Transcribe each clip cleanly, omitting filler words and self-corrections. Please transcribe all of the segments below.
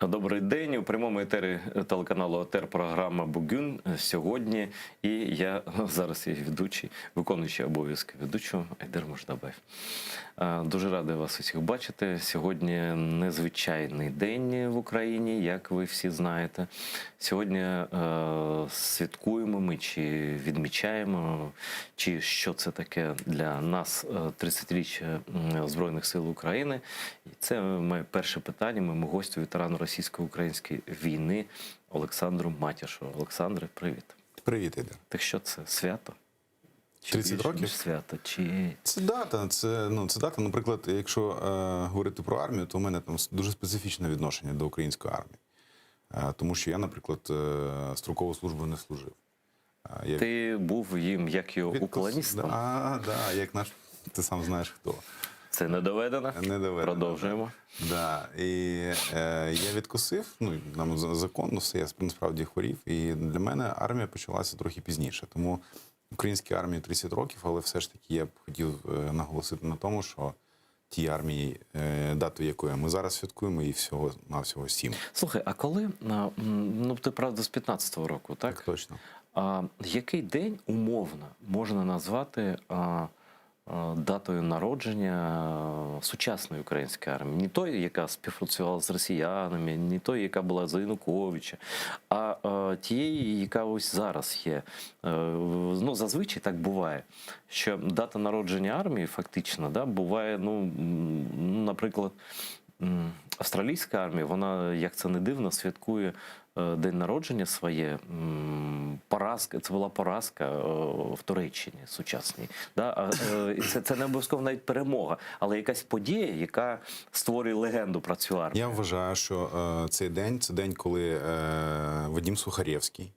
Добрий день у прямому етері телеканалу АТР програма Бугюн сьогодні. І я зараз є ведучий, виконуючий обов'язки ведучого Айдер Муждабаєв. Е, Дуже радий вас усіх бачити. Сьогодні незвичайний день в Україні, як ви всі знаєте. Сьогодні е, святкуємо ми чи відмічаємо, чи що це таке для нас е, 30-річчя м, Збройних сил України. І це моє перше питання моєму гостю, ветерану російсько-української війни Олександру Матяшу. Олександре, привіт. Привіт, Іде. Так що це свято? Чи 30 більше, років? ніж свято? Чи Це дата. Це ну це дата. Наприклад, якщо е, говорити про армію, то у мене там дуже специфічне відношення до української армії. Е, тому що я, наприклад, е, строкову службу не служив. Е, я ти був їм як його відкос- уклоністом? А, да, як наш, ти сам знаєш хто. Це не доведено. Не доведено, Продовжуємо. Да. І е, я відкосив, ну нам законно все, я насправді хворів. І для мене армія почалася трохи пізніше. Тому українській армії 30 років, але все ж таки я б хотів е, наголосити на тому, що тій армії, е, дату якої ми зараз святкуємо, і всього на всього сім. Слухай, а коли ну ти правда з 15-го року, так? Так точно. А який день умовно можна назвати датою народження сучасної української армії? Не той, яка співпрацювала з росіянами, не той, яка була за Януковича, а тієї, яка ось зараз є. Е, Ну, зазвичай так буває, що дата народження армії фактично да, буває, ну, наприклад, австралійська армія, вона, як це не дивно, святкує е, день народження своє. Поразка, це була поразка е, в Туреччині сучасній. Да? е, Це, це не обов'язково навіть перемога, але якась подія, яка створює легенду про цю армію. Я вважаю, що цей день це день, коли Вадим Сухаревський,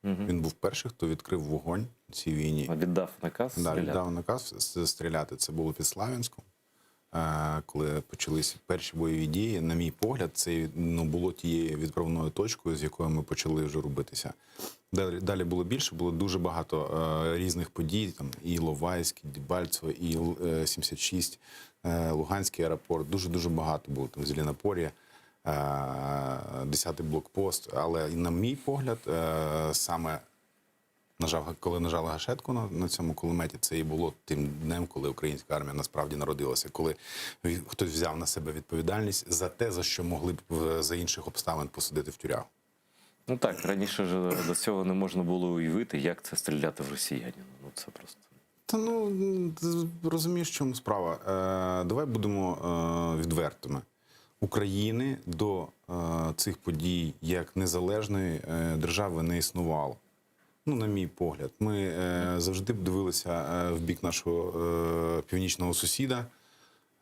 він був перший, хто відкрив вогонь у цій війні. Віддав наказ Да, стріляти. віддав наказ стріляти. Це було під Славянськом, коли почалися перші бойові дії. На мій погляд, це ну, було тією відправною точкою, з якою ми почали вже робитися. Далі, далі було більше, було дуже багато е, різних подій. Там і Іловайськ, і Дебальцево, і Іл-76, е, Луганський аеропорт. Дуже-дуже багато було там Зеленопор'я, е, 10-й блокпост. Але, на мій погляд, е, саме нажав, коли нажали гашетку на, на цьому кулеметі, це і було тим днем, коли українська армія насправді народилася, коли хтось взяв на себе відповідальність за те, за що могли б за інших обставин посадити в тюрягу. Ну так, раніше ж до цього не можна було уявити, як це стріляти в росіянина. Ну це просто. Та ну ти розумієш, в чому справа. Е, давай будемо е, відвертими. України до е, цих подій як незалежної е, держави не існувало. Ну, на мій погляд, ми е, завжди б дивилися е, в бік нашого е, північного сусіда,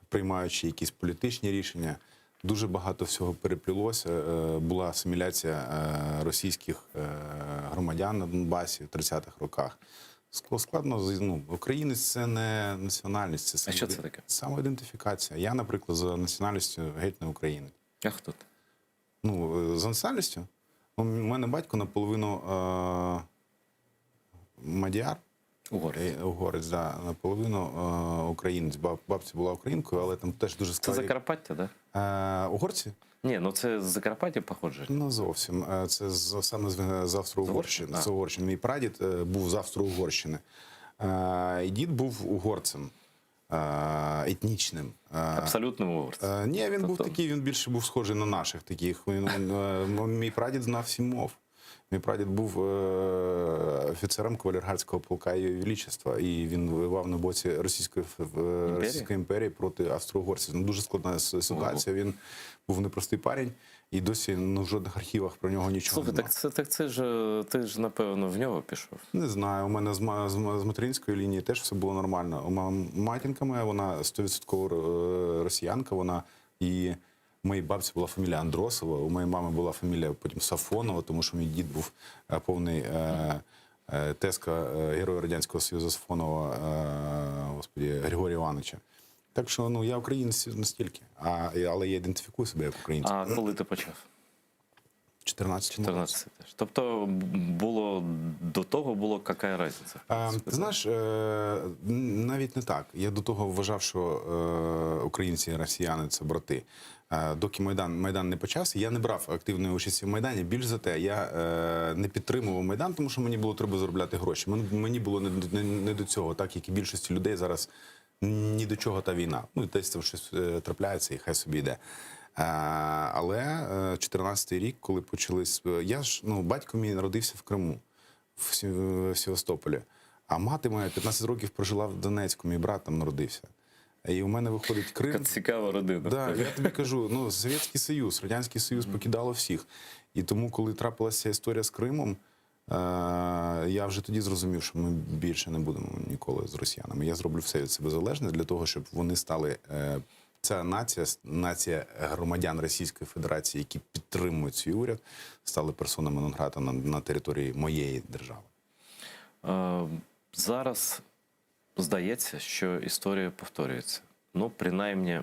приймаючи якісь політичні рішення. Дуже багато всього переплілося. Е, Була асиміляція е, російських е, громадян на Донбасі в 30-х роках. Складно ну, українець це не національність, це А що це таке? Самоідентифікація. Я, наприклад, за національністю геть не українець. А хто ти? Ну, за національністю? У мене батько наполовину е, мадяр, Угорець. Угорець, да, наполовину е, українець. Баб, бабця була українкою, але там теж дуже Це складно. Закарпаття, так? Да? Е, угорці? Ні, ну це з Закарпаття походження. Ну, зовсім. Це з, саме з, з Австро-Угорщини. А. З Угорщини. Мій прадід був з Австро-Угорщини. Е, і дід був угорцем етнічним. Абсолютним угорцем. Ні, він був Тобто- такий, він більше був схожий на наших таких. Він, мій прадід знав сім мов. Мій прадід був е, офіцером кавалергардського полка Її Величества, і він воював на боці Російської, Імперії? Російської імперії проти австро-угорців. Ну, дуже складна ситуація. Він був непростий парень, і досі ну, в жодних архівах про нього нічого Слухай, немає. так це, так це ж е, ти ж напевно в нього пішов. Не знаю. У мене з, з, з материнської лінії теж все було нормально. У матінка моя, вона 100% е, росіянка, вона і моїй бабці була фамілія Андросова, у моєї мами була фамілія потім Сафонова, тому що мій дід був е, повний е, е, тезка е, Героя Радянського Союзу Сафонова, е, господі, Григорія Івановича. Так що ну, я українець настільки, а, але я ідентифікую себе як українця. А коли ти почав? 14 14 теж. Тобто було до того було яка різниця? Ти знаєш, е, навіть не так. Я до того вважав, що е, українці і росіяни це брати. Доки Майдан не почався, я не брав активної участі в Майдані. Більш за те, я не підтримував Майдан, тому що мені було треба заробляти гроші. Мені було не до цього, так як і більшості людей зараз ні до чого та війна. Ну, десь там щось трапляється і хай собі йде. Але 14-й рік, коли почались... Я ж, ну, батько мій народився в Криму, в Севастополі. А мати моя 15 років прожила в Донецьку, мій брат там народився. І у мене виходить Крим. Така цікава родина. Да, я тобі кажу, ну, Совєтський Союз, Радянський Союз покидало всіх. І тому, коли трапилася історія з Кримом, я вже тоді зрозумів, що ми більше не будемо ніколи з росіянами. Я зроблю все від себе залежне для того, щоб вони стали... Ця нація, нація громадян Російської Федерації, які підтримують свій уряд, стали персонами нон-грата на території моєї держави. Зараз здається, що історія повторюється. Ну, принаймні,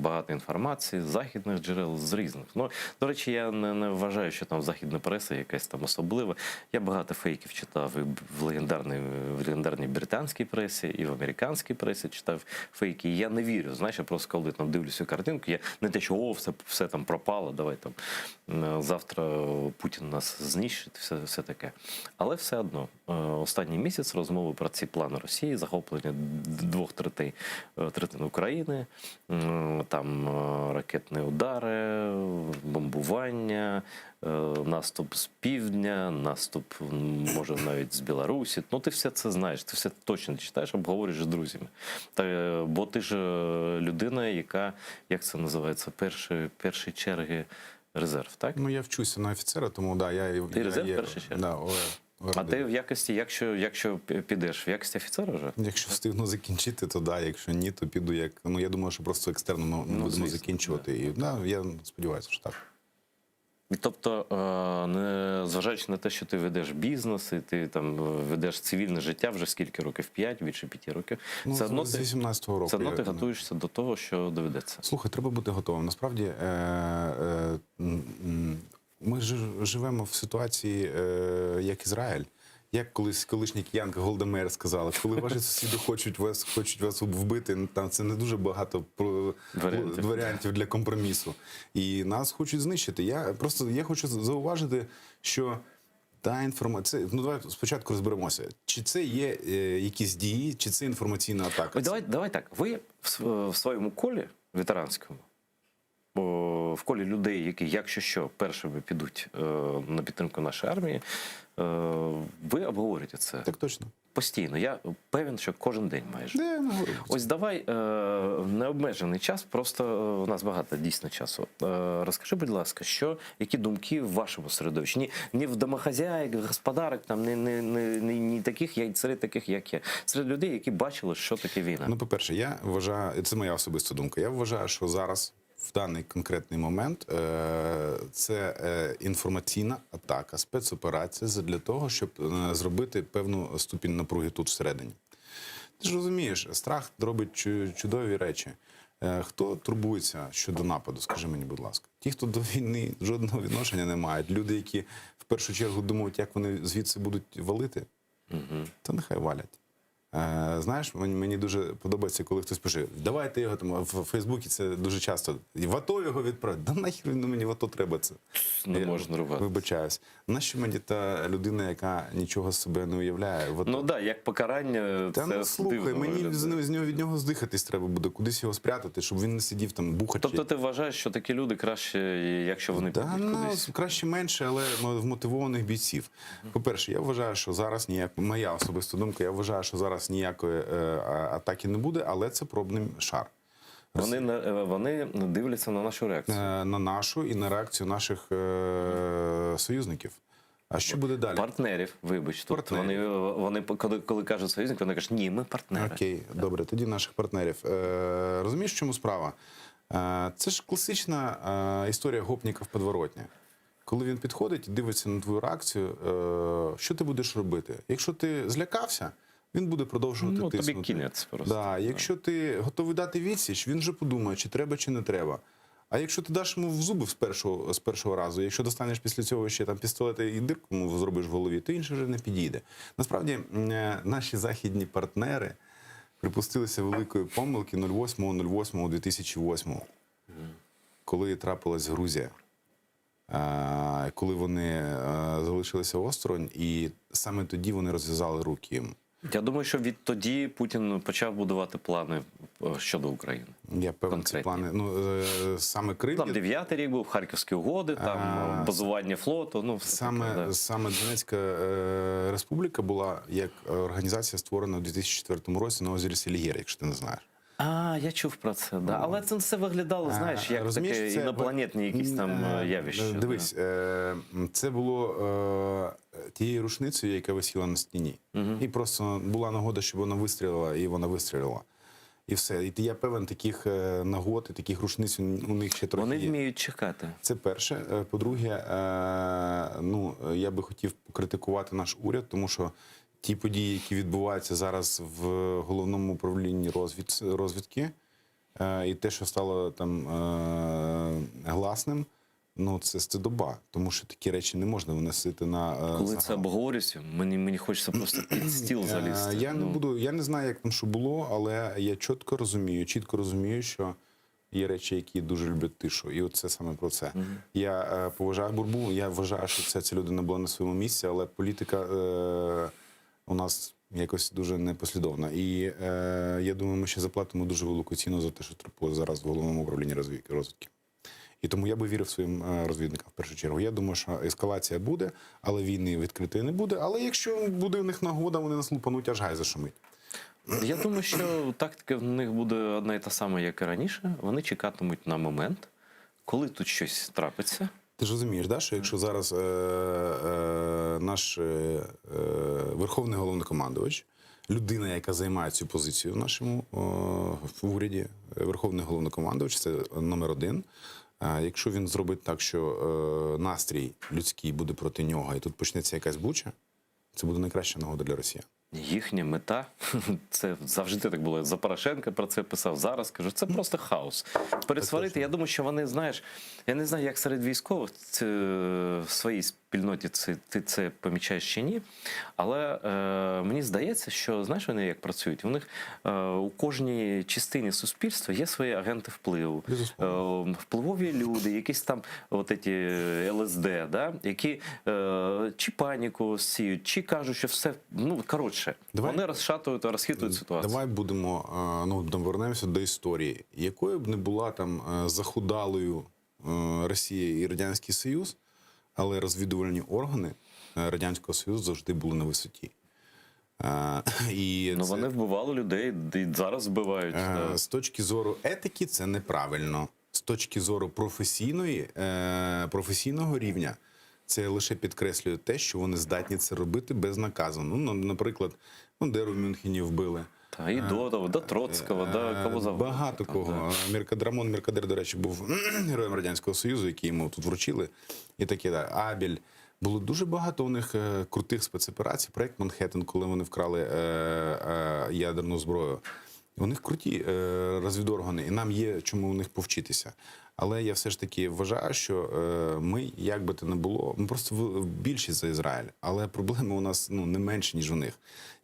багато інформації з західних джерел, з різних. Ну, до речі, я не вважаю, що там західна преса якась там особлива. Я багато фейків читав і в легендарній британській пресі, і в американській пресі читав фейки. І я не вірю. Знаєш, я просто коли там дивлюся картинку, я не те, що о, все там пропало, давай там завтра Путін нас знищить, все таке. Але все одно, останній місяць розмови про ці плани Росії, захоплення двох третин України, там ракетні удари, бомбування, наступ з півдня, наступ, може, навіть з Білорусі. Ну, ти все це знаєш, ти все точно читаєш, обговорюєш з друзями. Бо ти ж людина, яка, як це називається, перші черги резерв, так? Ну, я вчуся на офіцера, тому, да, я, Ти я резерв є, першої черги? Да, А ти в якості, якщо підеш, в якості офіцера вже? Якщо встигну закінчити, то да, якщо ні, то піду як... Ну, я думаю, що просто екстерно ми будемо закінчувати. І, да, я сподіваюся, що так. І тобто, не, зважаючи на те, що ти ведеш бізнес, і ти там ведеш цивільне життя вже скільки років? 5, більше 5 років. Ну, все одно з ти 18-го року Все одно я ти не готуєшся до того, що доведеться. Слухай, треба бути готовим. Насправді, ми ж живемо в ситуації, як Ізраїль. Як колись колишня киянка Голда Меїр сказала, коли ваші сусіди хочуть вас вбити, там це не дуже багато Варіантів. варіантів для компромісу. І нас хочуть знищити. Я хочу зауважити, що та інформація... Ну, давай спочатку розберемося. Чи це є якісь дії, чи це інформаційна атака? Ой, давай так. Ви в своєму колі ветеранському, в колі людей, які, якщо що, першими підуть на підтримку нашої армії, ви обговорюєте це. Так точно. Постійно. Я певен, що кожен день майже. Де ми говоримо? Ось давай необмежений час, просто у нас багато дійсно часу. Розкажи, будь ласка, які думки в вашому середовищі? Ні, ні в домохозяїк, господарок, там, не, не, не, не, не таких, як серед таких, як я. Серед людей, які бачили, що таке війна. Ну, по-перше, я вважаю, це моя особиста думка, я вважаю, що зараз, в даний конкретний момент, це інформаційна атака, спецоперація для того, щоб зробити певну ступінь напруги тут всередині. Ти ж розумієш, страх робить чудові речі. Хто турбується щодо нападу, скажи мені, будь ласка? Ті, хто до війни жодного відношення не мають. Люди, які в першу чергу думають, як вони звідси будуть валити, то нехай валять. Мені дуже подобається, коли хтось пише, давайте його там, в Фейсбуці це дуже часто, в АТО його відправити. Да нахер він мені в АТО треба це? Не Я можна ругати. Вибачаюсь. Нащо мені та людина, яка нічого з себе не уявляє? В АТО? Ну да, як покарання, Та це ну, слухай, дивно мені виглядає. від нього здихатись треба буде, кудись його спрятати, щоб він не сидів там бухачи. Тобто ти вважаєш, що такі люди краще, якщо вони Та, підуть ну, кудись? краще менше, але вмотивованих бійців. По-перше, я вважаю, що зараз ніяк, моя особиста думка, я вважаю, що зараз ніякої атаки не буде, але це пробний шар. Вони дивляться на нашу реакцію. На нашу і на реакцію наших союзників. А що буде далі? Партнерів, вибач. Тобто Партнерів. вони коли кажуть союзник, вони кажуть, ні, ми партнери. Окей, добре, тоді наших партнерів. Розумієш, в чому справа? Це ж класична історія гопніка в подворотні. Коли він підходить і дивиться на твою реакцію, що ти будеш робити? Якщо ти злякався, він буде продовжувати Ну, тобі тиснути. кінець просто. Да, якщо ти готовий дати відсіч, він вже подумає, чи треба, чи не треба. А якщо ти даш йому в зуби з першого разу, якщо достанеш після цього ще там пістолет і дирку йому зробиш в голові, то інший вже не підійде. Насправді, наші західні партнери припустилися великої помилки 08.08.2008. Коли трапилась Грузія, е, коли вони е, залишилися осторонь, і саме тоді вони розв'язали руки їм. Я думаю, що відтоді Путін почав будувати плани е, щодо України. Я певен, ці Конкретні. плани. Ну е, саме Крим Там дев'ятий рік був, Харківські угоди, там А, е, базування флоту. Ну, все Саме, таке, да. саме Донецька е, республіка була як організація створена у 2004 році на озері Селігер, якщо ти не знаєш. А, я чув про це, да. Але це все виглядало, знаєш, як Е, Розумієш, таке це- інопланетні якісь там е, явища. Дивись, е, це було е, тією рушницею, яка висіла на стіні. І просто була нагода, щоб вона вистрілила, і вона вистрілила. І все. І я певен, таких е, нагод і таких рушниць у у них ще Да. трохи Вони є. вміють чекати. Це перше. Е, По-друге, е, ну я би хотів покритикувати наш уряд, тому що ті події, які відбуваються зараз в головному управлінні розвід, розвідки, е, і те, що стало там е, гласним, ну це стидоба, тому що такі речі не можна виносити на е, Коли загал. це обговорюється, мені, мені хочеться просто під стіл Е, залізти. Я не Ну, буду, я не знаю, як там що було, але я чітко розумію, чітко розумію, що є речі, які дуже люблять тишу. І от це саме про це. Я е, поважаю бурбу, я вважаю, що це ця людина була на своєму місці, але політика е, у нас якось дуже непослідовна. І е, я думаю, ми ще заплатимо дуже велику ціну за те, що трапилося зараз в головному управлінні розвідки. розвідки. І тому я би вірив своїм е, розвідникам в першу чергу. Я думаю, що ескалація буде, але війни відкритої не буде. Але якщо буде в них нагода, вони нас лупануть, аж гай зашумить. Я думаю, що тактика в них буде одна і та сама, як і раніше. Вони чекатимуть на момент, коли тут щось трапиться. Ти ж розумієш, да, що якщо зараз е, е, наш е, е, верховний головнокомандувач, людина, яка займає цю позицію в нашому е, в уряді, е, верховний головнокомандувач, це номер один. Е, якщо він зробить так, що е, настрій людський буде проти нього, і тут почнеться якась буча, це буде найкраща нагода для росіян. Їхня мета це завжди так було. За Порошенка про це писав. Зараз кажу, це просто хаос. Пересварити. Я думаю, що вони, знаєш, я не знаю, як серед військових це, в своїй спільноті це ти це помічаєш чи ні. Але е, мені здається, що знаєш, вони як працюють. У них е, у кожній частині суспільства є свої агенти впливу, Безусловно. е, впливові люди, якісь там от ці ЛСД, да, які е, чи паніку сіють, чи кажуть, що все ну коротше, Давай- вони розшатують, розхитують ситуацію. Давай будемо е, ну там вернемося до історії, якою б не була там е, захудалою е, Росія і Радянський Союз, але розвідувальні органи е, Радянського Союзу завжди були на висоті. Е, І Ну це, вони вбивали людей і зараз вбивають. е, да. з точки зору етики це неправильно. З точки зору професійної, е, професійного рівня, це лише підкреслює те, що вони здатні це робити безнаказано. Ну, наприклад, Бандеру в Мюнхені вбили. Та і до того, до Троцького, до Е, кого завгодно. Багато там, кого. да. Міркадрамон Міркадер, до речі, був героєм Радянського Союзу, який йому тут вручили. І таке, да. Абель. Було дуже багато у них е, крутих спецоперацій. Проект Манхеттен, коли вони вкрали е, е, ядерну зброю. У них круті е, розвідоргани, і нам є чому у них повчитися. Але я все ж таки вважаю, що е, ми, як би то не було, ми просто в- більші за Ізраїль, але проблеми у нас ну, не менші, ніж у них.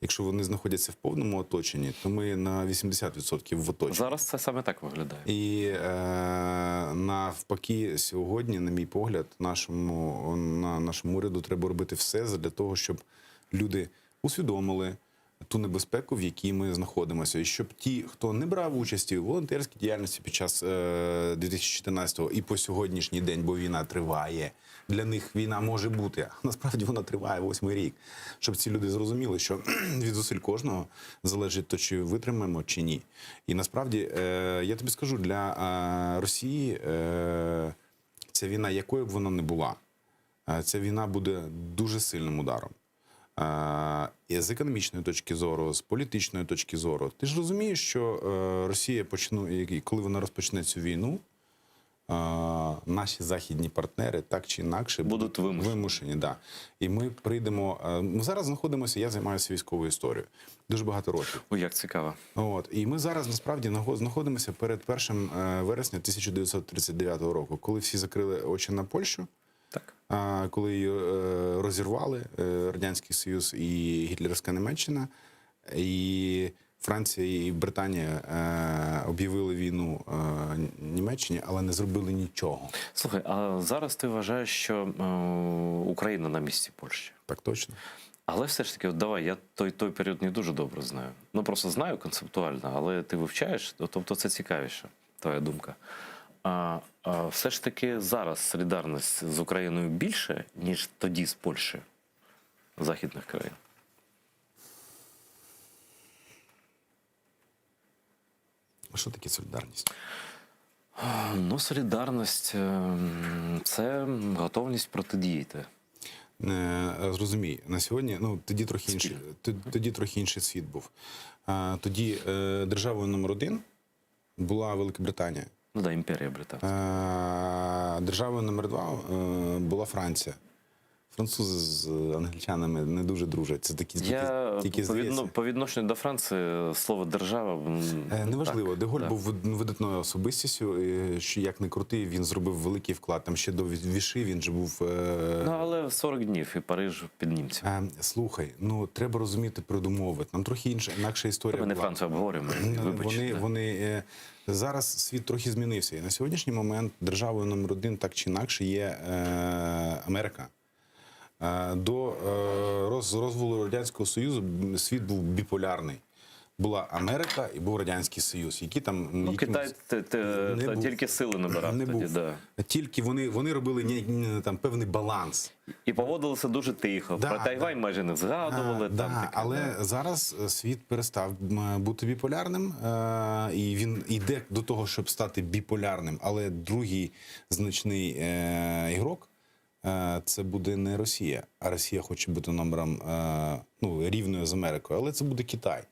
Якщо вони знаходяться в повному оточенні, то ми на 80% в оточенні. Зараз це саме так виглядає. І е, навпаки, сьогодні, на мій погляд, нашому, на нашому уряду треба робити все для того, щоб люди усвідомили ту небезпеку, в якій ми знаходимося, і щоб ті, хто не брав участі у волонтерській діяльності під час е, 2014-го і по сьогоднішній день, бо війна триває, для них війна може бути, а насправді вона триває восьмий рік. Щоб ці люди зрозуміли, що від зусиль кожного залежить то, чи витримаємо, чи ні. І насправді, е, я тобі скажу, для е, Росії е, ця війна, якою б вона не була, е, ця війна буде дуже сильним ударом. Е, І з економічної точки зору, з політичної точки зору, ти ж розумієш, що е, Росія почну, і коли вона розпочне цю війну, е, наші західні партнери так чи інакше Будуть вимушені. вимушені. Да. І ми прийдемо. е, Ми зараз знаходимося, я займаюся військовою історією дуже багато років. Ой, як цікаво. От і ми зараз насправді наго- знаходимося перед 1 е, вересня 1939 року, коли всі закрили очі на Польщу. Так. А, коли її е, розірвали е, Радянський Союз і Гітлерівська Німеччина. І Франція і Британія е, об'явили війну е, Німеччині, але не зробили нічого. Слухай, а зараз ти вважаєш, що е, Україна на місці Польщі? Так точно. Але все ж таки, от давай, я той, той період не дуже добре знаю. Ну просто знаю концептуально, але ти вивчаєш, тобто це цікавіше, твоя думка. А, а все ж таки зараз солідарність з Україною більше, ніж тоді з Польщею, західних країн. А Що таке солідарність? Ну, солідарність ем, це готовність протидіяти. Е, Зрозумій, на сьогодні, ну тоді трохи інший, тоді трохи інший світ був. Е, Тоді е, державою номер один була Велика Британія. Ну да, імперія британська. Е, Державою номер два е, була Франція. Французи з англічанами не дуже дружать. Це такі Я тільки, тільки по, відно, здається. по відношенню до Франції слово держава м, Е, Неважливо, так, Де Голль да. був вид- видатною особистістю. е, Що як не крути, він зробив великий вклад. Там ще до Віши він же був. е, Ну, але 40 днів і Париж під німцями. Е, Слухай, ну треба розуміти передумови. Нам трохи інша інакша історія. Ми не була. Францію обговорюємо. Вибач. Вони, да. вони е, зараз світ трохи змінився. І на сьогоднішній момент державою номер один так чи інакше є е, Америка. Е, До е, роз, розвалу Радянського Союзу м, світ був біполярний. Була Америка і був Радянський Союз, які там Ну, якимось- Китай те- те- не та був. тільки сили набирав не тоді, був. да. Тільки вони, вони робили ні, ні, там певний баланс. І поводилися дуже тихо. Да, Про Тайвань да. майже не згадували. А, там да, таке, але да. зараз е, світ перестав м, бути біполярним, е, і він йде до того, щоб стати біполярним. Але другий значний е, ігрок е, це буде не Росія, а Росія хоче бути номером е, ну, рівною з Америкою, але це буде Китай.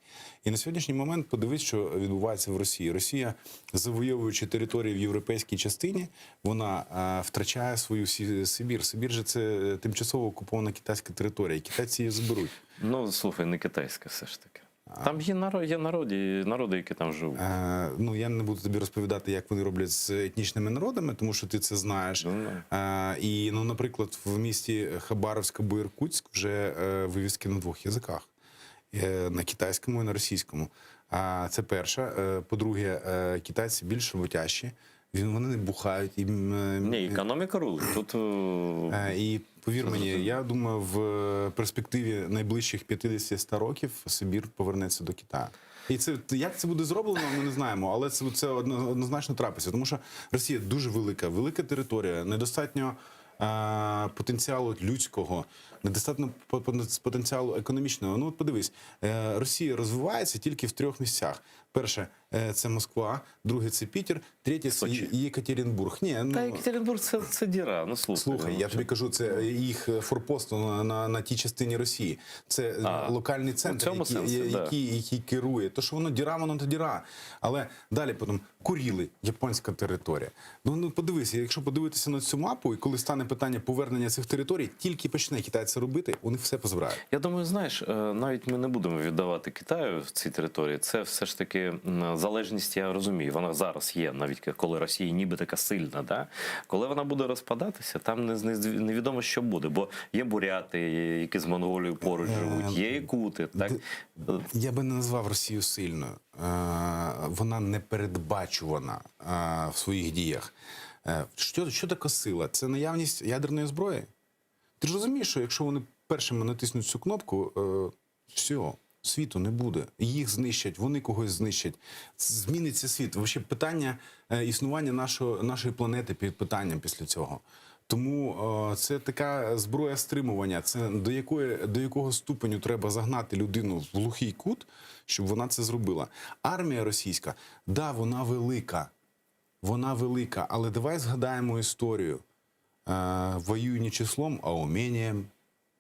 І на сьогоднішній момент подивись, що відбувається в Росії. Росія, завойовуючи території в європейській частині, вона е, втрачає свою Сі- Сибір. Сибір же це е, тимчасово окупована китайська територія. Китайці її заберуть. Ну, слухай, не китайська все ж таки. Там є народ, є народи, народи, які там живуть. Е, ну я не буду тобі розповідати, як вони роблять з етнічними народами, тому що ти це знаєш. Ну, Е, і ну, наприклад, в місті Хабаровськ або Іркутськ вже е, вивіски на двох язиках: Е, на китайському і на російському. А це перше. Е, по-друге, е, китайці більш роботящі. Він вони не бухають і м, е, Ні, економіка рулить. Тут е, Е, І повір мені, я думаю, в е, перспективі найближчих 50-100 років Сибір повернеться до Китаю. І це як це буде зроблено, ми не знаємо, але це, це одно- однозначно трапиться, тому що Росія дуже велика, велика територія, недостатньо е, потенціалу людського, недостатньо по- по- потенціалу економічного. Ну от подивись, е, Росія розвивається тільки в трьох місцях: перше е, це Москва, друге це Пітер, третє це Сочі. Єкатеринбург. Ні, ну, Та Екатеринбург це, це діра. Ну слухай. Слухай, ну, я тобі кажу, це їх форпост на, на, на тій частині Росії. Це А, локальний центр, цьому який, сенсі, да. який, який керує. То, що воно діра, воно то діра. Але далі потім Куріли, японська територія. Ну, ну подивися, якщо подивитися на цю мапу, і коли стане питання повернення цих територій, тільки почне Китай це робити, вони все позбирають. Я думаю, знаєш, е, навіть ми не будемо віддавати Китаю в цій території. Це все ж таки м, залежність, я розумію. Вона зараз є, навіть коли Росія ніби така сильна. Да? Коли вона буде розпадатися, там не, не, невідомо, що буде. Бо є буряти, які з Монголією поруч живуть, є якути. Так? Я би не назвав Росію сильною. Е, Вона непередбачувана е, в своїх діях. Е, Що, що таке сила? Це наявність ядерної зброї. Ти ж розумієш, що якщо вони першими натиснуть цю кнопку, е, все, світу не буде. Їх знищать, вони когось знищать. Зміниться світ. Вообще питання е, існування нашого, нашої планети під питанням після цього. Тому е, це така зброя стримування. Це до якої до якого ступеню треба загнати людину в глухий кут, щоб вона це зробила. Армія російська, да, вона велика. Вона велика, але давай згадаємо історію. Е, воюй не числом, а умінням,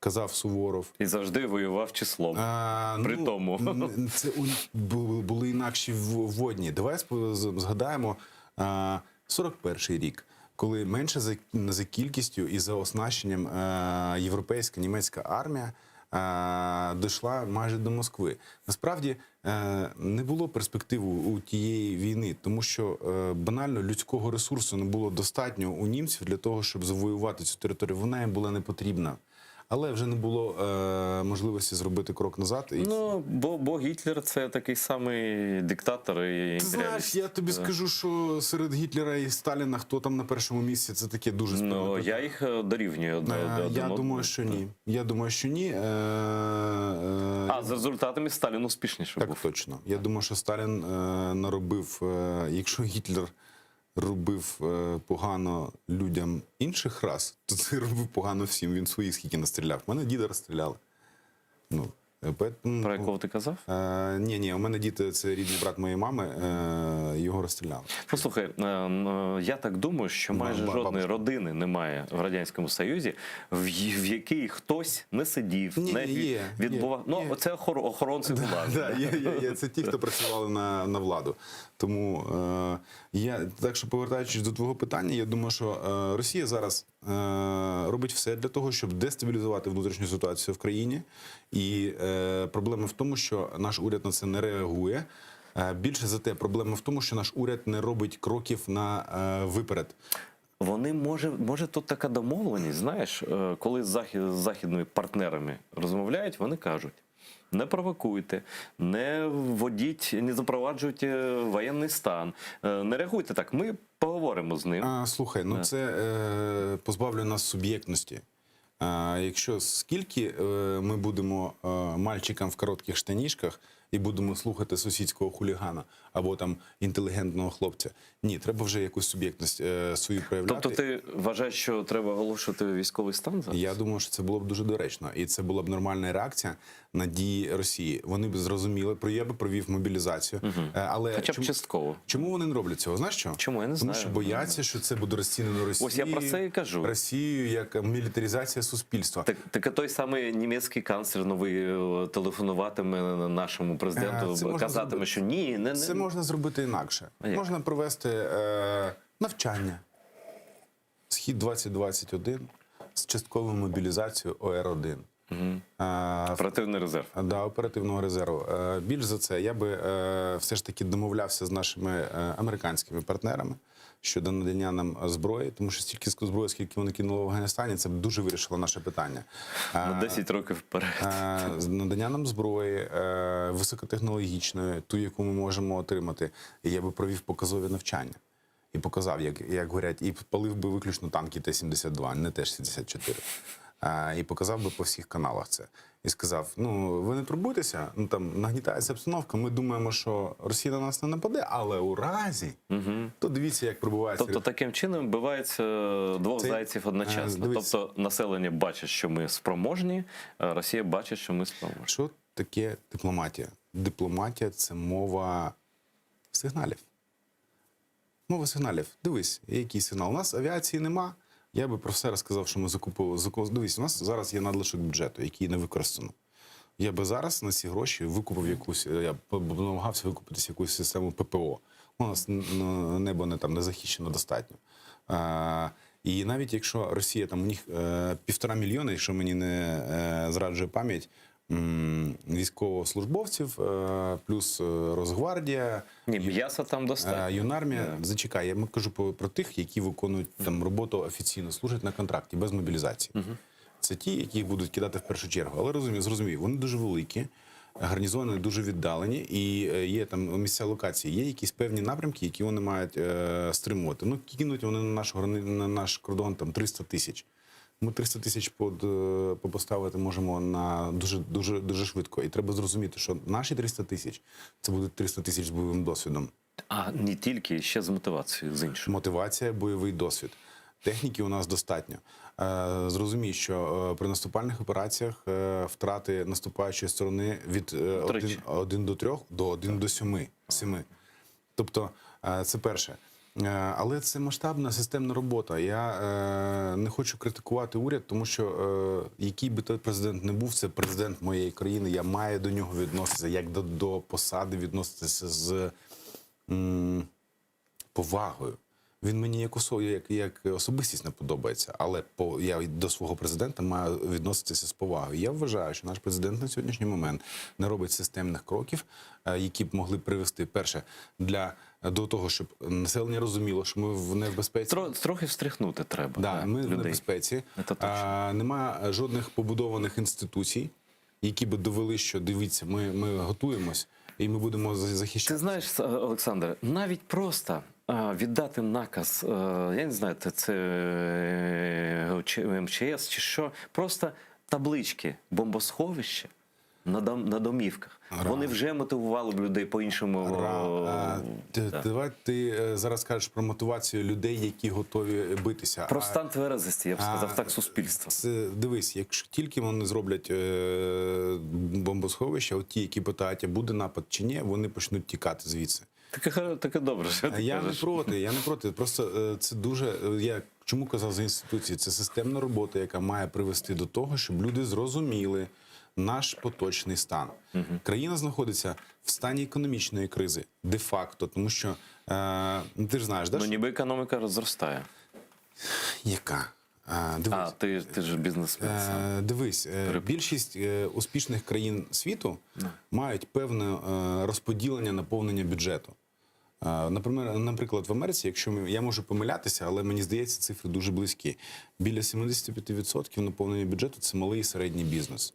казав Суворов. І завжди воював числом. А, При ну, тому. н- Це у- були інакші в- водні. Давай сп- згадаємо 41-й рік, коли менше за, за кількістю і за оснащенням е, європейська німецька армія е, дійшла майже до Москви. Насправді е, не було перспективи у тієї війни, тому що е, банально людського ресурсу не було достатньо у німців для того, щоб завоювати цю територію. Вона їм була не потрібна. Але вже не було е, можливості зробити крок назад. І Ну, бо, бо Гітлер це такий самий диктатор і Ти знаєш, імперіаліст. я тобі скажу, що серед Гітлера і Сталіна хто там на першому місці, це таке дуже спірне Ну, питання. я їх е, дорівнюю до, Е, до, один Я одному. думаю, що ні. Я думаю, що ні. Е, е, А з результатами Сталін успішніше Так був. точно. Я думаю, що Сталін е, наробив, е, якщо Гітлер робив е, погано людям інших рас, то це робив погано всім. Він своїх скільки настріляв. Мене діда розстріляли. Ну, е, поэтому- Про якого ти казав? Е, ні, ні, у мене дід це рідний брат моєї мами, е, його розстріляли. Ну, слухай, е, я так думаю, що майже Ба- жодної бабушка. родини немає в Радянському Союзі, в, й- в якій хтось не сидів, Ні, не ні, є, відбував. є, Ну, є. це охоронці влади. Да, є, є, є. Це ті, хто працювали на, на владу. Тому е, я так що повертаючись до твого питання, я думаю, що е, Росія зараз е, робить все для того, щоб дестабілізувати внутрішню ситуацію в країні. І е, проблема в тому, що наш уряд на це не реагує. Е, Більше за те, проблема в тому, що наш уряд не робить кроків на е, виперед. Вони може, може тут така домовленість, знаєш, е, коли з, захід, з західними партнерами розмовляють, вони кажуть. Не провокуйте, не вводіть, не запроваджуйте воєнний стан, е, не реагуйте так. Ми поговоримо з ним. А, слухай, ну це е, позбавлює нас суб'єктності. А, якщо скільки е, ми будемо е, мальчикам в коротких штанішках і будемо слухати сусідського хулігана або там інтелігентного хлопця, ні, треба вже якусь суб'єктність е, свою проявляти. Тобто ти вважаєш, що треба оголошувати військовий стан зараз? Я думаю, що це було б дуже доречно, і це була б нормальна реакція на дії Росії. Вони б зрозуміли, про я би провів мобілізацію, Е, але Хоча б чому, частково. чому вони не роблять цього? Знаєш що? Чому? Я не Тому знаю. що бояться, що це буде розцінено Росією. Ось я про це і кажу. Росією як мілітаризація суспільства. Так, так і той самий німецький канцлер новий е, телефонуватиме нашому президенту, Е, це можна казатиме, зробити. що ні, не, не Це можна зробити інакше. А як? Можна провести е, навчання. Схід 2021 з частковою мобілізацією ОР-1. Угу. Е, оперативний резерв. Да, оперативного резерву. Е, Більш за це, я би е, все ж таки домовлявся з нашими е, американськими партнерами щодо надання нам зброї, тому що стільки зброї, скільки вони кинули в Афганістані, це б дуже вирішило наше питання. Е, На 10 років вперед. Е, з Надання нам зброї е, високотехнологічної, ту, яку ми можемо отримати, І я би провів показові навчання і показав, як, як горять, і палив би виключно танки Т-72, не Т-64. Е, І показав би по всіх каналах це. І сказав: ну, ви не турбуйтеся, ну там нагнітається обстановка. Ми думаємо, що Росія на нас не нападе, але у разі, то дивіться, як пробувається. Тобто таким чином вбивається двох Це- зайців одночасно. е, дивись. Тобто населення бачить, що ми спроможні, а Росія бачить, що ми спроможні. Що таке дипломатія? Дипломатія це мова сигналів. Мова сигналів. Дивись, який сигнал. У нас авіації нема. Я би про все розказав, що ми закупили. заку- Дивись, у нас зараз є надлишок бюджету, який не використано. Я би зараз на ці гроші викупив якусь, я б намагався викупитися якусь систему ППО. У нас небо не там не захищено достатньо. Е, і навіть якщо Росія там у них е, 1,5 мільйона, якщо мені не е, зраджує пам'ять, військовослужбовців, е, плюс е, Росгвардія, Ні, м'яса там достатньо. Е, Юнармія, зачекай, я кажу про, про тих, які виконують там роботу офіційно, служать на контракті без мобілізації. Це ті, які будуть кидати в першу чергу. Але розумію, зрозумів, вони дуже великі, гарнізони дуже віддалені, і е, є там місця локації, є якісь певні напрямки, які вони мають е, стримувати. Ну, кинуть вони на наш, на наш кордон там 300 тисяч. Ми 300 тисяч под, е, поставити можемо на дуже, дуже, дуже швидко. І треба зрозуміти, що наші 300 тисяч це будуть 300 тисяч з бойовим досвідом. А не тільки, ще з мотивацією, з іншим. Мотивація, бойовий досвід. Техніки у нас достатньо. Е, Зрозумій, що е, при наступальних операціях е, втрати наступаючої сторони від Тричі. 1 до 3 до 1 до 7. 7. Тобто, це перше. Але це масштабна системна робота. Я не хочу критикувати уряд, тому що який би той президент не був, це президент моєї країни. Я маю до нього відноситися, як до, до посади відноситися з м, повагою. Він мені як, осо, як, як особистість не подобається, але по, я до свого президента маю відноситися з повагою. Я вважаю, що наш президент на сьогоднішній момент не робить системних кроків, які б могли привести перше для до того, щоб населення розуміло, що ми в небезпеці. Трохи встряхнути треба. Да, ми в людей. небезпеці. Це точно. Нема жодних побудованих інституцій, які би довели, що дивіться, ми, ми готуємось і ми будемо захищати. Ти знаєш, Олександре, навіть просто віддати наказ, я не знаю, це МЧС чи що, просто таблички бомбосховище на домівках. Ра. Вони вже мотивували б людей по-іншому. Ра, ти, да. Давай ти зараз кажеш про мотивацію людей, які готові битися. Про стан тверезості, я б сказав, так, суспільства. Це, дивись, якщо тільки вони зроблять бомбосховище, от ті, які питають, а буде напад чи ні, вони почнуть тікати звідси. Таке, таке добре, що ти Я не кажеш. проти, я не проти. Просто це дуже. Я чому казав за інституції? Це системна робота, яка має привести до того, щоб люди зрозуміли наш поточний стан. Країна знаходиться в стані економічної кризи, де-факто, тому що ну, ти ж знаєш, да, Ну, ніби економіка зростає. яка? Дивись. А, ти ж бізнесмен. сам. Дивись, більшість успішних країн світу мають певне розподілення наповнення бюджету. Наприклад, в Америці, якщо ми, я можу помилятися, але мені здається, цифри дуже близькі. Біля 75% наповнення бюджету це малий і середній бізнес.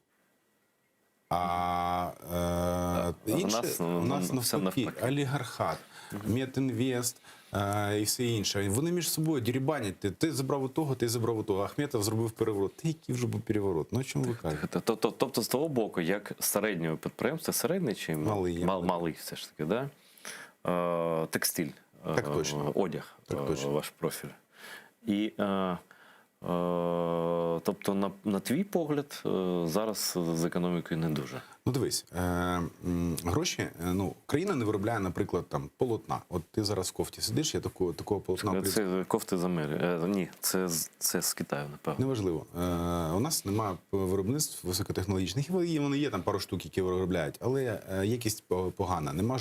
А у інше, нас, у нас все навпаки, навпаки. олігархат, Метінвест і все інше. Вони між собою дерибанять. Ти забрав у того, ти забрав у того. Ахметов зробив переворот. Ти який вже був переворот? Ну, о чому ви кажете? Тобто, з того боку, як середнього підприємства, середній чи Малий, малий все ж таки, да? Текстиль, Так точно. одяг, Так точно. ваш профіль. І, тобто, на твій погляд, зараз з економікою не дуже. Ну дивись, гроші, ну, країна не виробляє, наприклад, там полотна. От ти зараз в кофті сидиш, я такого полотна Це кофти з Америки. Ні, це з Китаю, напевно. Неважливо. У нас немає виробництв високотехнологічних. І вони є там пару штук, які виробляють, але якість погана. Нема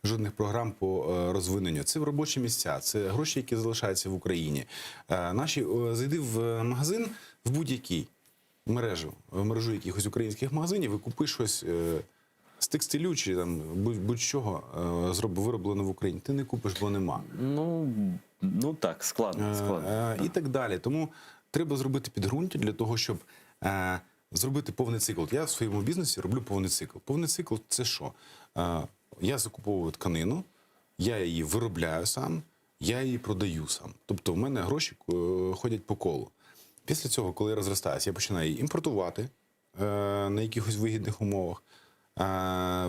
жодних програм по розвиненню. Це робочі місця, це гроші, які залишаються в Україні. Наші зайди в магазин в будь-який мережу, в мережу якихось українських магазинів і купи щось. З текстилю чи там будь-чого вироблено в Україні. Ти не купиш, бо нема. Ну так, складно, складно. І так далі. Тому треба зробити підґрунтя для того, щоб зробити повний цикл. От я в своєму бізнесі роблю повний цикл. Повний цикл – це що? Я закуповую тканину, я її виробляю сам, я її продаю сам. Тобто в мене гроші ходять по колу. Після цього, коли я розростаюся, я починаю її імпортувати на якихось вигідних умовах,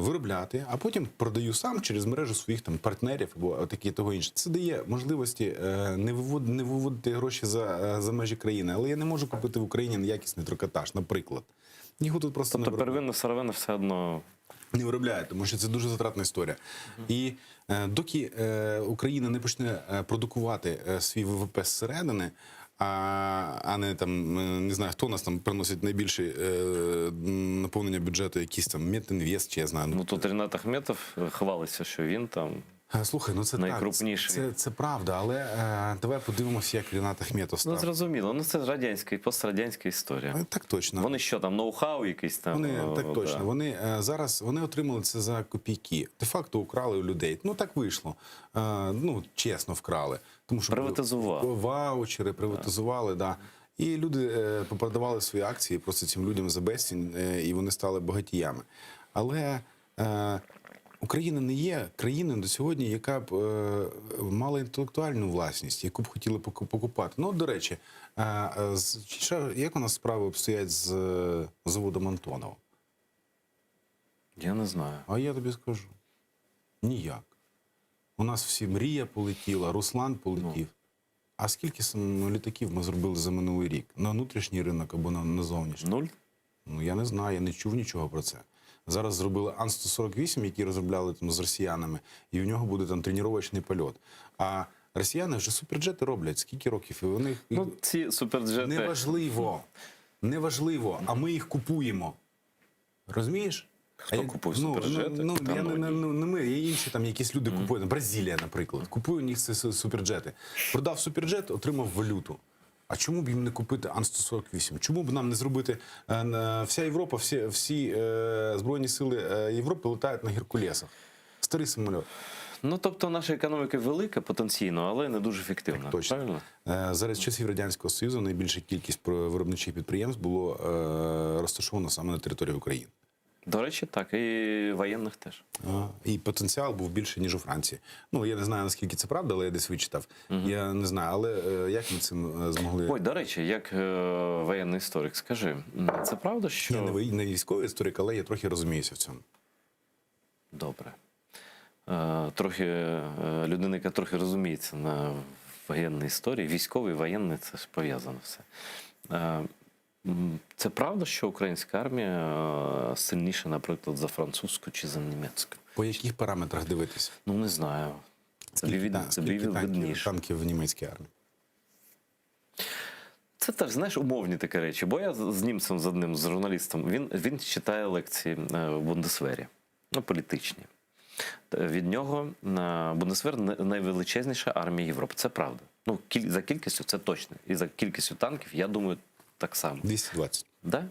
виробляти, а потім продаю сам через мережу своїх там партнерів або такі того інше. Це дає можливості не виводити гроші за межі країни, але я не можу купити в Україні неякісний трикотаж, наприклад. Його тут просто не Тобто виробляють. первинна сировина все одно Не виробляють, тому що це дуже затратна історія. І доки Україна не почне продукувати свій ВВП зсередини, а не там, не знаю, хто нас там приносить найбільше наповнення бюджету, якийсь там Метінвест, чи я знаю. Ну тут Рінат Ахметов хвалиться, що він там. Слухай, ну це Найкрупніший. Так, це правда, але давай подивимося, як Рінат Ахметов став. Ну зрозуміло, ну це радянська і пострадянська історія. Так точно. Вони що там, ноу-хау якийсь там? Вони так точно. Да. Вони зараз вони отримали це за копійки. Де-факто украли у людей. Ну так вийшло. Ну чесно вкрали. Тому що Приватизували. Ваучери приватизували, да. І люди попродавали свої акції просто цим людям за безцінь, і вони стали багатіями. Але Україна не є країною до сьогодні, яка б мала інтелектуальну власність, яку б хотіли покупати. Ну, до речі, як у нас справи обстоять з заводом Антонова? Я не знаю. А я тобі скажу: ніяк. У нас всі Мрія полетіла, Руслан полетів. А скільки літаків ми зробили за минулий рік? На внутрішній ринок або на зовнішній? Нуль? Ну я не знаю, я не чув нічого про це. Зараз зробили Ан-148, який розробляли там з росіянами, і в нього буде там тренувальний польот. А росіяни вже суперджети роблять скільки років, і вони Ну, ці суперджети. неважливо. Неважливо, а ми їх купуємо. Розумієш? Хто А я- купує ну, суперджети? Ну, ну, Та я ну, не, не, ні. ну, не ми, є інші там якісь люди купують. Бразилія, наприклад, купує у них ці суперджети. Продав суперджет, отримав валюту. А чому б їм не купити Ан-148? Чому б нам не зробити вся Європа, всі збройні сили Європи летають на Геркулесах. Старий самоліт. Ну тобто наша економіка велика потенційно, але не дуже ефективна. Точно. Правильно? Зараз часів Радянського Союзу найбільша кількість виробничих підприємств було розташовано саме на території України. До речі, так, і воєнних теж. І потенціал був більше, ніж у Франції. Ну, я не знаю, наскільки це правда, але я десь вичитав. Я не знаю, але як ми цим змогли. Ой, до речі, як воєнний історик, скажи, це правда, що Я не військовий історик, але я трохи розуміюся в цьому. добре. Трохи людина, яка трохи розуміється на воєнній історії, військовий, воєнний, це ж пов'язано все. Це правда, що українська армія сильніша, наприклад, за французьку чи за німецьку? По яких параметрах дивитися? Ну, не знаю. Тобі, від, тобі скільки танків, видніше. танків в німецькій армії? Це теж, знаєш, умовні такі речі. Бо я з німцем, з одним, з журналістом, він читає лекції в Бундесвері, ну, політичні. Від нього Бундесвер найвеличезніша армія Європи. Це правда. Ну, за кількістю це точно. І за кількістю танків, я думаю, так само. 220. Да?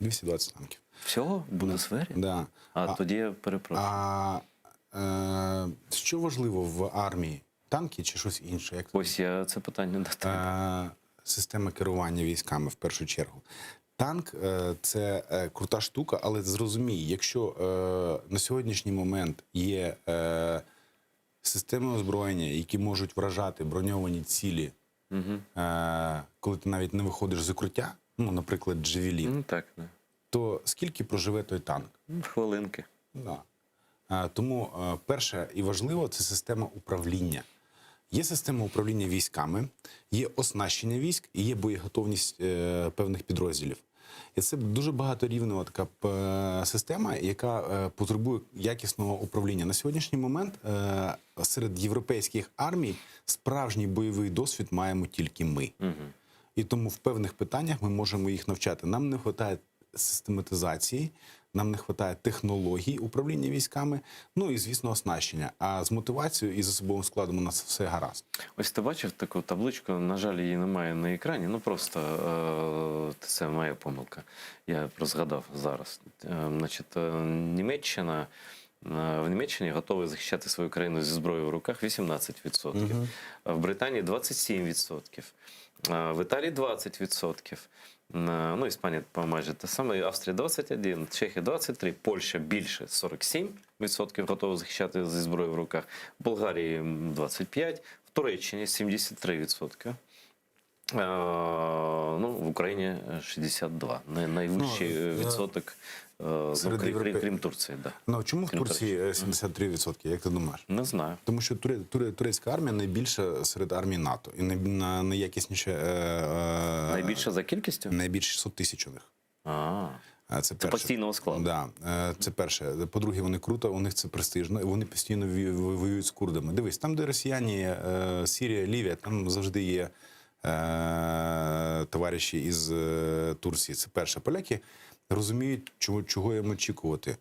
220 танків. Всього в Бундесвері? Да. А, тоді я перепрошую. А що важливо в армії? Танки чи щось інше? Як Ось я це питання до тебе. Система керування військами в першу чергу. Танк це крута штука, але зрозумій, якщо на сьогоднішній момент є системи озброєння, які можуть вражати броньовані цілі, коли ти навіть не виходиш з укриття, ну, наприклад, Джевелін, Ну так, да. то скільки проживе той танк? Ну, Хвилинки. Да. Тому перше і важливо це система управління. Є система управління військами, є оснащення військ і є боєготовність певних підрозділів. І це дуже багаторівнева така система, яка потребує якісного управління. На сьогоднішній момент серед європейських армій справжній бойовий досвід маємо тільки ми. І тому в певних питаннях ми можемо їх навчати. Нам не вистачає систематизації, нам не вистачає технологій управління військами, ну і, звісно, оснащення. А з мотивацією і з особовим складом у нас все гаразд. Ось ти бачив таку табличку, на жаль, її немає на екрані. Ну просто це моя помилка. Я розгадав зараз. Значить, Німеччина. В Німеччині готові захищати свою країну зі зброєю в руках 18%, в Британії 27%, в Італії 20%, ну, Іспанія майже те саме, Австрія 21%, Чехія 23%, Польща більше 47% готова захищати зі зброєю в руках, в Болгарії 25%, в Туреччині 73%. Ну, в Україні 62. Найвищий Ну, відсоток, ну, серед крім Турції. Да. Ну, чому в Крім Турції 73%, як ти думаєш? Не знаю. Тому що турецька армія найбільша серед армій НАТО і найякісніше. Найбільша за кількістю? Найбільше 600 тисяч у них. А, Це, це перше. постійного складу. Да, це перше. По-друге, вони круто, у них це престижно, і вони постійно воюють з курдами. Дивись, там, де росіяни, Сирія, Лівія, там завжди є товариші із Турції. Це перше. Поляки розуміють, чого їм очікувати.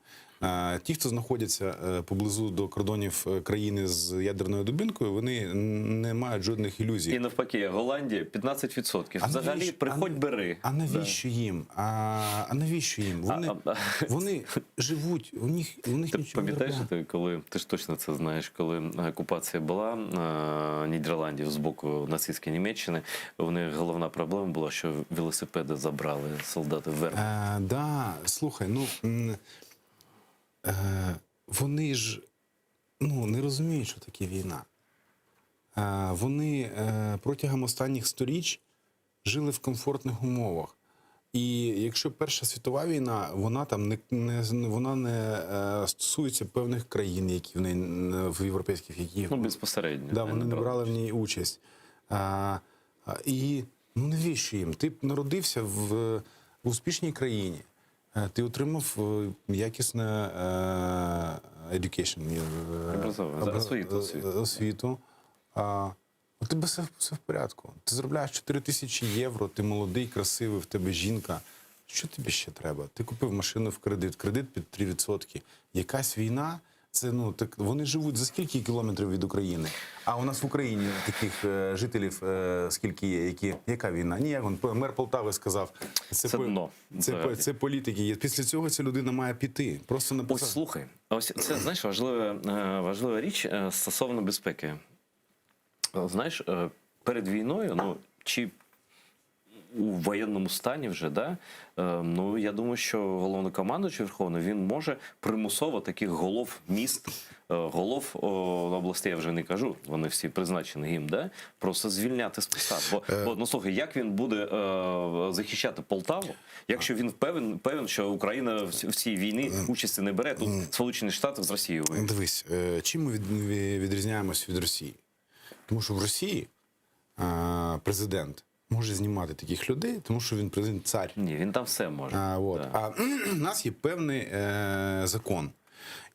Ті, хто знаходяться поблизу до кордонів країни з ядерною дубинкою, вони не мають жодних ілюзій. І навпаки, Голландія 15%. А Взагалі, навіщо- приходь, бери. А навіщо їм? А навіщо їм? Вони, вони живуть, у них Ти нічого не пам'ятаєш, треба. ти, коли ти ж точно це знаєш, коли окупація була Нідерландів з боку нацистської Німеччини, у них головна проблема була, що велосипеди забрали солдати вверх. Да, слухай, ну вони ж ну, не розуміють, що таке війна. Вони протягом останніх сторіч жили в комфортних умовах. І якщо Перша світова війна, вона там не, не, вона не стосується певних країн, які в неї в європейських, які Ну, безпосередньо. Да, вони не брали в ній участь. І ну навіщо їм? Ти народився в успішній країні. Ти отримав якісне education, Образування, освіту, освіту. освіту. У тебе все в порядку. Ти заробляєш 4 тисячі євро, ти молодий, красивий, в тебе жінка. Що тобі ще треба? Ти купив машину в кредит, кредит під 3%. Якась війна. Це ну так вони живуть за скільки кілометрів від України? А у нас в Україні таких е, жителів е, скільки є, які яка війна? Ні, як он мер Полтави сказав, це, Це по- дно, Це, взагалі. це політики. є. Після цього ця людина має піти. Просто Ось написати. слухай, ось це знаєш важлива, е, важлива річ е, стосовно безпеки. Е, Знаєш, е, перед війною, ну чи у воєнному стані вже, да? е, ну я думаю, що головнокомандуючий Верховний він може примусово таких голов міст, е, голов о, областей, я вже не кажу, вони всі призначені їм, да? просто звільняти з посад. Бо, бо ну слухай, як він буде е, захищати Полтаву, якщо він певен, певен, що Україна в в цій війні участі не бере, тут Сполучені Штати з Росією воюють. Дивись, е, чим ми від- відрізняємось від Росії? Тому що в Росії е, президент може знімати таких людей, тому що він президент цар. Ні, він там все може. А, от. Да. а у нас є певний е, закон.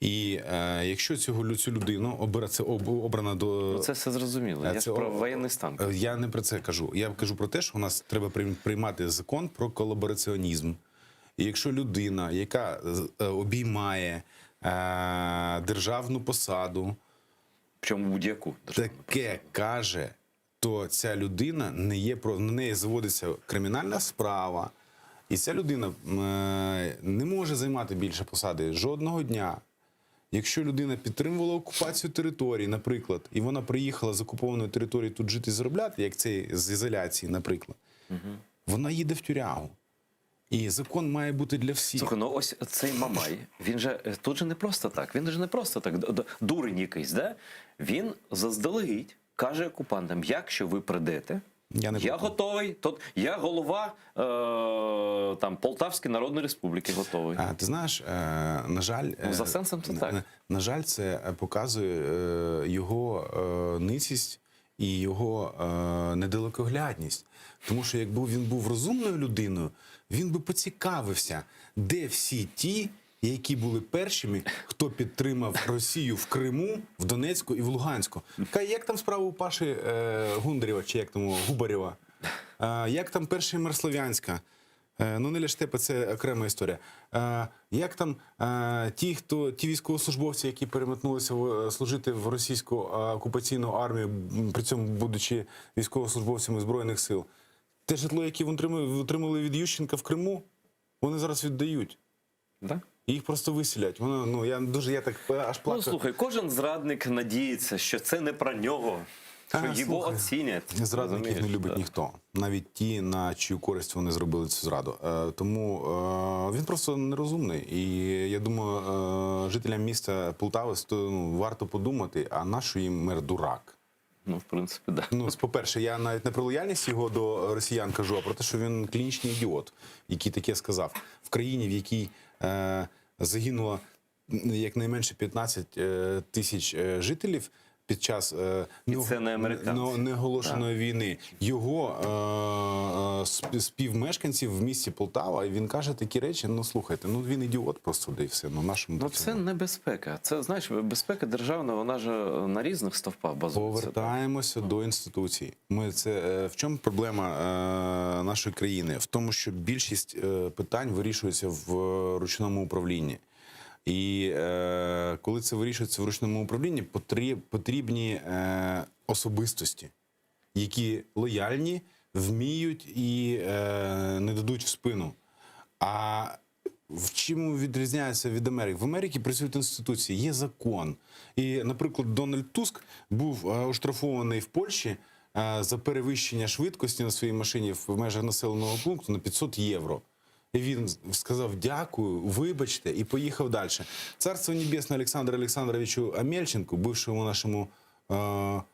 І е, якщо цього, лю- цю людину обира, це об, обрана до. Ну, це все зрозуміло. Е, Я ж це про о- воєнний стан. Е, Я не про це кажу. Я кажу про те, що у нас треба прийм- приймати закон про колабораціонізм. І якщо людина, яка е, обіймає е, державну посаду, Причому будь-яку державну. таке каже, то ця людина не є про на неї заводиться кримінальна справа, і ця людина е, не може займати більше посади жодного дня. Якщо людина підтримувала окупацію території, наприклад, і вона приїхала з окупованої території тут жити і заробляти, як це з ізоляції, наприклад, вона їде в тюрягу. І закон має бути для всіх. Слухай, ну ось цей Мамай, він же е, тут же не просто так. Він же не просто так д- д- дурень якийсь, да? Він заздалегідь каже окупантам: якщо ви придете, Я не я проти. готовий. Тут я голова е, там Полтавської Народної Республіки готовий. А, ти знаєш, е, на жаль, Ну, за е, сенсом це на- так. На, на жаль, це е, показує е, його е, ницість і його е, недалекоглядність. Тому що якби він був розумною людиною, він би поцікавився, де всі ті, які були першими, хто підтримав Росію в Криму, в Донецьку і в Луганську. Ка, як там справа у Паші е, Гундарєва, чи як там Губарєва? Е, як там перший мер Слов'янська? Е, Ну, Неля Штепа – це окрема історія. Е, Як там е, ті, хто ті військовослужбовці, які переметнулися в- е, служити в російську е, окупаційну армію, м, при цьому будучи військовослужбовцями збройних сил, те житло, яке вони отримали, отримали від Ющенка в Криму, вони зараз віддають. Да? Їх просто виселять. Воно ну я дуже я так е, аж Ну плакав. слухай, кожен зрадник надіється, що це не про нього, що А, його слухай, оцінять. Зрадників не Розумієш? любить Да. ніхто, навіть ті, на чию користь вони зробили цю зраду. Е, Тому е, він просто нерозумний. І я думаю, е, жителям міста Полтави сто- ну, варто подумати, а нащо їм мер дурак? Ну, в принципі, да. Ну, по-перше, я навіть не про лояльність його до росіян кажу, а про те, що він клінічний ідіот, який таке сказав. В країні, в якій е, загинуло м, якнайменше 15 е, тисяч е, жителів під час е, І це не американці. не- неоголошеної війни, його е, е, сп- співмешканців в місті Полтава, і він каже такі речі: ну слухайте, ну він ідіот просто да і все. Ну нашому Ну це небезпека. Це знаєш, безпека державна, вона ж е, на різних стовпах базується. Повертаємося до інституцій. Ми це е, в чому проблема е, нашої країни? В тому, що більшість е, питань вирішується в е, ручному управлінні. І е, коли це вирішується в ручному управлінні, потрібні е, особистості, які лояльні, вміють і е, не дадуть в спину. А в чому відрізняється від Америки? В Америці працюють інституції, є закон. І, наприклад, Дональд Туск був е, оштрафований в Польщі е, за перевищення швидкості на своїй машині в межах населеного пункту на 500 євро. І він сказав дякую, вибачте, і поїхав далі. Царство небесне Олександру Олександровичу Амельченку, бившому нашому е, е,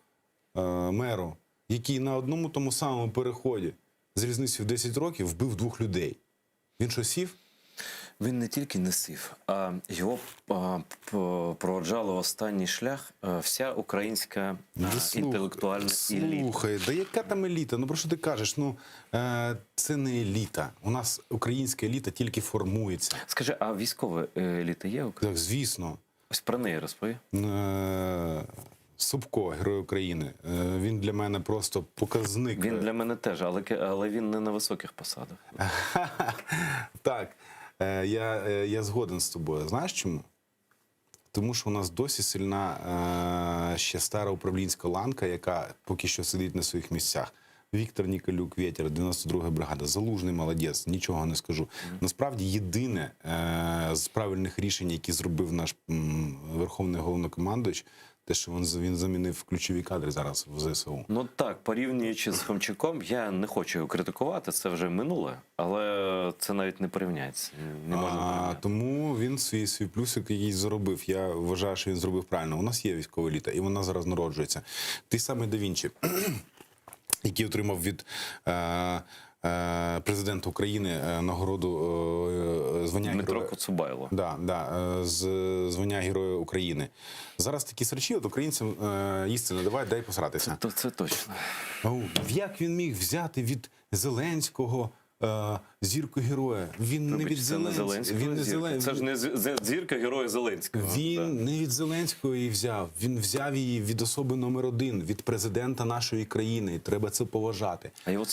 меру, який на одному тому самому переході з різницею в 10 років вбив двох людей. Він що сів? Він не тільки не сів, а його а, п- проводжала в останній шлях е, вся українська Да а, слух- інтелектуальна еліта. Слухай, да яка там еліта? Ну про що ти кажеш? Ну е, це не еліта. У нас українська еліта тільки формується. Скажи, а військова е, еліта є в Україні? Так, звісно. Ось про неї розпові. Е, Собко, Герой України. Він для мене просто показник. Він для мене теж, але він не на високих посадах. Так, я згоден з тобою. Знаєш чому? Тому що у нас досі сильна ще стара управлінська ланка, яка поки що сидить на своїх місцях. Віктор Ніколюк, Вєтер, 92-га бригада, Залужний молодець, нічого не скажу. Насправді, єдине з правильних рішень, які зробив наш верховний головнокомандувач, те, що він замінив ключові кадри зараз в ЗСУ. Ну так, порівнюючи з Хомчаком, я не хочу його критикувати, це вже минуле, але це навіть не порівняється. Не можна порівняти. Тому він свій плюсик якийсь заробив. Я вважаю, що він зробив правильно. У нас є військова еліта, і вона зараз народжується. Той самий Да Вінчі, який отримав від президента України нагороду звання Дмитро Героя. Коцубайло. Да, да, з звання Героя України. Зараз такі срачі, от українцям їсти не давай, дай посратися. То це точно. Ау, як він міг взяти від Зеленського зірку героя? Він не Вибач, від це не Зеленського. Зеленського Він не зірка. Зелен... Це ж не зірка героя Зеленського. Він Да. не від Зеленського її взяв. Він взяв її від особи номер один, від президента нашої країни. І треба це поважати. А його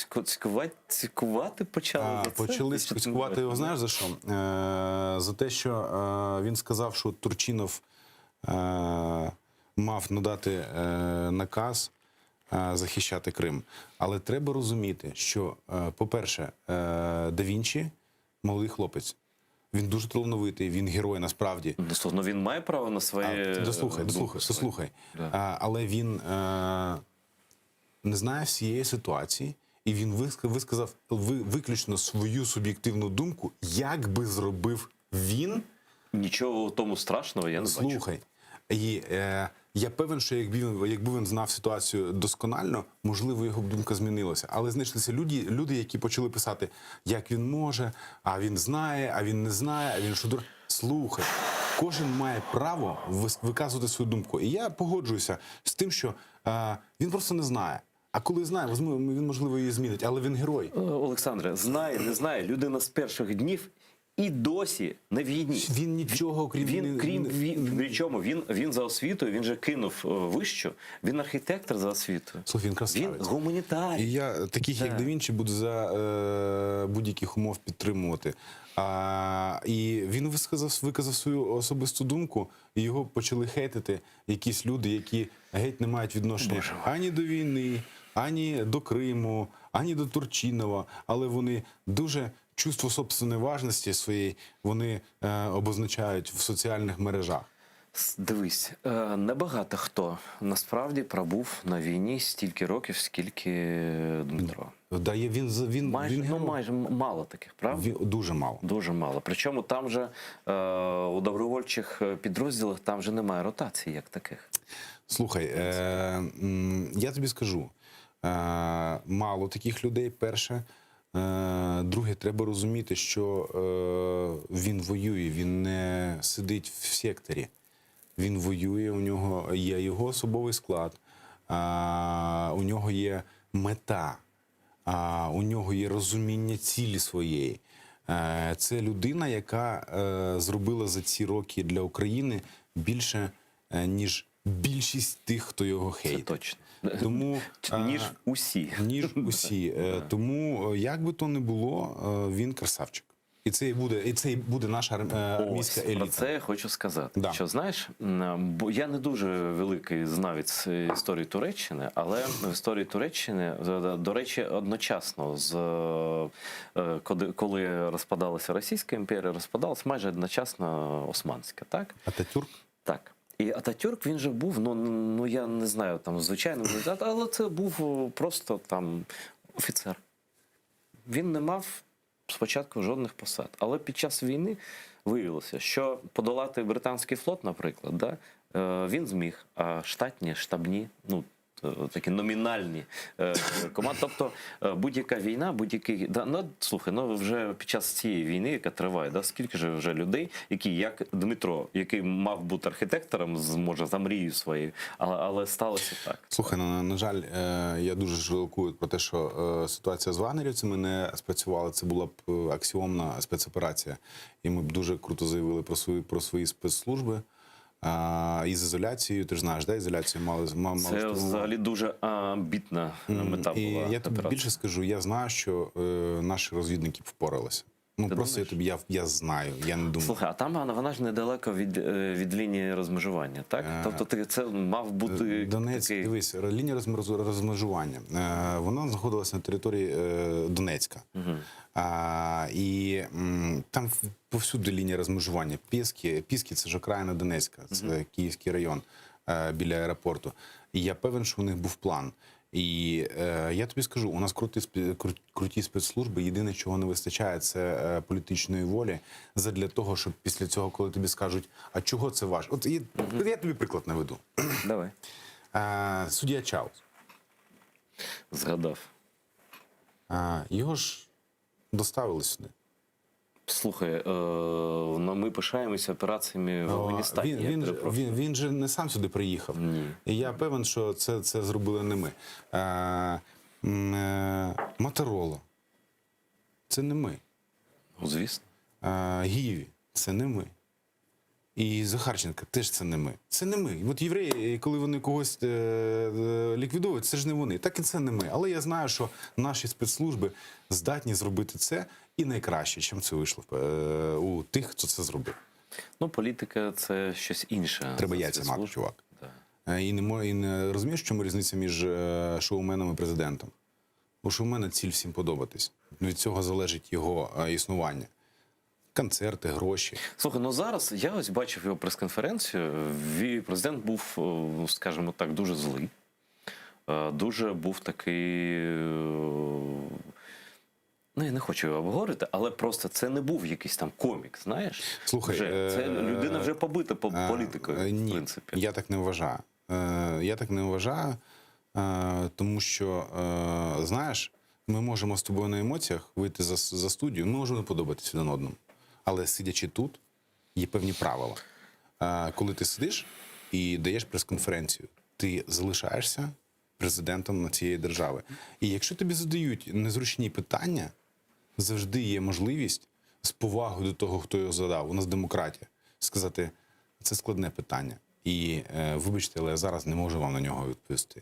цькувати почали А, за це? почали Чи ти цькувати його, знаєш за що? За те, що він сказав, що Турчинов мав надати наказ захищати Крим. Але треба розуміти, що, по-перше, Да Вінчі малий хлопець. Він дуже талановитий, він герой насправді. Ну, слухай, ну він має право на своє. А, дослухай, думку дослухай, свою. дослухай. Да. Але він не знає всієї ситуації, і він висказав виключно свою суб'єктивну думку, як би зробив він. Нічого в тому страшного я не бачу. Слухай. І я певен, що якби він знав ситуацію досконально, можливо, його б думка змінилася. Але знайшлися люди, які почали писати, як він може, а він знає, а він не знає, а він що дур. Слухай, кожен має право виказувати свою думку. І я погоджуюся з тим, що він просто не знає. А коли знає, він, можливо, її змінить, але він герой. Олександре, знає, не знає, людина з перших днів і досі на війні. Він нічого, крім Він, не- крім не- ві-, причому, він за освітою, він же кинув вищу, він архітектор за освітою. Слухай, він красавець. Він гуманітарій. І я таких, як Да. Да Вінчі, буду за будь-яких умов підтримувати. І він виказав свою особисту думку, і його почали хейтити якісь люди, які геть не мають відношення Боже мой. ані до війни, ані до Криму, ані до Турчинова, але вони дуже чувство собственної важності своєї вони обозначають в соціальних мережах. Дивись, небагато хто насправді пробув на війні стільки років, скільки Дмитро. Да, є, він з-, він, Майже, він ну, герой. майже мало таких, правда? Він, дуже мало. Дуже мало. Причому там же у добровольчих підрозділах там же немає ротації як таких. Слухай, я тобі скажу, мало таких людей, перше. Друге, треба розуміти, що він воює, він не сидить в секторі. Він воює, у нього є його особовий склад, у нього є мета, у нього є розуміння цілі своєї. Це людина, яка зробила за ці роки для України більше, ніж більшість тих, хто його Це хейтить. точно. Ніж усі. Ніж усі. Тому, як би то не було, він красавчик. І це і буде наша армійська Ось, про еліта. це я хочу сказати. Да. Що, знаєш, бо я не дуже великий знавець історії Туреччини, але в історії Туреччини, до речі, одночасно з коли розпадалася Російська імперія, розпадалася майже одночасно Османська, так? Ататюрк? Так. І Ататюрк, він же був, ну я не знаю, там, звичайно, але це був просто там офіцер. Він не мав спочатку жодних посад. Але під час війни виявилося, що подолати британський флот, наприклад, він зміг, а штатні, штабні, такі номінальні команди. Тобто будь-яка війна, будь-який... Да, ну, слухай, ну, вже під час цієї війни, яка триває, да, скільки ж вже людей, які, як Дмитро, який мав бути архітектором, може, за мрією своєю, але сталося так. Слухай, на жаль, я дуже жалкую про те, що ситуація з вагнерівцями не спрацювала. Це була б аксіомна спецоперація. І ми б дуже круто заявили про свої спецслужби. А, і з ізоляцією, ти ж знаєш, да, ізоляцію мали, мали Це штурмувати. взагалі дуже амбітна мета І була. я тобі операції. більше скажу, я знаю, що е, наші розвідники впоралися. Ну Ти просто я думаєш? тобі я, я знаю, я не думаю. Слухай, а там вона, вона ж недалеко від, е, від лінії розмежування, так? Тобто ти, це мав бути Е, Донецьк, такий... дивись, лінія розмерз- розмежування. Е, Вона знаходилася на території е, Донецька. А, і м, там в- повсюди лінія розмежування. Піски, Піски це ж окраїна Донецька, це Київський район е, біля аеропорту. І я певен, що у них був план. І е, я тобі скажу, у нас круті, спе- кру- круті спецслужби. Єдине, чого не вистачає, це е, політичної волі задля того, щоб після цього, коли тобі скажуть, а чого це ваш? От і, я тобі приклад наведу. Давай. Е, суддя Чаус. Згадав. Е, його ж доставили сюди. Слухай, е, ну, ми пишаємося операціями в Афганістані. Він, я він, же- перепрошую. він, він же не сам сюди приїхав. Ні. І я певен, що це, це зробили не ми. Е, м, е, Моторола. Це не ми. Ну, звісно. Е, Гіві. Це не ми. І Захарченка теж це не ми. Це не ми. От євреї, коли вони когось е, е, ліквідовують, це ж не вони. Так і це не ми. Але я знаю, що наші спецслужби здатні зробити це і найкраще, чим це вийшло е, у тих, хто це зробив. Ну, політика це щось інше. Треба за яйця мати, спецслужби. чувак. Да. Е, І не мо- і не розумієш, в чому різниця між е, шоуменом і президентом? У шоумена ціль всім подобатись. Від цього залежить його е, існування. Концерти, гроші. Слухай, ну зараз я ось бачив його прес-конференцію. Ві- Президент був, е, скажімо так, дуже злий. Е, Дуже був такий. е, Ну, я не хочу його обговорити, але просто це не був якийсь там комік, знаєш? Слухай, вже, це е, людина вже побита по Е, політикою, е, Ні, в принципі. Я так не вважаю. Е, Я так не вважаю, е, тому що, е, знаєш, ми можемо з тобою на емоціях вийти за, за студію, ми можемо не подобатися один одному. Але сидячи тут, є певні правила. Е, Коли ти сидиш і даєш прес-конференцію, ти залишаєшся президентом на цієї держави. І якщо тобі задають незручні питання, завжди є можливість з повагою до того, хто його задав. У нас демократія. Сказати, це складне питання. І е, вибачте, але я зараз не можу вам на нього відповісти.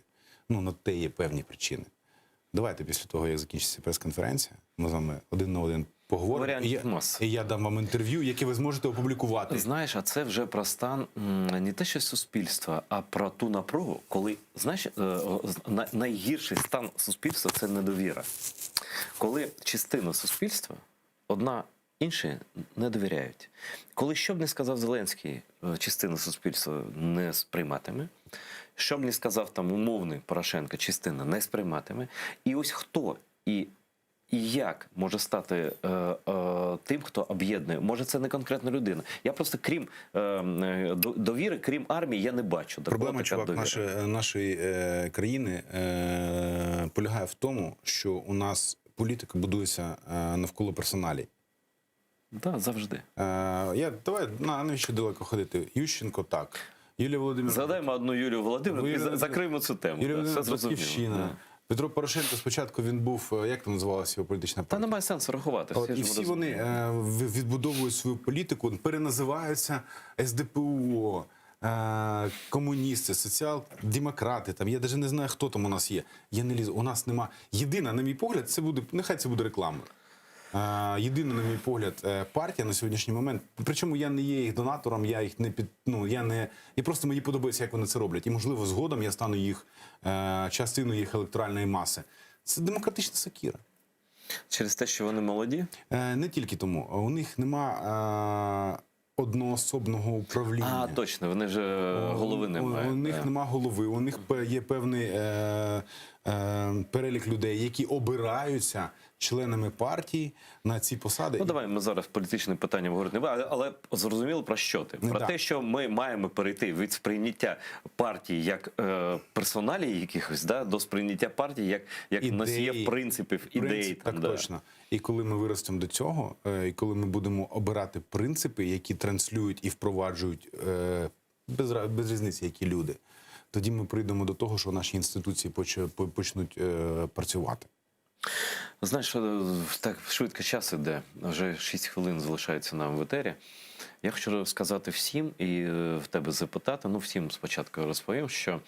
Ну, на те є певні причини. Давайте після того, як закінчиться прес-конференція, ми з вами один на один поговоримо. Варіантів І я, маса. і я дам вам інтерв'ю, яке ви зможете опублікувати. Знаєш, а це вже про стан м, не те, що суспільства, а про ту напругу, коли знаєш, е, о, з- на- найгірший стан суспільства це недовіра. Коли частина суспільства одна інші не довіряють. Коли що б не сказав Зеленський, е, частина суспільства не сприйматиме. Що б не сказав там умовний Порошенко, частина не сприйматиме. І ось хто і і як може стати е, е, тим, хто об'єднує? Може, це не конкретна людина. Я просто крім е, е, до- довіри, крім армії, я не бачу. До кого Проблема, така чувак, довіра. нашої, нашої е, країни е, полягає в тому, що у нас політика будується е, навколо персоналій. Да, завжди. Е, я, давай, на, навіщо далеко ходити? Ющенко так. Юлія Володимирівна. Згадаємо одну Юлію Володимирівну і Юлія за- закриємо цю тему. Юлія Да, все Володимирівна, зрозуміло. Батьківщина. Да. Петро Порошенко спочатку він був, е, як там називалася його політична Та партія? немає сенсу рахувати. От, ж і всі вони розуміють. е, в- відбудовують свою політику, переназиваються СДПУ, е, комуністи, соціал-демократи. Там я навіть не знаю, хто там у нас є. Я не лізу. У нас нема. Єдина, на мій погляд, це буде. Нехай це буде реклама. Е, Єдина, на мій погляд, е, партія на сьогоднішній момент. Причому я не є їх донатором, я їх не під. Ну я не і просто мені подобається, як вони це роблять. І можливо, згодом я стану їх е, частиною їх електоральної маси. Це демократична сокіра. Через те, що вони молоді. Е, Не тільки тому, у них нема е, одноособного управління. А, точно, вони ж е, голови У, немає. у них да. нема голови, у них пе- є певний е, е, перелік людей, які обираються членами партії на ці посади. Ну, давай ми зараз політичне питання говорити не будемо, але, але зрозуміло про що ти? Ну, Про да. те, що ми маємо перейти від сприйняття партії як е, персоналій якихось, да, до сприйняття партії як, як Ідеї. носіїв принципів, ідей. Принцип, Там, так да. точно. І коли ми виростемо до цього, е, і коли ми будемо обирати принципи, які транслюють і впроваджують е, без, ра- без різниці, які люди, тоді ми прийдемо до того, що наші інституції поч- по- почнуть е, працювати. Знаєш, що, е, так швидко час іде. Вже 6 хвилин залишається нам в етері. Я хочу сказати всім і е, в тебе запитати. Ну, всім спочатку розповім, що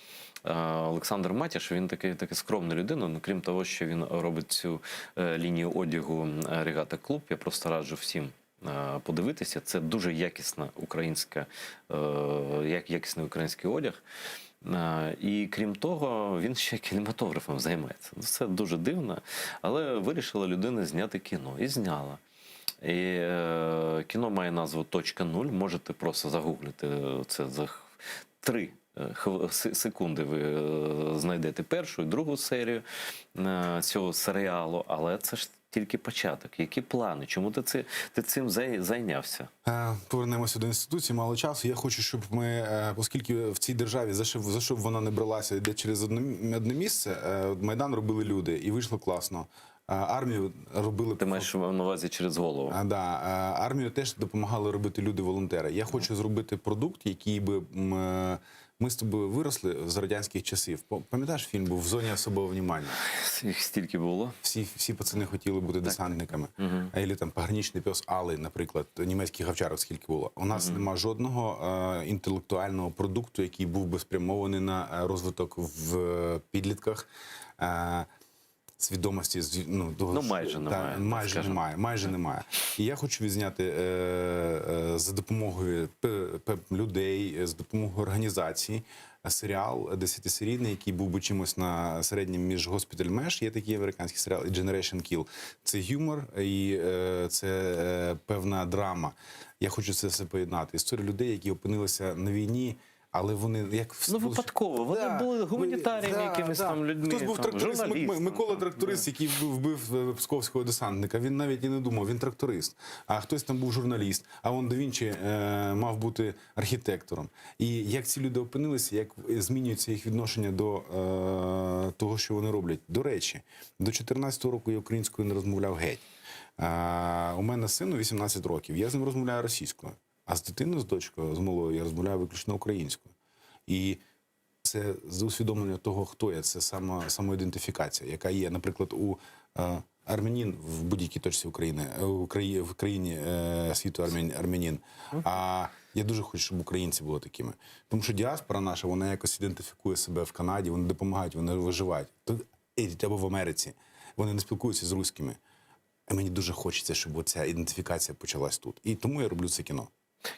е, Олександр Матіш, він такий, такий скромна людина. Ну, крім того, що він робить цю е, лінію одягу е, Регата Клуб. Я просто раджу всім. е, Подивитися, це дуже якісна українська, е, як- якісний український одяг. Е, І крім того, він ще кінематографом займається. Ну, Це дуже дивно, але вирішила людина зняти кіно і зняла. І е, кіно має назву Точка нуль. Можете просто загуглити це за х- три е, хв- се- секунди. Ви е, знайдете першу і другу серію е, цього серіалу, але це ж тільки початок. Які плани? Чому ти, це, ти цим зай- зайнявся? Е, Повернемося до інституції, мало часу. Я хочу, щоб ми, е, оскільки в цій державі за що, за що б вона не бралася, йде через одне, одне місце, е, Майдан робили люди, і вийшло класно. Е, Армію робили Ти маєш на увазі через голову. А, да, е, армію теж допомагали робити люди-волонтери. Я хочу зробити продукт, який би м, е, ми з тобою виросли з радянських часів. Пам'ятаєш, фільм був в зоні особого внимання? Їх стільки було. Всі, всі пацани хотіли бути десантниками. А Ілі там пограничний пес Али, наприклад, німецький гавчарок скільки було. У нас нема жодного е, інтелектуального продукту, який був би спрямований на е, розвиток в е, підлітках. Е, свідомості з- ну, того, Ну, що- майже та, немає, так майже скажемо. немає, майже немає. І я хочу відзняти е, е, за допомогою людей, е, з допомогою організації е, серіал десятисерійний, який був би чимось на середнім між Hospital Mesh, є такий американський серіал, і Generation Kill. Це юмор і е, це е, певна драма. Я хочу це все поєднати. Історію людей, які опинилися на війні. Але вони як Ну, випадково. Вони були гуманітаріями якимись там людьми, Хтось був там, тракторист, Мик- журналістом, Микола там, тракторист, який вбив е, псковського десантника. Він навіть і не думав, він тракторист. А хтось там був журналіст, а он да Вінчі е, мав бути архітектором. І як ці люди опинилися, як змінюється їх відношення до е, того, що вони роблять. До речі, до 14-го року я українською не розмовляв геть. Е, у мене сину 18 років, я з ним розмовляю російською. А з дитиною, з дочкою, з малою, я розмовляю виключно українською. І це з усвідомлення того, хто я, це сама самоідентифікація, яка є, наприклад, у е, армянин в будь-якій точці України, е, у краї, в країні е, світу армян, армянин. А я дуже хочу, щоб українці були такими. Тому що діаспора наша, вона якось ідентифікує себе в Канаді, вони допомагають, вони виживають. Тут е, або в Америці. Вони не спілкуються з руськими. А мені дуже хочеться, щоб оця ідентифікація почалась тут. І тому я роблю це кіно.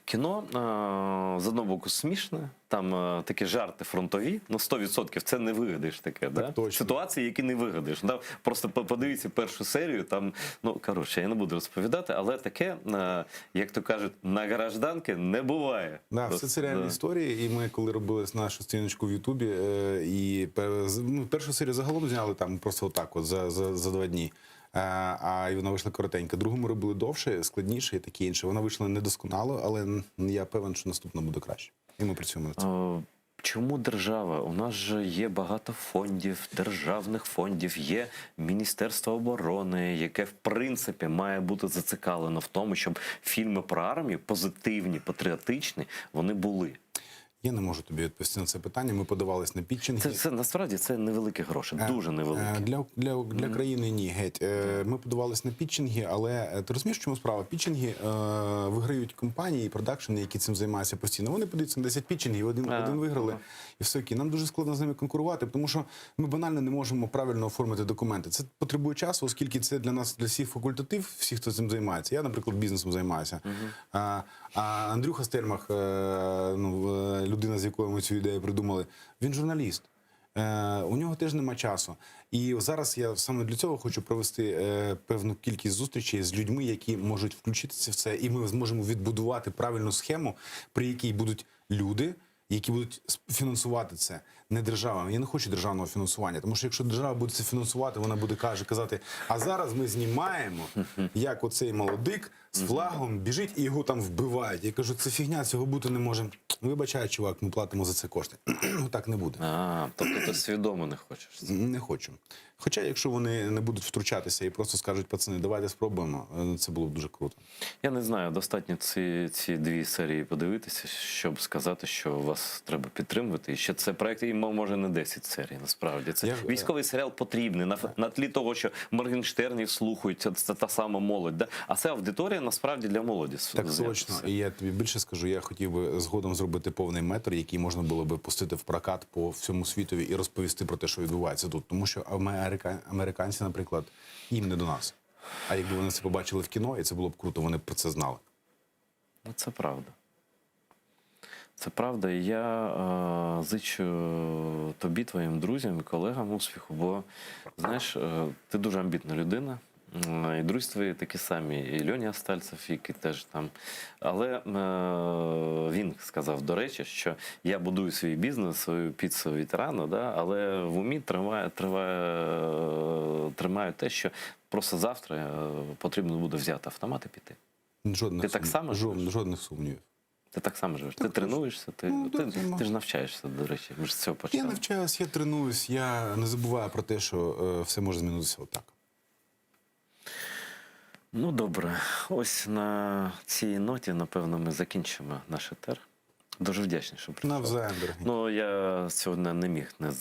Кіно е, з одного боку смішне, там е, такі жарти фронтові, ну 100% це не вигадаєш таке. да? точно. Ситуації, які не вигадаєш. Да? Просто подивіться першу серію, там, ну коротше, я не буду розповідати, але таке, е, як то кажуть, на гражданки не буває. Да, все це реальні Да. історії. І ми, коли робили нашу сторіночку в Ютубі, е, і ну, першу серію загалом зняли там просто отак, от за, за 2 дні. Е, А і вона вийшла коротенька. Другу ми робили довше, складніше і таке інше. Вона вийшла недосконало, але я певен, що наступна буде краще. І ми працюємо над цим. Е, Чому держава? У нас же є багато фондів, державних фондів, є Міністерство оборони, яке в принципі має бути зацікавлено в тому, щоб фільми про армію позитивні, патріотичні, вони були. Я не можу тобі відповісти на це питання. Ми подавались на пітчинги. Це, це насправді це невеликі гроші, дуже невеликі. Е, Для, для, для країни ні, геть. Е, Ми подавались на пітчинги, але е, ти розумієш, в чому справа? Пітчинги е, виграють компанії і продакшени, які цим займаються постійно. Вони подаються на 10 пітчингів, один, А, один виграли, і все окей. Нам дуже складно з ними конкурувати, тому що ми банально не можемо правильно оформити документи. Це потребує часу, оскільки це для нас, для всіх факультатив, всіх, хто цим займається. Я, наприклад, бізнесом займаюся. А, а Андрюха Стельмах, е, ну, е, людина, з якою ми цю ідею придумали, він журналіст. Е, у нього теж нема часу. І зараз я саме для цього хочу провести е, певну кількість зустрічей з людьми, які можуть включитися в це, і ми зможемо відбудувати правильну схему, при якій будуть люди, які будуть фінансувати це, не держава. Я не хочу державного фінансування, тому що якщо держава буде це фінансувати, вона буде каже, казати: а зараз ми знімаємо, як оцей молодик з флагом біжить і його там вбивають. Я кажу, це фігня, цього бути не може. Вибачай, чувак, ми платимо за це кошти. Ну так не буде. А, тобто ти свідомо не хочеш. Не хочу. Хоча, якщо вони не будуть втручатися і просто скажуть, пацани, давайте спробуємо, е, це було б дуже круто. Я не знаю, достатньо ці, ці дві серії подивитися, щоб сказати, що вас треба підтримувати. І що це проект. І ми може не 10 серій, насправді. Це Я- військовий серіал потрібний на, ф- на тлі того, що Моргенштернів слухають, це, це та сама молодь. Да? А це аудиторія насправді для молоді. с- Так знята точно. все. І я тобі більше скажу, я хотів би згодом зробити повний метр, який можна було би пустити в прокат по всьому світові і розповісти про те, що відбувається тут. Тому що америка... американці, наприклад, їм не до нас. А якби вони це побачили в кіно, і це було б круто, вони б про це знали. Ну, це правда. Це правда. І я е, зичу тобі, твоїм друзям і колегам успіху, бо знаєш, е, ти дуже амбітна людина. М, І друзі твої такі самі, і Льоня Остальцев, який теж там. Але е, він сказав, до речі, що я будую свій бізнес, свою піцу ветерану, да, але в умі тримаю, тримаю, тримаю те, що просто завтра е, потрібно буде взяти автомат і піти. Жодних Ти так сумнів- само жод- живеш? жодних сумнівів. Ти так само живеш. Ти Так, тренуєшся, ти, Ну, ти, так, займаюся. ти ж навчаєшся, до речі. Ми ж з цього почали. Я навчаюсь, я тренуюсь, я не забуваю про те, що е, все може змінитися отак. Ну добре, ось на цій ноті, напевно, ми закінчимо наш етер. Дуже вдячний, що прийшов. Навзаєм, дорогі. Ну я сьогодні не міг не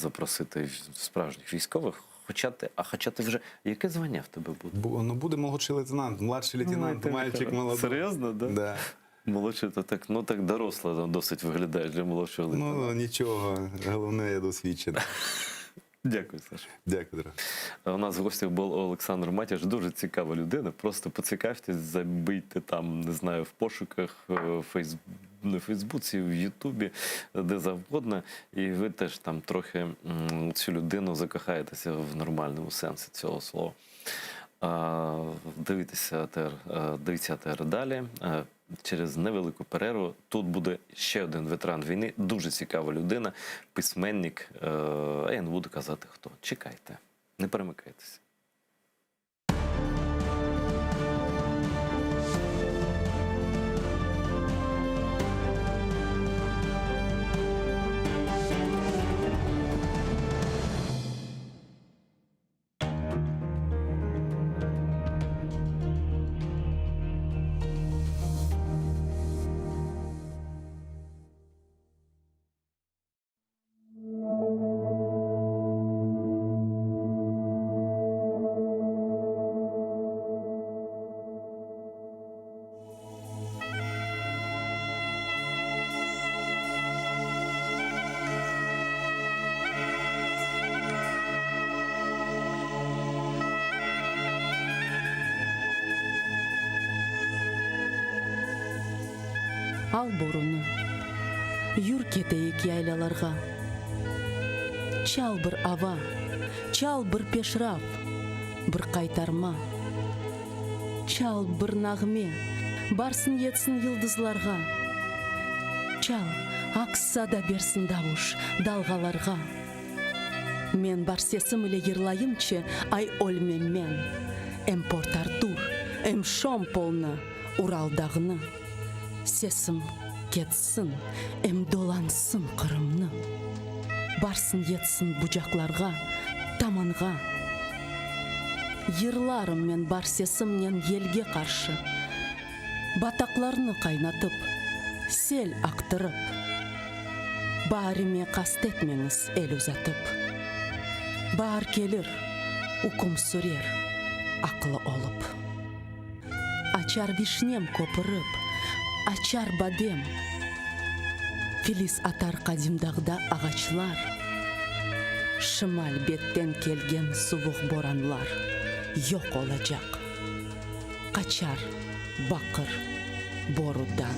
запросити справжніх військових. Хоча ти, а хоча ти вже яке звання в тебе буде? Бу- ну буде молодший лейтенант, младший лейтенант, Ну, ти мальчик молодой. Серйозно, да? Да. Молодший, то так, ну так доросло досить виглядаєш для молодшого лейтенанта. Ну нічого, головне, я досвідчений. Дякую, Саша. Дякую, дорогий. У нас в гостях був Олександр Матяш, дуже цікава людина. Просто поцікавтесь, забийте там, не знаю, в пошуках, е, фейс... на Фейсбуці, в Ютубі, де завгодно. І ви теж там трохи м, цю людину закохаєтеся в нормальному сенсі цього слова. А, Дивіться АТР, е, дивіться АТР далі. Е, Через невелику перерву тут буде ще один ветеран війни, дуже цікава людина, письменник. Е, А я не буду казати хто. Чекайте, не перемикайтеся. Al borunı, yür keteyik yaylalarğa. Çal bir ava, çal bir peşraf, bir qaytarma. Çal bir nağme, barsın yetsin yıldızlarğa. Çal, aks sada bersin davuş dalğalarğa. Men bar sesim ile yırlayımçı, ay ölmem men. Em Port-Artur, em Şompolnı, Ural dağını. Sesim ketsin, em dolansın Qırımnı. Barsın yetsin bucaqlarğa, tamanğa. Yırlarım men bar sesimnen yelge qarşı, Bataqlarnı qaynatıp, sel aqtırıp. Baarime qast etmeñiz el uzatıp. Baar kelir, üküm sürer aqlı olıp. Açar vişnem köpürip, açar badem. Filis atar qadim dağda ağaçlar. Şimal betten kelgen suvuq boranlar yoq olacaq, qaçar baqır borudan.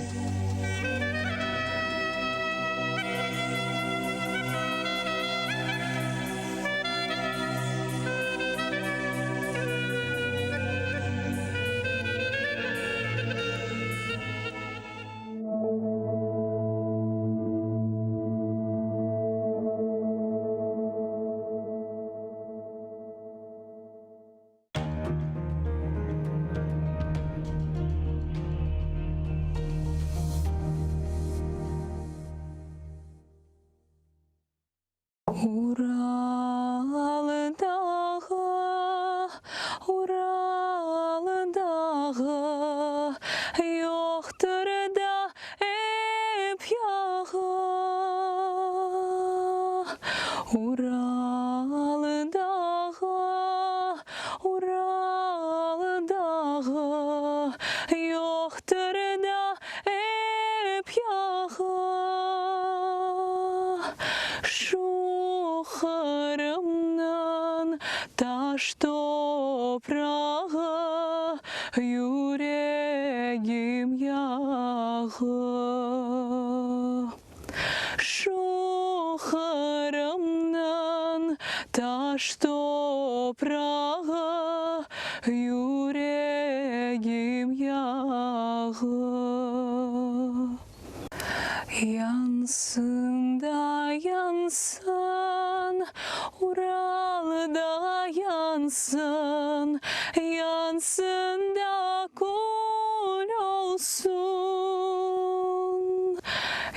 Ural dağı, Ural dağı, Yoqtır da ep yağı. Şu Qırımnıñ taş toprağı, Yüregim yağı. Şu Qırımnıñ taş toprağı, Yüregim yağı. Yansın da yansın, Ural da yansın, Yansın da kül olsun.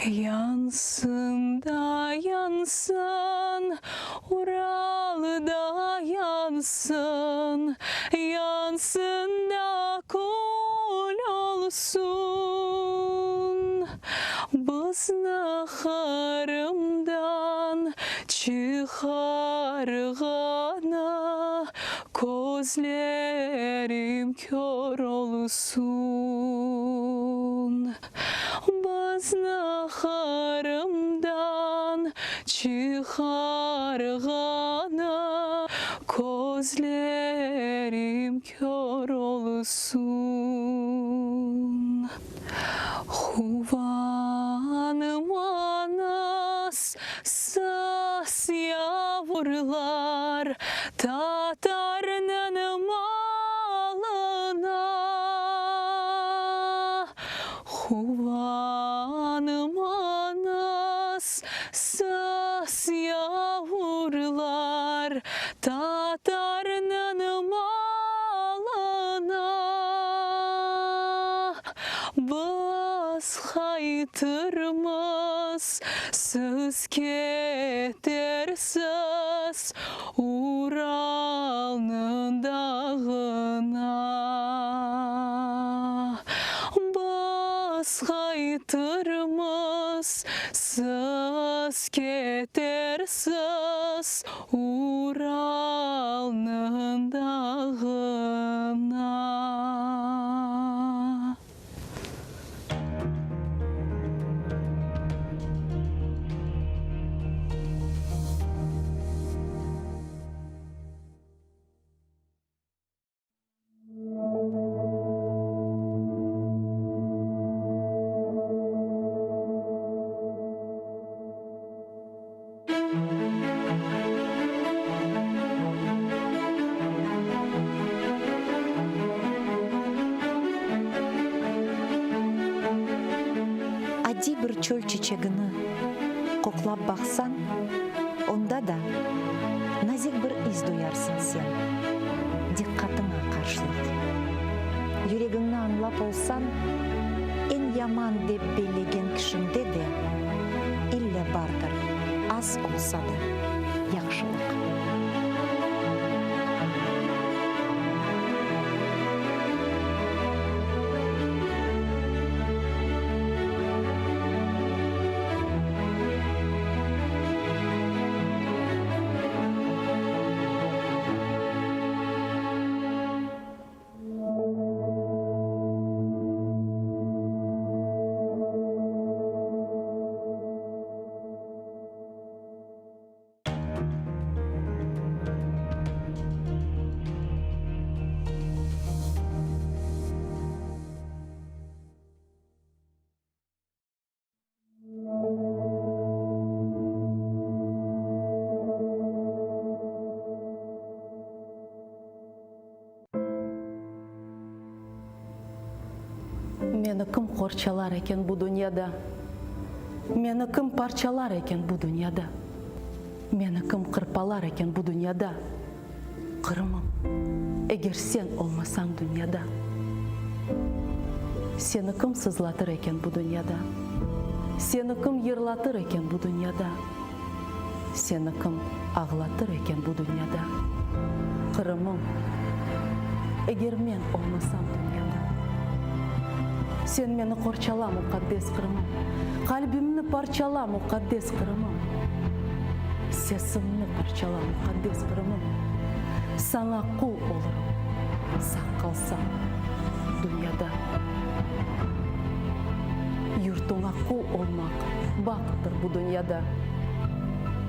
Yansın da yansın, Ural da yansın, Yansın da kül olsun. Bizni Qırımdan çıqarğanı, Közlerim kör olsun. Bizni Qırımdan çıqarğanı, Közlerim kör olsun. Quvanmañız, siz, yavurlar, Tatarnıñ malına. Quvanmañız, siz, yavurlar, Tatarnıñ malına. Biz qaytırmız, siz ketersiz Uralnıñ dağına. Biz qaytırmız, siz ketersiz Uralnıñ dağına. Adiy bir çöl çiçegini qoqlap baqsañ, onda da nazik bir is duyarsıñ sen, diqqatıña qarşılıq. Yüregiñni añlap olsañ, eñ yaman dep bellegen kişiñde de ille bardır, az olsa da, yahşılıq. Meni kim qorçalar eken bu dünyada? Meni kim parçalar eken bu dünyada? Meni kim qırpalar eken bu dünyada? Qırımım, eger sen olmasañ dünyada? Seni kim sızlatır eken bu dünyada? Seni kim yırlatır eken bu dünyada? Seni kim ağlatır eken bu dünyada? Qırımım, eger men olmasam dünyada? Sen meni qorçala, muqaddes Qırımım, Qalbimni parçala, muqaddes Qırımım. Sesimni parçala, muqaddes Qırımım, Saña qul olurım, sağ qalsam dünyada. Yurtuña qul olmaq bahttır bu dünyada,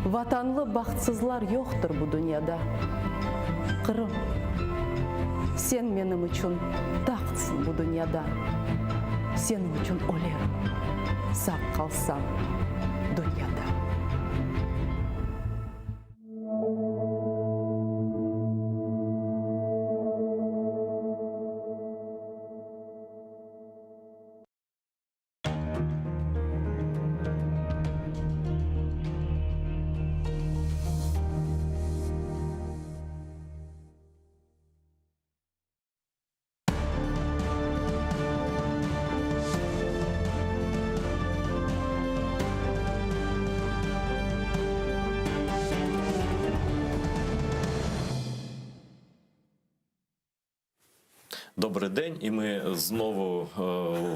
Vatanlı bahtsızlar yoqtır bu dünyada. Qırım, sen menim içün tahtsıñ bu dünyada, Seniñ içün ölerim, sağ qalsam dünyada. Добрий день, і ми знову е,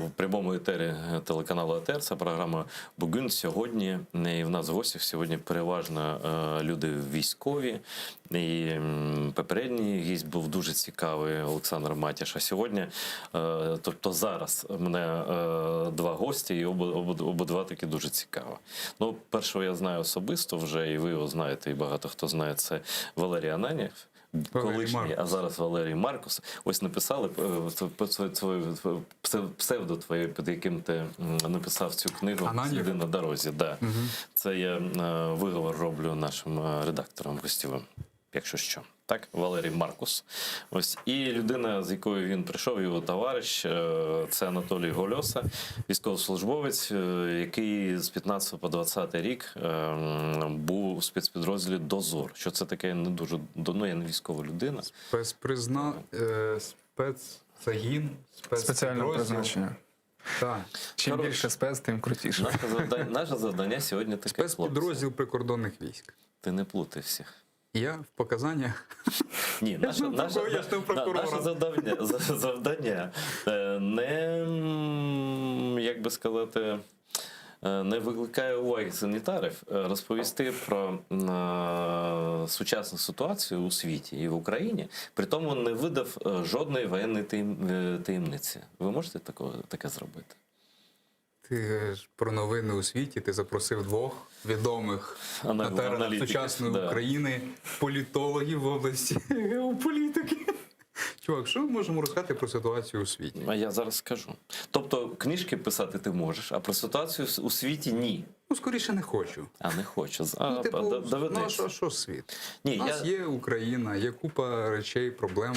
в прямому етері телеканалу АТР. Це програма Бугюн. Сьогодні і в нас в гостях сьогодні переважно е, люди військові. І попередній гість був дуже цікавий Олександр Матіш. А сьогодні, е, тобто зараз, мене два гості, і обидва таки дуже цікаво. Ну, першого я знаю особисто вже, і ви його знаєте, і багато хто знає, це Валерій Ананєв. Колишній, а зараз Валерій Маркус. Ось написали е, твою псевдо твоє, під яким ти написав цю книгу «Сліди на дорозі. Да. Угу. Це я е, виговор роблю нашим е, редакторам гостєвим, якщо що. Так, Валерій Маркус. Ось і людина, з якою він прийшов, його товариш, е, це Анатолій Гольоса, військовослужбовець, е, який з 15 по 20 рік е, був у спецпідрозділі Дозор. Що це таке? Не дуже ну, я не військова людина. Спецпризна... Спецзагін, Спеціального призначення. Так. Чим Коротше, більше спец, тим крутіше. Наше завдання, наше завдання сьогодні таке. Спецпідрозділ прикордонних військ. Ти не плутай всіх. Я в показаннях. Ні, наше, наше, наше завдання, завдання е, не, як би сказати, е, не викликає уваги санітарів е, розповісти про сучасну ситуацію у світі і в Україні, при тому не видав жодної воєнної таємниці. Ви можете такого, таке зробити? Ти ж про новини у світі, ти запросив двох відомих на теренах сучасної да. України політологів в області геополітики. Чувак, що ми можемо розказати про ситуацію у світі? А я зараз скажу. Тобто, книжки писати ти можеш, а про ситуацію у світі ні. Ну, скоріше не хочу. А не хочу. А, ну, типу, ну, а що, що світ? Ні, у нас я... є Україна, є купа речей, проблем,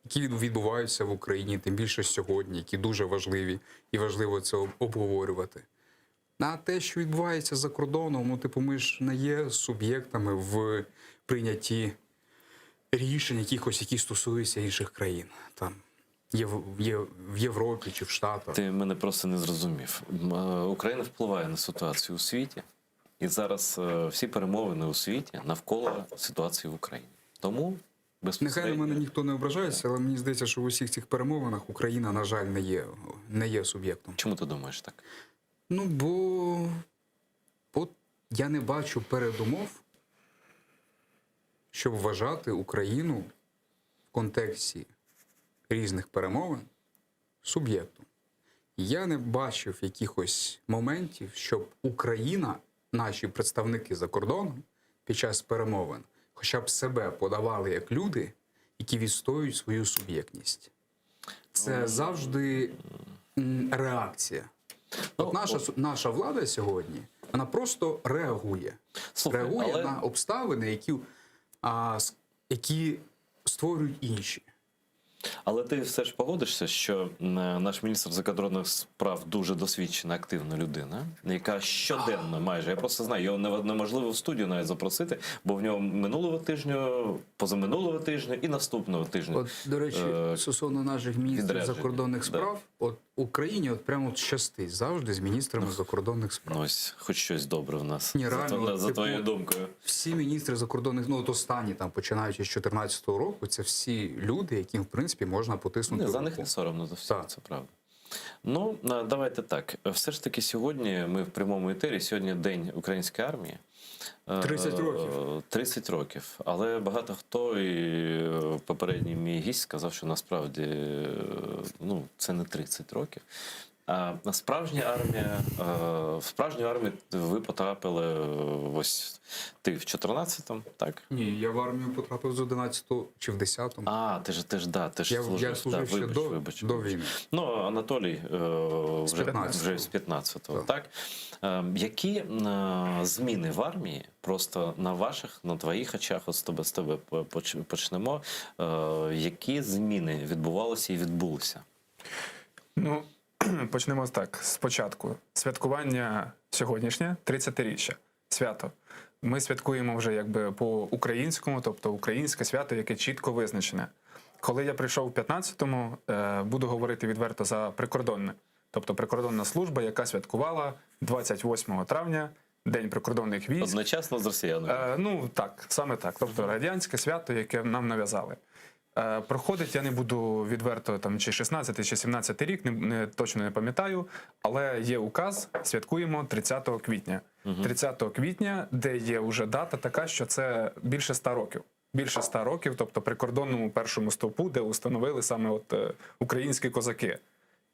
які відбуваються в Україні, тим більше сьогодні, які дуже важливі, і важливо це обговорювати. А те, що відбувається за кордоном, ну, типу, ми ж не є суб'єктами в прийнятті рішень якихось, які стосуються інших країн. Там є є в Європі чи в Штатах. Ти мене просто не зрозумів. Е, Україна впливає на ситуацію у світі, і зараз е, всі перемовини у світі навколо ситуації в Україні. Тому Нехай на мене ніхто не ображається, але мені здається, що в усіх цих перемовинах Україна, на жаль, не є, не є суб'єктом. Чому ти думаєш так? Ну, бо от я не бачу передумов, щоб вважати Україну в контексті різних перемовин суб'єктом. Я не бачив якихось моментів, щоб Україна, наші представники за кордоном під час перемовин, хоча б себе подавали як люди, які відстоюють свою суб'єктність. Це завжди реакція. От наша, наша влада сьогодні, вона просто реагує. Слухай, реагує але... на обставини, які, а, які створюють інші. Але ти все ж погодишся, що наш міністр закордонних справ дуже досвідчена, активна людина, яка щоденно майже, я просто знаю, його неможливо в студію навіть запросити, бо в нього минулого тижня, позаминулого тижня і наступного тижня. От, до речі, е, стосовно наших міністрів відрядження. закордонних справ, Да. от Україні от прямо от щастить завжди з міністрами закордонних справ. Ну, ось, хоч щось добре в нас. Ні, за, реально, за, за типу, твоєю думкою. Всі міністри закордонних, ну от останні там, починаючи з 2014 року, це всі люди, яким, в принципі, можна потиснути Ні, за руку. них не соромно за все, Так. це правда. Ну, е, давайте так. Все ж таки, сьогодні ми в прямому етері. Сьогодні День української армії. Е, 30 років. 30 років. Але багато хто і е, попередній мій гість сказав, що насправді е, ну, це не 30 років. А справжня армія, е, в справжню армію ви потрапили е, ось ти в 14-му, так? Ні, я в армію потрапив з 11-го чи в 10-му. А, ти ж ти ж да, ти ж Я- служив. я служив да, ще вибач, до- вибач, до вибач. війни. Ну, Анатолій е, вже, 15-го. вже з 15-го, Так. так? Е, які е, зміни в армії просто на ваших, на твоїх очах, от з тебе, з тебе поч- почнемо, е, які зміни відбувалися і відбулися? Ну, почнемо так. Спочатку. Святкування сьогоднішнє 30-річчя. Свято. Ми святкуємо вже якби по-українському, тобто українське свято, яке чітко визначене. Коли я прийшов в 15-му, е, буду говорити відверто за прикордонне. Тобто прикордонна служба, яка святкувала 28 травня, День прикордонних військ. Одночасно з росіянами. Е, ну так, саме так. Тобто радянське свято, яке нам нав'язали. Е, проходить, я не буду відверто там чи 16, чи 17 рік, не, не точно не пам'ятаю, але є указ, святкуємо 30 квітня. 30 квітня, де є вже дата така, що це більше 100 років. Більше 100 років, тобто прикордонному першому стовпу, де установили саме от е, українські козаки.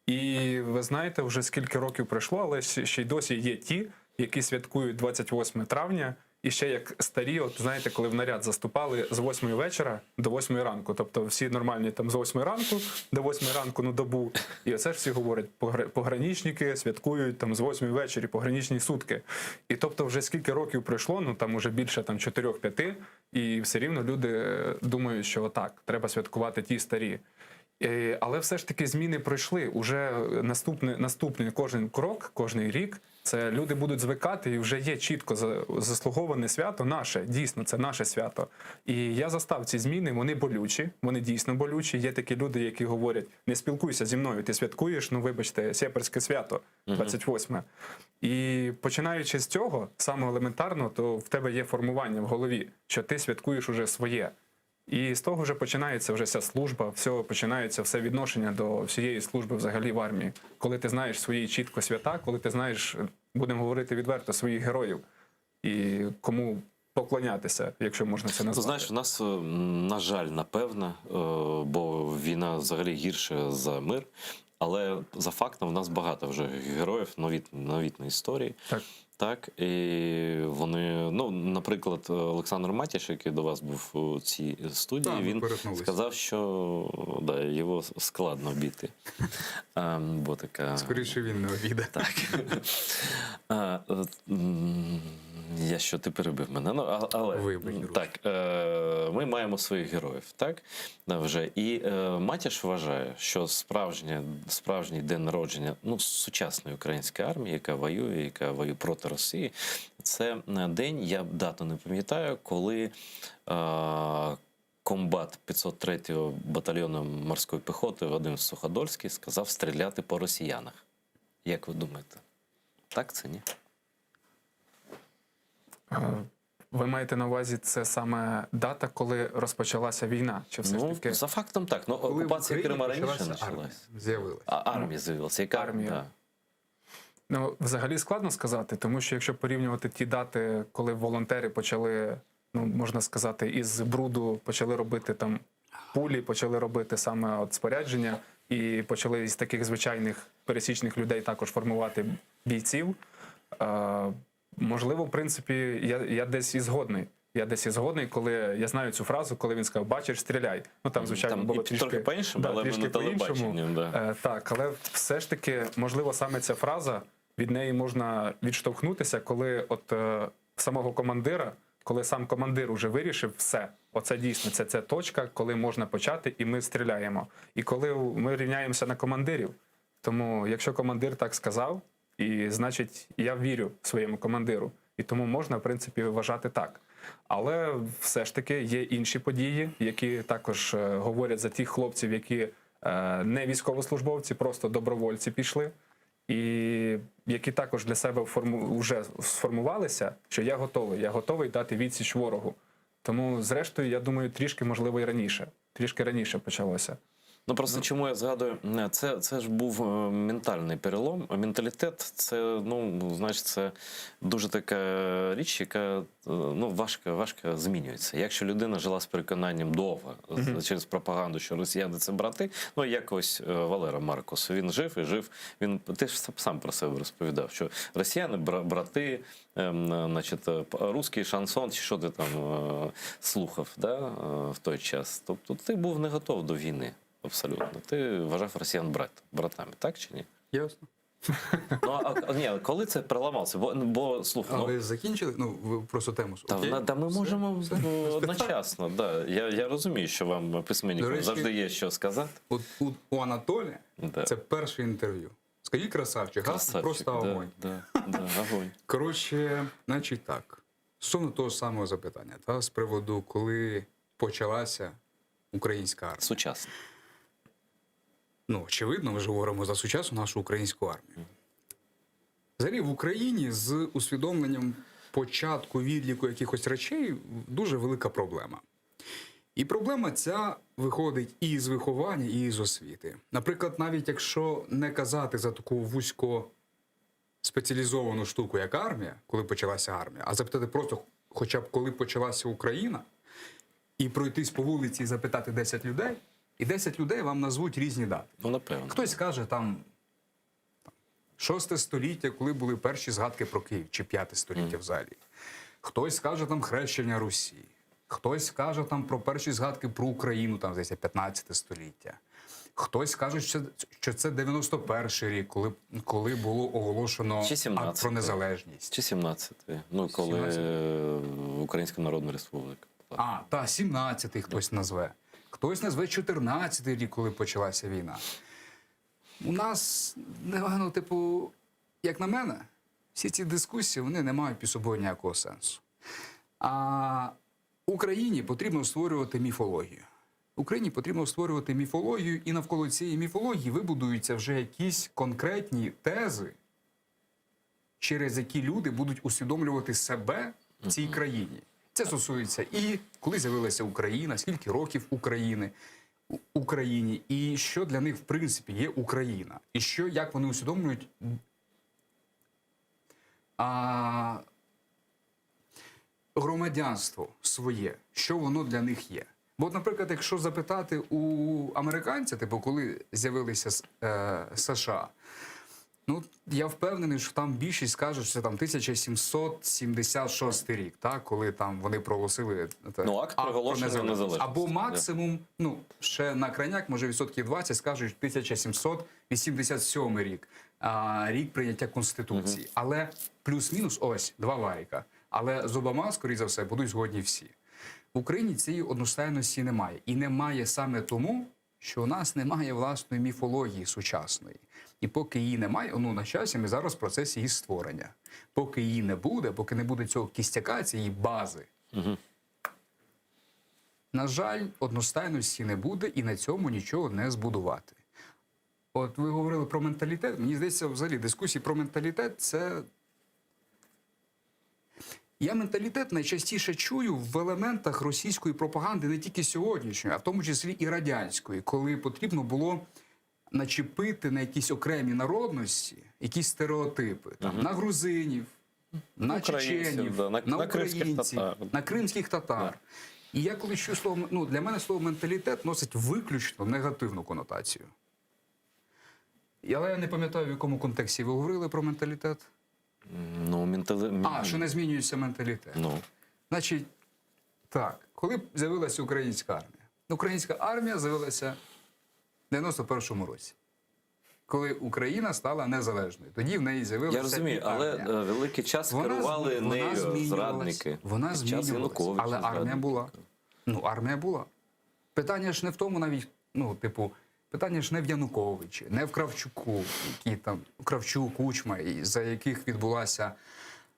І ви знаєте, вже скільки років пройшло, але ще ще й досі є ті, які святкують 28 травня, і ще як старі, от знаєте, коли в наряд заступали з 8 вечора до 8 ранку. Тобто всі нормальні там з 8 ранку до 8 ранку на добу. І оце ж всі говорять, погра- пограничники святкують там з 8 вечора пограничні сутки. І тобто, вже скільки років пройшло, ну там уже більше там 4-5, і все рівно люди е, думають, що отак, треба святкувати ті старі. Е, Але все ж таки зміни пройшли. Уже наступний, наступний кожен крок, кожний рік, це люди будуть звикати, і вже є чітко за- заслуговане свято наше. Дійсно, це наше свято. І я застав ці зміни, вони болючі, вони дійсно болючі. Є такі люди, які говорять: не спілкуйся зі мною, ти святкуєш, ну вибачте, сепарське свято, 28. І починаючи з цього, саме елементарно, то в тебе є формування в голові, що ти святкуєш уже своє. І з того вже починається вже вся служба, все починається все відношення до всієї служби взагалі в армії. Коли ти знаєш свої чітко свята, коли ти знаєш, будемо говорити відверто, своїх героїв і кому поклонятися, якщо можна це Ну, назвати. знаєш, у нас, е, на жаль, напевно, е, бо війна взагалі гірше за мир. Але за фактом в нас багато вже героїв новіт, новітної історії. Так. Так, і вони, ну, наприклад, Олександр Матіш, який до вас був у цій студії, Так, ми він перетнулися. сказав, що да, його складно обійти. Ем, Бо така Скоріше він не обійде. так. А, е, м, я що ти перебив мене? Ну, а- але Вибач, друже. так, е, ми маємо своїх героїв, так? Е, Вже. І е, Матяш вважає, що справжнє, справжній день народження ну, сучасної української армії, яка воює, яка воює проти Росії, це е, день, я дату не пам'ятаю, коли. Е, Комбат 503-го батальйону морської піхоти Вадим Суходольський сказав стріляти по росіянах. Як ви думаєте? Так це ні? Е, Ви маєте на увазі це саме дата, коли розпочалася війна? Чи все ж ну, таки за фактом так. Ну, Коли в окупація Україні Крима раніше почалася армія, почалась. З'явилася. А армія з'явилася. Яка Армія. Да. Ну, взагалі складно сказати, тому що якщо порівнювати ті дати, коли волонтери почали, ну можна сказати, із бруду почали робити там пулі, почали робити саме от спорядження, і почали із таких звичайних пересічних людей також формувати бійців. Е, можливо, в принципі, я, я десь і згодний. Я десь і згодний, коли я знаю цю фразу, коли він сказав, бачиш, стріляй. Ну там, звичайно, Там було і трішки трохи по-іншому, але ми трішки на по-іншому. телебаченні, да. Е, Так, але все ж таки, можливо, саме ця фраза від неї можна відштовхнутися, коли от е, самого командира, коли сам командир уже вирішив все, оце дійсно це, це точка, коли можна почати, і ми стріляємо. І коли ми рівняємося на командирів. Тому, якщо командир так сказав, і значить, я вірю своєму командиру, і тому можна, в принципі, вважати так. Але все ж таки є інші події, які також е, говорять за тих хлопців, які е, не військовослужбовці, просто добровольці пішли, і які також для себе форму, вже сформувалися, що я готовий, я готовий дати відсіч ворогу. Тому, зрештою, я думаю, трішки можливо і раніше, трішки раніше почалося. Ну просто чому я згадую, е, це, це ж був е, ментальний перелом. Менталітет це, ну, знаєш, це дуже така річ, яка е, ну, важко, важко змінюється. Якщо людина жила з переконанням довго з- через пропаганду, що росіяни це брати, ну якось е, Валера Маркос, він жив і жив. Він ти ж сам про себе розповідав, що росіяни бра- брати, ем, е, значить, е, п- русський шансон, чи що ти там е, слухав да, е, в той час. Тобто ти був не готов до війни. Абсолютно. Ти вважав росіян брат, братами, так чи ні? Ясно. Ну, а, а, ні, коли це переламалося? Бо, бо слухай, А ну, ви закінчили? Ну, ви просто тему. та, Окей? на- та ми Все? можемо Все? ну, одночасно. Да. Я, я розумію, що вам, письменникам, До речі- завжди є що сказати. От у, у Анатолія Да. це перше інтерв'ю. Скажіть, красавчик, га? Красавчик, просто да, огонь. Да, да, огонь. Коротше, значить так. Стосовно того самого запитання, та, з приводу, коли почалася українська армія. Сучасно. Ну, очевидно, ми ж говоримо за сучасну нашу українську армію. Взагалі в Україні з усвідомленням початку відліку якихось речей дуже велика проблема. І проблема ця виходить і з виховання, і з освіти. Наприклад, навіть якщо не казати за таку вузько спеціалізовану штуку, як армія, коли почалася армія, а запитати просто, хоча б коли почалася Україна, і пройтись по вулиці і запитати 10 людей, і 10 людей вам назвуть різні дати. Ну, напевно. Хтось каже там шосте століття, коли були перші згадки про Київ, чи п'яте століття взагалі. Хтось каже там хрещення Русі, хтось каже там про перші згадки про Україну, там здається, 15 століття. Хтось каже, що це, що це 91 рік, коли, коли було оголошено Чи акт 17-й. про незалежність. Чи 17-й? Ну, коли 17-й. е, Українська Народна Республіка. була. А, та, 17-й хтось назве. Хтось назве 14-й рік, коли почалася війна. У нас, ну, типу, як на мене, всі ці дискусії вони не мають під собою ніякого сенсу. А Україні потрібно створювати міфологію. Україні потрібно створювати міфологію, і навколо цієї міфології вибудуються вже якісь конкретні тези, через які люди будуть усвідомлювати себе в цій країні. Це стосується і коли з'явилася Україна, скільки років України У- Україні, і що для них в принципі є Україна, і що як вони усвідомлюють а, громадянство своє, що воно для них є. Бо, от, наприклад, якщо запитати у американця, типу, коли з'явилися С- е, США, ну я впевнений, що там більшість скаже, що це там 1776 рік, так, коли там вони проголосили те, Ну, акт проголошення незалежності, Або да. максимум, ну ще на крайняк, може відсотків 20 скажуть 1787 рік, а, рік прийняття конституції. Але плюс-мінус, ось два варіка. Але з обома, скоріш за все, будуть згодні всі. В Україні цієї одностайності немає. І немає саме тому, що у нас немає власної міфології сучасної. І поки її немає, ну на часі ми зараз в процесі її створення. Поки її не буде, поки не буде цього кістяка, цієї бази, на жаль, одностайності не буде і на цьому нічого не збудувати. От ви говорили про менталітет. Мені здається, взагалі дискусії про менталітет це. Я менталітет найчастіше чую в елементах російської пропаганди не тільки сьогоднішньої, а в тому числі і радянської, коли потрібно було начепити на якісь окремі народності якісь стереотипи там, на грузинів, на Українців, чеченів, да, на- на, на кримських українців, татар. на кримських татар. І я коли чую слово, ну для мене слово менталітет носить виключно негативну конотацію. І- Але я не пам'ятаю, в якому контексті ви говорили про менталітет. Ну, ментали... А, що не змінюється менталітет. Ну, Значить, так, коли з'явилася українська армія? Українська армія з'явилася в 91-му році, коли Україна стала незалежною. Тоді в неї з'явилася. я розумію, і але армія. е, великий час Вона керували змі- вона нею змінювалась. зрадники. Вона Під час змінювалась, Януковича але армія зрадники. була. Ну, армія була. Питання ж не в тому навіть, ну, типу, питання ж не в Януковичі, не в Кравчуку, які там Кравчук, Кучма, і за яких відбулося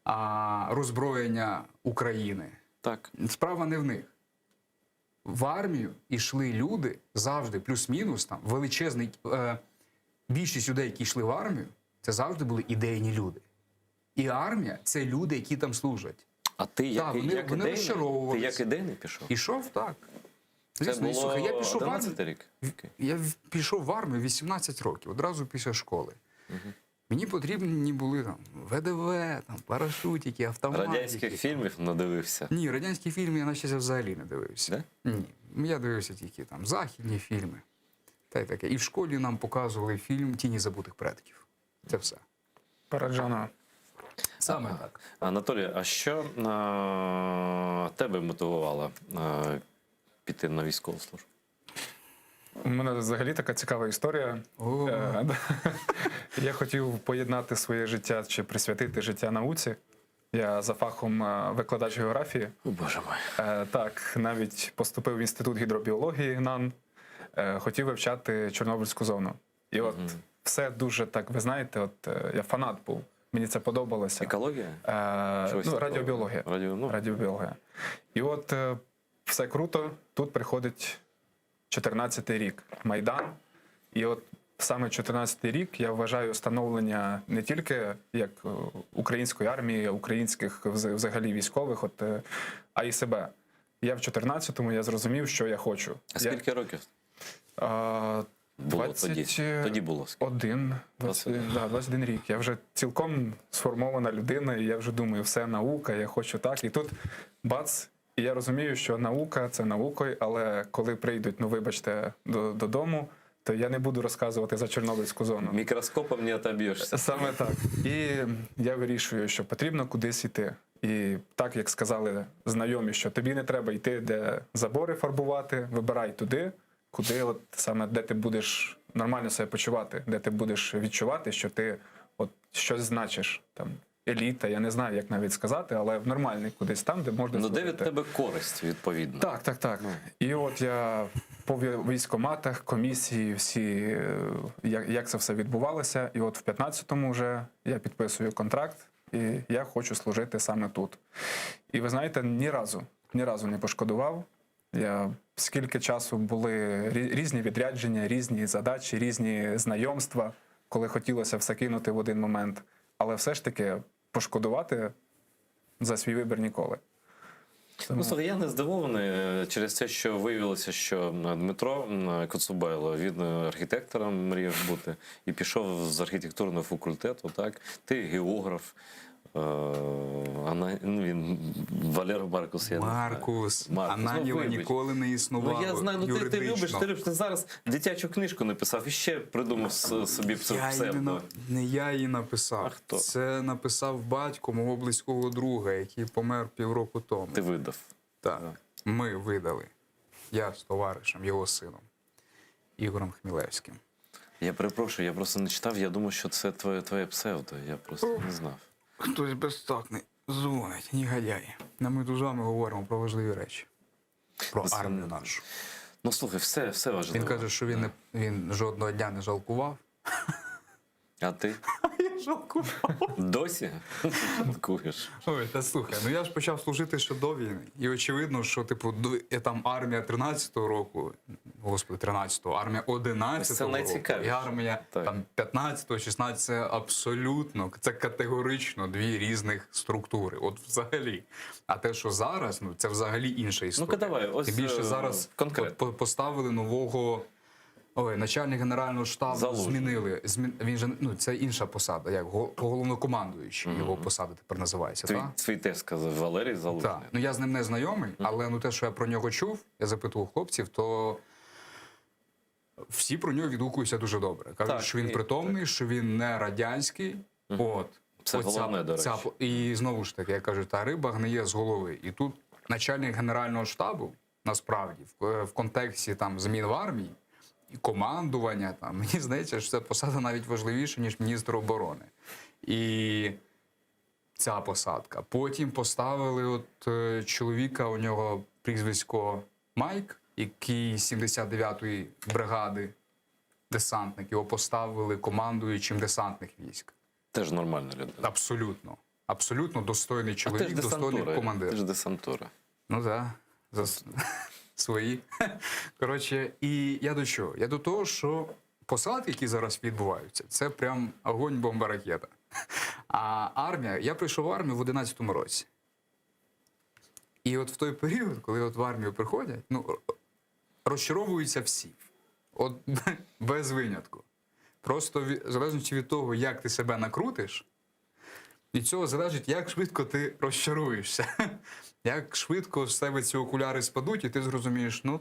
а, роззброєння України. Так. Справа не в них. В армію йшли люди завжди, плюс-мінус, там величезний е, більшість людей, які йшли в армію, це завжди були ідейні люди. І армія це люди, які там служать. А ти як, вони- як вони ідейний? Ти розчаровувалися. як ідейний пішов? Ішов так. Це Звісно, і, було слухай, я пішов в армію. 11 рік. Окей. Я в- пішов в армію 18 років, одразу після школи. Мені потрібні були там ВДВ, там, парашутики, автоматики. Радянських фільмів надивився. Ні, радянські фільми я на щастя взагалі не дивився. Ні. Я дивився тільки там західні фільми. Та й таке. І в школі нам показували фільм Тіні забутих предків. Це все. Параджанова. Саме так. Анатолій, а що е, тебе мотивувало е, піти на військову службу? У мене взагалі така цікава історія. О. Е, да. Я хотів поєднати своє життя чи присвятити життя науці. Я за фахом е, викладач географії. О, Боже мой. Е, Так, навіть поступив в інститут гідробіології НАН, Е, хотів вивчати Чорнобильську зону. І от все дуже так, ви знаєте, от е, я фанат був, мені це подобалося. Екологія? Е, Чогось ну, такого? радіобіологія. Радіо, ну, Радіобіологія. І от е, все круто. Тут приходить 14-й рік Майдан. І от саме 14-й рік я вважаю становлення не тільки як е, української армії, українських вз- взагалі військових, от, е, а й себе. Я в 14-му я зрозумів, що я хочу. А скільки років Я, е, було 20, тоді? Тоді було скільки? один, 21, да, 21 рік. Я вже цілком сформована людина, і я вже думаю, все наука, я хочу так. І тут бац, і я розумію, що наука це наукою, але коли прийдуть, ну вибачте, до, додому, то я не буду розказувати за Чорнобильську зону. Мікроскопом не отоб'єшся. Саме так. І я вирішую, що потрібно кудись йти. І так, як сказали знайомі, що тобі не треба йти, де забори фарбувати, вибирай туди, куди, от саме де ти будеш нормально себе почувати, де ти будеш відчувати, що ти от щось значиш. Там еліта, я не знаю, як навіть сказати, але в нормальний кудись там, де можна Ну, де від служити. тебе користь, відповідно? Так, так, так. І от я по ві- військоматах, комісії, всі, е, як, як це все відбувалося. І от в 15-му вже я підписую контракт, і я хочу служити саме тут. І ви знаєте, ні разу, ні разу не пошкодував. Я скільки часу були рі- різні відрядження, різні задачі, різні знайомства, коли хотілося все кинути в один момент. Але все ж таки пошкодувати за свій вибір ніколи. Ну, слухай, я не здивований е, через те, що виявилося, що Дмитро м, Коцубайло, він е, архітектором мріяв бути і пішов з архітектурного факультету, так? Ти географ. Е, Ана... ну, він Валера Маркус, я не знаю. Маркус, Маркус, ну, Ананєва вибач. ніколи не існувало. Ну я знаю, ну ти, ти юридично. любиш, ти любиш. Ти зараз дитячу книжку написав і ще придумав с- собі Я її не, псевдо. на- не я її написав. А хто? Це написав батько мого близького друга, який помер півроку тому. Ти видав. Так. Ми видали. Я з товаришем, його сином, Ігорем Хмілевським. Я перепрошую, я просто не читав, я думав, що це твоє, твоє псевдо. Я просто не знав. Хтось безтактний дзвонить, негодяї. А ми тут з вами говоримо про важливі речі. Про Це- армію нашу. Ну слухай, все, все важливо. Він каже, що він, не, він жодного дня не жалкував. А ти? Я жалкував. Досі жалкуєш? Ой, та слухай, ну я ж почав служити ще до війни. І очевидно, що типу до- е, там армія 13-го року, господи, 13-го, армія 11-го Це року, найцікавіше. і армія Так. там 15-го, 16-го, абсолютно, це категорично дві різних структури. От взагалі. А те, що зараз, ну це взагалі інша історія. Ну-ка давай, ось, Тим більше е, зараз конкретно. от по- поставили нового. Ой, начальник генерального штабу Залужний. змінили. Змін... Він же ну це інша посада, як го- головнокомандуючий його посада тепер називається. Твій, так? твій теж сказав Валерій Залужний. Так. Ну я з ним не знайомий, але ну те, що я про нього чув, я запитував хлопців, то всі про нього відгукуються дуже добре. Кажуть, Так, що він і- притомний, що він не радянський. От. Це головне, до речі. і знову ж таки, я кажу, та риба гниє з голови. І тут начальник генерального штабу, насправді, в, в контексті там змін в армії і командування, там, мені здається, що це посада навіть важливіша, ніж міністр оборони. І ця посадка. Потім поставили от е, чоловіка, у нього прізвисько Майк, який з 79-ї бригади десантник. Його поставили командуючим десантних військ. Теж нормальна людина. Абсолютно. Абсолютно достойний А ти чоловік, ж достойний десантура. командир. Ти ж десантура. Ну так, за с- свої. Коротше, і я до чого? Я до того, що посадки, які зараз відбуваються, це прям огонь, бомба, ракета. А армія, я прийшов в армію в 11-му році. І от в той період, коли от в армію приходять, ну. Розчаровуються всі. От без винятку. Просто в залежності від того, як ти себе накрутиш, від цього залежить, як швидко ти розчаруєшся, як швидко з тебе ці окуляри спадуть, і ти зрозумієш, ну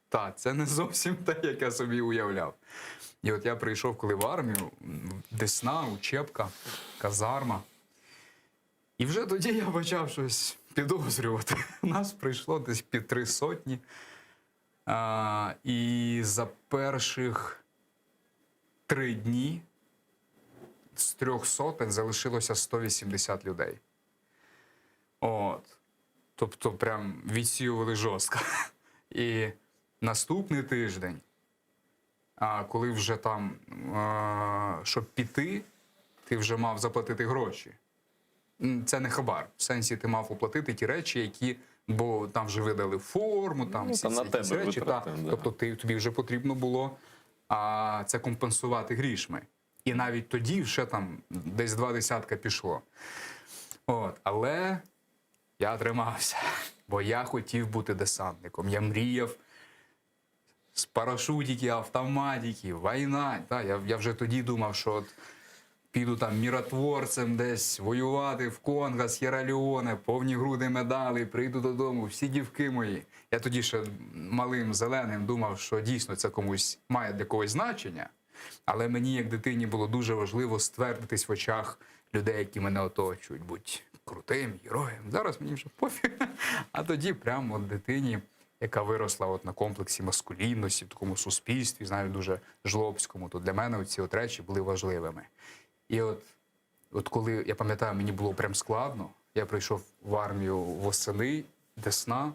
та, це не зовсім те, як я собі уявляв. І от я прийшов, коли в армію, м, Десна, учебка, казарма. І вже тоді я почав щось підозрювати. Нас прийшло десь під 300. А, і за перших три дні з 300 залишилося 180 людей. От. Тобто, прям відсіювали жорстко. І наступний тиждень, а, коли вже там, а, щоб піти, ти вже мав заплатити гроші. М, Це не хабар. В сенсі ти мав оплатити ті речі, які. Бо там вже видали форму, там Ну, всі там ці на якісь тебе речі. Та, витрати, да. Тобто ти, тобі вже потрібно було а, це компенсувати грішми. І навіть тоді вже там десь два десятка пішло. От, але я тримався, бо я хотів бути десантником. Я мріяв з парашутики, автоматики, війна. Та, я, я вже тоді думав, що от піду там міротворцем десь воювати в Конго, С'єра-Леоне, повні груди медалей, прийду додому, всі дівки мої. Я тоді ще малим зеленим думав, що дійсно це комусь має для когось значення. Але мені, як дитині, було дуже важливо ствердитись в очах людей, які мене оточують, будь крутим, героєм. Зараз мені вже пофіг. А тоді прямо от дитині, яка виросла от на комплексі маскулінності, в такому суспільстві, знаю, дуже жлобському, то для мене ці от речі були важливими. І от, от коли я пам'ятаю, мені було прям складно, я прийшов в армію восени, десна.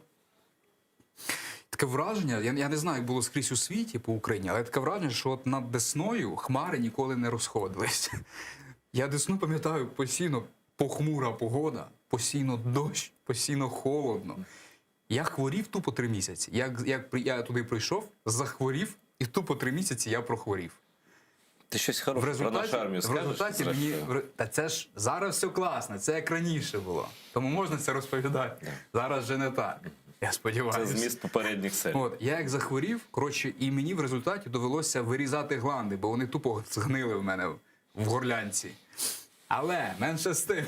Таке враження, я, я не знаю, як було скрізь у світі по Україні, але таке враження, що от над Десною хмари ніколи не розходились. Я Десну пам'ятаю постійно похмура погода, постійно дощ, постійно холодно. Я хворів тупо три місяці. Як, як при- я туди прийшов, захворів, і тупо три місяці я прохворів. Ти щось В хороше про результаті, нашу армію в скажеш? результаті мені зрештою? в ре- та це ж зараз все класно, це як раніше було. Тому можна це розповідати. Зараз вже не так. Я Це сподіваюся. зміст попередніх серій. От я як захворів, коротше, і мені в результаті довелося вирізати гланди, бо вони тупо згнили в мене в горлянці. Але менше з тим.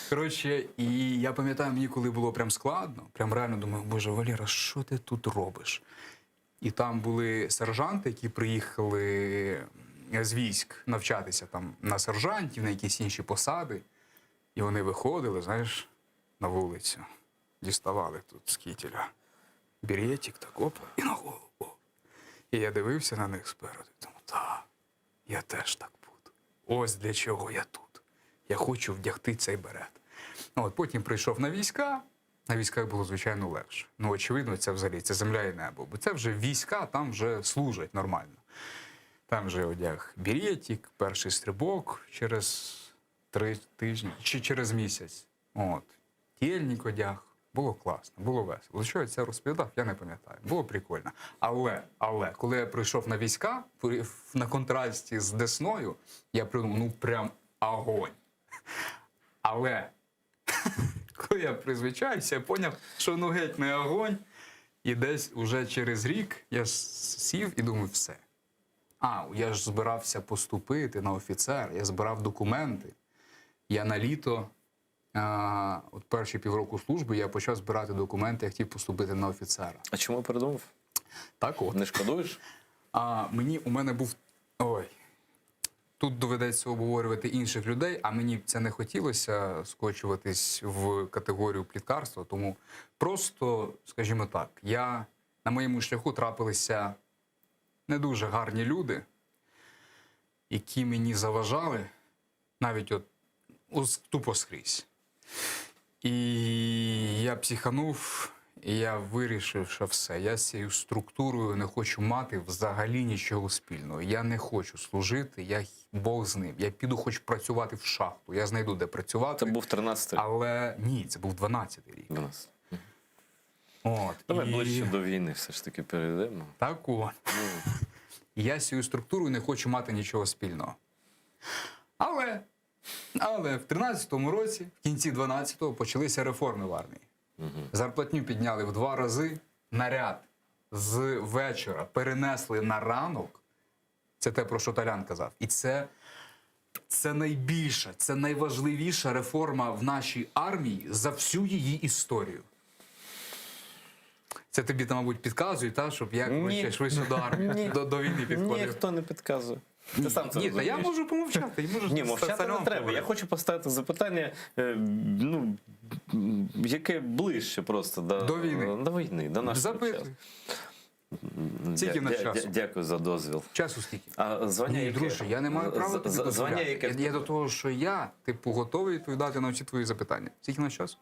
Коротше, і я пам'ятаю, мені коли було прям складно, прям реально думаю, боже, Валера, що ти тут робиш? І там були сержанти, які приїхали з військ навчатися там на сержантів, на якісь інші посади. І вони виходили, знаєш, на вулицю, діставали тут з кітеля беретик, так опа, і на голову. О. І я дивився на них спереду, і думав, та, я теж так буду. Ось для чого я тут. Я хочу вдягти цей берет. Ну, От потім прийшов на війська. На військах було, звичайно, легше. Ну, очевидно, це взагалі це земля і небо. Бо це вже війська, там вже служать нормально. Там вже одяг беретик, перший стрибок через три тижні чи через місяць. От. Тільник одяг. Було класно, було весело. За що я це розповідав, я не пам'ятаю. Було прикольно. Але, але, коли я прийшов на війська при- на контрасті з Десною, я придумав, ну прям огонь. Але коли я призвичаївся, я поняв, що ну геть не огонь. І десь уже через рік я с- сів і думаю, все. А, я ж збирався поступити на офіцер, я збирав документи. Я на літо, а, от перші півроку служби, я почав збирати документи, я хотів поступити на офіцера. А чому передумав? Так от. Не шкодуєш? А мені у мене був. Ой. Тут доведеться обговорювати інших людей, а мені б це не хотілося скочуватись в категорію пліткарства. Тому просто, скажімо так, я на моєму шляху трапилися не дуже гарні люди, які мені заважали навіть от ос- тупо скрізь. І я психанув, і я вирішив, що все. Я з цією структурою не хочу мати взагалі нічого спільного. Я не хочу служити, я х- Бог з ним. Я піду хоч працювати в шахту. Я знайду, де працювати. Це був 13-й. Але ні, це був 12-й рік. 12. От, Давай і... ближче до війни все ж таки перейдемо. Так от. І Я з цією структурою не хочу мати нічого спільного. Але, але в 13-му році, в кінці 12-го, почалися реформи в армії. Зарплатню підняли в два рази, наряд. з вечора перенесли на ранок, це те, про що Талян казав. І це, це найбільша, це найважливіша реформа в нашій армії за всю її історію. Це тобі там, мабуть, підказують, та, щоб як Ні. швидше до армії, до, до війни підходив. Ніхто не підказує. Ти сам це Ні, та я розумієш. можу помовчати. і можу Ні, з мовчати не царем треба. Я поговорити. хочу поставити запитання, е, ну, м, яке ближче просто до, До війни. До війни, до нашого Запитуй. часу. Скільки в нас Дя- дя- часу? Дякую за дозвіл. Часу скільки? А звання Ні, яке? друже, я не маю права З- тобі з- Звання дозволяти. яке? Я, я до того, що я, типу, готовий відповідати на всі твої запитання. Скільки на часу?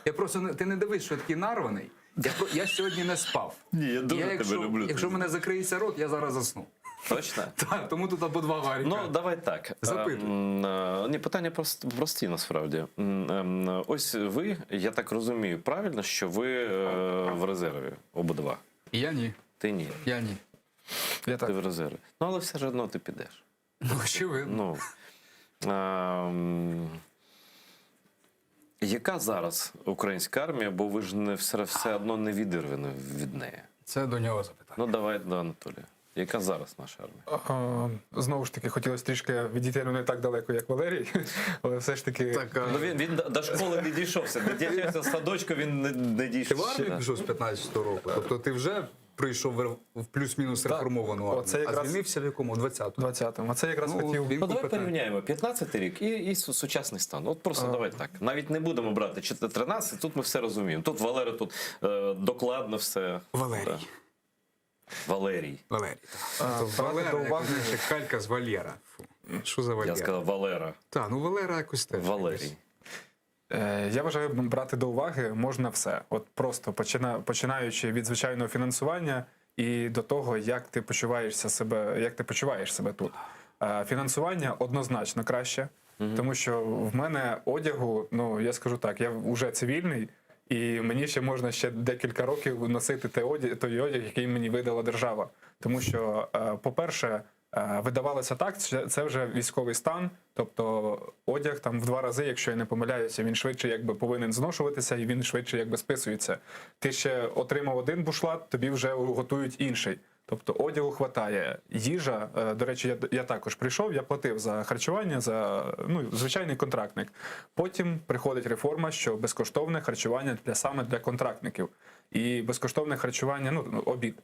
Я просто не ти не дивись, що я такий нарваний. Я, про- я сьогодні не спав. Ні, я дуже тебе якщо, люблю. Якщо в мене закриється рот, я зараз засну. Точно? Так, тому тут або два варіка. Ну, давай так. Запитуй. Ем, е, Ні, питання прост- прості насправді. М, ем, Ось ви, я так розумію, правильно, що ви е, в резерві обидва. Я ні. Ти ні. Я ні. Я так. Ти в резерві. Ну, але все ж одно ти підеш. Ну, очевидно. Ну, ем, яка зараз українська армія, бо ви ж не все, все одно не відірвані від неї. Це до нього запитання. Ну, давай до Анатолія. Яка зараз наша армія? Е, Знову ж таки, хотілося трішки відійти ну, не так далеко, як Валерій, але все ж таки. Так, а, Ну, він, він до- до школи не дійшовся. До дитячого садочку він не, не ти дійшов. в армію пішов з 15-го року. Тобто ти вже прийшов в в плюс-мінус реформовану армію. Оце якраз- А звільнився в якому? В 20-му. 20-му. А це якраз Ну, хотів. він Ну, давай компетентний. порівняємо 15 рік і, і су- сучасний стан. От просто давай так. Навіть не будемо брати 13, тут ми все розуміємо. Тут Валера тут е, докладно все. Валерій. Да. Валерій. Валерій. так. А, То брати Валера, до як, уваги- знаєш, як калька з Валєра. Фу. Що за Валєра? Я сказав Валера. Та, ну Валера якось теж. Валерій. Е, Я вважаю, брати до уваги можна все. От просто почина, починаючи від звичайного фінансування і до того, як ти почуваєшся себе, як ти почуваєш себе тут. Е, Фінансування однозначно краще, тому що в мене одягу, ну я скажу так, я вже цивільний. І мені ще можна ще декілька років носити те одяг, той одяг, який мені видала держава. Тому що, е, по-перше, е, видавалося так, це це вже військовий стан, тобто одяг там в два рази, якщо я не помиляюся, він швидше якби повинен зношуватися і він швидше якби списується. Ти ще отримав один бушлат, тобі вже готують інший. Тобто одягу хватає. Їжа, е, до речі, я, я також прийшов, я платив за харчування, за ну, звичайний контрактник. Потім приходить реформа, що безкоштовне харчування для саме для контрактників. І безкоштовне харчування, ну, обід.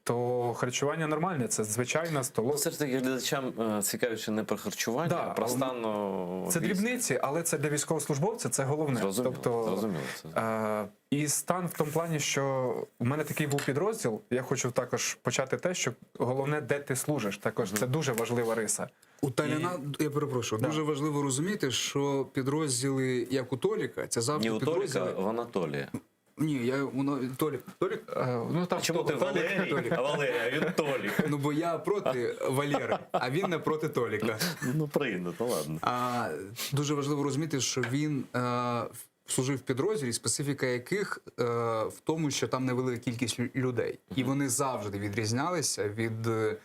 То харчування нормальне, це звичайна столова. Ну, все ж таки глядачам е, цікавіше не про харчування, Да, а про але стан о, Це військ. дрібниці, але це для військовослужбовця це головне. Зрозуміло, тобто, зрозуміло це. Е, і стан в тому плані, що в мене такий був підрозділ. Я хочу також почати те, що головне, де ти служиш. Також це дуже важлива риса. У Таляна, я перепрошую, дуже важливо розуміти, що підрозділи, як у Толіка, це завжди Не у Толіка, підрозділи. а в Анатолія. Ні, я воно Толік. Толік? Е, ну там Чому ти Валерій? А Валерій, а він Толік. Ну бо я проти Валєри, а він не проти Толіка. Ну, прийнято, ладно. А, дуже важливо розуміти, що він е, служив в підрозділі, специфіка яких е, в тому, що там невелика кількість лю- людей, і вони завжди відрізнялися від. е,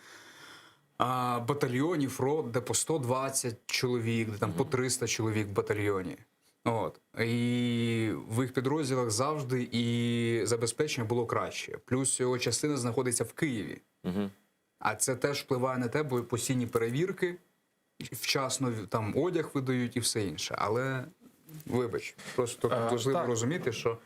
а, батальйонів рот, де по 120 чоловік, де там по 300 чоловік в батальйоні. От. І в їх підрозділах завжди і забезпечення було краще. Плюс його частина знаходиться в Києві. Угу. А це теж впливає на те, бо постійні перевірки, вчасно там одяг видають і все інше. Але вибач, просто Е, важливо так. розуміти, що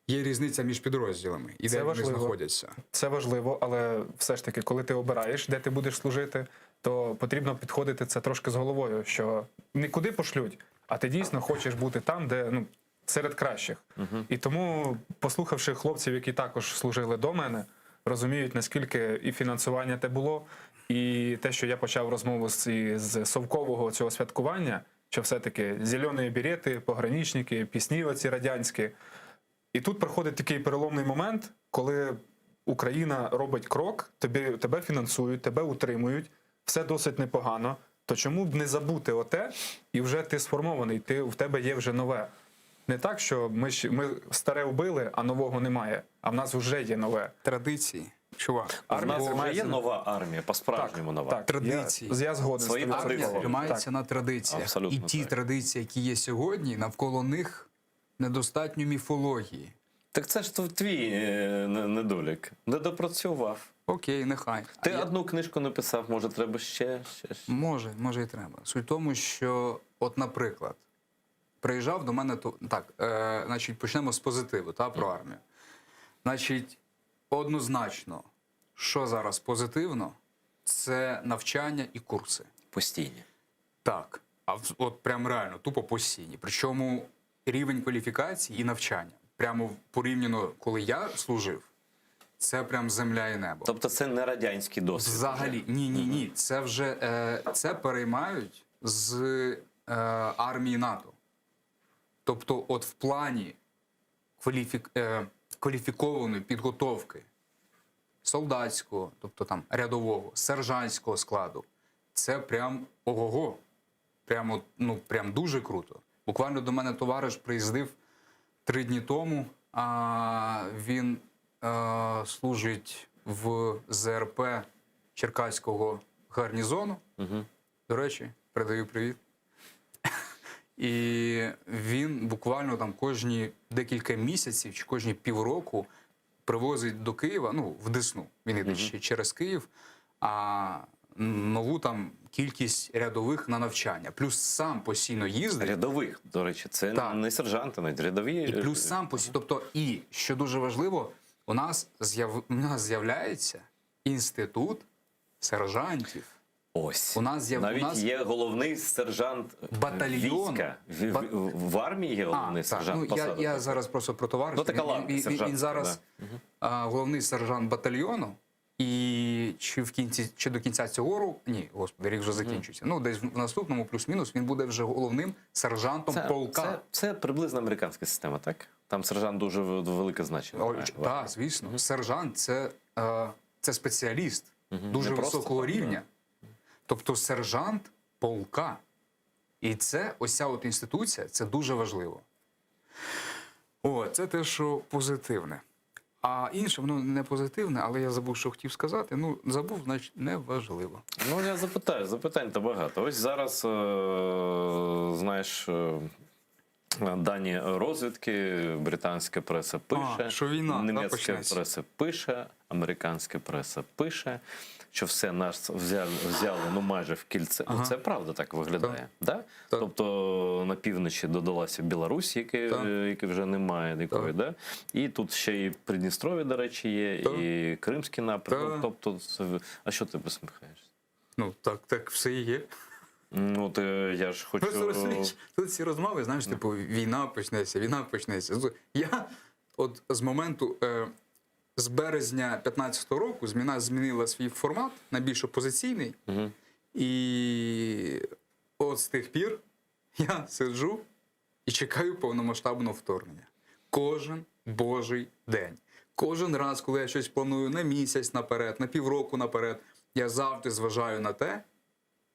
є різниця між підрозділами і Це де вони важливо. знаходяться. Це важливо, але все ж таки, коли ти обираєш, де ти будеш служити, то потрібно підходити це трошки з головою, що нікуди пошлють, а ти дійсно хочеш бути там, де ну, серед кращих. І тому, послухавши хлопців, які також служили до мене, розуміють, наскільки і фінансування те було, і те, що я почав розмову з, з совкового цього святкування, що все-таки зелені берети, пограничники, пісні оці радянські. І тут проходить такий переломний момент, коли Україна робить крок, тобі, тебе фінансують, тебе утримують, все досить непогано. То чому б не забути оте, і вже ти сформований, ти, в тебе є вже нове. Не так, що ми, ж- ми старе вбили, а нового немає, а в нас вже є нове. Традиції, чувак. В нас вже є тримається- нова армія, по-справжньому нова. Так, Традиції. Я, я згоден Свої з тобою. традиції. Армія тримається Так. на традиціях. Абсолютно і ті так. традиції, які є сьогодні, навколо них недостатньо міфології. Так це ж тв- твій е, не- недолік. Не допрацював. Окей, нехай. Ти А я- одну книжку написав, може, треба ще, ще, ще. Може, може і треба. Суть в тому, що, от, наприклад, приїжджав до мене то так, е, значить, почнемо з позитиву, та, про армію. Значить, однозначно, що зараз позитивно, це навчання і курси. Постійні. Так. А в- от прям реально, тупо постійні. Причому рівень кваліфікації і навчання. Прямо в- порівняно, коли я служив, це прям земля і небо. Тобто це не радянський досвід. Взагалі, ні, ні, ні. Це вже е, це переймають з е, армії НАТО. Тобто, от в плані кваліфік, е, кваліфікованої підготовки солдатського, тобто там рядового, сержантського складу, це прям ого-го. Прямо, ну, прям дуже круто. Буквально до мене товариш приїздив три дні тому. А, він е, служить в ЗРП Черкаського гарнізону. Угу. До речі, передаю привіт. І він буквально там кожні декілька місяців чи кожні півроку привозить до Києва, ну, в Десну. Він йде ще через Київ, а нову там кількість рядових на навчання. Плюс сам постійно їздить. Рядових, до речі, це Так. не сержанти, навіть рядові. І плюс сам постійно. Тобто, і що дуже важливо, у нас з'яв... у нас з'являється інститут сержантів. Ось. У нас з'яв... Навіть у нас... є головний сержант Батальйон. війська. В, Ба- в, в армії є головний так. сержант. Ну, я, посада я така. зараз просто про товариша. Ну, така Він- ланка він, він, він сержантська, зараз а, головний сержант батальйону. І чи в кінці, чи до кінця цього року, ні, господи, рік вже закінчився. Ну, десь в наступному плюс-мінус він буде вже головним сержантом це, полка. Це, це приблизно американська система, так? Там сержант дуже в- велике значення. О, має. ч- Так, звісно. Сержант це, е, це спеціаліст дуже Не просто високого так, рівня. Тобто сержант полка. І це ось ця от інституція, це дуже важливо. О, це те, що позитивне. А інше, воно не позитивне, але я забув, що хотів сказати. Ну, забув, значить, неважливо. Ну, я запитаю, запитань то багато. Ось зараз, е, знаєш, е, дані розвідки, британська преса пише, А, що війна, да, німецька почнеться. преса пише, американська преса пише, що все нас взяли, взяли ну, майже в кільце. Ну, Ага. Це правда так виглядає. Да? Так. Тобто на півночі додалася Білорусь, яке, Так. яке вже немає, якої, Так. да? І тут ще і Придністров'я, до речі, є, Так. і Кримський напрямок. Так. Тобто, це... а що ти посміхаєшся? Ну, так, так все і є. Ну, ти, я ж хочу. Просто розумієш, тут ці розмови, знаєш, типу, війна почнеться, війна почнеться. Ну, Я от з моменту, е, з березня 15-го року, зміна змінила свій формат на більш опозиційний. Мгм. І от з тих пір я сиджу і чекаю повномасштабного вторгнення. Кожен божий день. Кожен раз, коли я щось планую на місяць наперед, на півроку наперед, я завжди зважаю на те,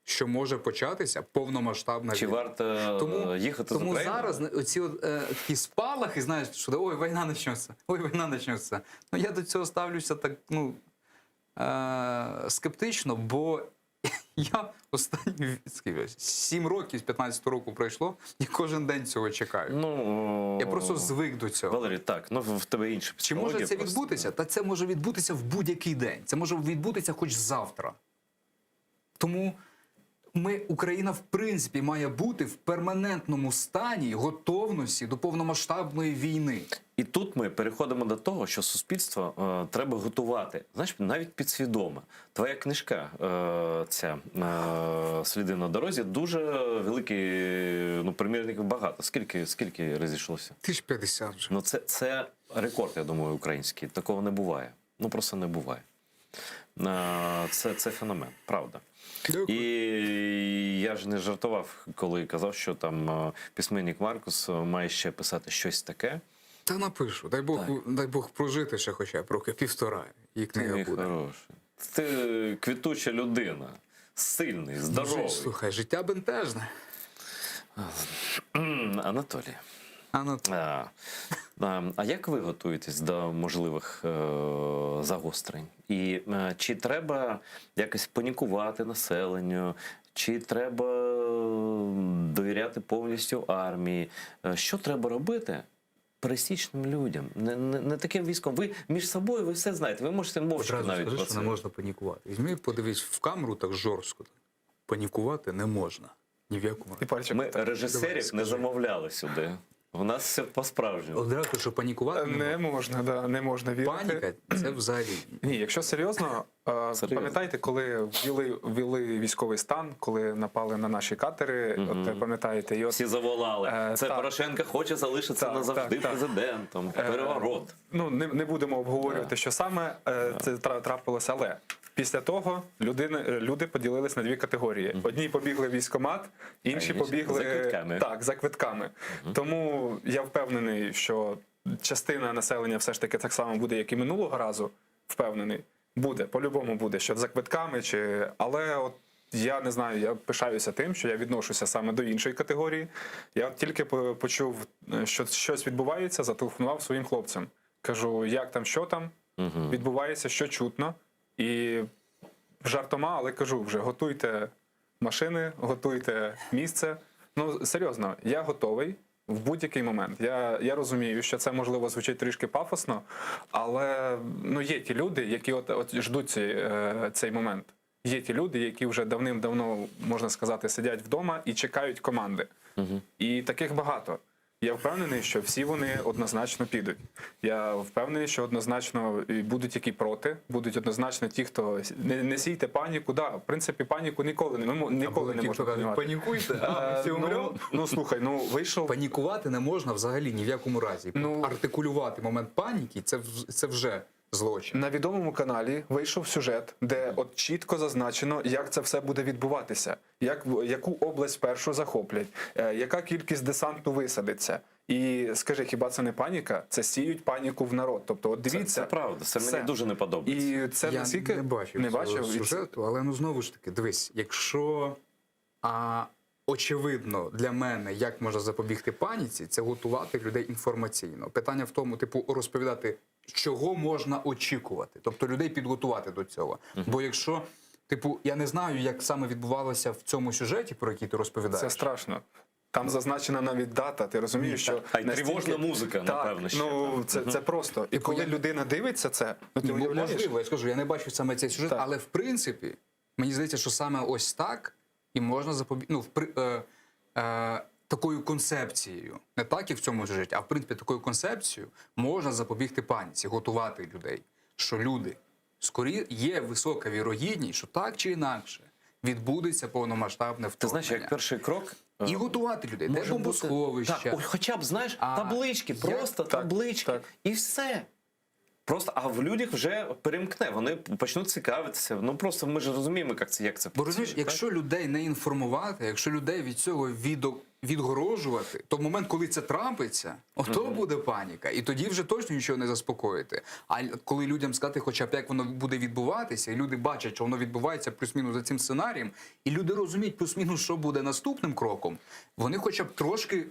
що може початися повномасштабна Чи війна. варто е, Тому, їхати з тому України? зараз оці от, е, такі спалахи, знаєш, що ой, війна почнеться, ой, війна почнеться. Ну я до цього ставлюся так, ну е, скептично, бо я останні скільки, сім років з 15 року пройшло, і кожен день цього чекаю. Ну, Я просто звик до цього. Валерій, так, ну в в тебе інша Чи психологія. може це просто, відбутися? Та це може відбутися в будь-який день. Це може відбутися хоч завтра. Тому ми, Україна, в принципі, має бути в перманентному стані готовності до повномасштабної війни. І тут ми переходимо до того, що суспільство е, треба готувати, знаєш, навіть підсвідомо. Твоя книжка, е, ця е, Сліди на дорозі, дуже великий, ну, примірників багато. Скільки, скільки розійшлося? 1050 вже. Ну, це, це рекорд, я думаю, український. Такого не буває. Ну просто не буває. Е, Це, це феномен, правда. Дякую. І я ж не жартував, коли казав, що там е, письменник Маркус е, має ще писати щось таке. Та напишу. Дай Бог, дай Бог прожити ще хоча б роки півтора, і Ти книга мій буде. хороший. Ти квітуча людина, сильний, здоровий. Ну, Слухай, життя бентежне. М, Анатолій. Анатолій. А, а, а як ви готуєтесь до можливих е, загострень? І е, чи треба якось панікувати населенню, чи треба довіряти повністю армії? Е, Що треба робити? Пересічним людям, не, не, не таким військом. Ви між собою ви все знаєте. Ви можете мовчки Одразу навіть скажи, про що це. не можна панікувати. Візьми, подивись в камеру так жорстко. Панікувати не можна. Ні в якому І разі. пальчик. Ми так. режисерів Давай, не скажи. замовляли сюди. У нас все по-справжньому. Одразу, що панікувати не Не можна. можна, да, не можна вірити. Паніка це взагалі. Ні, якщо серйозно, е, Серйозно. пам'ятаєте, коли ввели, ввели військовий стан, коли напали на наші катери, от е, пам'ятаєте, і от Всі заволали. Е, Це так. Порошенко хоче залишитися Так, назавжди так, так. президентом. Е, Переворот. Ну, не, не будемо обговорювати, що саме е, це тра- трапилося, але після того людини, е, люди поділились на дві категорії: одні побігли в військкомат, інші інші побігли за квитками. Так, за квитками. Тому я впевнений, що частина населення все ж таки так само буде, як і минулого разу. Впевнений, буде, по-любому буде, що за квитками чи. Але от я не знаю, я пишаюся тим, що я відношуся саме до іншої категорії. Я от тільки по- почув, е, що щось відбувається, зателефонував своїм хлопцям. Кажу, як там, що там відбувається, що чутно. І жартома, але кажу вже: готуйте машини, готуйте місце. Ну, серйозно, я готовий в будь-який момент. Я, я розумію, що це можливо звучить трішки пафосно, але ну, є ті люди, які от, от ждуть ці, е, цей момент. Є ті люди, які вже давним-давно, можна сказати, сидять вдома і чекають команди. І таких багато. Я впевнений, що всі вони однозначно підуть. Я впевнений, що однозначно і будуть які проти, будуть однозначно ті, хто не, не сійте паніку. Да, в принципі, паніку ніколи не ну, ніколи не Ті, можна хто кажуть, піднімати. панікуйте, а ми Е, всі ну, умремо. ну слухай, ну вийшов Панікувати не можна взагалі ні в якому разі. Ну- Артикулювати момент паніки це, вз- це вже злочин. На відомому каналі вийшов сюжет, де от чітко зазначено, як це все буде відбуватися, як в- яку область першу захоплять, е, яка кількість десанту висадиться. І скажи, хіба це не паніка? Це сіють паніку в народ. Тобто, от Це, дивіться, це правда, це все. мені дуже не подобається. І це Я наскільки не бачив, не цього бачив І це- сюжету, але ну знову ж таки, дивись, якщо а, очевидно для мене, як можна запобігти паніці, це готувати людей інформаційно. Питання в тому, типу, розповідати, чого можна очікувати, тобто людей підготувати до цього. Бо якщо, типу, я не знаю, як саме відбувалося в цьому сюжеті, про який ти розповідаєш. Це страшно. Там зазначена навіть дата. Ти розумієш, що А й настільки- тривожна музика, так, напевно, ще Ну там. це, це просто. І коли я- людина дивиться це, ну ти Ні, уявляєш? Можливо, я ж кажу, я не бачив саме цей сюжет, Так. але в принципі, мені здається, що саме ось так і можна запобігти. Ну, в при- е, е, такою концепцією, не так як в цьому сюжеті, а в принципі такою концепцією можна запобігти паніці, готувати людей, що люди скорі є висока вірогідність, що так чи інакше відбудеться повномасштабне Ти вторгнення. знаєш, як перший крок. е, І готувати людей, де може бути- бомбосховища. Так, ой, хоча б, знаєш, А, таблички, як- просто Так, таблички. так. І все. Просто, а в людях вже перемкне, вони почнуть цікавитися. Ну просто ми ж розуміємо, як це, як це Бо розумієш, працює, так? якщо людей не інформувати, якщо людей від цього відо- відгорожувати, то в момент, коли це трапиться, ото буде паніка, і тоді вже точно нічого не заспокоїти. А л- коли людям сказати, хоча б як воно буде відбуватися, і люди бачать, що воно відбувається плюс-мінус за цим сценарієм, і люди розуміють плюс-мінус, що буде наступним кроком, вони хоча б трошки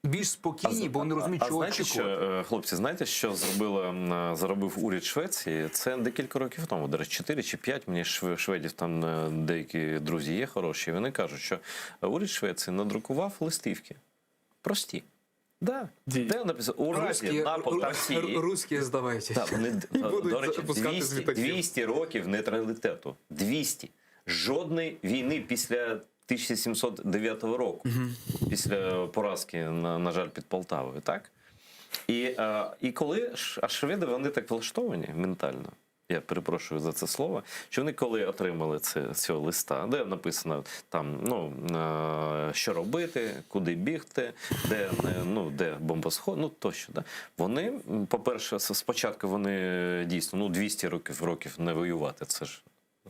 більш спокійні, бо вони розуміють, а чого знаєте, що, очікувати. е, хлопці, знаєте, що зробила, м, е, заробив уряд Швеції? Це декілька років тому, до речі, 4 чи 5, мені шве- шведів там е, деякі друзі є хороші, і вони кажуть, що уряд Швеції надрукував листівки. Прості. Да. Дії. Де написано у разі Русські, нападу Росії. русські здавайтесь. Так, вони, І будуть до речі, запускати з 200, літаків. 200 років нейтралітету. 200. Жодної війни після 1709 року, після поразки, на, на жаль, під Полтавою, так? І, е, і коли ж- а шведи вони так влаштовані ментально. Я перепрошую за це слово, що вони коли отримали це, цього листа, де написано там, ну, е, що робити, куди бігти, де, не- ну, де бомбосход, ну тощо. Да? Вони, м, по-перше, с- спочатку вони е, дійсно ну, 200 років, років не воювати, це ж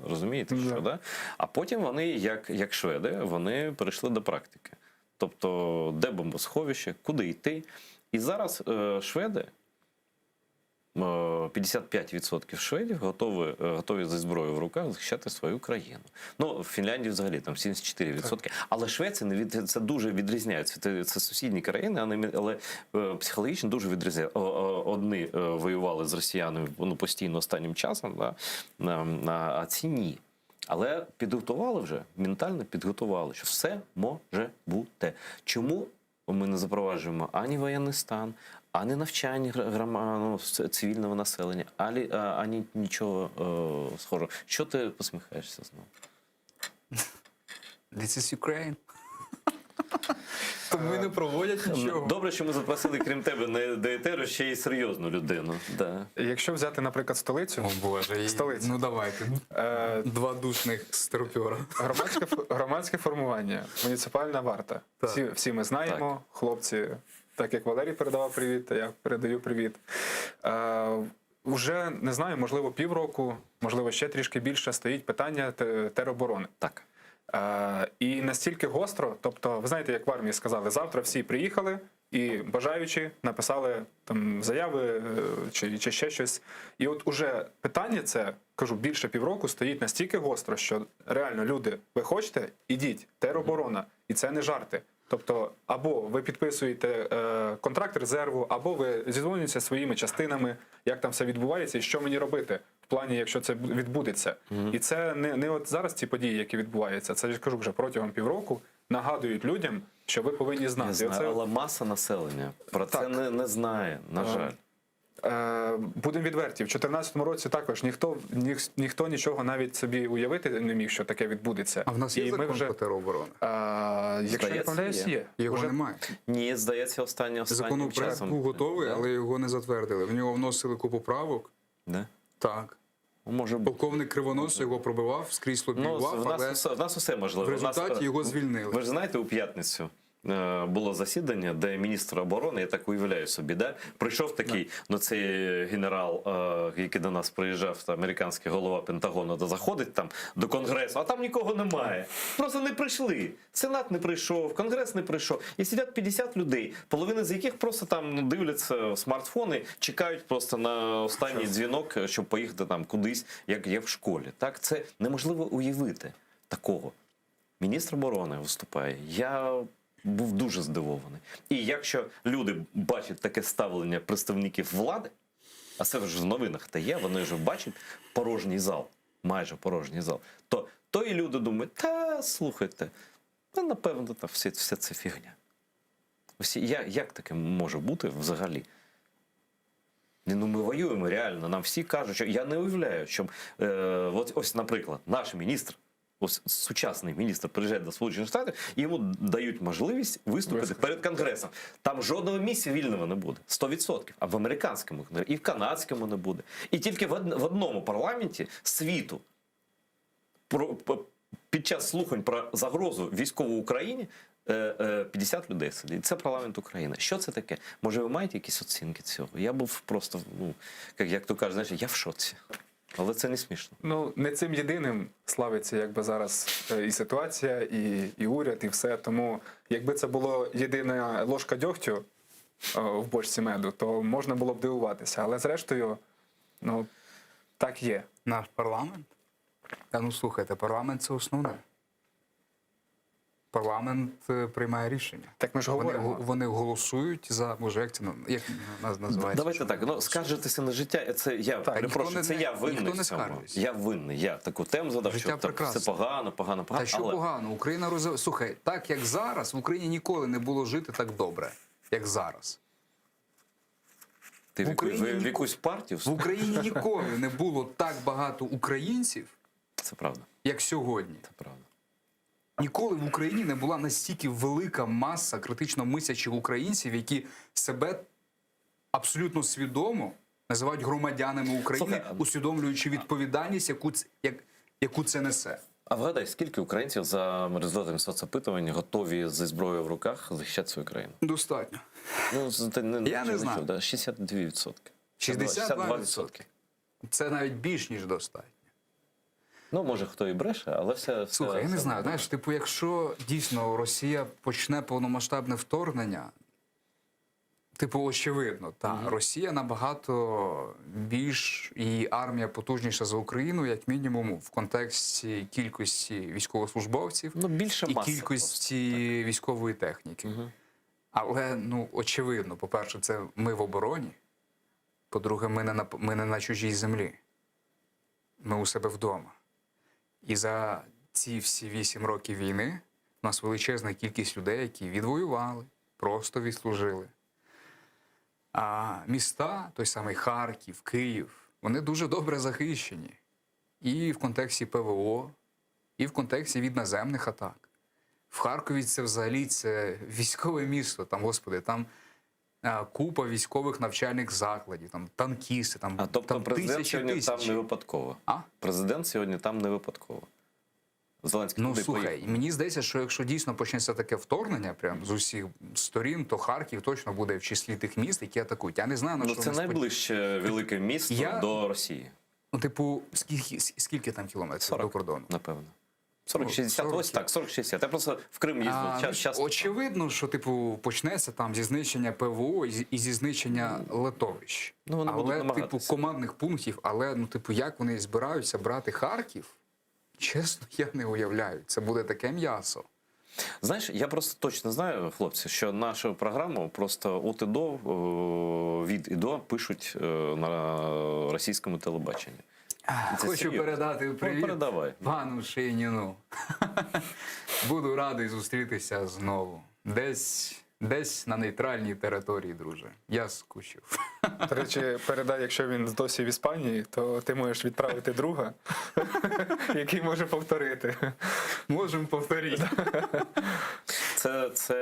розумієте, Да. що, да? А потім вони, як, як шведи, вони перейшли до практики. Тобто, де бомбосховище, куди йти. І зараз е, шведи, е, 55% шведів готові, е, готові зі зброєю в руках захищати свою країну. Ну, в Фінляндії взагалі там 74%. Але Швеція не від, це дуже відрізняється. Це, це сусідні країни, але, але е, психологічно дуже відрізняється. Одні е, воювали з росіянами ну, постійно останнім часом, да? ем, а а ці ні. Але підготували вже, ментально підготували, що все може бути. Чому? Ми не запроваджуємо ані воєнний стан, ані навчання грома- ну, цивільного населення, ані, ані нічого е, схожого. Що ти посміхаєшся знову? This is Ukraine. Тому і не проводять нічого. Добре, що ми запросили, крім тебе, не до етеру ще й серйозну людину. Да. Якщо взяти, наприклад, столицю, О Боже, і- Столиця. Ну давайте. е, Два душних старпера. громадське, ф- громадське формування, муніципальна варта. Так. Всі, всі ми знаємо, хлопці, так як Валерій передавав привіт, я передаю привіт. Е, уже не знаю, можливо, півроку, можливо, ще трішки більше стоїть питання те- тероборони. Так. Е, і настільки гостро, тобто, ви знаєте, як в армії сказали, завтра всі приїхали і бажаючі написали там заяви е, чи, чи ще щось. І от уже питання це, кажу, більше півроку стоїть настільки гостро, що реально люди, ви хочете, ідіть, тероборона, і це не жарти. Тобто, або ви підписуєте е, контракт резерву, або ви зідзвонюєтеся своїми частинами, як там все відбувається, і що мені робити в плані, якщо це бу- відбудеться. І це не, не от зараз ці події, які відбуваються, це я ж кажу вже протягом півроку нагадують людям, що ви повинні знати. Я знаю, І оце- але маса населення про це Так. не, не знає, на Е, жаль. Е, будемо відверті, в 2014 році також ніхто, ніх, ніхто нічого навіть собі уявити не міг, що таке відбудеться. А в нас є І ми закон вже, про тероборону? е, якщо я не Здається, помиляюсь, є. є. Його Уже немає. Ні, здається, останнє останнім Законопроект часом. був готовий, Да? але його не затвердили. В нього вносили купу правок. Да? Так. Може бути. Полковник Кривонос його пробивав, скрізь Ну, лобіював, в нас, але усе, в нас усе можливо. в результаті У нас, е, його звільнили. Ви ж знаєте, у п'ятницю е, було засідання, де міністр оборони, я так уявляю собі, да, прийшов такий, ну цей генерал, е, який до нас приїжджав, та, американський голова Пентагону, да, заходить там до Конгресу, а там нікого немає. Просто не прийшли. Сенат не прийшов, Конгрес не прийшов. І сидять 50 людей, половина з яких просто там ну, дивляться в смартфони, чекають просто на останній дзвінок, щоб поїхати там кудись, як є в школі. Так, це неможливо уявити такого. Міністр оборони виступає. Я був дуже здивований. І якщо люди бачать таке ставлення представників влади, а це вже в новинах та є, вони вже бачать порожній зал, майже порожній зал, то, то і люди думають, та слухайте, ну, напевно, та все, все це фігня. Всі, я, як таке може бути взагалі? Ні, Ну, ми воюємо реально. Нам всі кажуть, що я не уявляю, щоб е, от, ось, наприклад, наш міністр, ось сучасний міністр приїжджає до Сполучених Штатів, і йому дають можливість виступити Виступити. перед Конгресом. Там жодного місця вільного не буде. 100%. А в американському конгресі, і в канадському не буде. І тільки в, од- в одному парламенті світу про, по- під час слухань про загрозу військову Україні е, е, 50 людей сидить. Це парламент України. Що це таке? Може, ви маєте якісь оцінки цього? Я був просто, ну, як, як то кажуть, знаєш, я в шоці. Але це не смішно. Ну, не цим єдиним славиться якби зараз е, і ситуація, і, і уряд, і все. Тому якби це було єдина ложка дьогтю е, в бочці меду, то можна було б дивуватися. Але зрештою, ну так є. Наш парламент? Та ну слухайте, парламент це основне. Парламент е, приймає рішення. Так ми ж Вони, говоримо. го- вони голосують за. Боже, як це на- як нас називається? Давайте Що так. вони Ну скаржитися на життя. Це я Так, перепрошую, ніхто не- це я винний ніхто не в цьому. скаржиться. Я винний. Я таку тему задав, Життя що там прекрасне. все погано, погано, погано. Та що але погано, Україна розвивається. Слухай, так як зараз, в Україні ніколи не було жити так добре, як зараз. ти в, в яку- Україні в, в ніко- якусь партію В Україні ніколи не було так багато українців, Це правда. як сьогодні. Це правда. Ніколи в Україні не була настільки велика маса критично мислячих українців, які себе абсолютно свідомо називають громадянами України, Слухай, а- усвідомлюючи відповідальність, яку це, як, яку це несе. А вгадай, скільки українців за результатами соцопитувань готові зі зброєю в руках захищати свою країну? Достатньо. Ну, з- ти не, Я не чув, знаю. да? 62%. 62%. Це навіть більш ніж достатньо. Ну, може, хто і бреше, але все. все Слухай, я не все знаю. нормально. Знаєш, типу, якщо дійсно Росія почне повномасштабне вторгнення, типу, очевидно, та Росія набагато більш і армія потужніша за Україну, як мінімум, в контексті кількості військовослужбовців Ну, більша і маса кількості військової техніки. Але ну очевидно, по-перше, це ми в обороні. По-друге, ми не на ми не на чужій землі. Ми у себе вдома. І за ці всі вісім років війни у нас величезна кількість людей, які відвоювали. Просто відслужили. А міста, той самий Харків, Київ, вони дуже добре захищені. І в контексті ПВО, і в контексті від наземних атак. В Харкові це взагалі це військове місто. Там, господи, там а, купа військових навчальних закладів, там танкісти, там, А тобто там президент тисячі сьогодні там тисячі. не випадково. А? Президент сьогодні там не випадково. Зеленський Ну туди слухай, поїхав. мені здається, що якщо дійсно почнеться таке вторгнення, прям з усіх сторін, то Харків точно буде в числі тих міст, які атакують. Я не знаю, на Ну що це вони сподів- найближче велике місто Я- до Росії, Ну, типу, скільки, скільки там кілометрів 40. до кордону? напевно. 40-60, Ну, 40. ось так, 40-60. Я просто в Крим їздив. А, час, ну, час. Очевидно, що типу почнеться там зі знищення ПВО і зі- і зі знищення летовищ. Ну, вони будуть але, типу, намагатися. командних пунктів, але ну, типу, як вони збираються брати Харків? Чесно, я не уявляю. Це буде таке м'ясо. Знаєш, я просто точно знаю, хлопці, що нашу програму просто от і до, е, від і до пишуть е, на російському телебаченні. Це Хочу серйозно. передати привіт Ну, передавай. пану Шейніну. Буду радий зустрітися знову. Десь, десь на нейтральній території, друже. Я скучив. До речі, передай, якщо він досі в Іспанії, то ти можеш відправити друга, який може повторити. Можемо повторити. Це, це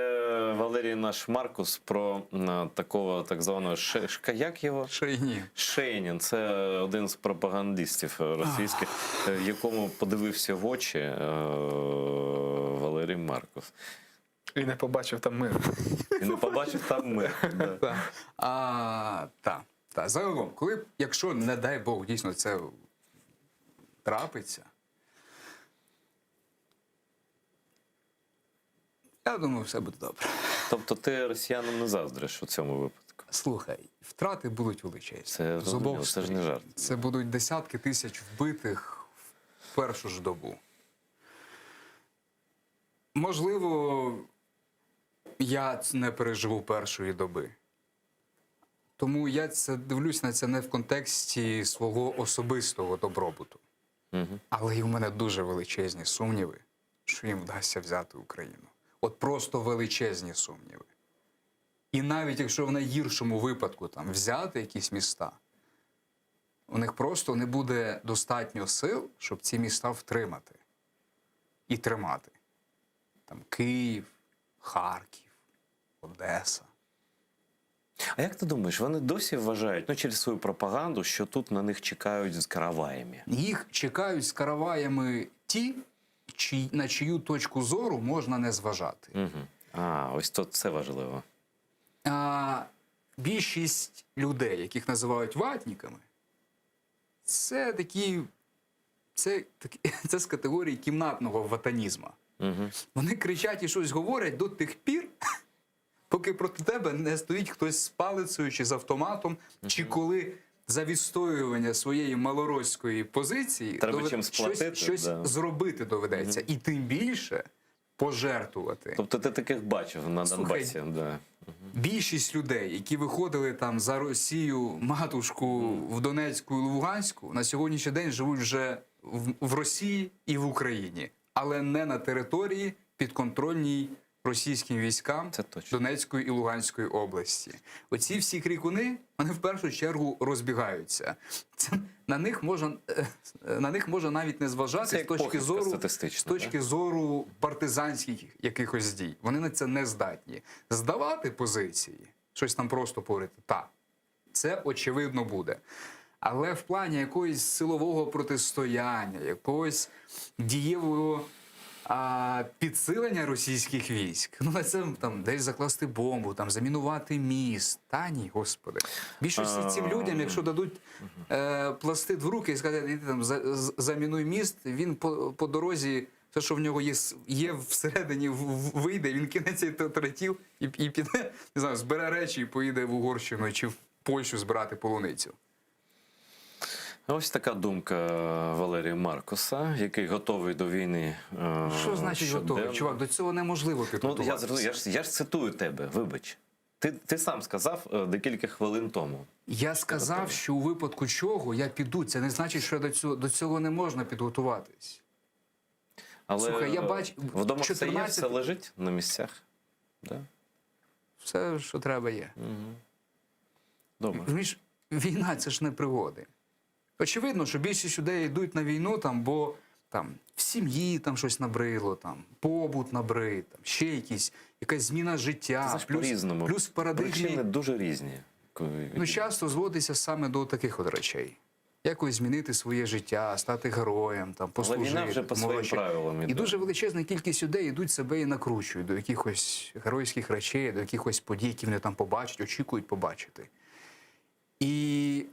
Валерій наш Маркус про м, такого так званого Ше- Шка- як його? Шейнін. Шейнін, це один з пропагандистів російських, е, якому подивився в очі е, Валерій Маркус. І не побачив там мир. І не побачив там мир. Да. Та. А, та, та. Загалом, коли, якщо, не дай Бог, дійсно це трапиться, я думаю, все буде добре. Тобто ти росіянам не заздриш у цьому випадку. Слухай, втрати будуть величезні. Це З зрозуміло, обох це ж не сторін. жарт. Це будуть десятки тисяч вбитих в першу ж добу. Можливо, я ц- не переживу першої доби. Тому я це дивлюсь на це не в контексті свого особистого добробуту. Угу. Але і в мене дуже величезні сумніви, що їм вдасться взяти Україну. От просто величезні сумніви. І навіть якщо в найгіршому випадку там взяти якісь міста, у них просто не буде достатньо сил, щоб ці міста втримати і тримати. Там Київ, Харків, Одеса. А як ти думаєш, вони досі вважають, ну через свою пропаганду, що тут на них чекають з караваями? Їх чекають з караваями ті, чий, на чию точку зору можна не зважати. Угу. А, ось то це важливо. А, більшість людей, яких називають ватниками, це такі. Це, такі- це з категорії кімнатного ватанізма. Угу. Вони кричать і щось говорять до тих пір, поки проти тебе не стоїть хтось з палицею чи з автоматом, чи коли за відстоювання своєї малоросської позиції Треба довед- чим сплатити, щось, щось да. зробити доведеться. І тим більше пожертвувати. Тобто ти таких бачив на Слухай, Донбасі? Да. Більшість людей, які виходили там за Росію, матушку в Донецьку і Луганську, на сьогоднішній день живуть вже в, в Росії і в Україні, але не на території підконтрольній російським військам Це точно. Донецької і Луганської області. Оці всі крикуни, вони в першу чергу розбігаються. Це на них можна е, на них можна навіть не зважати Це з як точки похибка зору статистична, з точки зору партизанських якихось дій. Вони на це не здатні. Здавати позиції, щось там просто порити, та це очевидно буде. Але в плані якогось силового протистояння, якогось дієвого а, підсилення російських військ, ну на це там десь закласти бомбу, там замінувати міст. Та ні, господи. Більшості цим людям, якщо дадуть е, пластид в руки і сказати, іди там за, з- замінуй міст, він по, по дорозі. Все, що в нього є, с- є всередині, в- в- вийде, він кине цей тротил і, і піде, не знаю, збере речі і поїде в Угорщину чи в Польщу збирати полуницю. Ось така думка Валерія Маркуса, який готовий до війни. е, Що значить щоденно. готовий? Чувак, до цього неможливо Ну, я, підготуватися. зрозумів, я, ж, я ж цитую тебе, вибач. Ти, ти сам сказав е, декілька хвилин тому. Я сказав, готовий. що у випадку чого я піду. Це не значить, що до цього, до цього не можна підготуватись. Але Слухай, я е, бач- вдома все є, 14 все лежить на місцях. Да? Все, що треба, є. Добре. Розумієш, війна це ж не пригоди. Очевидно, що більшість людей йдуть на війну, там, бо там, в сім'ї там щось набридло, там, побут набрид, там, ще якісь, якась зміна життя. Ти знаєш, плюс, по-різному. плюс в парадигмі Причини дуже різні. Ну, часто зводиться саме до таких от речей. Якось змінити своє життя, стати героєм, там, Але послужити. війна вже по своїм молодші. правилам іде. І дуже величезна кількість людей йдуть себе і накручують до якихось геройських речей, до якихось подій, які вони там побачать, очікують побачити. І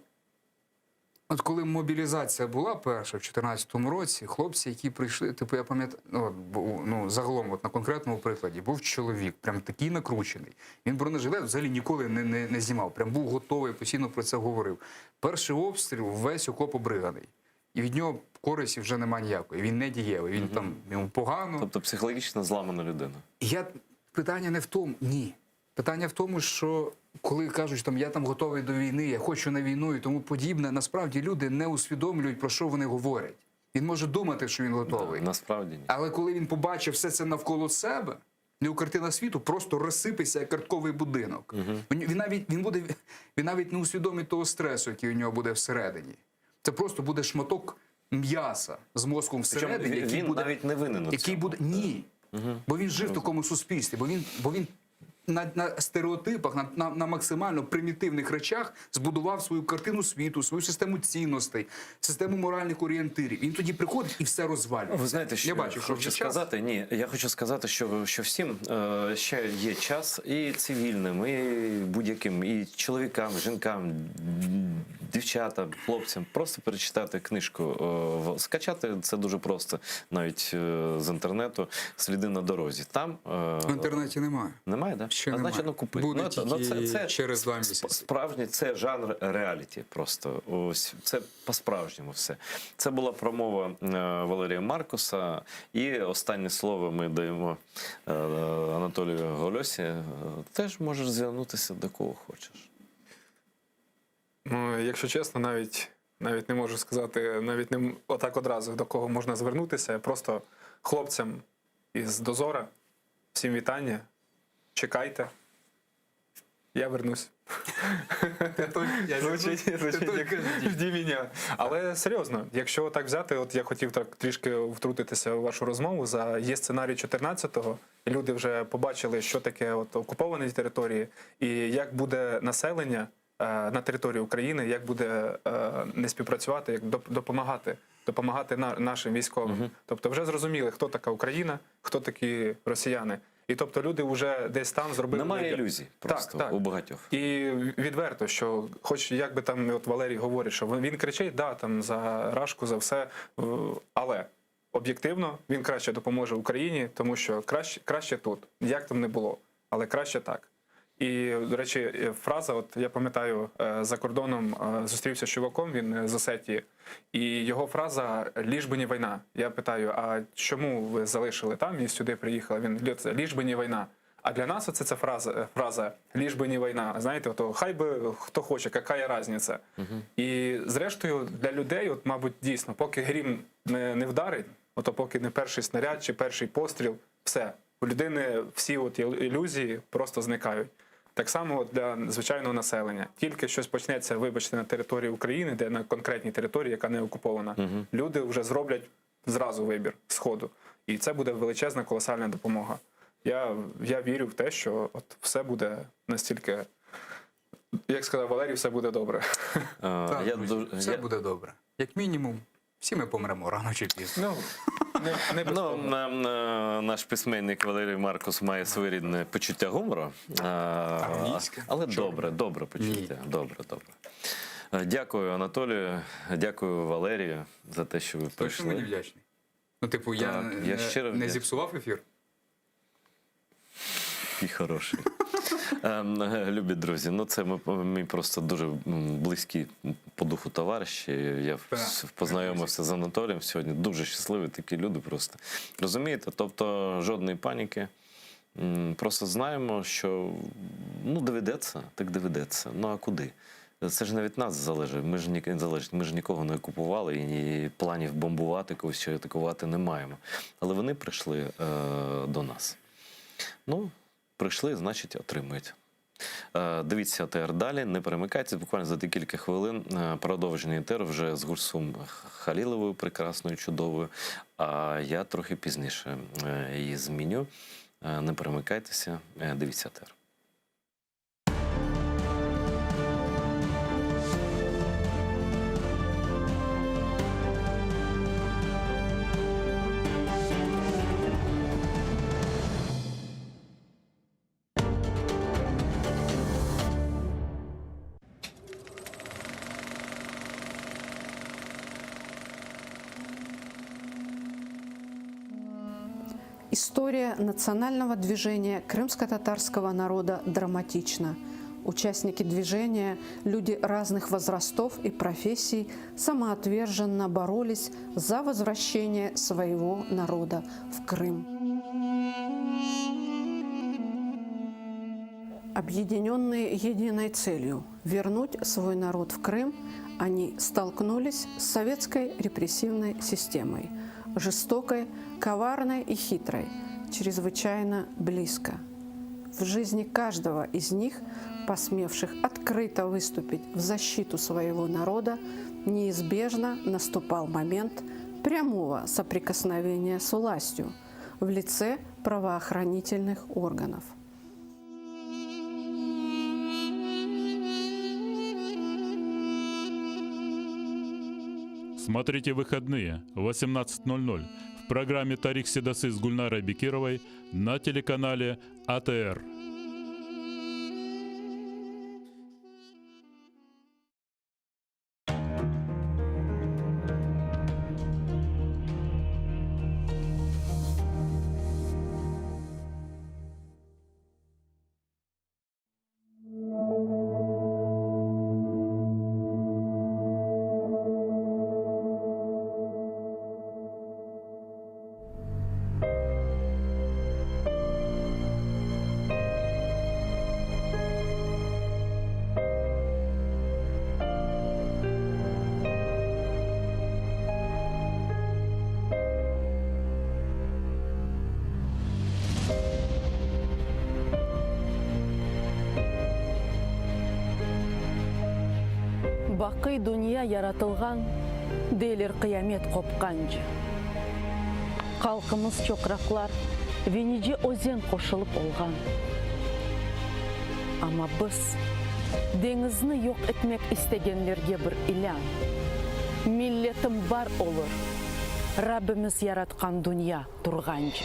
от коли мобілізація була перша в 2014 році, хлопці, які прийшли, типу, я пам'ятаю, ну, от, бу- ну, загалом, от на конкретному прикладі, був чоловік, прям такий накручений. Він бронежилет взагалі ніколи не, не, не знімав, прям був готовий, постійно про це говорив. Перший обстріл весь окоп обриганий. І від нього користі вже нема ніякої. Він не дієвий, він там йому погано. Тобто психологічно зламана людина. Я питання не в тому, ні. Питання в тому, що коли кажуть, там я там готовий до війни, я хочу на війну і тому подібне, насправді люди не усвідомлюють, про що вони говорять. Він може думати, що він готовий. Да, насправді ні. Але коли він побачив все це навколо себе, його картина світу просто розсипеться як картковий будинок. Він, він навіть він буде він навіть не усвідомить того стресу, який у нього буде всередині. Це просто буде шматок м'яса з мозком Причому всередині, він, який він буде навіть не винен у який цьому. буде ні. Бо він жив в такому суспільстві, бо він, бо він на, на стереотипах, на, на, на максимально примітивних речах збудував свою картину світу, свою систему цінностей, систему моральних орієнтирів. Він тоді приходить і все розвалює. Ви знаєте, що я бачу, що хочу вже час. сказати? Ні, я хочу сказати, що, що всім е, ще є час і цивільним, і будь-яким, і чоловікам, жінкам, дівчатам, хлопцям. Просто перечитати книжку, е, в- скачати це дуже просто, навіть е, з інтернету. Сліди на дорозі. Там е, В інтернеті немає. Немає, да? Ще а немає. значить, ну купи. Буде ну, це- ну, тільки через два сп- місяці. Справжній це жанр реаліті. Просто ось це по-справжньому все. Це була промова е, Валерія Маркуса. І останнє слово ми даємо е, Анатолію Гольосі. Е, Теж можеш звернутися до кого хочеш. Ну, якщо чесно, навіть, навіть не можу сказати, навіть не м- отак одразу до кого можна звернутися. Просто хлопцям із дозора, всім вітання. Чекайте. Я вернусь. Звучить, звучить як «Жди мене». Але серйозно, якщо так взяти, от я хотів так трішки втрутитися у вашу розмову за є сценарій 14-го, і люди вже побачили, що таке от окуповані території, і як буде населення е, на території України, як буде е, не співпрацювати, як доп- допомагати, допомагати на- нашим військовим. Тобто вже зрозуміли, хто така Україна, хто такі росіяни. І тобто люди вже десь там зробили Немає вибір. ілюзій просто так. у багатьох. І відверто, що хоч як би там от Валерій говорить, що він кричить, да, там за рашку, за все, е, але об'єктивно він краще допоможе Україні, тому що краще, краще тут, як там не було, але краще так. І, до речі, е, фраза, от я пам'ятаю, е, за кордоном е, зустрівся з чуваком, він е, з Осетії, і його фраза «ліж би не війна. Я питаю, а чому ви залишили там і сюди приїхали? Він «Лі- ліж би не війна. А для нас оце ця фраза, е, фраза «ліж би не війна. Знаєте, ото хай би хто хоче, яка різниця. І зрештою для людей, от, мабуть, дійсно, поки грім не, не вдарить, ото поки не перший снаряд чи перший постріл, все. У людини всі от ілюзії просто зникають. Так само от для звичайного населення. Тільки щось почнеться, вибачте, на території України, де на конкретній території, яка не окупована, люди вже зроблять зразу вибір сходу. І це буде величезна колосальна допомога. Я, я вірю в те, що от все буде настільки, як сказав Валерій, все буде добре. Е, Так, я друзі, дуже- все я- буде добре. Як мінімум, всі ми помремо рано чи пізно. Ну, не, не без Ну, того. нам, е, наш письменник Валерій Маркус має своєрідне почуття гумору. Е, Армійське? Але добре, добре почуття. Добре, добре. Е, Дякую, Анатолію, дякую Валерію за те, що ви Точно мені прийшли. вдячний. Ну, типу, я, Так, не, я щиро не вдячний. зіпсував ефір. Такий хороший. Ем, е, Любі друзі, ну це ми, ми просто дуже м, близькі по духу товариші. Я Так. познайомився з Анатолієм сьогодні. Дуже щасливі такі люди просто. Розумієте? Тобто жодної паніки. М, Просто знаємо, що ну, доведеться, так доведеться. Ну а куди? Це ж не від нас залежить. Ми ж ні, залежить. Ми ж нікого не окупували і ні планів бомбувати когось чи атакувати не маємо. Але вони прийшли е, до нас. Ну, прийшли, значить, отримують. Е, Дивіться АТР далі, не перемикайтесь. Буквально за декілька хвилин е, продовження етеру вже з Гульсум Халіловою, прекрасною, чудовою. А я трохи пізніше е, її зміню. Е, Не перемикайтеся, е, дивіться АТР. История национального движения крымско-татарского народа драматична. Участники движения, люди разных возрастов и профессий, самоотверженно боролись за возвращение своего народа в Крым. Объединенные единой целью – вернуть свой народ в Крым, они столкнулись с советской репрессивной системой, жестокой, коварной и хитрой, чрезвычайно близко. В жизни каждого из них, посмевших открыто выступить в защиту своего народа, неизбежно наступал момент прямого соприкосновения с властью в лице правоохранительных органов. Смотрите выходные 18.00 в программе «Тарих Седасы» с Гульнарой Бекировой на телеканале АТР. Baqıy dünya yaratılğan, deyler qıyamet qopqance. Halqımız çoqraqlar ve nice özen qoşulıp olğan. Amma biz, deñizni yoq etmek istegenlerge bir ilân, Milletim bar olur, Rabbimiz yaratqan dünya turğance.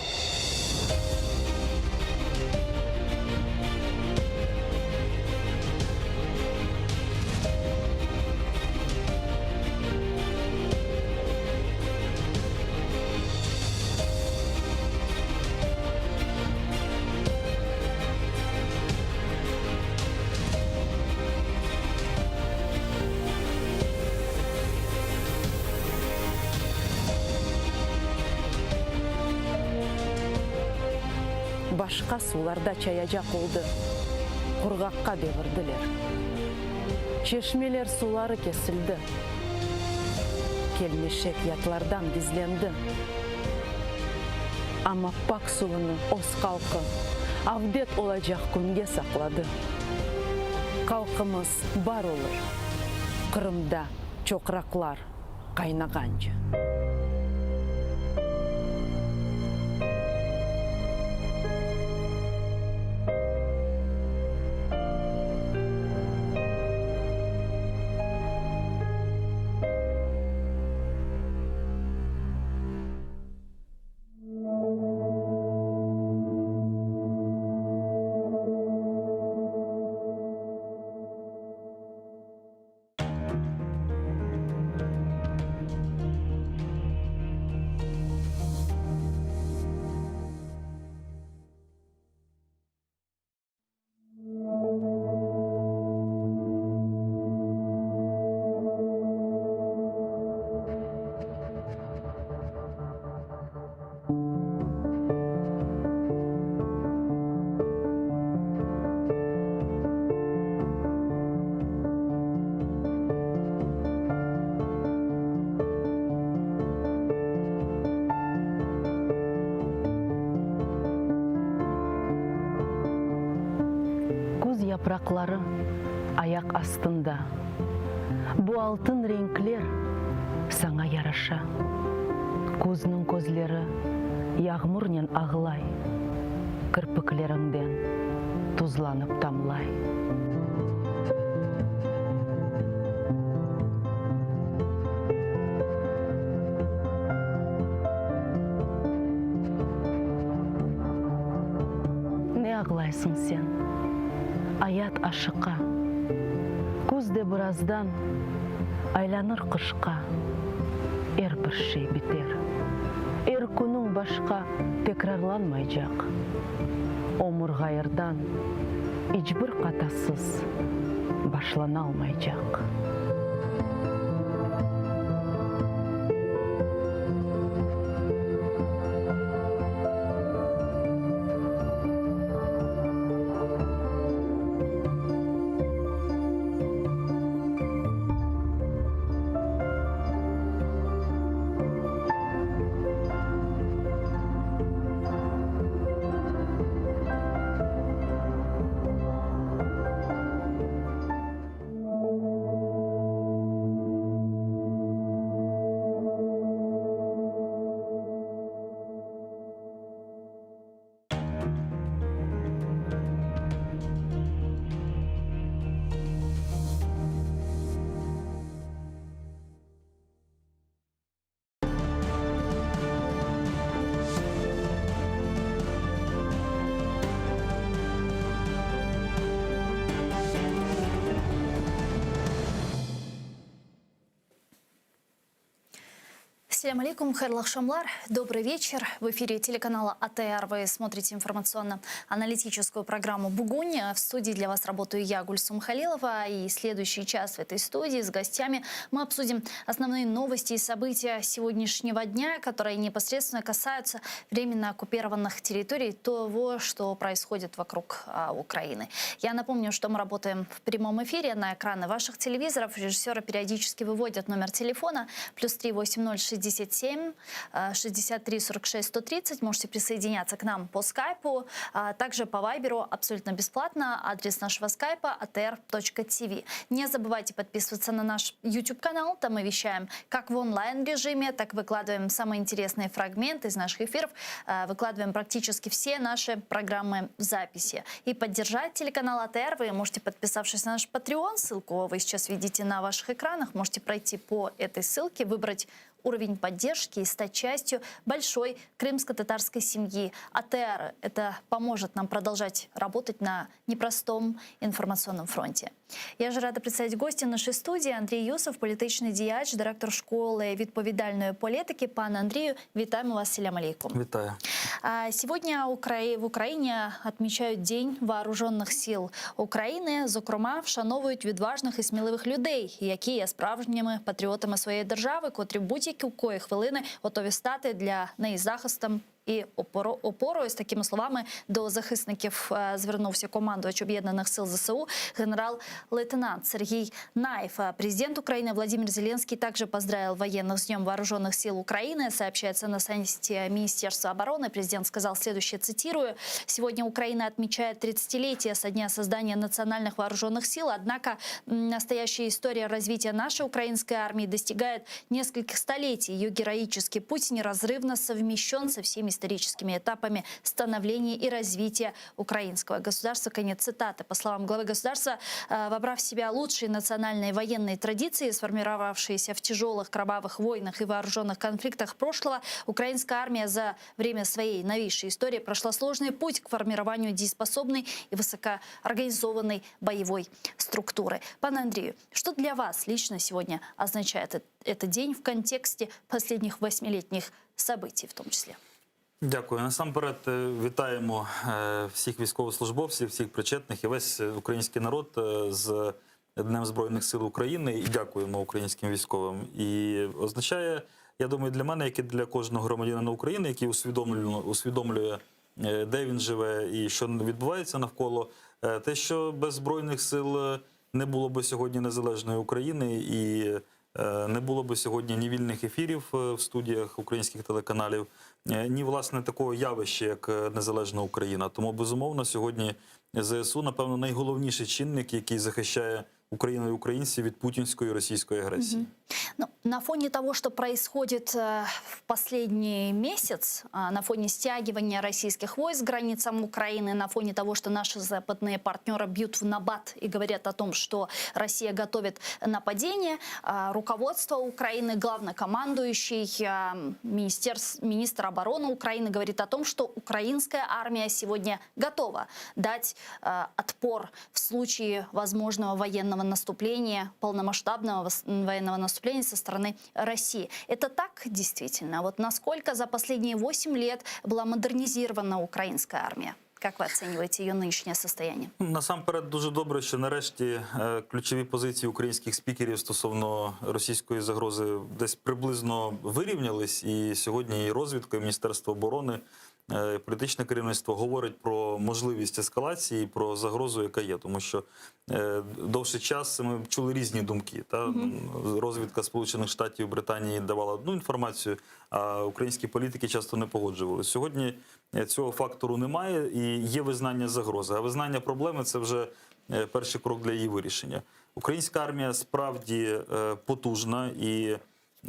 Başqa suvlarda çayacaq oldı, qurğaqqa devirdiler. Çeşmeler suları kesildi. Kelmeşek yatlardan gizlendi. Amma pak suvunı öz halqı avdet olacaq künge saqladı. Halqımız bar olur, Qırımda çoqraqlar qaynağance. Küz yapraqları ayaq astında. Bu altın renkler saña yaraşa. Küzniñ közleri yağmurnen ağlay, Kirpikleriñden tuzlanıp tamlay. Ne ağlaysıñ sen? Ayat aşıqa. Küz de birazdan aylanır qışqa. Er bir şey biter. Er künüñ başqa tekrarlanmaycaq. Ömür ğayırdan iç bir qatasız başlanalmaycaq. Selâm aleykum, hayırlı aqşamlar, добрый вечер. В эфире телеканала АТР вы смотрите информационно-аналитическую программу «Бугунь». В студии для вас работаю я, Гульсум Халилова. И следующий час в этой студии с гостями мы обсудим основные новости и события сегодняшнего дня, которые непосредственно касаются временно оккупированных территорий, того, что происходит вокруг а, Украины. Я напомню, что мы работаем в прямом эфире на экраны ваших телевизоров. Режиссеры периодически выводят номер телефона плюс 380 67 63 46 130. Можете присоединяться к нам по скайпу, а также по вайберу абсолютно бесплатно. Адрес нашего скайпа atr.tv. Не забывайте подписываться на наш YouTube-канал. Там мы вещаем как в онлайн-режиме, так и выкладываем самые интересные фрагменты из наших эфиров. Э, выкладываем практически все наши программы в записи. И поддержать телеканал АТР вы можете, подписавшись на наш Patreon. Ссылку вы сейчас видите на ваших экранах. Можете пройти по этой ссылке, выбрать уровень поддержки и стать частью большой крымско-татарской семьи АТР. Это поможет нам продолжать работать на непростом информационном фронте. Я же рада представить гостя нашей студии Андрій Юсов, політичний діяч, директор школи відповідальної політики. Пане Андрію, вітаємо вас, селям алейкум. Вітаю. Сегодня в Украине отмечают День Вооруженных сил України. Зокрема, вшановують відважних і сміливих людей, які є справжніми патріотами своєї держави, котрі будь-якої хвилини готові стати для неї захистом і опорою. З такими словами до захисників е, звернувся командувач об'єднаних сил ЗСУ генерал-лейтенант Сергій Наєв. Президент Украины Владимир Зеленский также поздравил военных с Днем Вооруженных сил Украины. Сообщается на сайте Министерства обороны. Президент сказал следующее, цитирую. «Сегодня Украина отмечает 30-летие со дня создания национальных вооруженных сил. Однако настоящая история развития нашей украинской армии достигает нескольких столетий. Ее героический путь неразрывно совмещен со всеми историческими этапами становления и развития украинского государства. Конец цитаты. По словам главы государства, э, вобрав в себя лучшие национальные военные традиции, сформировавшиеся в тяжелых кровавых войнах и вооруженных конфликтах прошлого, украинская армия за время своей новейшей истории прошла сложный путь к формированию дееспособной и высокоорганизованной боевой структуры. Пане Андрею, что для вас лично сегодня означает этот день в контексте последних восьмилетних событий в том числе? Дякую. Насамперед е, вітаємо е, всіх військовослужбовців, всіх причетних і весь е, український народ з Днем Збройних сил України і дякуємо українським військовим. І означає, я думаю, для мене, як і для кожного громадянина України, який усвідомлює, усвідомлює, де він живе і що відбувається навколо, те, що без збройних сил не було би сьогодні незалежної України і. Е, Не було би сьогодні ні вільних ефірів е, в студіях українських телеканалів, е, ні власне такого явища, як е, незалежна Україна. Тому безумовно сьогодні ЗСУ, напевно, найголовніший чинник, який захищає Україну і українців від путінської і російської агресії. Ну, на фоне того, что происходит э, в последний месяц, а, на фоне стягивания российских войск к границам Украины, на фоне того, что наши западные партнеры бьют в набат и говорят о том, что Россия готовит нападение, а, руководство Украины, главнокомандующий, а, министерс- министр обороны Украины говорит о том, что украинская армия сегодня готова дать э, отпор в случае возможного военного наступления, полномасштабного вос- военного наступления со стороны России. Это так действительно? Вот насколько за последние 8 лет была модернизирована украинская армия? Как вы оцениваете ее нынешнее состояние? Ну, Насамперед, дуже добре, що нарешті е, ключові позиції українських спікерів стосовно російської загрози десь приблизно вирівнялись. І сьогодні і розвідка, і Міністерство оборони, е, і політичне керівництво говорить про можливість ескалації, і про загрозу, яка є, тому що е, довший час ми чули різні думки. Та розвідка Сполучених Штатів і Британії давала одну інформацію, а українські політики часто не погоджувалися. Сьогодні е, цього фактору немає і є визнання загрози. А визнання проблеми це вже е, перший крок для її вирішення. Українська армія справді е, потужна і.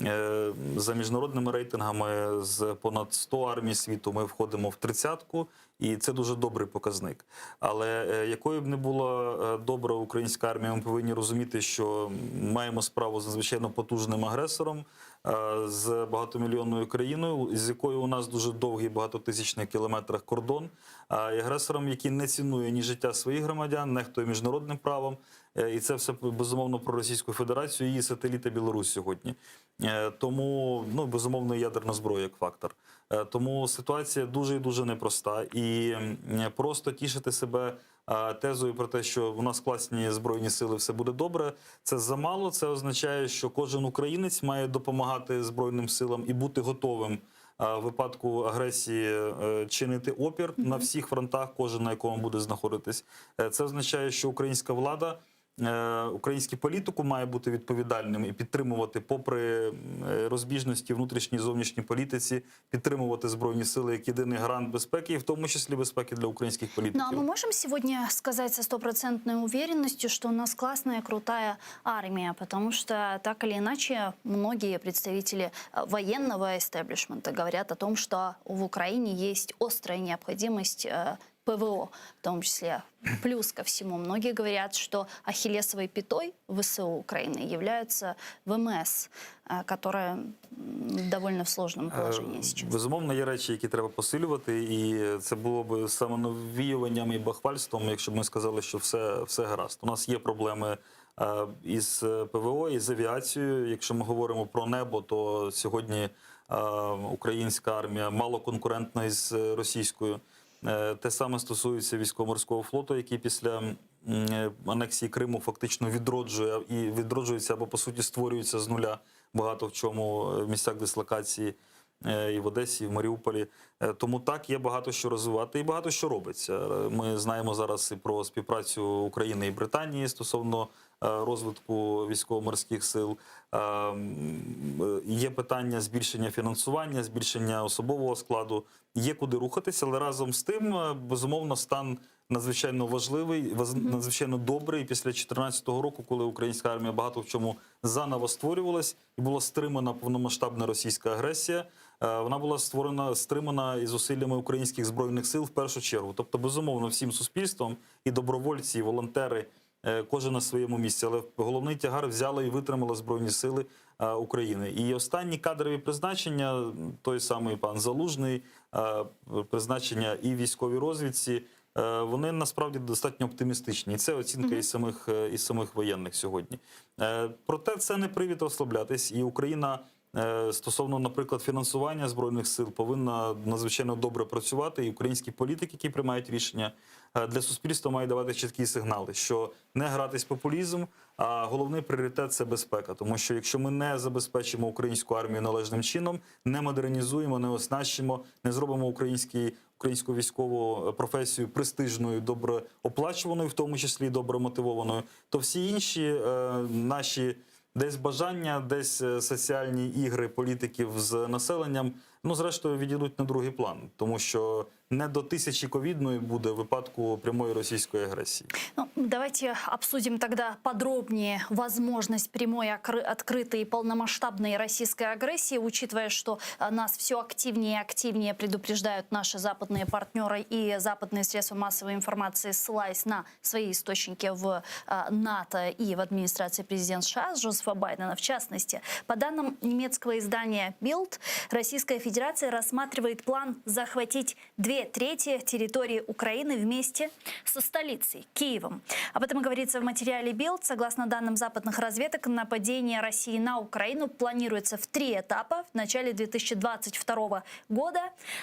е, За міжнародними рейтингами з понад 100 армій світу ми входимо в тридцятку, і це дуже добрий показник. Але е, якою б не була е, добра українська армія, ми повинні розуміти, що маємо справу з надзвичайно потужним агресором, е, з багатомільйонною країною, з якою у нас дуже довгий багатотисячний кілометрах кордон, е, і агресором, який не цінує ні життя своїх громадян, нехтує міжнародним правом. Е, І це все безумовно про Російську Федерацію і її сателіта Білорусь сьогодні. Е, Тому ну безумовно і ядерна зброя як фактор. Е, Тому ситуація дуже і дуже непроста, і м, просто тішити себе е, тезою про те, що у нас класні збройні сили, все буде добре. Це замало. Це означає, що кожен українець має допомагати збройним силам і бути готовим. е, В випадку агресії е, чинити опір на всіх фронтах, кожен на якому буде знаходитись. Е, Це означає, що українська влада е, український політику має бути відповідальним і підтримувати, попри е, розбіжності внутрішній і зовнішній політиці, підтримувати збройні сили як єдиний гарант безпеки, і в тому числі безпеки для українських політиків. Ну а мы можем сегодня сказать со стопроцентной уверенностью, что у нас классная, крутая армия, потому что так или иначе многие представители э, военного эстеблишмента говорят о том, что в Украине есть острая необходимость э, ПВО, в том числе. Плюс ко всему, многие говорят, что ахиллесовой пятой ВСУ Украины являются ВМС, э, которая м, довольно в сложном положении Е, сейчас. Безумовно, є речі, які треба посилювати, і це було б самонавіюванням і бахвальством, якщо б ми сказали, що все, все гаразд. У нас є проблеми е, із ПВО, і з авіацією. Якщо ми говоримо про небо, то сьогодні е, українська армія мало конкурентна із російською. Е, Те саме стосується військово-морського флоту, який після м, е, анексії Криму фактично відроджує і відроджується або по суті створюється з нуля багато в чому е, в місцях дислокації е, і в Одесі, і в Маріуполі. Е, Тому так є багато що розвивати і багато що робиться. Е, Ми знаємо зараз і про співпрацю України і Британії стосовно е, розвитку військово-морських сил. Е, м, е, Є питання збільшення фінансування, збільшення особового складу. Є куди рухатися, але разом з тим, е, безумовно, стан надзвичайно важливий, ваз- надзвичайно добрий. Після 2014 року, коли українська армія багато в чому заново створювалась і була стримана повномасштабна російська агресія. е, Вона була створена стримана і зусиллями українських збройних сил в першу чергу. Тобто, безумовно, всім суспільством і добровольці, і волонтери, е, кожен на своєму місці. Але головний тягар взяли і витримали збройні сили е, України. І останні кадрові призначення, той самий пан Залужний, е, призначення і військовій розвідці. е, Вони насправді достатньо оптимістичні, і це оцінка і самих е, і самих воєнних сьогодні. Е, Проте це не привід розслаблятись, і Україна е, стосовно, наприклад, фінансування збройних сил повинна надзвичайно добре працювати. І українські політики, які приймають рішення е, для суспільства, мають давати чіткі сигнали, що не гратись популізм, а головний пріоритет це безпека. Тому що якщо ми не забезпечимо українську армію належним чином, не модернізуємо, не оснащимо, не зробимо український. Українську військову професію престижною, добре оплачуваною, в тому числі і добре мотивованою, то всі інші е, наші. Десь бажання, десь е, соціальні ігри політиків з населенням, ну зрештою відійдуть на другий план, тому що не до тисячі ковідної буде в випадку прямої російської агресії. Ну, давайте обсудим тогда подробнее возможность прямой, открытой и полномасштабной российской агрессии, учитывая, что э, нас все активнее и активнее предупреждают наши западные партнеры и западные средства массовой информации, ссылаясь на свои источники в э, НАТО и в администрации президента США Джозефа Байдена. В частности, по данным немецкого издания Bild, Российская Федерация рассматривает план захватить две трети территории Украины вместе со столицей Киевом. Об этом говорится в материале Bild. Согласно данным западных разведок, нападение России на Украину планируется в три этапа в начале 2022 года,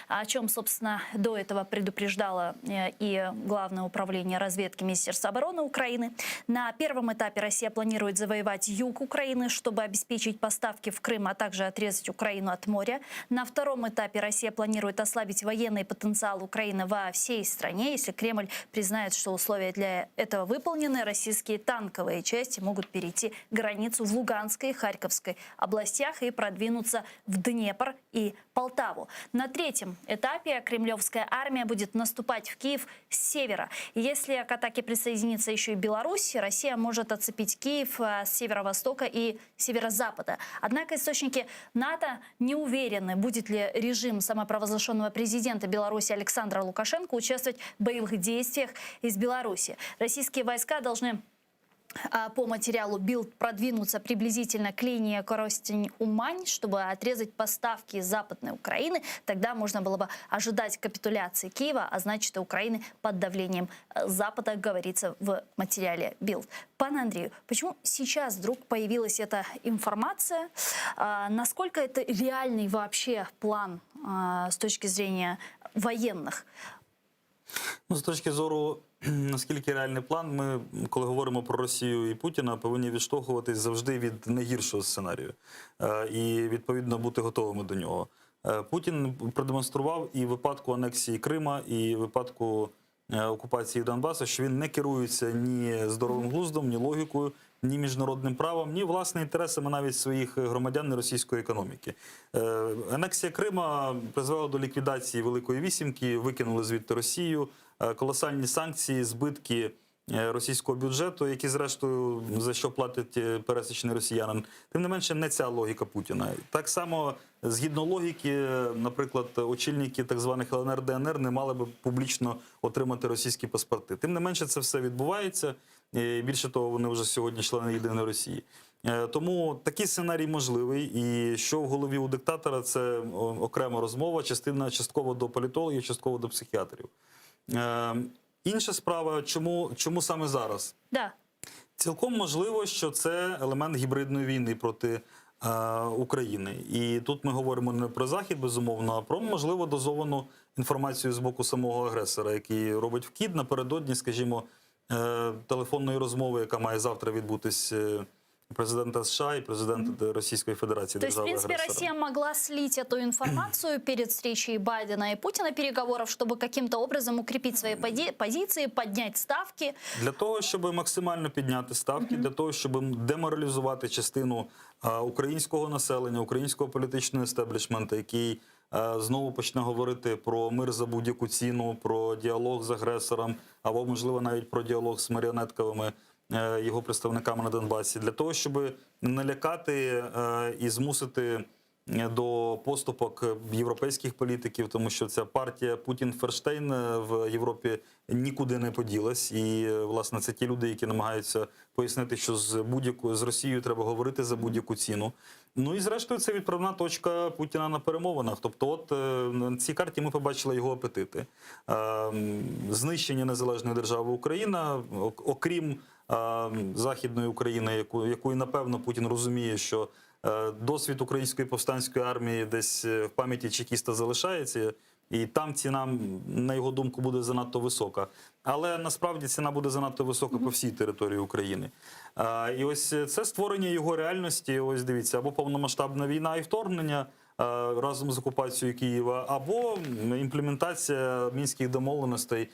о чем, собственно, до этого предупреждало э, и Главное управление разведки Министерства обороны Украины. На первом этапе Россия планирует завоевать юг Украины, чтобы обеспечить поставки в Крым, а также отрезать Украину от моря. На втором этапе Россия планирует ослабить военный потенциал Украины во всей стране. Если Кремль признает, что условия для этого выполнены, российские танковые части могут перейти границу в Луганской и Харьковской областях и продвинуться в Днепр и Полтаву. На третьем этапе кремлевская армия будет наступать в Киев с севера. Если к атаке присоединится еще и Беларусь, Россия может оцепить Киев э, с северо-востока и северо-запада. Однако источники НАТО не уверены, будет ли режим самопровозглашенного президента Беларуси Александра Лукашенко участвовать в боевых действиях из Беларуси. Российские войска должны а, по материалу Билд продвинуться приблизительно к линии Коростень-Умань, чтобы отрезать поставки из Западной Украины. Тогда можно было бы ожидать капитуляции Киева, а значит и Украины под давлением э, Запада, говорится в материале Билд. Пане Андрею, почему сейчас вдруг появилась эта информация? А, насколько это реальный вообще план а, с точки зрения военных? Ну, з точки зору, наскільки реальний план, ми, коли говоримо про Росію і Путіна, повинні відштовхуватись завжди від найгіршого сценарію Е, і відповідно бути готовими до нього. Е, Путін продемонстрував і в випадку анексії Крима, і в випадку е, окупації Донбасу, що він не керується ні здоровим глуздом, ні логікою, ні міжнародним правом, ні власне інтересами навіть своїх громадян і російської економіки. Е, Анексія Крима призвела до ліквідації Великої Вісімки, викинули звідти Росію, е, колосальні санкції, збитки е, російського бюджету, які зрештою за що платить е, пересічний росіянин. Тим не менше, не ця логіка Путіна. Так само, згідно логіки, е, наприклад, очільники так званих ЛНР ДНР не мали би публічно отримати російські паспорти. Тим не менше, це все відбувається. І більше того, вони вже сьогодні члени Єдиної Росії. Е, Тому такий сценарій можливий. І що в голові у диктатора, це о, окрема розмова, частина частково до політологів, частково до психіатрів. Е, Інша справа, чому, чому саме зараз? Да. Цілком можливо, що це елемент гібридної війни проти е, України. І тут ми говоримо не про Захід, безумовно, а про можливо дозовану інформацію з боку самого агресора, який робить вкид напередодні, скажімо, е, телефонної розмови, яка має завтра відбутись е, президента США і президента Російської Федерації. То есть, в принципе, держави-агресора. Россия могла слить эту информацию перед встречей Байдена и Путина переговоров, чтобы каким-то образом укрепить свои поди- позиции, поднять ставки. Для того, щоб максимально підняти ставки, для того, щоб деморалізувати частину е, українського населення, українського політичного естеблішмента, який е, знову почне говорити про мир за будь-яку ціну, про діалог з агресором, або можливо навіть про діалог з маріонетковими е, його представниками на Донбасі, для того, щоб налякати е, і змусити до поступок європейських політиків, тому що ця партія Путін Ферштейн е, в Європі нікуди не поділась. І е, власне це ті люди, які намагаються пояснити, що з будь-яку з Росією треба говорити за будь-яку ціну. Ну і зрештою, це відправна точка Путіна на перемовинах. Тобто, от е, на цій карті ми побачили його апетити. Е, м, Знищення незалежної держави Україна, ок- окрім е, Західної України, яку якою напевно Путін розуміє, що е, досвід української повстанської армії десь е, в пам'яті чекіста залишається, і там ціна, м, на його думку, буде занадто висока. Але насправді ціна буде занадто висока по всій території України. Е, І ось це створення його реальності. Ось дивіться, або повномасштабна війна і вторгнення. е, Разом з окупацією Києва, або м, імплементація мінських домовленостей.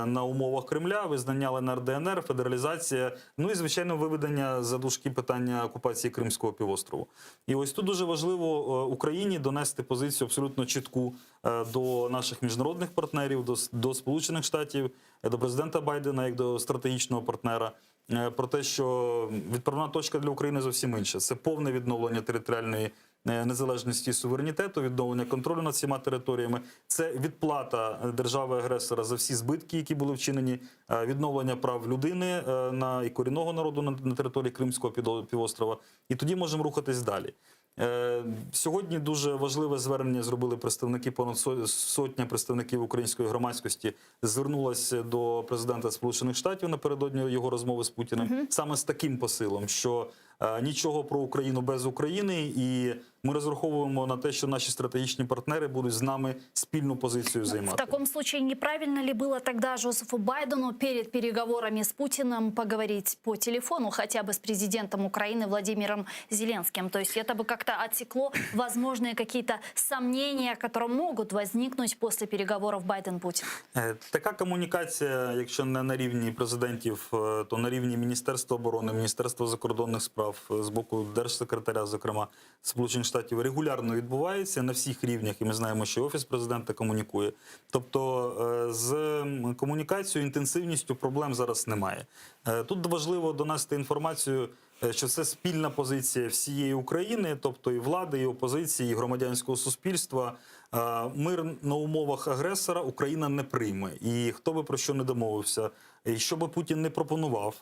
на умовах Кремля, визнання ЛНР ДНР, федералізація, ну і звичайно виведення за дужки питання окупації Кримського півострову. І ось тут дуже важливо е, Україні донести позицію абсолютно чітку е, до наших міжнародних партнерів, до, С- до Сполучених Штатів, е, до президента Байдена як до стратегічного партнера. е, Про те, що відправна точка для України зовсім інша. Це повне відновлення територіальної е, незалежності і суверенітету, відновлення контролю над всіма територіями. Це відплата е, держави-агресора за всі збитки, які були вчинені, е, відновлення прав людини е, на і корінного народу на, на території Кримського підо- півострова. І тоді можемо рухатись далі. Е, Сьогодні дуже важливе звернення зробили представники понад сотня представників української громадськості. Звернулася до президента Сполучених Штатів напередодні його розмови з Путіним саме з таким посилом, що е, нічого про Україну без України, і ми розраховуємо на те, що наші стратегічні партнери будуть з нами спільну позицію В займати. таком случае неправильно ли было тогда Джозефу Байдену перед переговорами с Путиным поговорить по телефону хотя бы с президентом Украины Владимиром Зеленским? То есть это бы как-то отсекло возможные какие-то сомнения, которые могут возникнуть после переговоров Байден-Путин. Е, Така комунікація, якщо не на рівні президентів, е, то на рівні Міністерства оборони, Міністерства закордонних справ, е, з боку держсекретаря, зокрема Сполучених Штатів, регулярно відбувається на всіх рівнях, і ми знаємо, що і офіс президента комунікує. Тобто е, з м, комунікацією, інтенсивністю проблем зараз немає. Е, Тут важливо донести інформацію. е, Що це спільна позиція всієї України, тобто і влади, і опозиції, і громадянського суспільства. Е, Мир на умовах агресора Україна не прийме. І хто би про що не домовився, і що би Путін не пропонував,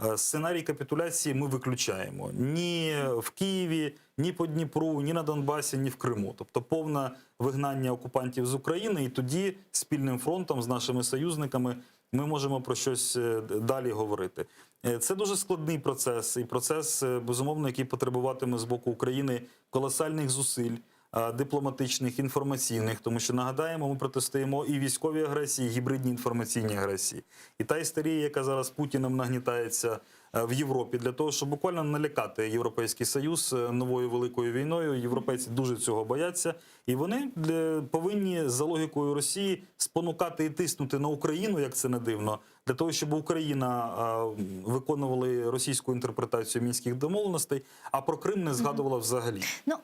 е, сценарій капітуляції ми виключаємо ні в Києві, ні по Дніпру, ні на Донбасі, ні в Криму. Тобто повне вигнання окупантів з України, і тоді спільним фронтом з нашими союзниками ми можемо про щось е, далі говорити. Е, Це дуже складний процес, і процес, е, безумовно, який потребуватиме з боку України колосальних зусиль. е, Дипломатичних, інформаційних, тому що нагадаємо, ми протистоїмо і військовій агресії, і гібридній інформаційній агресії. І та істерія, яка зараз Путіним нагнітається е, в Європі, для того, щоб буквально налякати Європейський Союз е, новою великою війною. Європейці дуже цього бояться, і вони е, повинні за логікою Росії спонукати і тиснути на Україну, як це не дивно, для того, щоб Україна е, виконувала російську інтерпретацію мінських домовленостей, а про Крим не згадувала взагалі. Но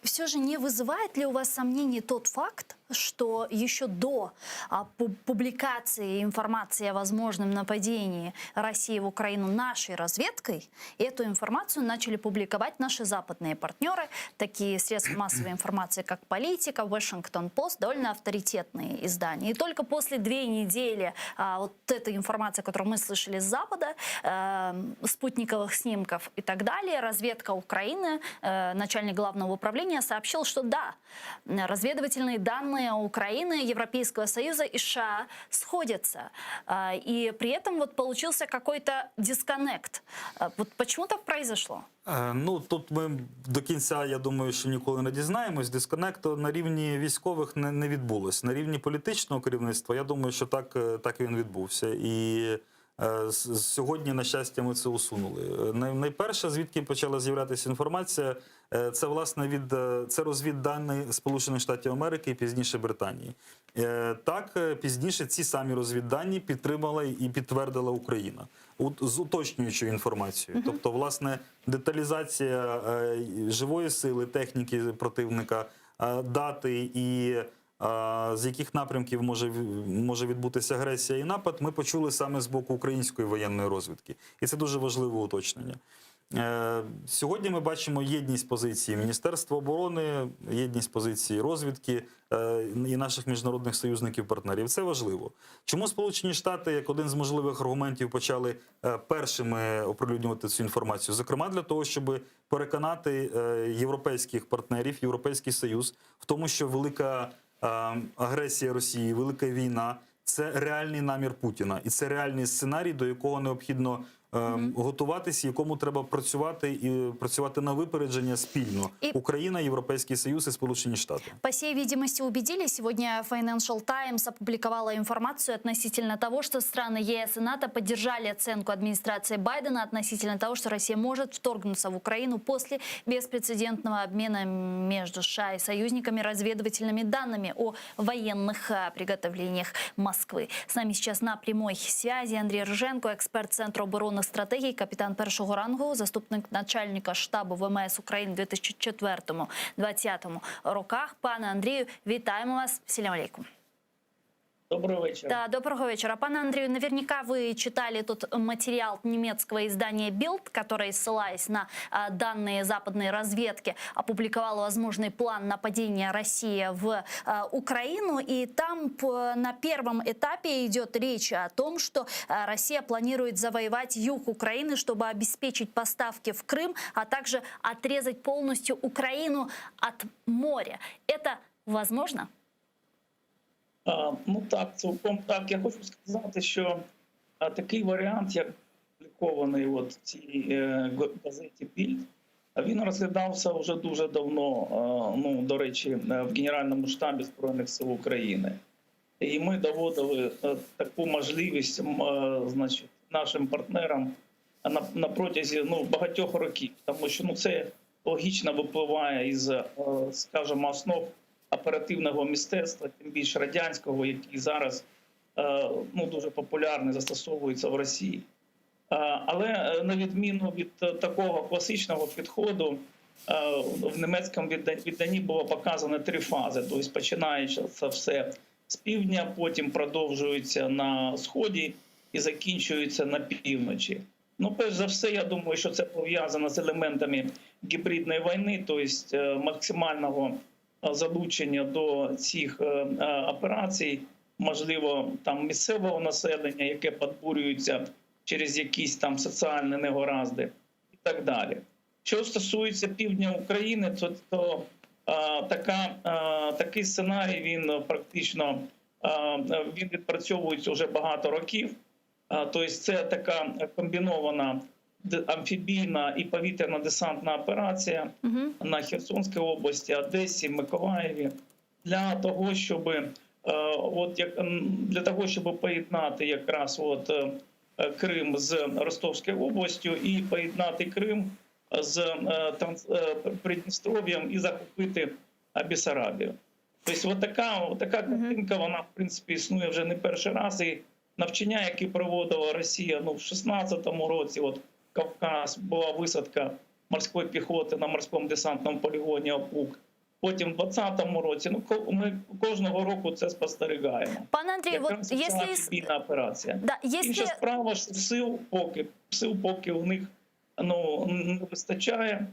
все же не вызывает ли у вас сомнений тот факт, что еще до а, пу- публикации информации о возможном нападении России в Украину нашей разведкой, эту информацию начали публиковать наши западные партнеры, такие средства массовой информации, как «Политика», «Вашингтон-Пост», довольно авторитетные издания. И только после две недели а, вот этой информации, которую мы слышали с Запада, э, спутниковых снимков и так далее, разведка Украины, э, начальник главного управления сообщил, что да, разведывательные данные Украины, Европейского Союза и США сходятся. А, И при этом вот получился какой-то дисконнект. А, Вот почему так произошло? Е, Ну тут ми до кінця, я думаю, що ніколи не дізнаємось. Дисконекту на рівні військових не, не відбулось. На рівні політичного керівництва, я думаю, що так, е, так він відбувся. І е, з- з- сьогодні, на щастя, ми це усунули. Е, най- Найперше, звідки почала з'являтися інформація, е, це власне від е, це розвіддані Сполучених Штатів Америки і пізніше Британії. Е, Так, е, пізніше ці самі розвіддані підтримала і підтвердила Україна От з уточнюючою інформацією. Тобто, власне, деталізація е, живої сили, техніки противника, е, дати і е, з яких напрямків може, в- може відбутися агресія і напад, ми почули саме з боку української воєнної розвідки. І це дуже важливе уточнення. Е, Сьогодні ми бачимо єдність позиції Міністерства оборони, єдність позиції розвідки е, і наших міжнародних союзників-партнерів. Це важливо. Чому Сполучені Штати, як один з можливих аргументів, почали е, першими оприлюднювати цю інформацію? Зокрема, для того, щоб переконати е, європейських партнерів, Європейський Союз в тому, що велика е, агресія Росії, велика війна це реальний намір Путіна, і це реальний сценарій, до якого необхідно. готуватись, якому треба працювати і працювати на випередження спільно. І- Україна, Європейський Союз і Сполучені Штати. По всей видимости, убедились. Сегодня Financial Times опубликовала информацию относительно того, что страны ЕС и НАТО поддержали оценку администрации Байдена относительно того, что Россия может вторгнуться в Украину после беспрецедентного обмена между США и союзниками разведывательными данными о военных а, приготовлениях Москвы. С нами сейчас на прямой связи Андрей Рыженко, эксперт Центру оборонних стратегій, капітан першого рангу, заступник начальника штабу ВМС України в 2004-2020 роках. Пане Андрію, вітаємо вас. Селям алейкум. Доброго вечора. Да, доброго вечера. Пане Андрею, наверняка вы читали тот материал немецкого издания Bild, который, ссылаясь на а, данные западной разведки, опубликовал возможный план нападения России в а, Украину. И там п- на первом этапе идет речь о том, что а, Россия планирует завоевать юг Украины, чтобы обеспечить поставки в Крым, а также отрезать полностью Украину от моря. Это возможно? А, ну так, цілком так. Я хочу сказати, що а, такий варіант, як опублікований от в цій е, г- газеті Більд, він розглядався вже дуже давно. е, ну, до речі, е, в Генеральному штабі Збройних сил України. І ми доводили е, таку можливість м, е, значить, нашим партнерам на, на протязі ну, багатьох років, тому що ну, це логічно випливає із, е, скажімо, основ оперативного мистецтва, тим більш радянського, який зараз е, ну, дуже популярний, застосовується в Росії. Е, Але е, на відміну від е, такого класичного підходу, е, в німецькому відда- відданні було показано три фази. Тобто починаючи це все з півдня, потім продовжується на сході і закінчується на півночі. Ну, перш за все, я думаю, що це пов'язано з елементами гібридної війни, тобто е, максимального е, залучення до цих е, е, операцій, можливо, там місцевого населення, яке підбурюється через якісь там соціальні негаразди і так далі. Що стосується півдня України, то, то е, така, е, такий сценарій він практично е, він відпрацьовується вже багато років. Е, Тобто це така комбінована д- амфібійна і повітряно-десантна операція Угу. на Херсонській області, Одесі, Миколаєві для того, щоб е, от як м, для того, щоб поєднати якраз от е, е, Крим з Ростовською областю і поєднати Крим з е, Транс- е, Придністров'ям і захопити е, Бессарабію. Тобто, от така, от така картинка, вона в принципі існує вже не перший раз. І навчання, які проводила Росія ну, в 16-му році, от Кавказ, була висадка морської піхоти на морському десантному полігоні Опук. Потім в 20-му році, ну ко- ми кожного року це спостерігаємо. Пане Андрію, вот Якраз ця если... ис- амфібійна операція. Да, если... Інша справа, що сил поки сил поки у них ну не вистачає.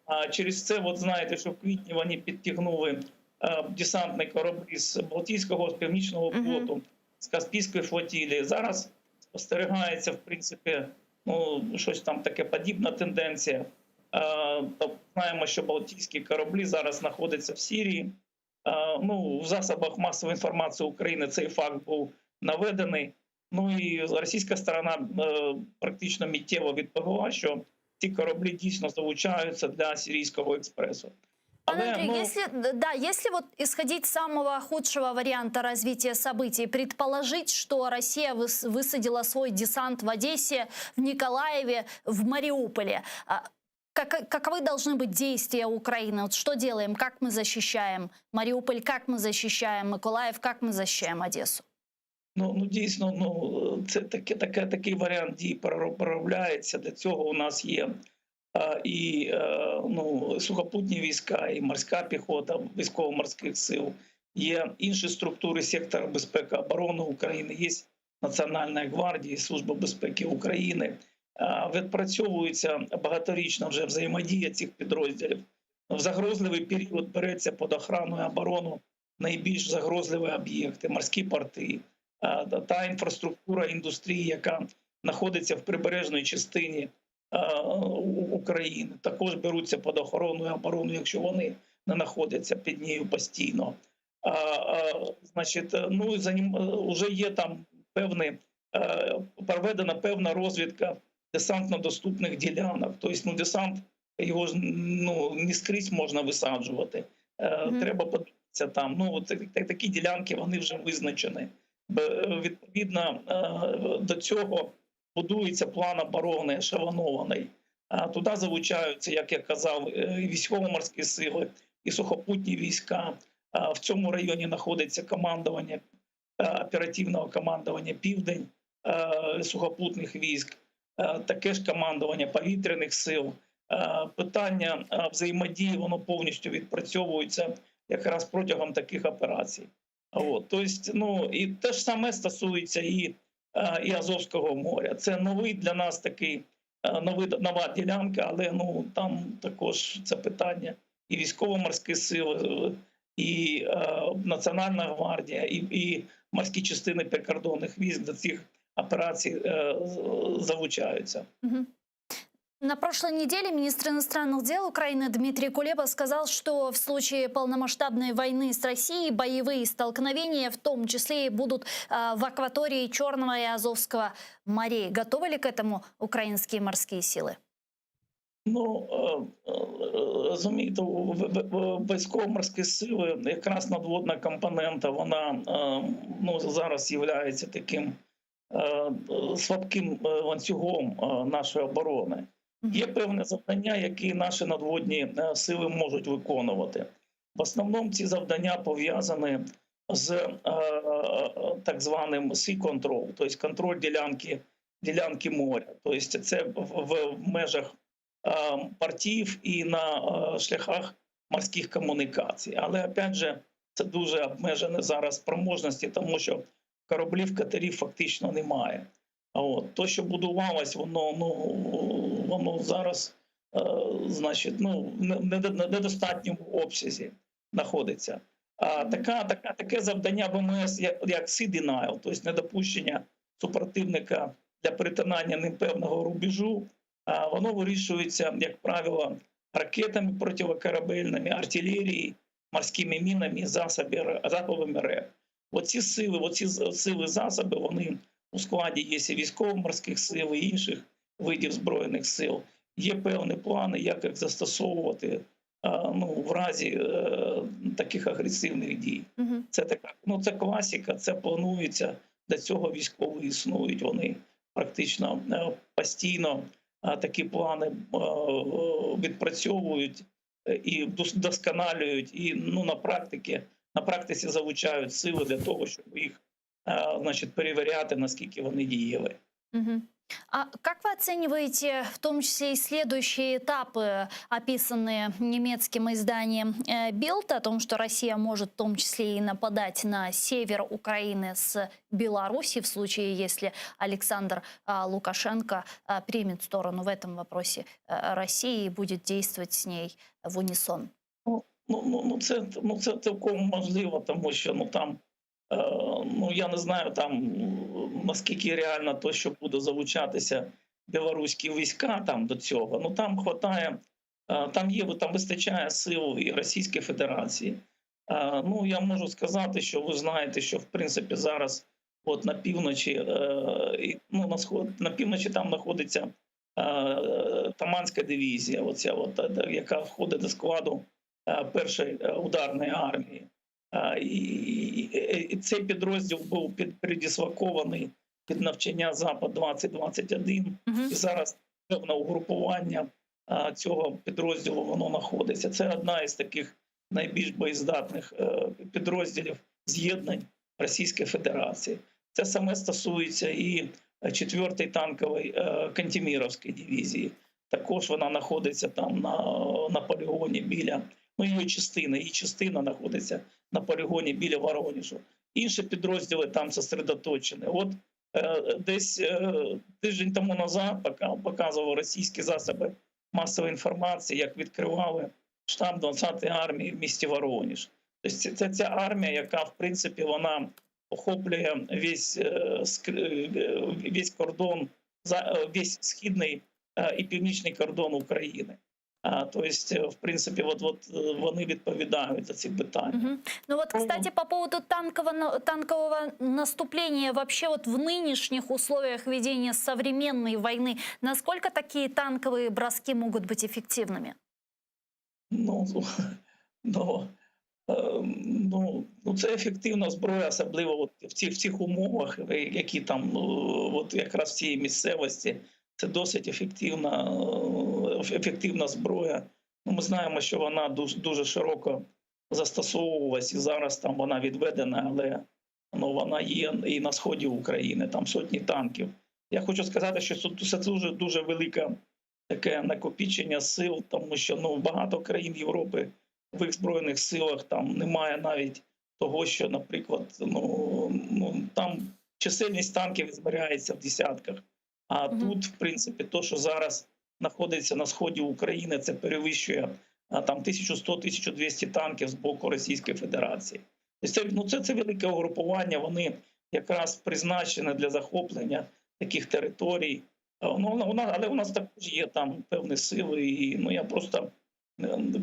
А через це, от знаєте, що в квітні вони підтягнули е, десантні кораблі з Балтійського, з Північного Мгм. флоту, з Каспійської флотилії. Зараз спостерігається, в принципі, ну щось там таке подібна тенденція. Е, то знаємо, що Балтійські кораблі зараз знаходяться в Сирії. Е, Ну, в засобах масової інформації України цей факт був наведений. Ну і російська сторона е, практично миттєво відповіла, що ці кораблі дійсно залучаються для сирійського експресу. Пане Але, Андрей, ну, если, да, если вот исходить с самого худшего варианта развития событий, предположить, что Россия выс- высадила свой десант в Одессе, в Николаеве, в Мариуполе, а как, каковы должны быть действия Украины? Вот что делаем, как мы защищаем Мариуполь, как мы защищаем Миколаев, как мы защищаем Одессу? Ну, ну дійсно, ну це таке, таке, такий варіант дій перероб- переробляється. Для цього у нас є е, і е, ну, сухопутні війська, і морська піхота військово-морських сил, є інші структури сектора безпеки оборони України, є Національна гвардія, Служба безпеки України. Е, Відпрацьовується багаторічна вже взаємодія цих підрозділів. В загрозливий період береться під охрану і оборону найбільш загрозливі об'єкти, морські порти, е, та- та інфраструктура індустрії, яка знаходиться в прибережній частині е, У- України, також беруться під охорону і оборону, якщо вони не знаходяться під нею постійно. А, а, Значить, е, ну за ним вже є там певний е, проведена певна розвідка. десантно-доступних ділянок. Тобто, ну, десант його ж ну, не скрізь можна висаджувати. Е, Треба подивитися там. Ну, от так- такі ділянки вони вже визначені. Б- Відповідно е, до цього будується план оборони ешелонований. А Туди залучаються, як я казав, е, і військово-морські сили, і сухопутні війська. А В цьому районі знаходиться командування е, оперативного командування Південь е, сухопутних військ, е, таке ж командування повітряних сил. Е, Питання е, взаємодії воно повністю відпрацьовується якраз протягом таких операцій. От, тобто, ну і те ж саме стосується і, е, і Азовського моря. Це новий для нас такий е, новий, нова ділянка, але ну там також це питання і військово-морські сили, е, і е, Національна гвардія, і, і морські частини прикордонних військ до цих операцій е, з- залучаються. Мгм. На прошлой неделе министр иностранных дел Украины Дмитрий Кулеба сказал, что в случае полномасштабной войны с Россией боевые столкновения в том числе и будут э, в акватории Черного и Азовского морей. Готовы ли к этому украинские морские силы? Ну е, е, розумієте, в- в- в- військово-морські сили, якраз надводна компонента, вона е, ну зараз є таким е, слабким е, ланцюгом е, нашої оборони. Є певне завдання, які наші надводні е, сили можуть виконувати. В основному ці завдання пов'язані з е, так званим sea control, тобто контроль ділянки, ділянки моря. Тобто це в, в межах е, портів і на е, шляхах морських комунікацій. Але опять же, це дуже обмежені зараз спроможності, тому що кораблів, катерів фактично немає. А От то, що будувалось, воно ну воно зараз, е, значить, ну не, не, не недостатньому обсязі знаходиться. А така, така, таке завдання ВМС, як, як sea denial, тобто недопущення супротивника для перетинання ним певного рубежу, а воно вирішується, як правило, ракетами противокорабельними, артилерією, морськими мінами, засоби, засобами РЕБ. Оці сили, оці сили засоби, вони у складі є і військово-морських сил, і інших видів збройних сил. Є певні плани, як їх застосовувати а, ну, в разі е, таких агресивних дій. Мгм. Це така, ну це класика, це планується. Для цього військові існують. Вони практично е, постійно е, такі плани е, відпрацьовують е, і дос- досконалюють, і ну на практиці на практиці залучають сили для того, щоб їх е, значить, перевіряти, наскільки вони дієві. Мгм. А как вы оцениваете в том числе и следующие этапы, описанные немецким изданием э, Bild, о том, что Россия может в том числе и нападать на север Украины с Беларуси в случае, если Александр а, Лукашенко а, примет сторону в этом вопросе э, России и будет действовать с ней в унисон? Ну, ну, ну це ну це цілком можливо, тому що ну там. е, Ну я не знаю там м, наскільки реально то, що буде залучатися білоруські війська там до цього. Ну там хватає, е, там є там вистачає сил і Російської Федерації. Е, Ну я можу сказати, що ви знаєте, що в принципі зараз, от на півночі, е, і, ну на сход на півночі там знаходиться е, Таманська дивізія, оця от, е, яка входить до складу е, першої е, ударної армії. Е, І, і, і цей підрозділ був під передислокований під навчання Запад 2021 Мгм. і зараз певне угрупування е, цього підрозділу воно знаходиться. Це одна із таких найбільш боєздатних е, підрозділів з'єднань Російської Федерації. Це саме стосується і 4-ї танкової е, Кантеміровської дивізії. Також вона знаходиться там на, на полігоні біля ну її частина, її частина знаходиться на полігоні біля Воронежу. Інші підрозділи там сосредоточені. От е, десь е, тиждень тому назад пока- показував російські засоби масової інформації, як відкривали штаб 20-ї армії в місті Воронеж. Тобто це, це ця армія, яка в принципі вона охоплює весь, е, ск- е, весь кордон, за- е, весь східний е, і північний кордон України. То есть, в принципі, от, от вони відповідають за ці питання. Угу. Ну вот, кстати, по поводу танкового, танкового наступления, вообще вот в нынешних условиях ведения современной войны, насколько такие танковые броски могут быть эффективными? Ну, ну, ну, ну це ефективна зброя, особливо от в цих, в цих умовах, які там, ну, от якраз в цій місцевості, це досить ефективна, ефективна зброя. Ну, ми знаємо, що вона дуже, дуже широко застосовувалась, і зараз там вона відведена, але ну, вона є і на сході України, там сотні танків. Я хочу сказати, що це дуже, дуже велика таке накопичення сил, тому що ну, багато країн Європи в їх збройних силах там немає навіть того, що, наприклад, ну, ну там чисельність танків зміряється в десятках. А mm -hmm. тут, в принципі, то, що зараз знаходиться на сході України, це перевищує там 1100-1200 танків з боку Російської Федерації. Це, ну, це, це велике угрупування, вони якраз призначені для захоплення таких територій. Ну, вона, але у нас також є там певні сили, і ну, я просто,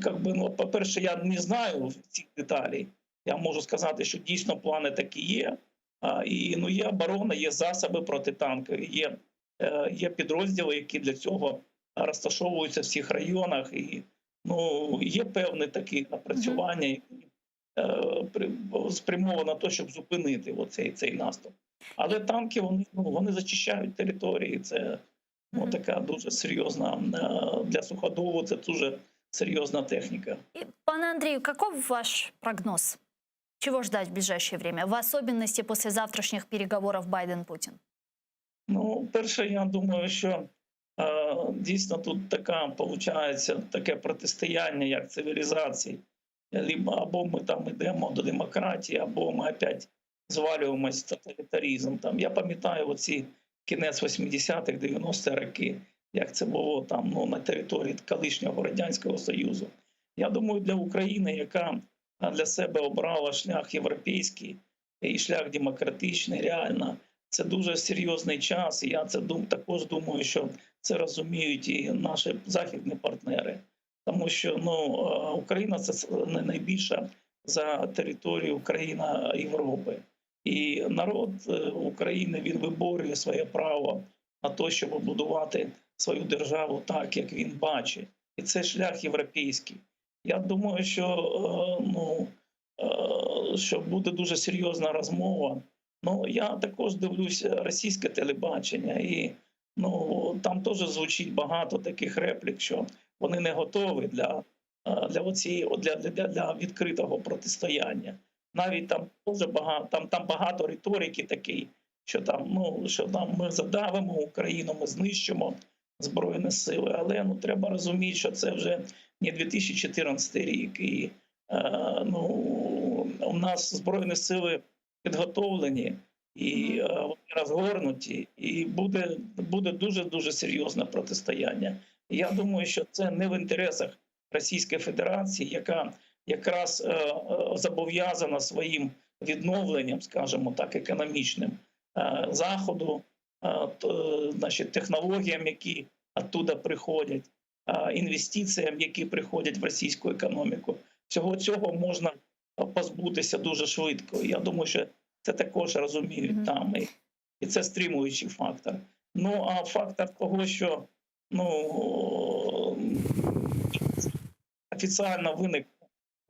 как би, ну, по-перше, я не знаю цих деталей. Я можу сказати, що дійсно плани такі є. А, і ну, є оборона, є засоби протитанкові, є, є підрозділи, які для цього розташовуються в всіх районах. І ну, є певне таке напрацювання, які спрямовано на те, щоб зупинити оцей, цей наступ. Але танки вони, ну, вони зачищають території. Це ну, така дуже серйозна для суходолу, це дуже серйозна техніка. И, пане Андрію, каков ваш прогноз? Чего ждать в ближайшее время, в особенности после завтрашних переговоров Байден-Путин? Ну, перше, я думаю, що е, дійсно тут така, получається, таке протистояння, як цивілізацій. Либо або ми там йдемо до демократії, або ми опять звалюємось в тоталітаризм. Там, я пам'ятаю оці кінець 80-х, 90-х роки, як це було там, ну, на території колишнього Радянського Союзу. Я думаю, для України, яка для себе обрала шлях європейський і шлях демократичний, реально, це дуже серйозний час. І я це дум, також думаю, що це розуміють і наші західні партнери. Тому що ну, Україна це не найбільша за територію країна Європи. І народ України, він виборює своє право на те, щоб будувати свою державу так, як він бачить. І це шлях європейський. Я думаю, що, ну, що буде дуже серйозна розмова. Ну, я також дивлюся російське телебачення, і ну, там теж звучить багато таких реплік, що вони не готові для, для, оцієї, для, для, для відкритого протистояння. Навіть там дуже багато, там, там багато риторики такий, що там, ну, що там ми задавимо Україну, ми знищимо Збройні сили. Але ну, треба розуміти, що це вже не 2014 рік. І е, ну, у нас Збройні сили підготовлені і е, вони розгорнуті, і буде, буде дуже-дуже серйозне протистояння. Я думаю, що це не в інтересах Російської Федерації, яка якраз е, е, зобов'язана своїм відновленням, скажімо так, економічним е, заходу, е, т, значить, технологіям, які оттуда приходять, е, інвестиціям, які приходять в російську економіку. Всього цього можна позбутися дуже швидко. Я думаю, що це також розуміють mm -hmm. там, і, і це стримуючий фактор. Ну а фактор того, що ну офіційно виник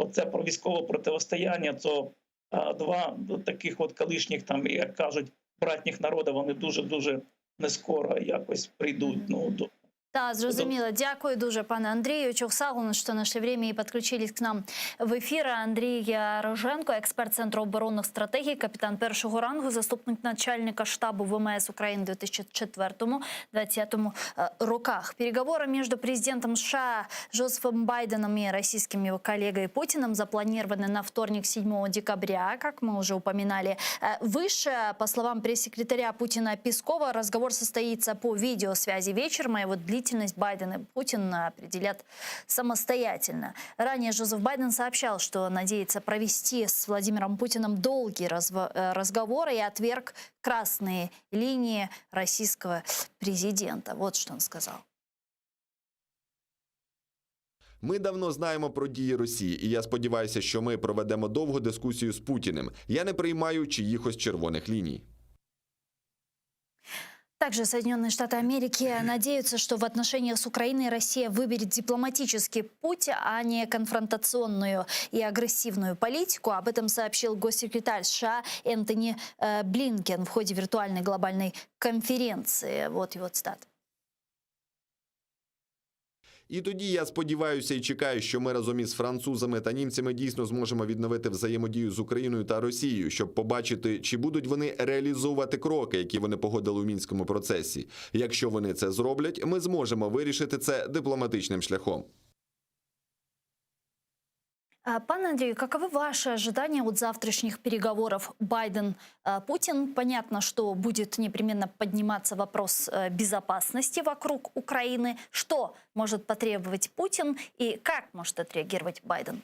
оце про військове протистояння, то а, два таких от колишніх там, як кажуть, братніх народів, вони дуже дуже не скоро якось прийдуть. Ну до Да, зрозуміло. Дякую дуже, пане Андрію. Çoq sağ oluñ, что нашли время и подключились к нам в эфир. Андрій Роженко, експерт Центру оборонних стратегій, капітан першого рангу, заступник начальника штабу ВМС України в 2004-2020 роках. Переговоры между президентом США Джозефом Байденом и российским его коллегой Путиным запланированы на вторник, 7 декабря, как мы уже упоминали. Выше, по словам пресс-секретаря Путина Пескова, разговор состоится по видеосвязи вечером, а его длительность Байден и Путин определят самостоятельно. Ранее Джозеф Байден сообщал, что надеется провести с Владимиром Путиным долгий разговор и отверг красные линии российского президента. Вот что он сказал. Ми давно знаємо про дії Росії, і я сподіваюся, що ми проведемо довгу дискусію з Путіним. Я не приймаю чиїхось червоних ліній. Также Соединенные Штаты Америки надеются, что в отношениях с Украиной Россия выберет дипломатический путь, а не конфронтационную и агрессивную политику. Об этом сообщил госсекретарь США Энтони э, Блинкен в ходе виртуальной глобальной конференции. Вот его цитата. І тоді я сподіваюся і чекаю, що ми разом із французами та німцями дійсно зможемо відновити взаємодію з Україною та Росією, щоб побачити, чи будуть вони реалізовувати кроки, які вони погодили у мінському процесі. Якщо вони це зроблять, ми зможемо вирішити це дипломатичним шляхом. А, Пане Андрею, каковы ваши ожидания от завтрашних переговоров Байден-Путин? Понятно, что будет непременно подниматься вопрос э, безопасности вокруг Украины. Что может потребовать Путин и как может отреагировать Байден?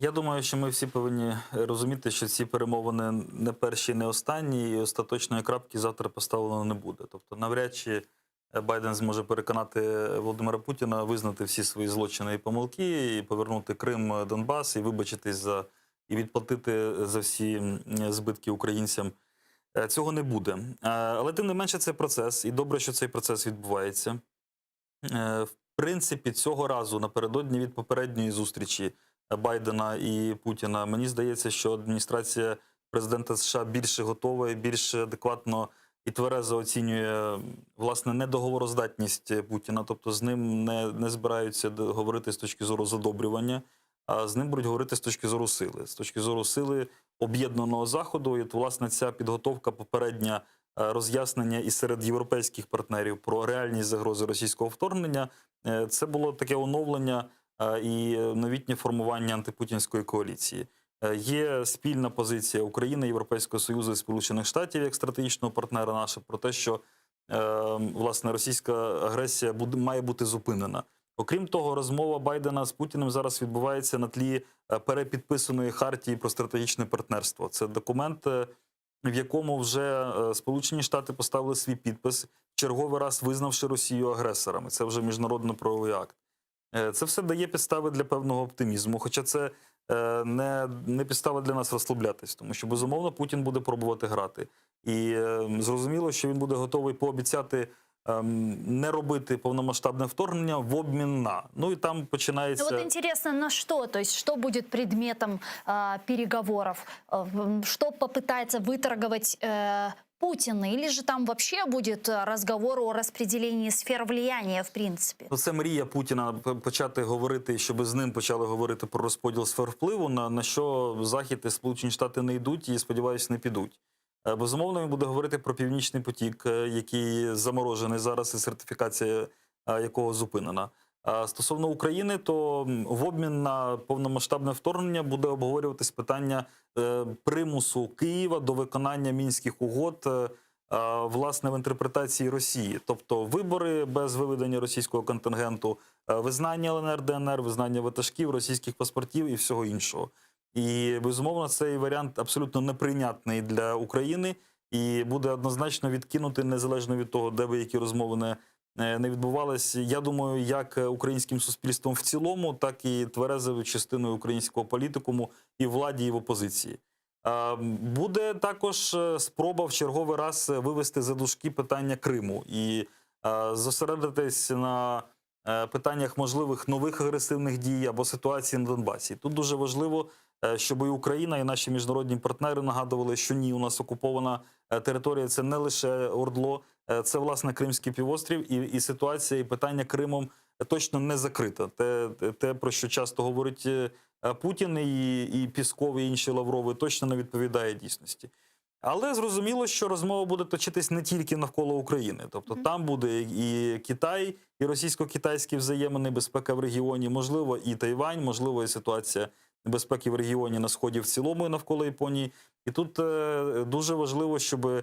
Я думаю, що ми всі повинні розуміти, що ці перемовини не перші, не останні, і остаточної крапки завтра поставлено не буде. Тобто, навряд чи Байден зможе переконати Володимира Путіна визнати всі свої злочини і помилки, і повернути Крим, Донбас, і вибачитись за і відплатити за всі м, збитки українцям. Е, Цього не буде. Е, Але тим не менше, це процес, і добре, що цей процес відбувається. Е, В принципі, цього разу напередодні від попередньої зустрічі Байдена і Путіна, мені здається, що адміністрація президента США більше готова і більш адекватно і тверезо оцінює власне недоговороздатність Путіна, тобто з ним не, не збираються д- говорити з точки зору задобрювання, а з ним будуть говорити з точки зору сили, з точки зору сили об'єднаного заходу. І от, власне ця підготовка попередня е, роз'яснення і серед європейських партнерів про реальність загрози російського вторгнення. е, Це було таке оновлення е, і новітнє формування антипутінської коаліції. Е, Є спільна позиція України, Європейського Союзу і Сполучених Штатів як стратегічного партнера наша про те, що е, власне російська агресія буде, має бути зупинена. Окрім того, розмова Байдена з Путіним зараз відбувається на тлі е, перепідписаної хартії про стратегічне партнерство. Це документ, е, в якому вже е, Сполучені Штати поставили свій підпис, в черговий раз визнавши Росію агресорами. Це вже міжнародно-правовий акт. Е, Це все дає підстави для певного оптимізму, хоча це е, не, не підстава для нас розслаблятись, тому що безумовно Путін буде пробувати грати. І е, зрозуміло, що він буде готовий пообіцяти ем, не робити повномасштабне вторгнення в обмін на. Ну і там Ну починається. вот интересно, на что? То есть что будет предметом а, переговоров? А, м, Что попытается выторговать э, Путин? Или же там вообще будет э, разговор о распределении сфер влияния в принципе? Ну, це мрія Путіна п- почати говорити, щоб з ним почали говорити про розподіл сфер впливу, на, на що Захід і Сполучені Штати не йдуть і, сподіваюся, не підуть. Е, Безумовно, він буде говорити про північний потік, е, який заморожений зараз, і сертифікація е, якого зупинена. А Стосовно України, то м, в обмін на повномасштабне вторгнення буде обговорюватись питання е, примусу Києва до виконання мінських угод. е, е, Власне, в інтерпретації Росії, тобто вибори без виведення російського контингенту, е, визнання ЛНР, ДНР, визнання ватажків, російських паспортів і всього іншого. І безумовно, цей варіант абсолютно неприйнятний для України і буде однозначно відкинутий незалежно від того, де би які розмови не, е, не відбувались. Я думаю, як українським суспільством в цілому, так і тверезою частиною українського політикуму і владі, і в опозиції. Е, Буде також е, спроба в черговий раз е, вивести за дужки питання Криму і е, зосередитись на е, питаннях можливих нових агресивних дій або ситуації на Донбасі. Тут дуже важливо, е, щоб і Україна, і наші міжнародні партнери нагадували, що ні, у нас окупована е, територія це не лише Ордло, е, це власне Кримський півострів, і, і ситуація, і питання Кримом точно не закрита. Те, те про що часто говорить е, Путін і, і Пісков, і інші Лаврови, точно не відповідає дійсності. Але зрозуміло, що розмова буде точитись не тільки навколо України. Тобто там буде і Китай, і російсько-китайські взаємини, безпека в регіоні, можливо, і Тайвань, можливо, і ситуація безпеки в регіоні на сході в цілому і навколо Японії. І тут е, дуже важливо, щоб е,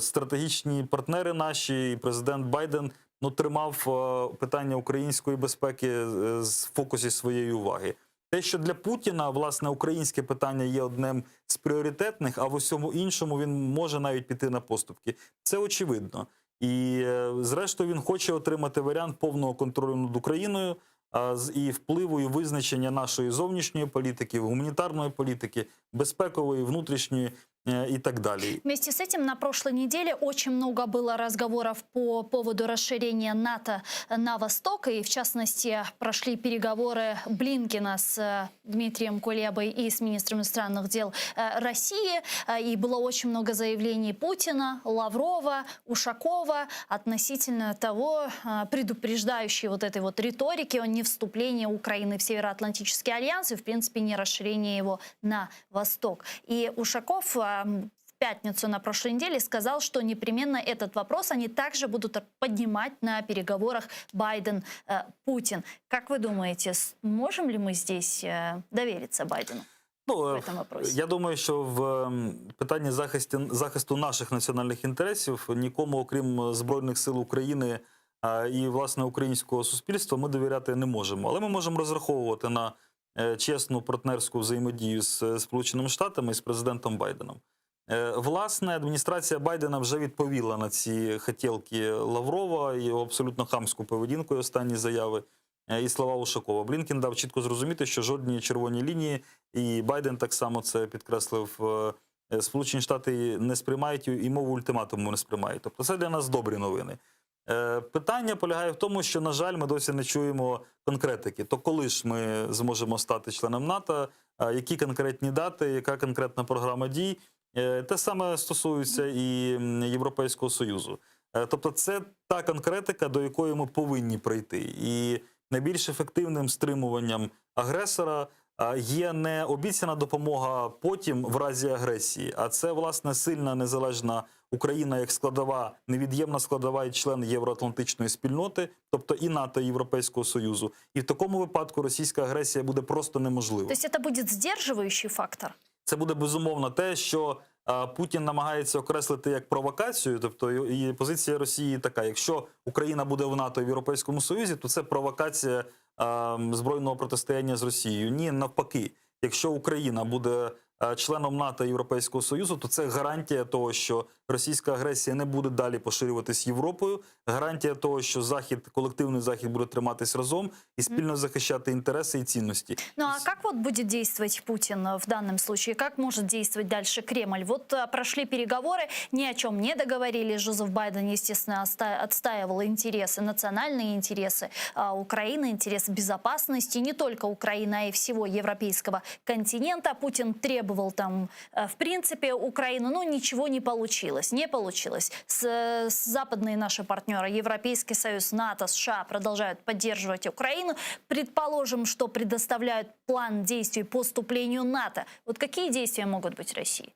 стратегічні партнери наші і президент Байден ну, тримав е, питання української безпеки е, з фокусі своєї уваги. Те, що для Путіна власне українське питання є одним з пріоритетних, а в усьому іншому він може навіть піти на поступки. Це очевидно. І е, зрештою він хоче отримати варіант повного контролю над Україною. а, з і впливу, і визначення нашої зовнішньої політики, гуманітарної політики, безпекової, внутрішньої е, і так далі. Вместе с этим на прошлой неделе очень много было разговоров по поводу расширения НАТО на восток. И в частности прошли переговоры Блинкена с э, Дмитрием Кулебой и с министром иностранных дел э, России. Э, И было очень много заявлений Путина, Лаврова, Ушакова относительно того, э, предупреждающей вот этой вот риторики о невступлении Украины в Североатлантический альянс и, в принципе, не расширении его на восток. И Ушаков э, в пятницу на прошлой неделе сказал, что непременно этот вопрос они также будут поднимать на переговорах Байден-Путин. Как вы думаете, с- можем ли мы здесь э, довериться Байдену? Ну, в е, этом вопросе? Я думаю, що в ем, питанні захисті, захисту наших національних інтересів нікому, окрім е, Збройних сил України е, і власне українського суспільства, ми довіряти не можемо. Але ми можемо розраховувати на е, чесну партнерську взаємодію з е, Сполученими Штатами і з президентом Байденом. Е, Власне, адміністрація Байдена вже відповіла на ці хотілки Лаврова і його абсолютно хамську поведінку і останні заяви е, і слова Ушакова. Блінкен дав чітко зрозуміти, що жодні червоні лінії, і Байден так само це підкреслив. е, е, Сполучені Штати не сприймають і мову ультиматуму не сприймають. Тобто це для нас добрі новини. Е, Питання полягає в тому, що, на жаль, ми досі не чуємо конкретики. То коли ж ми зможемо стати членом НАТО, е, які конкретні дати, яка конкретна програма дій? Е, Те саме стосується і м, Європейського Союзу. Е, Тобто, це та конкретика, до якої ми повинні прийти. І найбільш ефективним стримуванням агресора е, є не обіцяна допомога потім в разі агресії, а це власне сильна незалежна Україна як складова, невід'ємна складова і член євроатлантичної спільноти, тобто і НАТО, і Європейського Союзу. І в такому випадку російська агресія буде просто неможлива. То есть это будет сдерживающий фактор? Це буде безумовно те, що е, Путін намагається окреслити як провокацію. Тобто і і позиція Росії така: якщо Україна буде в НАТО і в Європейському Союзі, то це провокація е, збройного протистояння з Росією. Ні, навпаки, якщо Україна буде е, членом НАТО і Європейського Союзу, то це гарантія того, що російська агресія не буде далі поширюватись Європою, гарантія того, що Захід, колективний Захід буде триматись разом і спільно захищати інтереси і цінності. Ну а как вот будет действовать Путин э, в данном случае? Как может действовать дальше Кремль? Вот э, прошли переговоры, ни о чем не договорились. Жозеф Байден, естественно, оста- отстаивал интересы, национальные интересы а, Украины, интересы безопасности не только Украины, а и всего европейского континента. Путин требовал там, э, в принципе, Украину, но ничего не получилось. Не получилось. С, э, с западные наши партнеры, Европейский Союз, НАТО, США продолжают поддерживать Украину. Предположим, что предоставляют план действий по вступлению НАТО. Вот какие действия могут быть России?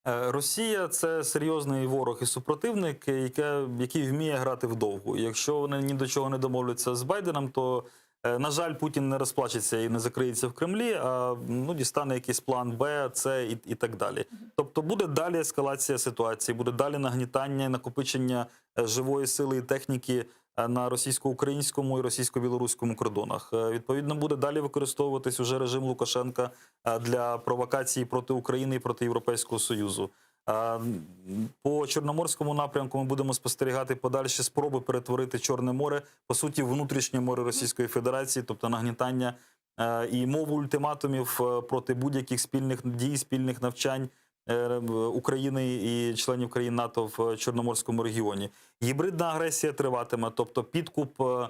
Е, Росія це серйозний ворог і супротивник, яке, який вміє грати вдовгу. І Якщо вони ні до чого не домовляться з Байденом, то, е, на жаль, Путін не розплачеться і не закриється в Кремлі, а ну, дістане якийсь план Б, С і, і так далі. Тобто буде далі ескалація ситуації, буде далі нагнітання і накопичення е, живої сили і техніки е, на російсько-українському і російсько-білоруському кордонах. Е, Відповідно, буде далі використовуватись уже режим Лукашенка е, для провокації проти України і проти Європейського Союзу. Е, м, По Чорноморському напрямку ми будемо спостерігати подальші спроби перетворити Чорне море по суті в внутрішнє море Російської Федерації, тобто нагнітання е, і мову ультиматумів е, проти будь-яких спільних дій, спільних навчань е, України і членів країн НАТО в Чорноморському регіоні. Гібридна агресія триватиме, тобто підкуп е,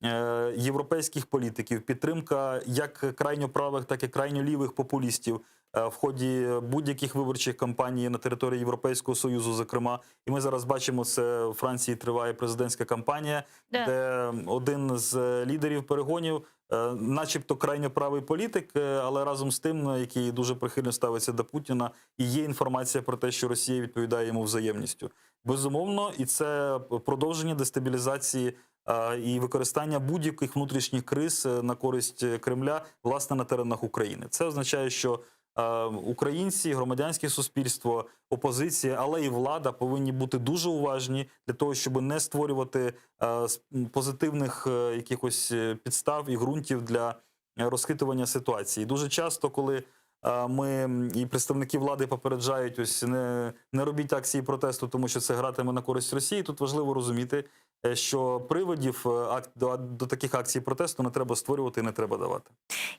е, європейських політиків, підтримка як крайньо правих, так і крайньо лівих популістів е, в ході будь-яких виборчих кампаній на території Європейського Союзу, зокрема. І ми зараз бачимо це у Франції триває президентська кампанія, Да. де один з лідерів перегонів, е, начебто крайньо правий політик, е, але разом з тим, е, який дуже прихильно ставиться до Путіна, і є інформація про те, що Росія відповідає йому взаємністю. Безумовно, і це продовження дестабілізації е, і використання будь-яких внутрішніх криз е, на користь Кремля, власне, на теренах України. Це означає, що е, українці, громадянське суспільство, опозиція, але і влада повинні бути дуже уважні для того, щоб не створювати е, с- м, позитивних е, якихось е, підстав і ґрунтів для е, розхитування ситуації. Дуже часто, коли е, ми м, і представники влади попереджають, ось не, не робіть акції протесту, тому що це гратиме на користь Росії. Тут важливо розуміти. е, що приводів е, ак- до, до таких акцій протесту не треба створювати і не треба давати.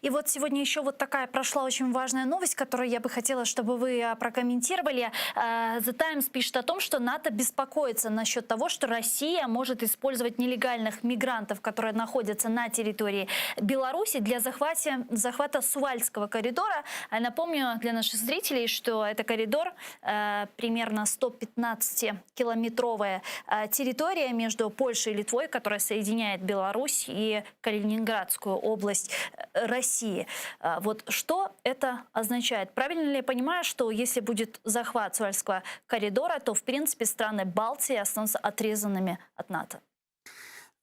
И вот сегодня еще вот такая прошла очень важная новость, которую я бы хотела, чтобы вы а, прокомментировали. Э, The Times пишет о том, что НАТО беспокоится насчет того, что Россия может использовать нелегальных мигрантов, которые находятся на территории Беларуси, для захвата, захвата Сувальского коридора. А Напомню для наших зрителей, что это коридор э, примерно 115-километровая э, территория между Польшей и Литвой, которая соединяет Беларусь и Калининградскую область э, России. А, Вот что это означает? Правильно ли я понимаю, что если будет захват Сувальского коридора, то, в принципе, страны Балтии останутся отрезанными от НАТО?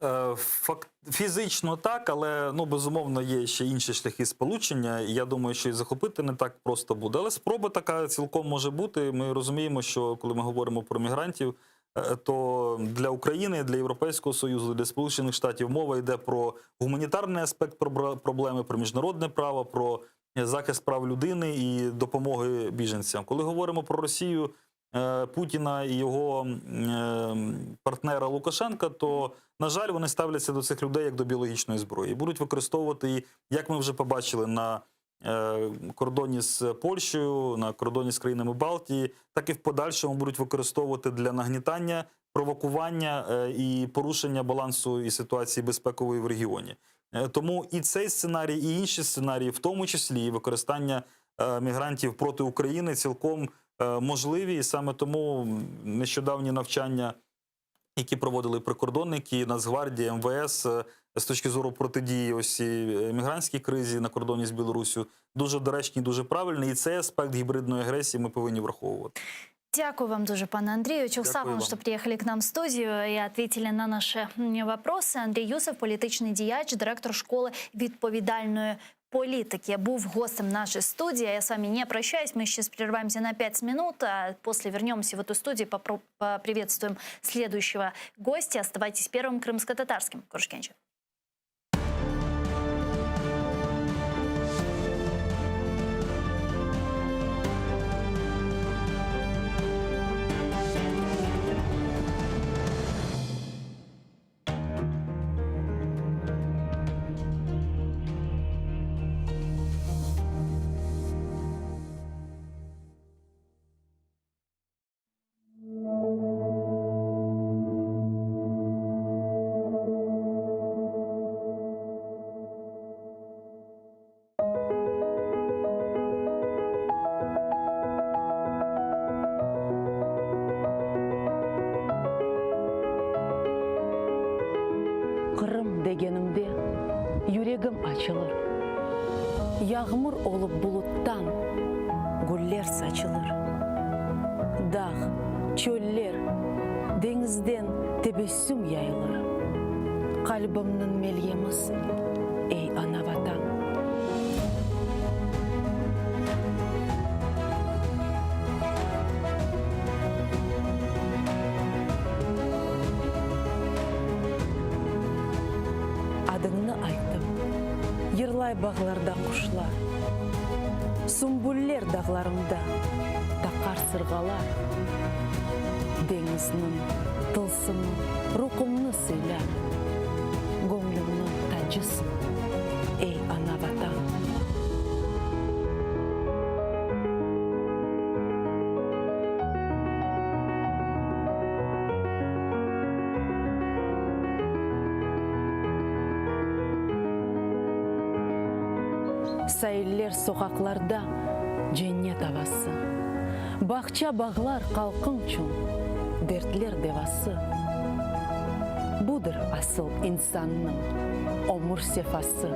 Е, Фак... Фізично так, але ну безумовно є ще інші шляхи сполучення. І я думаю, що і захопити не так просто буде. Але спроба така цілком може бути. Ми розуміємо, що коли ми говоримо про мігрантів, е, то для України, для Європейського Союзу, для Сполучених Штатів мова йде про гуманітарний аспект пробра- проблеми, про міжнародне право, про захист прав людини і допомоги біженцям. Коли говоримо про Росію. е, Путіна і його м, е, партнера Лукашенка, то на жаль, вони ставляться до цих людей як до біологічної зброї і будуть використовувати її, як ми вже побачили на е, кордоні з Польщею, на кордоні з країнами Балтії, так і в подальшому будуть використовувати для нагнітання, провокування е, і порушення балансу і ситуації безпекової в регіоні. Е, Тому і цей сценарій, і інші сценарії, в тому числі і використання е, мігрантів проти України, цілком е, можливі. І саме тому нещодавні навчання які проводили прикордонники, Нацгвардія, МВС е, з точки зору протидії ось цій е, мігрантській кризі на кордоні з Білоруссю, дуже доречні, дуже правильні. І цей аспект гібридної агресії ми повинні враховувати. Дякую вам дуже, пане Андрію. Çok sağ Дякую olun, вам. что приехали к нам в студию и ответили на наши м, вопросы. Андрій Юсов, політичний діяч, директор школи відповідальної політики, був гостем нашей студии. Я с вами не прощаюсь. Мы сейчас прерываемся на 5 минут, а после вернемся в эту студию, попро- поприветствуем следующего гостя. Оставайтесь первым крымско-татарским. Körüşkence. Qırım degenimde yüregim açılır. Yağmur olıp buluttan güller saçılır. Dağ, çöller, deñizden tebessüm yayılır. Qalbimniñ melyemisiñ, ey, ana-Vatan! Adıñnı aytıp, yırlay bağlarda quşlar, Sümbüller dağlarında taqar sırğalar. Deñizniñ tılsımı ruhumnı sıylar, Göñlümniñ tacısıñ, ey, ana-Vatan! Sailler, soqaqlarda cennet avası, Bağça-bağlar halqıñçün dertler devası. Budır asıl insannıñ ömür sefası,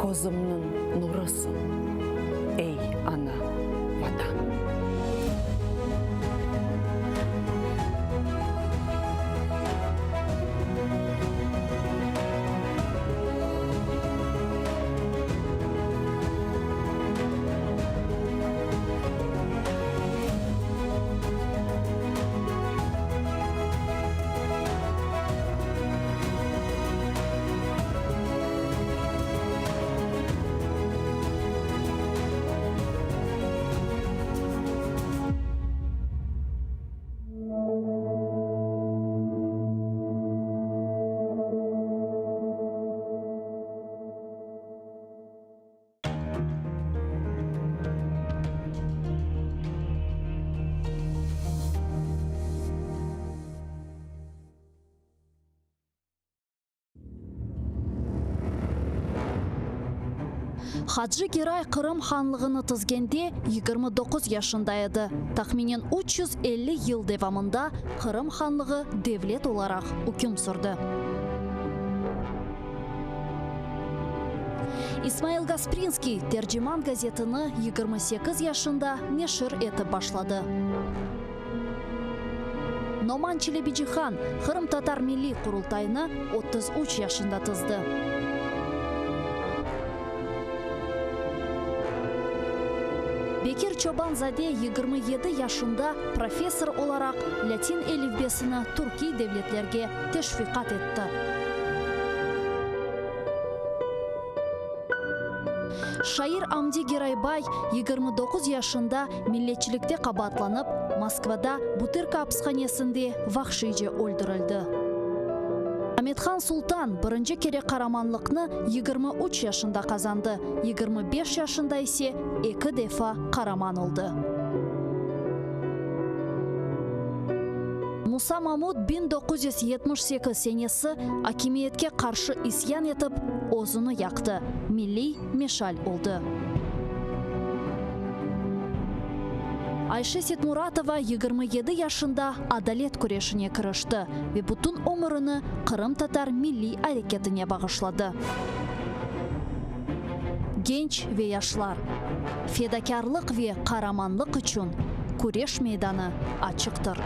Közümniñ nurısıñ, ey, ana, Vatan! Hacı Geray Qırım hanlığını tizgende 29 yaşında edi. Tahminen 350 yıl devamında Qırım hanlığı devlet olaraq üküm sürdi. İsmail Gasprinskiy Terciman gazetini 28 yaşında neşir etip başladı. Noman Çelebicihan Qırımtatar Milliy Qurultayını 33 yaşında tizdi. Bekir Çoban-zade 27 yaşında professor olaraq lâtin elifbesini türkiy devletlerge teşviqat etti. Şair Amdi Geraybay 29 yaşında milletçilikte qabaatlanıp, Moskvada Butırka apishanesinde vahşiyce öldürildi. Amethan Sultan birinci kere qaramanlıqnı 23 yaşında qazandı, 25 yaşında ise eki defa qaraman oldı. Musa Mamut 1978 senesi akimiyetke qarşı isyan etip, özüni yaqtı, milliy meşal oldı. Ayşe Setmuratova 27 yaşında adalet küreşine kirişti ve bütün ömürini qırımtatar milliy areketine bağışladı. Genç ve yaşlar, fedakârlıq ve qaramanlıq içün küreş meydanı açıqtır.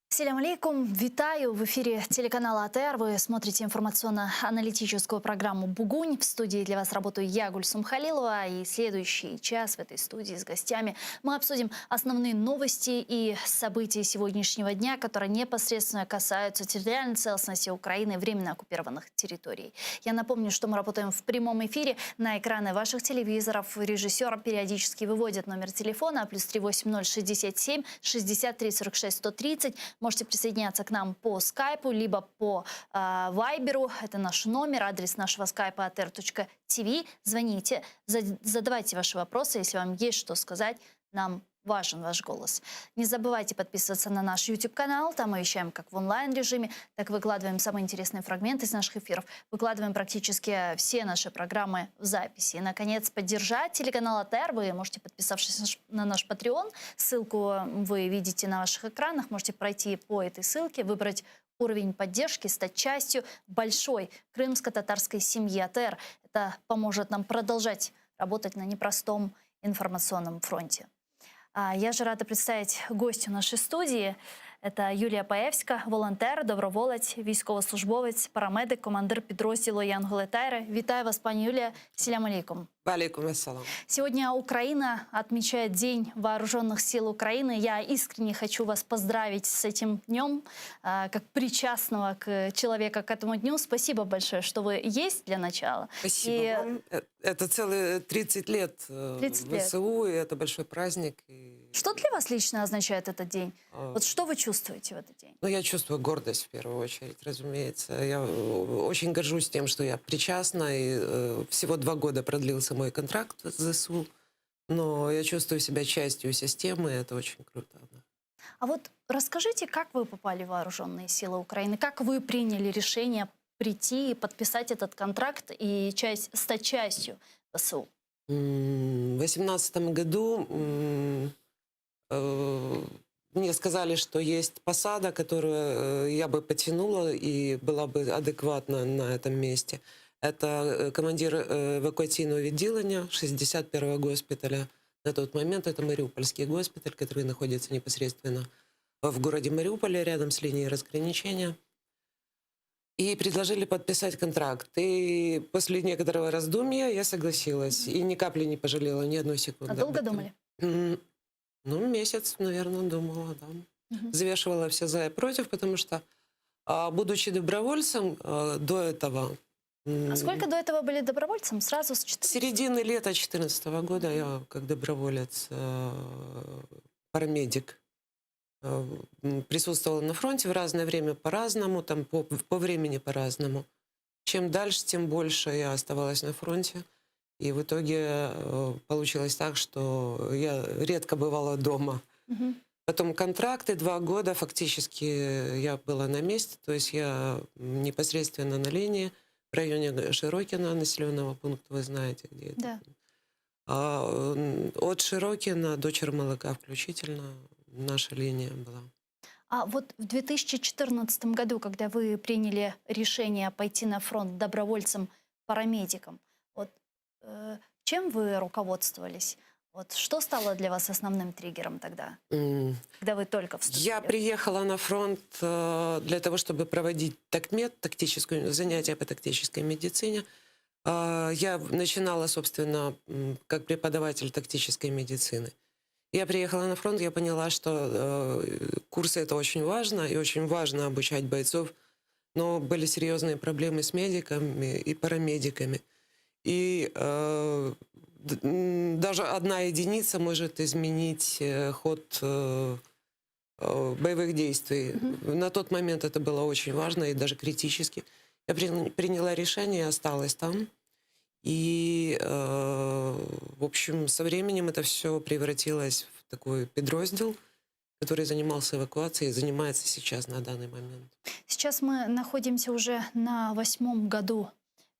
Селям алейкум. Витаю. В эфире телеканала АТР. Вы смотрите информационно-аналитическую программу «Бугунь». В студии для вас работаю я, Гульсум Халилова. И следующий час в этой студии с гостями мы обсудим основные новости и события сегодняшнего дня, которые непосредственно касаются территориальной целостности Украины и временно оккупированных территорий. Я напомню, что мы работаем в прямом эфире на экраны ваших телевизоров. Режиссер периодически выводит номер телефона плюс 380 67 63 46 130. Можете присоединяться к нам по скайпу, либо по э, вайберу. Это наш номер, адрес нашего скайпа atr.tv. Звоните, задавайте ваши вопросы, если вам есть что сказать, нам важен ваш голос. Не забывайте подписываться на наш YouTube-канал. Там мы вещаем как в онлайн-режиме, так и выкладываем самые интересные фрагменты из наших эфиров. Выкладываем практически все наши программы в записи. И, наконец, поддержать телеканал АТР вы можете, подписавшись на наш Patreon. Ссылку вы видите на ваших экранах. Можете пройти по этой ссылке, выбрать уровень поддержки, стать частью большой крымско-татарской семьи АТР. Это поможет нам продолжать работать на непростом информационном фронте. А, Я же рада представить гостю нашей студии. Это Юлія Паєвська, волонтер, доброволець, військовослужбовець, парамедик, командир підрозділу Янголи Тайри. Вітаю вас, пані Юлія. Селям алейкум. Валейкум ассалам. Сегодня Украина отмечает День Вооруженных сил Украины. Я искренне хочу вас поздравить с этим днем, а, как причастного к человека к этому дню. Спасибо большое, что вы есть для начала. Спасибо И вам. Э, Это целые 30 лет, э, 30 лет. ВСУ, и это большой праздник. И, Что для вас лично означает этот день? э, Вот что вы чувствуете в этот день? Ну, я чувствую гордость в первую очередь, разумеется. Я э, очень горжусь тем, что я причастна. И э, всего два года продлился мой контракт с ЗСУ. Но я чувствую себя частью системы, и это очень круто. да. А вот расскажите, как вы попали в вооруженные силы Украины? Как вы приняли решение прийти и подписать этот контракт и часть, стать частью ВСУ? М, В восемнадцатом году м, э, мне сказали, что есть посада, которую э, я бы потянула и была бы адекватна на этом месте. Это э, командир э, эвакуаційного відділення 61-го госпиталя. На тот момент это Мариупольский госпиталь, который находится непосредственно в городе Мариуполе, рядом с линией разграничения. И предложили подписать контракт. И после некоторого раздумья я согласилась. И ни капли не пожалела, ни одной секунды. А об долго этом. думали? М, Ну, месяц, наверное, думала, да. Мгм. Взвешивала все за и против, потому что, а, будучи добровольцем а, до этого, А сколько до этого были добровольцем? Сразу с 14 Середины лета 2014 года я как доброволец, э, парамедик, э, присутствовала на фронте в разное время по-разному, там по, по времени по-разному. Чем дальше, тем больше я оставалась на фронте. И в итоге э, получилось так, что я редко бывала дома. Угу. Потом контракты, два года фактически я была на месте, то есть я непосредственно на линии в районе Широкина, населенного пункта, вы знаете, где это. Да. А, от Широкина до Чермалыка включительно наша линия была. А вот в 2014 году, когда вы приняли решение пойти на фронт добровольцем-парамедиком, вот, э, чем вы руководствовались? Вот что стало для вас основным триггером тогда, mm. когда вы только вступили? Я приехала на фронт э, для того, чтобы проводить такмед, тактическую, занятия по тактической медицине. Э, я начинала, собственно, как преподаватель тактической медицины. Я приехала на фронт, я поняла, что э, курсы это очень важно, и очень важно обучать бойцов, но были серьезные проблемы с медиками и парамедиками. И э, даже одна единица может изменить э, ход э, э, боевых действий. Mm-hmm. На тот момент это было очень важно и даже критически. Я приняла решение и осталась там. И, в общем, со временем это все превратилось в такой подраздел, который занимался эвакуацией и занимается сейчас на данный момент. Сейчас мы находимся уже на восьмом году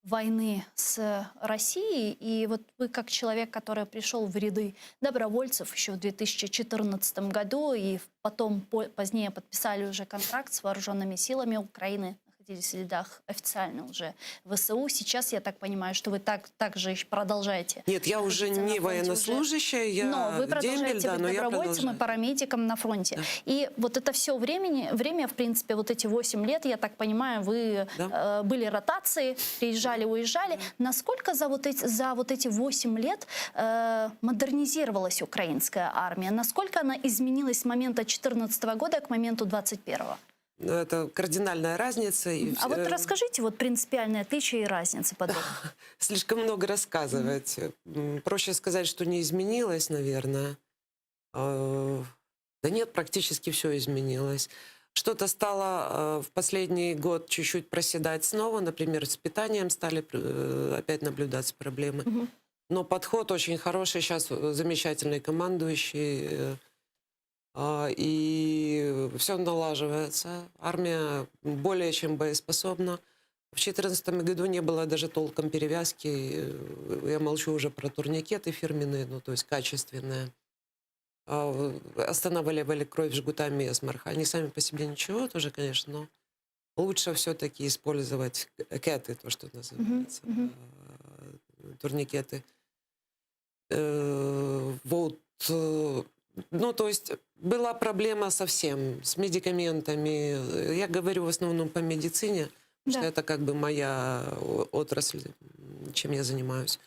войны с Россией. И вот вы как человек, который пришел в ряды добровольцев еще в 2014 году и потом позднее подписали уже контракт с вооруженными силами Украины, находились в рядах официально уже ВСУ. Сейчас, я так понимаю, что вы так, также продолжаете. Нет, я уже не военнослужащая, я Но вы продолжаете дембель, да, быть но я добровольцем и парамедиком на фронте. Да. И вот это все времени, время, в принципе, вот эти 8 лет, я так понимаю, вы Да. э, были ротации, приезжали, уезжали. Насколько за вот эти, за вот эти 8 лет э, модернизировалась украинская армия? Насколько она изменилась с момента 2014 года к моменту 2021? Ну, Это кардинальная разница. И, А вот э, расскажите вот принципиальные отличия и разницы подробно. Слишком много рассказывать. М, Проще сказать, что не изменилось, наверное. Э, Да нет, практически все изменилось. Что-то стало э, в последний год чуть-чуть проседать снова. Например, с питанием стали э, опять наблюдаться проблемы. Мгм. Но подход очень хороший. Сейчас замечательный командующий. э, а, И все налаживается. Армия более чем боеспособна. В 2014 году не было даже толком перевязки. Э, Я молчу уже про турникеты фирменные, ну, то есть качественные. А, в- Останавливали кровь жгутами Эсмарха. Они сами по себе ничего тоже, конечно, но лучше все-таки использовать кеты, то, что называется, мгм. э, турникеты. Э, Вот. э, Ну, то есть была проблема со всем, с медикаментами. Я говорю в основном по медицине, потому Да. что это как бы моя о- отрасль, м, чем я занимаюсь.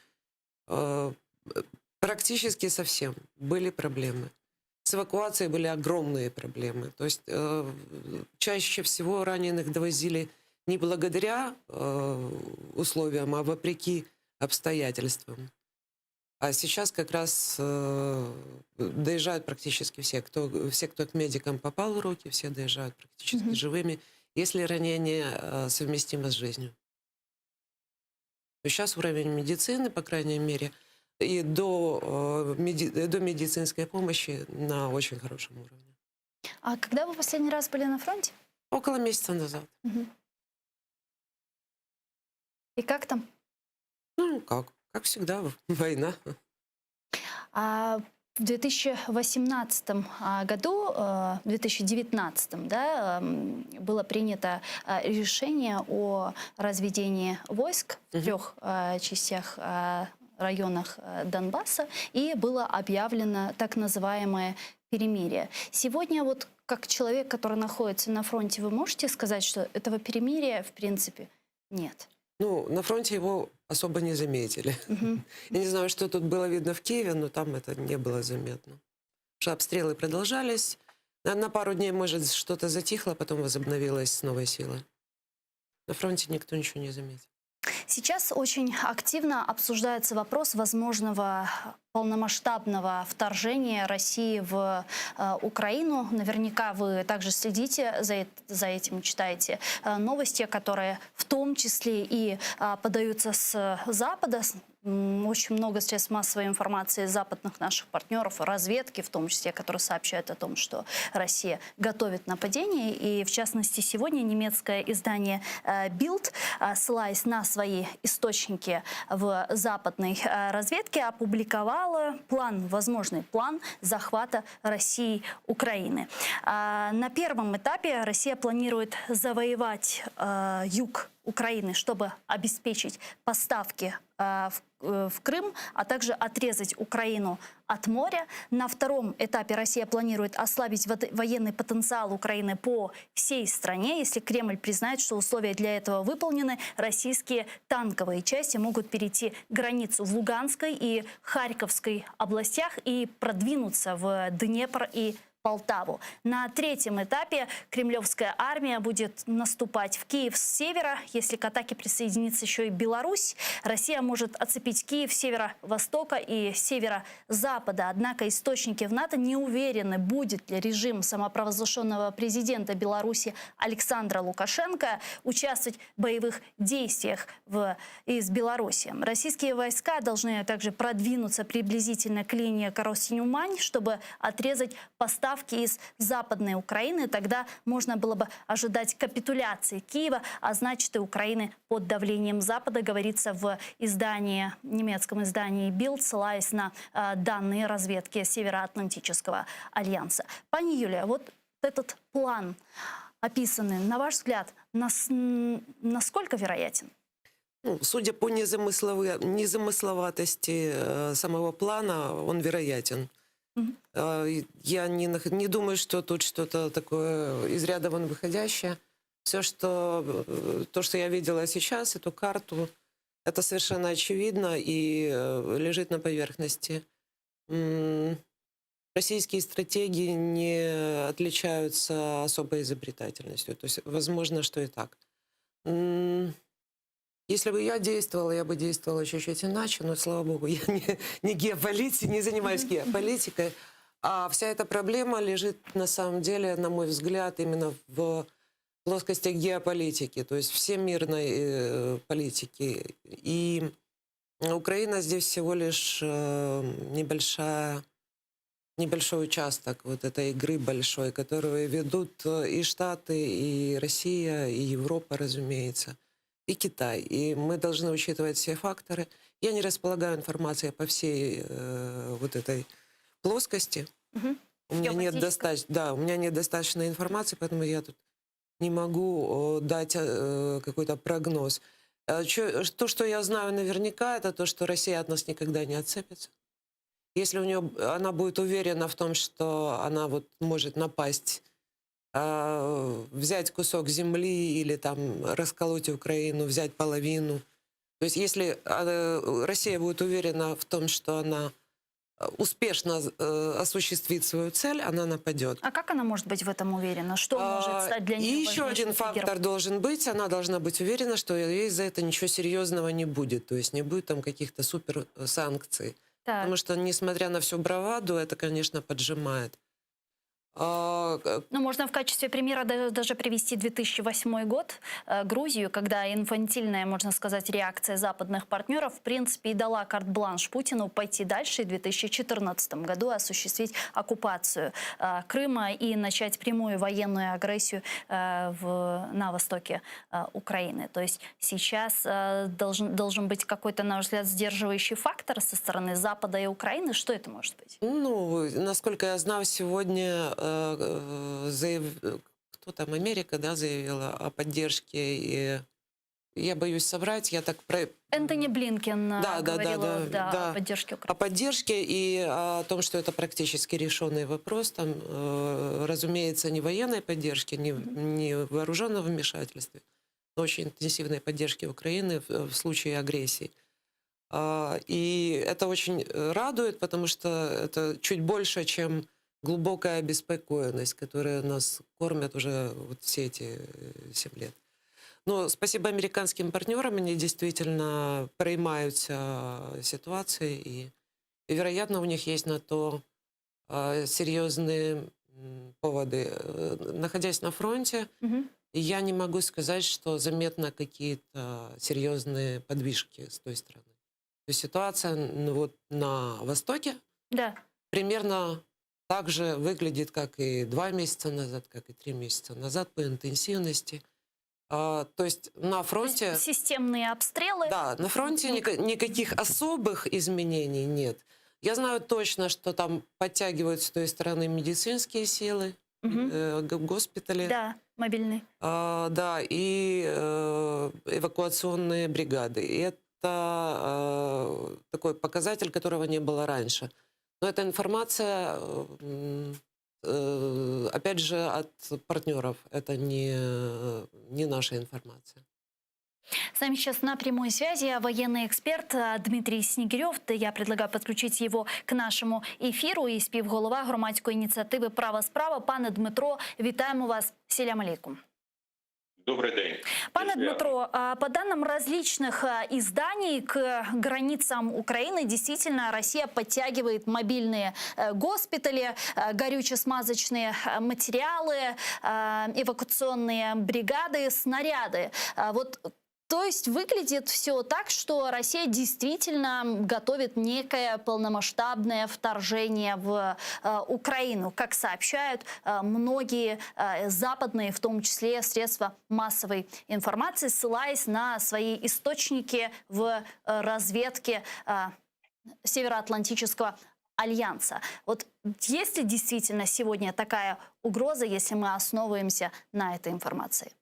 Э, Практически совсем были проблемы. С эвакуацией были огромные проблемы. То есть э, чаще всего раненых довозили не благодаря э, условиям, а вопреки обстоятельствам. А сейчас как раз э, доезжают практически все. Кто, все, кто к медикам попал в руки, все доезжают практически Мгм. живыми, если ранение э, совместимо с жизнью. Сейчас уровень медицины, по крайней мере, и до, э, меди- до медицинской помощи на очень хорошем уровне. А когда вы последний раз были на фронте? Около месяца назад. Мгм. И как там? Ну, как? Как всегда, война. А в 2018 а, году, э, в 2019, да, эм, было принято э, решение о разведении войск в Мгм. трех э, частях э, районах э, Донбасса, и было объявлено так называемое перемирие. Сегодня вот как человек, который находится на фронте, вы можете сказать, что этого перемирия в принципе нет? Ну, на фронте его особо не заметили. Мгм. Я не знаю, что тут было видно в Киеве, но там это не было заметно. Потому что обстрелы продолжались. На, на пару дней, может, что-то затихло, потом возобновилось с новой силой. На фронте никто ничего не заметил. Сейчас очень активно обсуждается вопрос возможного полномасштабного вторжения России в э, Украину. Наверняка вы также следите за, за этим, читаете э, новости, которые в том числе и э, подаются с Запада, очень много средств массовой информации западных наших партнеров, разведки в том числе, которые сообщают о том, что Россия готовит нападение. И в частности, сегодня немецкое издание Bild, э, ссылаясь на свои источники в западной э, разведке, опубликовало план, возможный план захвата России Украины. А, на первом этапе Россия планирует завоевать э, юг Украины, чтобы обеспечить поставки э, в, э, в Крым, а также отрезать Украину от моря. На втором этапе Россия планирует ослабить военный потенциал Украины по всей стране. Если Кремль признает, что условия для этого выполнены, российские танковые части могут перейти границу в Луганской и Харьковской областях и продвинуться в Днепр и Полтаву. На третьем этапе кремлевская армия будет наступать в Киев с севера. Если к атаке присоединится еще и Беларусь, Россия может оцепить Киев с северо-востока и северо-запада. Однако источники в НАТО не уверены, будет ли режим самопровозглашенного президента Беларуси Александра Лукашенко участвовать в боевых действиях в, из Беларуси. Российские войска должны также продвинуться приблизительно к линии Коростень-Умань, чтобы отрезать поставки из Западной Украины. Тогда можно было бы ожидать капитуляции Киева, а значит и Украины под давлением Запада, говорится в издании, немецком издании Bild, ссылаясь на э, данные разведки Североатлантического альянса. Пани Юлия, вот этот план описанный, на ваш взгляд, нас, насколько вероятен? Ну, судя по незамысловы- незамысловатости э, самого плана, он вероятен. Э, Я не, не думаю, что тут что-то такое из ряда вон выходящее. Все, что, э, то, что я видела сейчас, эту карту, это совершенно очевидно и э, лежит на поверхности. Российские стратегии не отличаются особой изобретательностью. То есть, возможно, что и так. Если бы я действовала, я бы действовала чуть-чуть иначе, но, слава богу, я не, не геополитик, не занимаюсь геополитикой. А вся эта проблема лежит, на самом деле, на мой взгляд, именно в плоскости геополитики, то есть всемирной э, политики. И Украина здесь всего лишь э, небольшая, небольшой участок вот этой игры большой, которую ведут э, и Штаты, и Россия, и Европа, разумеется, и Китай. И мы должны учитывать все факторы. Я не располагаю информацией по всей э, вот этой плоскости. Мгм. У меня нет достаточно, да, у меня нет достаточной информации, поэтому я тут не могу э, дать э, какой-то прогноз. Э, чё- то, что я знаю наверняка, это то, что Россия от нас никогда не отцепится. Если у нее она будет уверена в том, что она вот может напасть, э, взять кусок земли или там расколоть Украину, взять половину. То есть если э, Россия будет уверена в том, что она э, успешно э, осуществит свою цель, она нападет. А как она может быть в этом уверена? Что может А, стать для И нее еще один фактор должен быть, она должна быть уверена, что ей за это ничего серьезного не будет, то есть не будет там каких-то супер санкций. Так. Потому что, несмотря на всю браваду, это, конечно, поджимает. А, Ну, можно в качестве примера даже, привести 2008 год, э, Грузию, когда инфантильная, можно сказать, реакция западных партнеров, в принципе, и дала карт-бланш Путину пойти дальше и в 2014 году осуществить оккупацию э, Крыма и начать прямую военную агрессию э, в, на востоке Украины. То есть сейчас должен, должен быть какой-то, на ваш взгляд, сдерживающий фактор со стороны Запада и Украины. Что это может быть? Ну, насколько я знаю, сегодня заяв... кто там, Америка, да, заявила о поддержке. И я боюсь соврать, я так про... Энтони Блинкен э, Да, да, да, говорил да, да, да. о поддержке Украины. О поддержке и о том, что это практически решенный вопрос. Там, э, разумеется, не военной поддержки, не, не вооруженного вмешательства, но очень интенсивной поддержки Украины в, в случае агрессии. А, И это очень э, радует, потому что это чуть больше, чем глубокая обеспокоенность, которая нас кормят уже вот все эти э, 7 лет. Но спасибо американским партнерам, они действительно переймаються ситуацией, и, и, вероятно, у них есть на то э, серьезные м, поводы. Э, Находясь на фронте, Мгм. я не могу сказать, что заметно какие-то серьезные подвижки с той стороны. То есть ситуация ну, вот на Востоке Да. примерно так же выглядит, как и два месяца назад, как и три месяца назад по интенсивности. А, то есть на фронте... Системные обстрелы. Да, на фронте ника- никаких особых изменений нет. Я знаю точно, что там подтягивают с той стороны медицинские силы, Мгм. э, г- госпитали. Да, мобильные. А, да, и э, эвакуационные бригады. И это э, такой показатель, которого не было раньше. Но эта информация, э, м, э, опять же, от партнеров. Это не, не наша информация. С нами сейчас на прямой связи военный эксперт э, Дмитрий Снегирев. Я предлагаю подключить его к нашему эфиру і співголова громадської ініціативи Права справа. Пане Дмитро, вітаємо вас. Селям алейкум. Добрий день. Пане Свято. Дмитро, а, по данным различных а, изданий, к границам Украины действительно Россия подтягивает мобильные э, госпитали, э, горюче-смазочные э, материалы, э, эвакуационные бригады, снаряды. А Вот то есть выглядит все так, что Россия действительно готовит некое полномасштабное вторжение в э, Украину, как сообщают э, многие э, западные, в том числе средства массовой информации, ссылаясь на свои источники в э, разведке э, Североатлантического альянса. Вот есть ли действительно сегодня такая угроза, если мы основываемся на этой информации?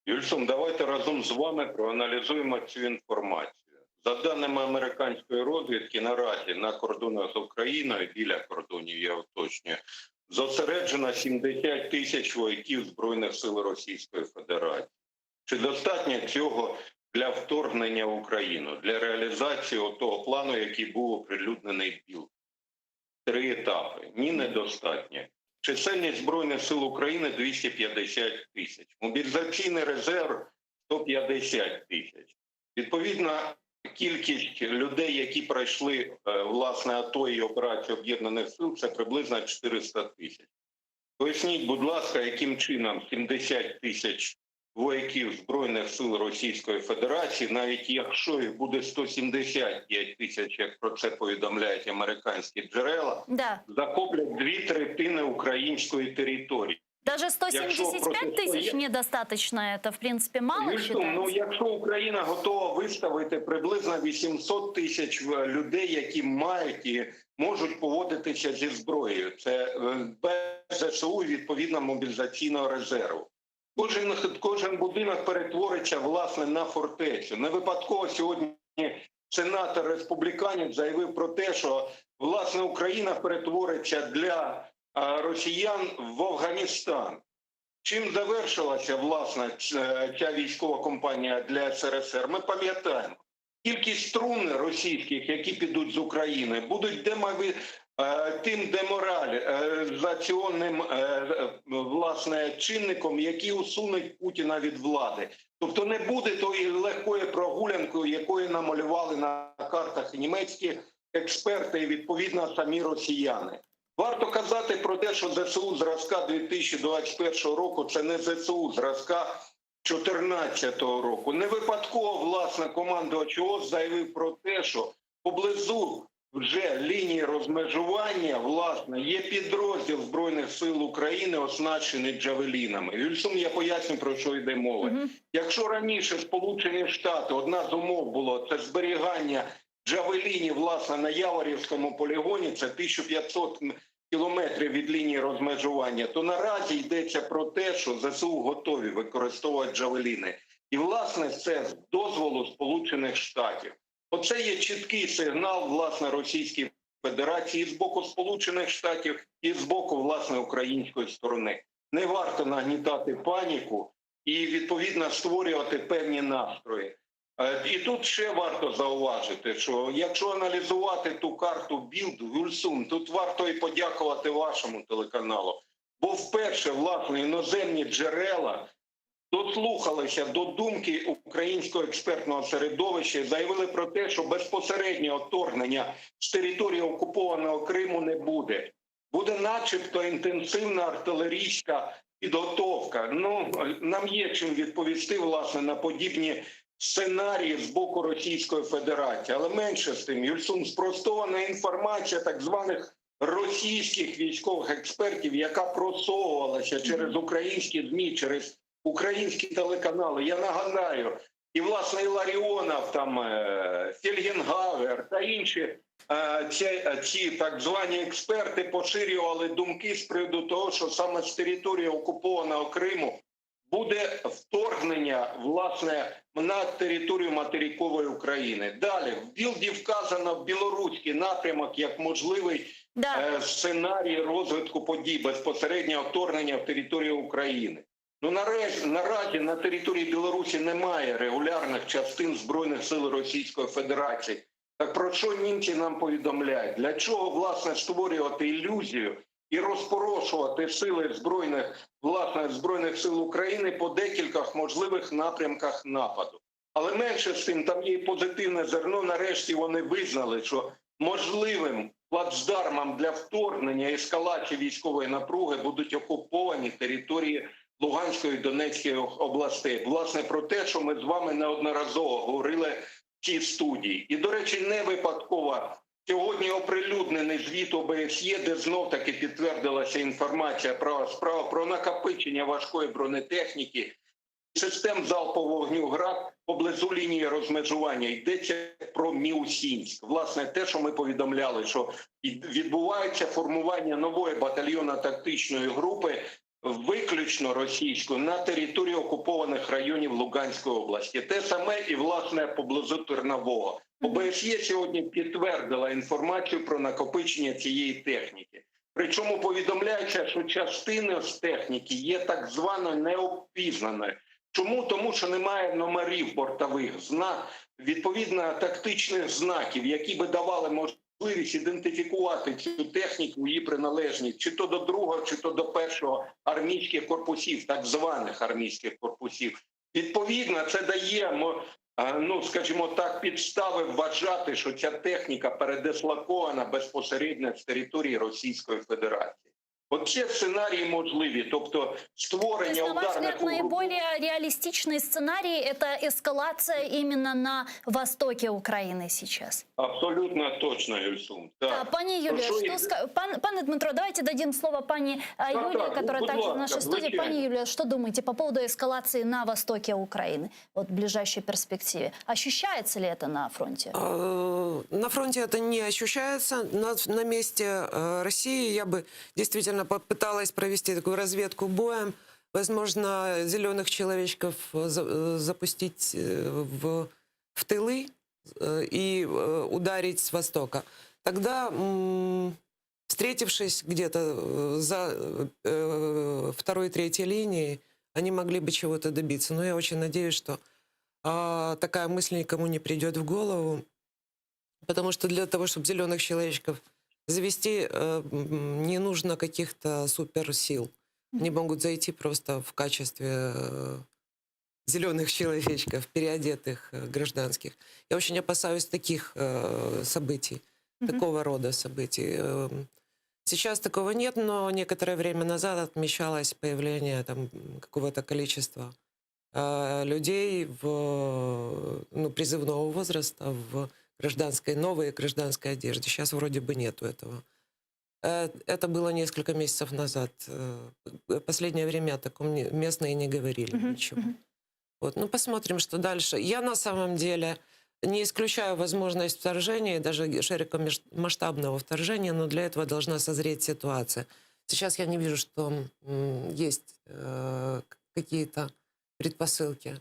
Гюльсум, давайте разом з вами проаналізуємо цю інформацію. За даними американської розвідки, наразі на кордонах з Україною, біля кордонів, я уточнюю, зосереджено 70 тисяч вояків Збройних сил Російської Федерації. Чи достатньо цього для вторгнення в Україну, для реалізації того плану, який був оприлюднений Білд? Три етапи. Ні, недостатньо. Чисельність Збройних сил України 250 тисяч. Мобілізаційний резерв 150 тисяч. Відповідна кількість людей, які пройшли е, власне АТО і операцію Об'єднаних Сил, це приблизно 400 тисяч. Поясніть, будь ласка, яким чином 70 тисяч вояків Збройних сил Російської Федерації, навіть якщо їх буде 175 тисяч, як про це повідомляють американські джерела, Да. захоплять дві третини української території. Даже Якщо 175 тысяч протистоя- недостаточно, это в принципе мало Юльсум, ну считается? якщо Україна готова виставити приблизно 800 тисяч е, людей, які мають і можуть поводитися зі зброєю, це е, без ЗСУ і відповідно мобілізаційного резерву. Кожен кожен будинок перетвориться власне на фортецю. Не випадково сьогодні сенатор республіканець заявив про те, що власне Україна перетвориться для е, росіян в Афганістан. Чим завершилася власне ця ця військова кампанія для СРСР? Ми пам'ятаємо. Кількість струн російських, які підуть з України, будуть демови... е, тим деморалізаційним е, е, власне чинником, який усунуть Путіна від влади. Тобто не буде тої легкої прогулянки, якої намалювали на картах і німецькі експерти, і відповідно самі росіяни. Варто казати про те, що ЗСУ зразка 2021 року це не ЗСУ зразка 2014 року. Не випадково власне командувач ООС заявив про те, що поблизу вже лінії розмежування власне є підрозділ Збройних сил України, оснащений джавелінами. Юльсум, я поясню про що йде мова. Якщо раніше Сполучені Штати одна з умов було це зберігання джавелінів власне на Яворівському полігоні, це 1500 кілометрів від лінії розмежування, то наразі йдеться про те, що ЗСУ готові використовувати джавеліни. І власне це з дозволу Сполучених Штатів. Оце є чіткий сигнал власне Російській Федерації з боку Сполучених Штатів і з боку власне української сторони. Не варто нагнітати паніку і відповідно створювати певні настрої. Е, І тут ще варто зауважити, що якщо аналізувати ту карту Білд Гюльсум, тут варто і подякувати вашому телеканалу, бо вперше власне іноземні джерела. Дослухалися до думки українського експертного середовища і заявили про те, що безпосереднього вторгнення з території окупованого Криму не буде. Буде, начебто, інтенсивна артилерійська підготовка. Ну нам є чим відповісти власне на подібні сценарії з боку Російської Федерації, але менше з тим, Юльсум, спростована інформація так званих російських військових експертів, яка просовувалася через українські змі, через українські телеканали. Я нагадаю, і власне Іларіонов, там е, Фельгенгауер та інші е, ці, ці так звані експерти поширювали думки з приводу того, що саме з території окупованого Криму буде вторгнення власне на територію материкової України. Далі в Білді вказано білоруський напрямок як можливий е, сценарій розвитку подій безпосереднього вторгнення в територію України. Ну наразі, наразі на території Білорусі немає регулярних частин збройних сил Російської Федерації. Так про що німці нам повідомляють? Для чого власне створювати ілюзію і розпорошувати сили збройних власне збройних сил України по декількох можливих напрямках нападу? Але менше з тим, там є і позитивне зерно. Нарешті вони визнали, що можливим плацдармом для вторгнення і ескалації військової напруги будуть окуповані території Луганської і Донецької областей. Власне про те, що ми з вами неодноразово говорили в цій студії. І, до речі, не випадково сьогодні оприлюднений звіт ОБСЄ, де знов таки підтвердилася інформація про справу про накопичення важкої бронетехніки, систем залпового вогню ГРАД поблизу лінії розмежування. Йдеться про Міусінськ. Власне, те, що ми повідомляли, що відбувається формування нової батальйонно-тактичної групи виключно російською на території окупованих районів Луганської області. Те саме і власне поблизу Тернового. ОБСЄ сьогодні підтвердила інформацію про накопичення цієї техніки. Причому повідомляється, що частина з техніки є так звано неопізнаною. Чому? Тому що немає номерів бортових знак, відповідно тактичних знаків, які би давали можливість ідентифікувати цю техніку, її приналежність, чи то до другого, чи то до першого армійських корпусів, так званих армійських корпусів. Відповідно, це дає ну, скажімо так, підстави вважати, що ця техніка передислокована безпосередньо з території Російської Федерації. Оце сценарії можливі, тобто То створення есть, на ваш ударних взгляд, наиболее реалистичный сценарий – это эскалация именно на востоке Украины сейчас? Абсолютно точно, Юльсум. Так. А, пани Юлия, Про що что йде? ска- пан, пане Дмитро, давайте дадим слово пани а, Так, Юлии, так, которая будь также в ласка, нашей студии. звичайно. Пани Юлия, что думаете по поводу эскалации на востоке Украины вот в ближайшей перспективе? Ощущается ли это на фронте? Э, На фронте это не ощущается. На, на месте э, России я бы действительно попыталась провести такую разведку боем. Возможно, зеленых человечков э, за- э, запустить э, в, в тылы э, и э, ударить с востока. Тогда, м, встретившись где-то э, за э, второй, третьей линией, они могли бы чего-то добиться. Но я очень надеюсь, что а, такая мысль никому не придет в голову, потому что для того, чтобы зеленых человечков завести, э, м, не нужно каких-то суперсил. Они могут зайти просто в качестве зеленых человечков, переодетых э, гражданских. Я очень опасаюсь таких э, событий, такого рода событий. Эм, Сейчас такого нет, но некоторое время назад отмечалось появление там какого-то количества э, людей в, ну, призывного возраста в гражданской, новой гражданской одежде. Сейчас вроде бы нету этого. Э, Это было несколько месяцев назад. Э, Последнее время о таком не- местные не говорили ничего. Вот, ну, посмотрим, что дальше. Я на самом деле не исключаю возможность вторжения, даже широкомасштабного вторжения, но для этого должна созреть ситуация. Сейчас я не вижу, что м, есть э, какие-то предпосылки.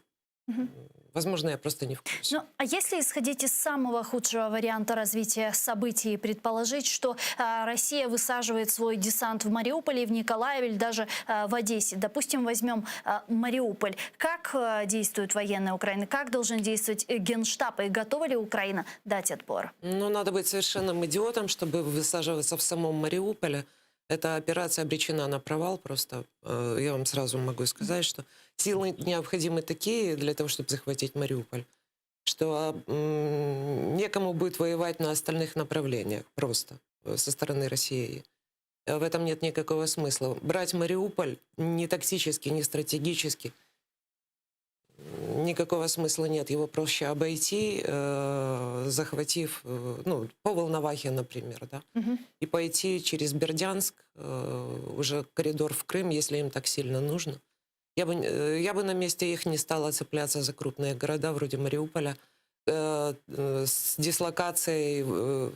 Возможно, я просто не в курсе. Ну, а если исходить из самого худшего варианта развития событий и предположить, что а, Россия высаживает свой десант в Мариуполе, в Николаеве или даже а, в Одессе, допустим, возьмем а, Мариуполь, как а, действуют военные Украины, как должен действовать э, Генштаб и готова ли Украина дать отпор? Ну, надо быть совершенным идиотом, чтобы высаживаться в самом Мариуполе. Эта операция обречена на провал просто. Э, Я вам сразу могу сказать, что силы необходимы такие для того, чтобы захватить Мариуполь, что м, некому будет воевать на остальных направлениях просто э, со стороны России. Э, В этом нет никакого смысла. Брать Мариуполь ни тактически, ни стратегически м, никакого смысла нет. Его проще обойти, э, захватив, э, ну, по Волновахе, например, да, Мгм. и пойти через Бердянск, э, уже коридор в Крым, если им так сильно нужно. Я бы, э, я бы на месте их не стала цепляться за крупные города вроде Мариуполя э, э, с дислокацией э,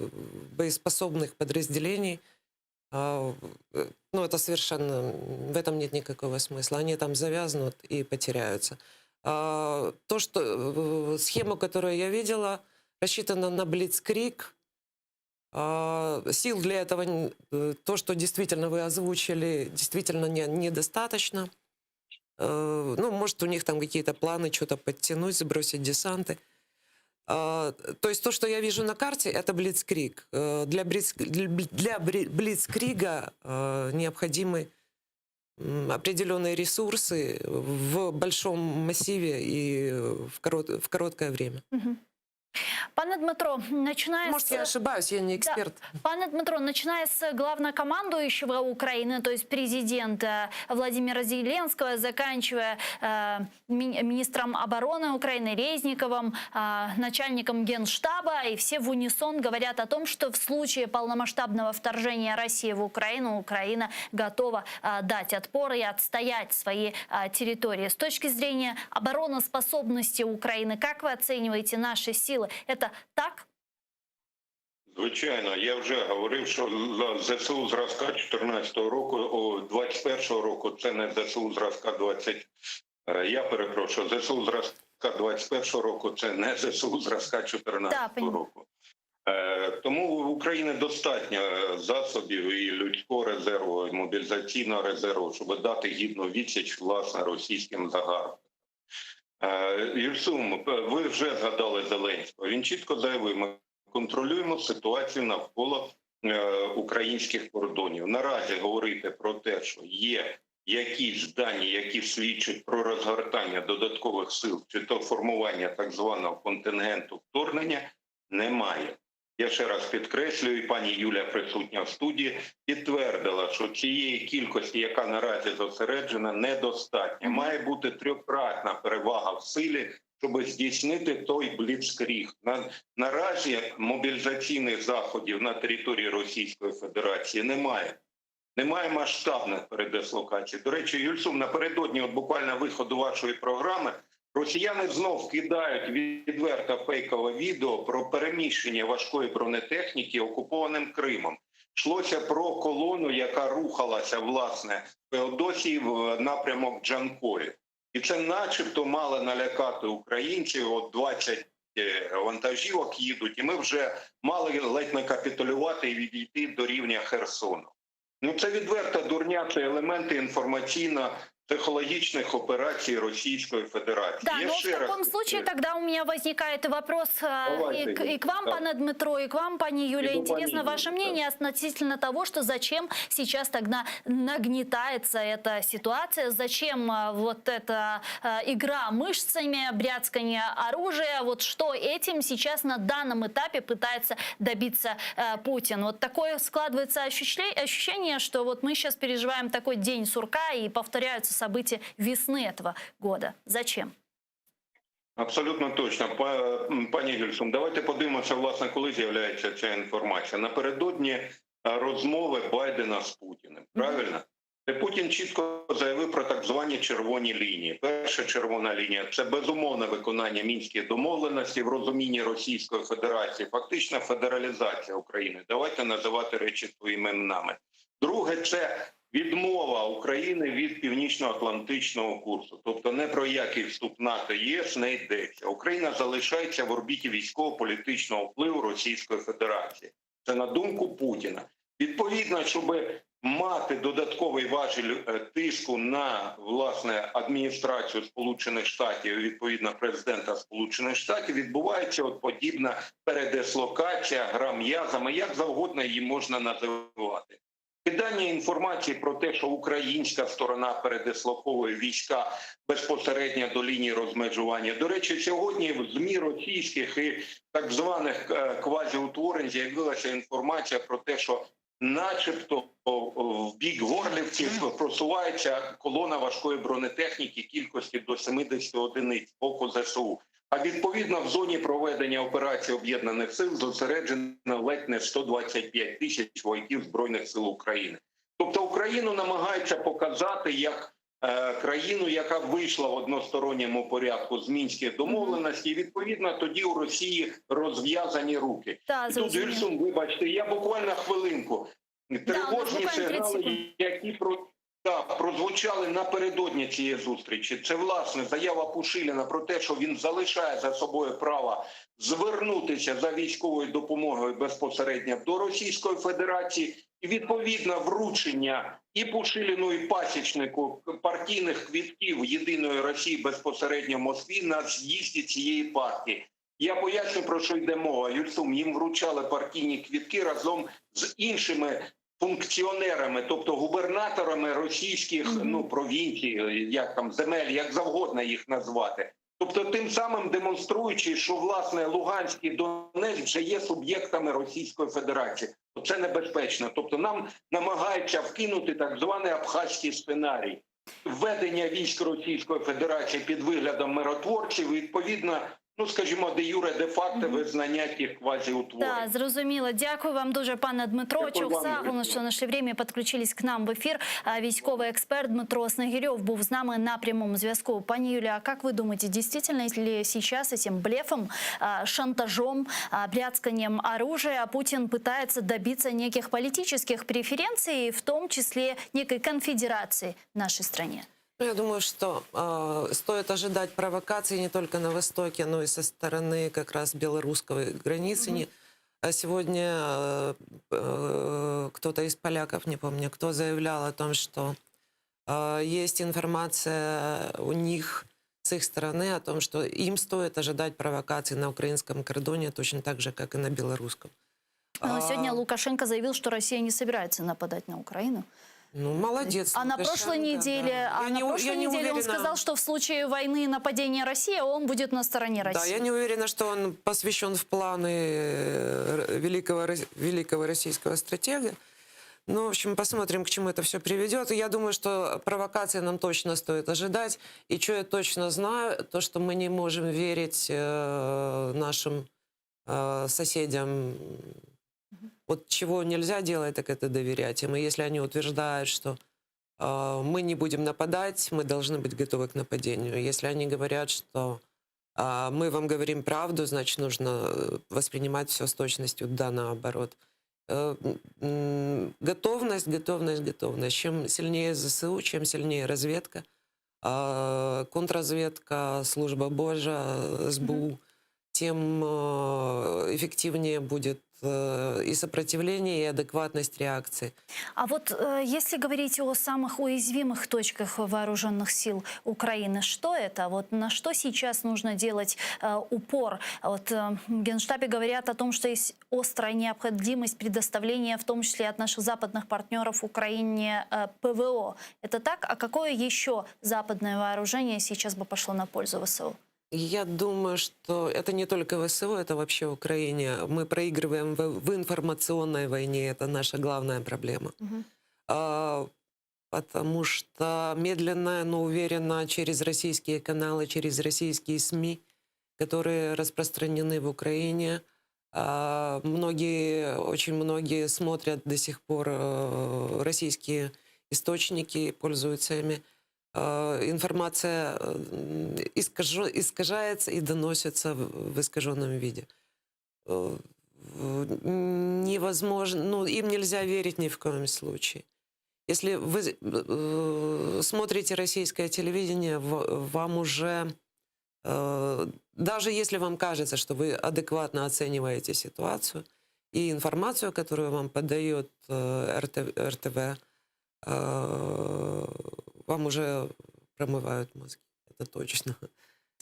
боеспособных подразделений. А, э, Ну, это совершенно... В этом нет никакого смысла. Они там завязнут и потеряются. А, То, что... э, Схему, которую я видела, рассчитана на Блицкриг. А, Сил для этого, н- э, то, что действительно вы озвучили, действительно не, недостаточно. Э, Ну, может, у них там какие-то планы что-то подтянуть, сбросить десанты. А, То есть то, что я вижу на карте, это Блицкриг. Э, Для, Блиц, для бли- для бри- Блицкрига э, необходимы м, определенные ресурсы в большом массиве и в, корот- в короткое время. Мгм. Пане Дмитро, начиная Может, с... я ошибаюсь, я не эксперт. Да. Пане Дмитро, начиная с главнокомандующего Украины, то есть президента Владимира Зеленского, заканчивая э, ми- министром обороны Украины Резниковым, э, начальником Генштаба, и все в унисон говорят о том, что в случае полномасштабного вторжения России в Украину, Украина готова э, дать отпор и отстоять свои э, территории. С точки зрения обороноспособности Украины, как вы оцениваете наши силы? Это так? Звичайно, я вже говорив, що ЗСУ зразка 14 року, о, 21 року це не ЗСУ зразка 20, е, я перепрошую, ЗСУ зразка 21 року це не ЗСУ зразка 14 Да, понимаю. року. Е, Тому в Україні достатньо е, засобів і людського резерву, і мобілізаційного резерву, щоб дати гідну відсіч власне російським загарбникам. Е, Юльсум, ви вже згадали Зеленського. Він чітко заявив, ми контролюємо ситуацію навколо е, українських кордонів. Наразі говорити про те, що є якісь дані, які свідчать про розгортання додаткових сил чи то формування так званого контингенту вторгнення, немає. Я ще раз підкреслюю, і пані Юля присутня в студії, підтвердила, що цієї кількості, яка наразі зосереджена, недостатньо. Має бути трьохкратна перевага в силі, щоб здійснити той бліцкріг. На, наразі мобілізаційних заходів на території Російської Федерації немає. Немає масштабних передислокацій. До речі, Юльсум, напередодні, от буквально виходу вашої програми, росіяни знов кидають відверто фейкове відео про переміщення важкої бронетехніки окупованим Кримом. Йшлося про колону, яка рухалася власне з Феодосії в напрямок Джанкою. І це, начебто, мало налякати українців. От 20 вантажівок їдуть, і ми вже мали ледь не капітулювати і відійти до рівня Херсону. Ну це відверта дурня, це елементи інформаційно-психологічних операцій Російської Федерації. Да, Я но в ще раз таком случае тогда у меня возникает вопрос э, Давайте, и, к, и к вам, да. пане Дмитро, и к вам, пани Юлия. И до Интересно пани ваше Юлии, да. мнение относительно того, что зачем сейчас тогда нагнетается эта ситуация, зачем э, вот эта э, игра мышцами, бряцканье оружия, вот что этим сейчас на данном этапе пытается добиться э, Путин. Вот такое складывается ощущение, ощущение, что вот мы сейчас переживаем такой день сурка и повторяются события весны этого года. Зачем? Абсолютно точно, Па- м, пані Гюльсум, давайте подивимося, власне, коли з'являється ця інформація. Напередодні е, розмови Байдена з Путіним. Правильно? Де Путін чітко заявив про так звані червоні лінії. Перша червона лінія це безумовне виконання мінських домовленостей в розумінні Російської Федерації, фактична федералізація України. Давайте називати речі своїми іменами. Друге, це відмова України від північно-атлантичного курсу, тобто не про який вступ НАТО ЄС не йдеться. Україна залишається в орбіті військово-політичного впливу Російської Федерації. Це на думку Путіна. Відповідно, щоб мати додатковий важіль е, тиску на власне адміністрацію Сполучених Штатів, і, відповідно президента Сполучених Штатів, відбувається от подібна передислокація гра м'язами, як завгодно її можна називати. Кидання інформації про те, що українська сторона передислоковує війська безпосередньо до лінії розмежування. До речі, сьогодні в ЗМІ російських і так званих е, квазіутворень з'явилася інформація про те, що начебто в бік Горлівки просувається колона важкої бронетехніки кількості до 70 одиниць з боку ЗСУ. А відповідно в зоні проведення операції об'єднаних сил зосереджено ледь не 125 тисяч вояків збройних сил України. Тобто Україну намагаються показати як е, країну, яка вийшла в односторонньому порядку з мінських домовленостей. І, Відповідно, тоді у Росії розв'язані руки. Та, І тут зрозуміло. Гюльсум, вибачте, я буквально хвилинку. Тривожні буквально 30 сигнали, секунд. які про так, прозвучали напередодні цієї зустрічі. Це власне заява Пушиліна про те, що він залишає за собою право звернутися за військовою допомогою безпосередньо до Російської Федерації, і відповідно вручення і Пушиліну, і Пасічнику партійних квітків єдиної Росії безпосередньо в Москві на з'їзді цієї партії. Я поясню про що йде мова. Юльсум їм вручали партійні квітки разом з іншими функціонерами, тобто губернаторами російських ну провінцій, як там земель, як завгодно їх назвати. Тобто, тим самим демонструючи, що власне Луганськ і Донецьк вже є суб'єктами Російської Федерації. Це небезпечно. Тобто, нам намагаються вкинути так званий абхазький сценарій введення військ Російської Федерації під виглядом миротворців, і, відповідно, ну скажімо, де юре де факто визнання тих квазіутворень. Да, зрозуміло. Дякую вам дуже, пане Дмитро. Дякую вам, Çok sağ olun, Юлія. що знайшли время і підключились к нам в ефір. А, Військовий експерт Дмитро Снегирьов був з нами на прямому зв'язку. Пані Юлія, а как вы думаете, действительно ли сейчас этим блефом, а, шантажом, а, бряцканием оружия Путин пытается добиться неких политических преференций, в том числе некой конфедерации в нашей стране? Ну, я думаю, что э, стоит ожидать провокаций не только на Востоке, но и со стороны как раз белорусской границы. Не- а Сегодня э, э, кто-то из поляков, не помню, кто заявлял о том, что э, есть информация у них с их стороны о том, что им стоит ожидать провокаций на украинском кордоне точно так же, как и на белорусском. Но А, сегодня Лукашенко заявил, что Россия не собирается нападать на Украину. Ну, молодец. А на прошлой Лукашенко, неделе, да. а Я на не у- прошлой я не неделе он уверена. сказал, что в случае войны и нападения России он будет на стороне России. Да, я не уверена, что он посвящен в планы э, великого, рос- великого российского стратега. Ну, в общем, посмотрим, к чему это все приведет. И я думаю, что провокации нам точно стоит ожидать. И что я точно знаю, то, что мы не можем верить э, нашим э, соседям. Вот чего нельзя делать, так это доверять им. И если они утверждают, что э, мы не будем нападать, мы должны быть готовы к нападению. Если они говорят, что а, мы вам говорим правду, значит, нужно э, воспринимать все с точностью да наоборот. Э, м, Готовность, готовность, готовность. Чем сильнее ЗСУ, чем сильнее разведка, а, контрразведка, служба Божа, СБУ, тем э, эффективнее будет э, и сопротивление, и адекватность реакции. А вот э, если говорить о самых уязвимых точках вооруженных сил Украины, что это? Вот на что сейчас нужно делать э, упор? Вот э, в Генштабе говорят о том, что есть острая необходимость предоставления, в том числе от наших западных партнеров Украине, э, ПВО. Это так? А какое еще западное вооружение сейчас бы пошло на пользу ВСУ? Я думаю, что это не только ВСУ, это вообще Украине. Мы проигрываем в, в информационной войне, это наша главная проблема. А, потому что медленно, но уверенно через российские каналы, через российские СМИ, которые распространены в Украине, а, многие, очень многие смотрят до сих пор э, российские источники, пользуются ими. Э, Информация э, искажу- искажается и доносится в в искаженном виде. Э, в- Невозможно, ну, им нельзя верить ни в коем случае. Если вы э, смотрите российское телевидение, в- вам уже, э, даже если вам кажется, что вы адекватно оцениваете ситуацию и информацию, которую вам подает э, РТ, РТВ, э, вам уже промывают мозги. Это точно.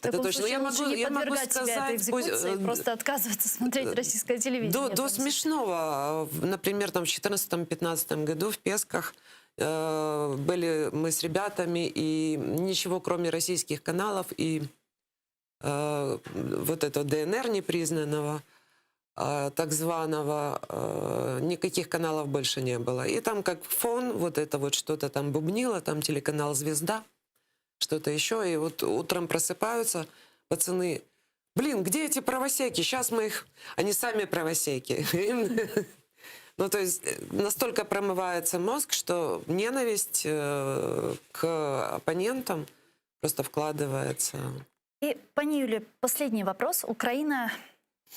В Это таком точно. Но случае я лучше могу, не я могу подвергать себя этой сказать, пусть, экзекуции, э, просто отказываться смотреть российское телевидение. До, в до том случае. смешного. В- Например, там в 2014-2015 году в Песках э, были мы с ребятами, и ничего, кроме российских каналов и э, вот этого ДНР непризнанного, э, так званого, э, никаких каналов больше не было. И там как фон, вот это вот что-то там бубнило, там телеканал «Звезда», что-то еще. И вот утром просыпаются пацаны, блин, где эти правосеки? Сейчас мы их... Они сами правосеки. Ну, то есть э, настолько промывается мозг, что ненависть э, к оппонентам просто вкладывается. И, пани Юлия, последний вопрос. Украина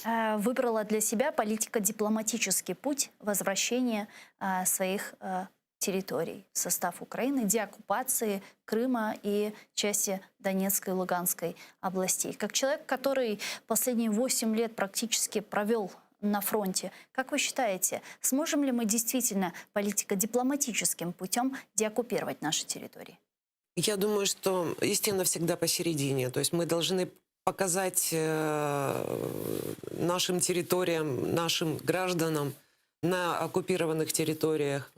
э, выбрала для себя политико-дипломатический путь возвращения э, своих э, территорий в состав Украины, деоккупации Крыма и части Донецкой и Луганской областей. Как человек, который последние 8 лет практически провел на фронте, как вы считаете, сможем ли мы действительно политико-дипломатическим путем деоккупировать наши территории? Я думаю, что истина всегда посередине. То есть мы должны показать э, нашим территориям, нашим гражданам на оккупированных территориях,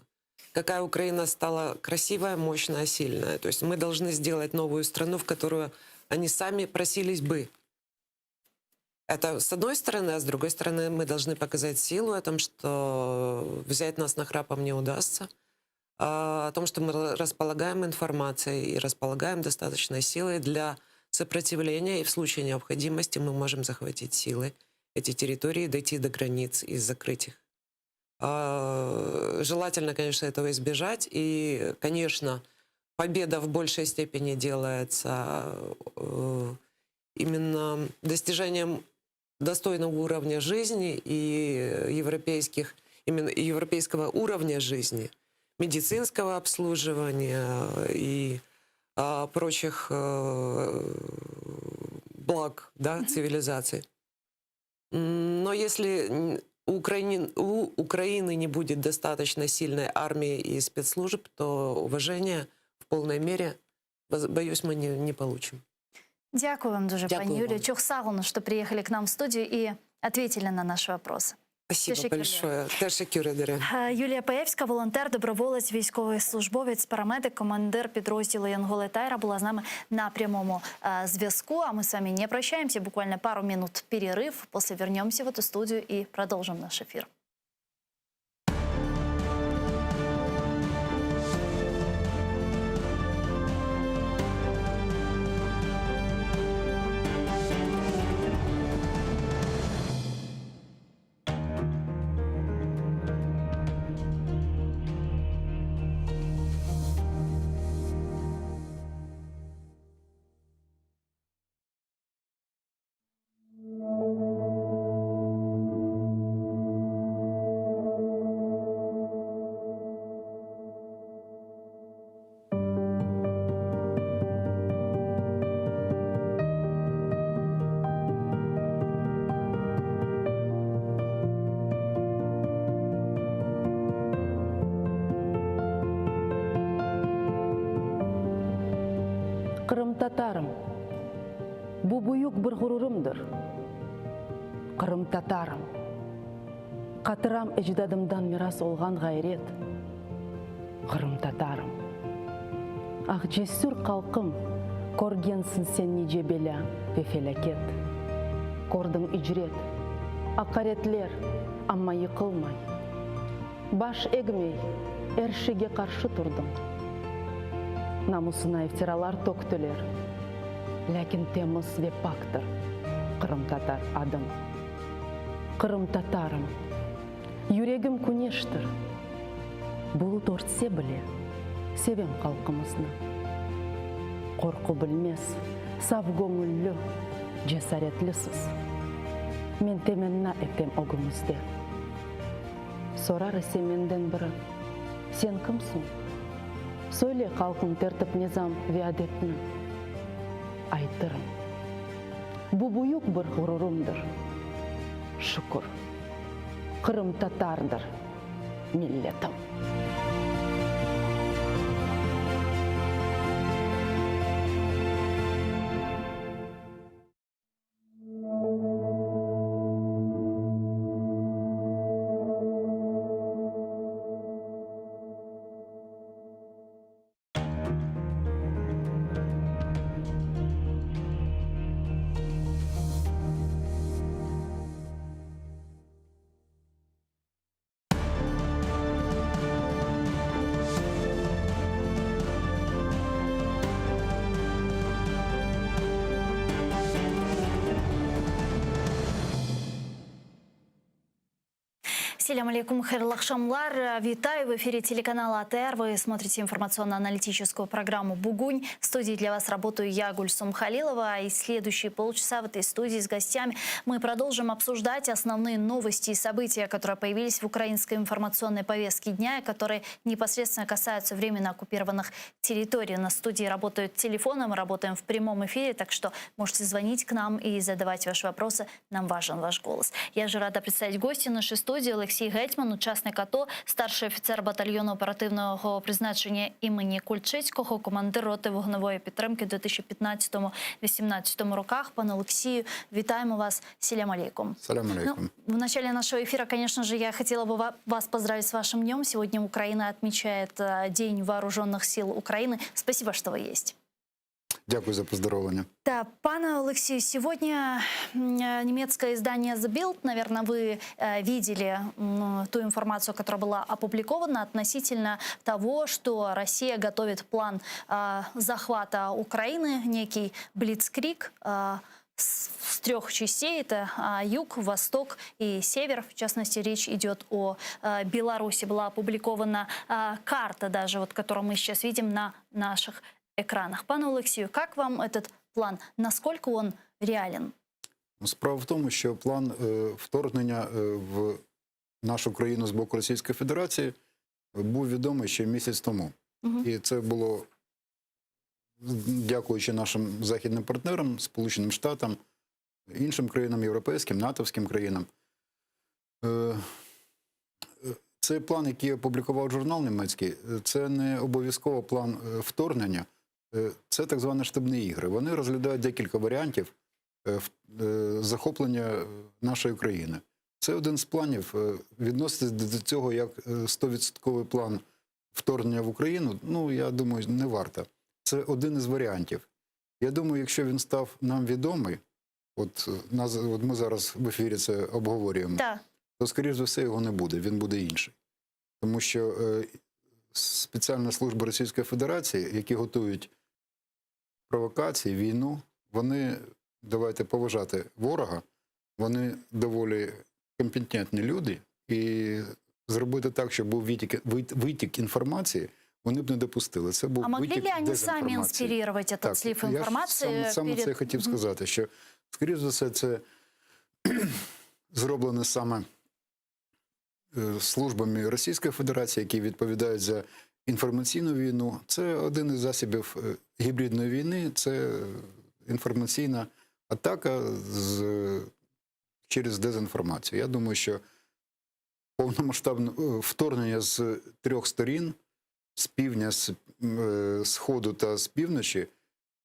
какая Украина стала красивая, мощная, сильная. То есть мы должны сделать новую страну, в которую они сами просились бы. Это с одной стороны, а с другой стороны мы должны показать силу о том, что взять нас нахрапом не удастся а, о том, что мы располагаем информацией и располагаем достаточной силой для сопротивления, и в случае необходимости мы можем захватить силы эти территории, дойти до границ и закрыть их. А, Желательно, конечно, этого избежать, и, конечно, победа в большей степени делается э, именно достижением достойного уровня жизни и европейских, именно европейского уровня жизни, медицинского обслуживания и а, прочих э, благ да, цивилизации. М, Но если н- у Украины, у Украины не будет достаточно сильной армии и спецслужб, то уважение в полной мере, воз- боюсь, мы не, не получим. Дякую вам дуже, Дякую пани Юлия. вам. Çoq sağ oluñ, что приехали к нам в студию и ответили на наши вопросы. Спасибо Teşekkürler. большое. Teşekkür ederim. Е, Юлія Паєвська, волонтер, доброволець, військовий службовець, парамедик, командир підрозділу Янголи Тайра була з нами на прямому е, зв'язку. А мы с вами не прощаемся. Буквально пару минут перерыв. После вернемся в эту студию и продолжим наш эфир. Qırımtatarım. Bu büyük bir ğururımdır. Qırımtatarım. Hatıram ecdadımdan miras olğan ğayret. Qırımtatarım. Ah, cesür halqım, körgensiñ sen nice belâ ve felâket. Kördiñ icret, aqaretler, amma yıqılmay. Baş egmey, er şeyge qarşı turdıñ. Namusına iftiralar töktüler, lâkin temiz ve paktır qırımtatar adıñ. Qırımtatarım, yüregim küneştir, bulut örtse bile, sevem halqımıznı. Qorqu bilmez, saf göñülli, cesaretlisiz. Men temenna etem ögüñizde. Sorar ise menden biri, Sen kimsiñ? Söyle halqıñ tertip-nizam ve adetni. Aytırım. Bu büyük bir ğururımdır. Şükür, qırımtatardır milletim. Selâm aleyküm, hayırlı aqşamlar. Вітаю в эфире телеканала АТР. Вы смотрите информационно-аналитическую программу «Бугунь». В студии для вас работаю я, Гульсум Халилова. И следующие полчаса в этой студии с гостями мы продолжим обсуждать основные новости и события, которые появились в украинской информационной повестке дня и которые непосредственно касаются временно оккупированных территорий. На студии работают телефоны, мы работаем в прямом эфире, так что можете звонить к нам и задавать ваши вопросы. Нам важен ваш голос. Я же рада представить гостя нашей студии Олексій Гетьман, учасник АТО, старший офіцер батальйону оперативного призначення імені Кульчицького, командир роти вогневої підтримки у 2015-2018 роках. Пане Олексію, вітаємо вас. Селям алейкум. Салям алейкум. Ну, в начале нашего эфира, конечно же, я хотела бы ва- вас поздравить с вашим днем. Сегодня Украина отмечает э, День вооруженных сил Украины. Спасибо, что вы есть. Дякую за поздоровлення. Да, пане Олексію, сегодня м, э, немецкое издание The Bild, наверное, вы э, видели м, ту информацию, которая была опубликована относительно того, что Россия готовит план э, захвата Украины, некий блицкриг э, с, с трех частей. Это а, юг, восток и север. В частности, речь идет о э, Беларуси. Была опубликована а, карта даже, вот, которую мы сейчас видим на наших экранах. Пане Олексію, как вам этот план? Насколько он реален? Ну, Справа в тому, що план е, вторгнення е, в нашу країну з боку Російської Федерації був відомий ще місяць тому. Мгм. І це було дякуючи нашим західним партнерам, Сполученим Штатам, іншим країнам, європейським, натовським країнам. Е, е, Цей план, який опублікував журнал німецький, е, це не обов'язково план е, вторгнення, Е, це так звані штабні ігри. Вони розглядають декілька варіантів е, в- е, захоплення нашої країни. Це один з планів. Е, Відноситись до цього як е, 100% план вторгнення в Україну, ну, я думаю, не варто. Це один із варіантів. Я думаю, якщо він став нам відомий, от, е, нас, от ми зараз в ефірі це обговорюємо, Да. то, скоріш за все, його не буде, він буде інший. Тому що е, спеціальна служба Російської Федерації, які готують провокації, війну, вони, давайте поважати ворога, вони доволі компетентні люди, і зробити так, щоб був витік, витік інформації, вони б не допустили. Це був А могли витік ли они сами дезінформації. инспирировать этот Так, слив я ж информации? Саме, саме перед- це хотів Мгм. сказати, що, скоріш за все, це зроблене саме е, службами Російської Федерації, які відповідають за інформаційну війну. Це один із засобів е, гібридної війни, це інформаційна атака з, через дезінформацію. Я думаю, що повномасштабне е, вторгнення з трьох сторін, з півдня, з е, сходу та з півночі,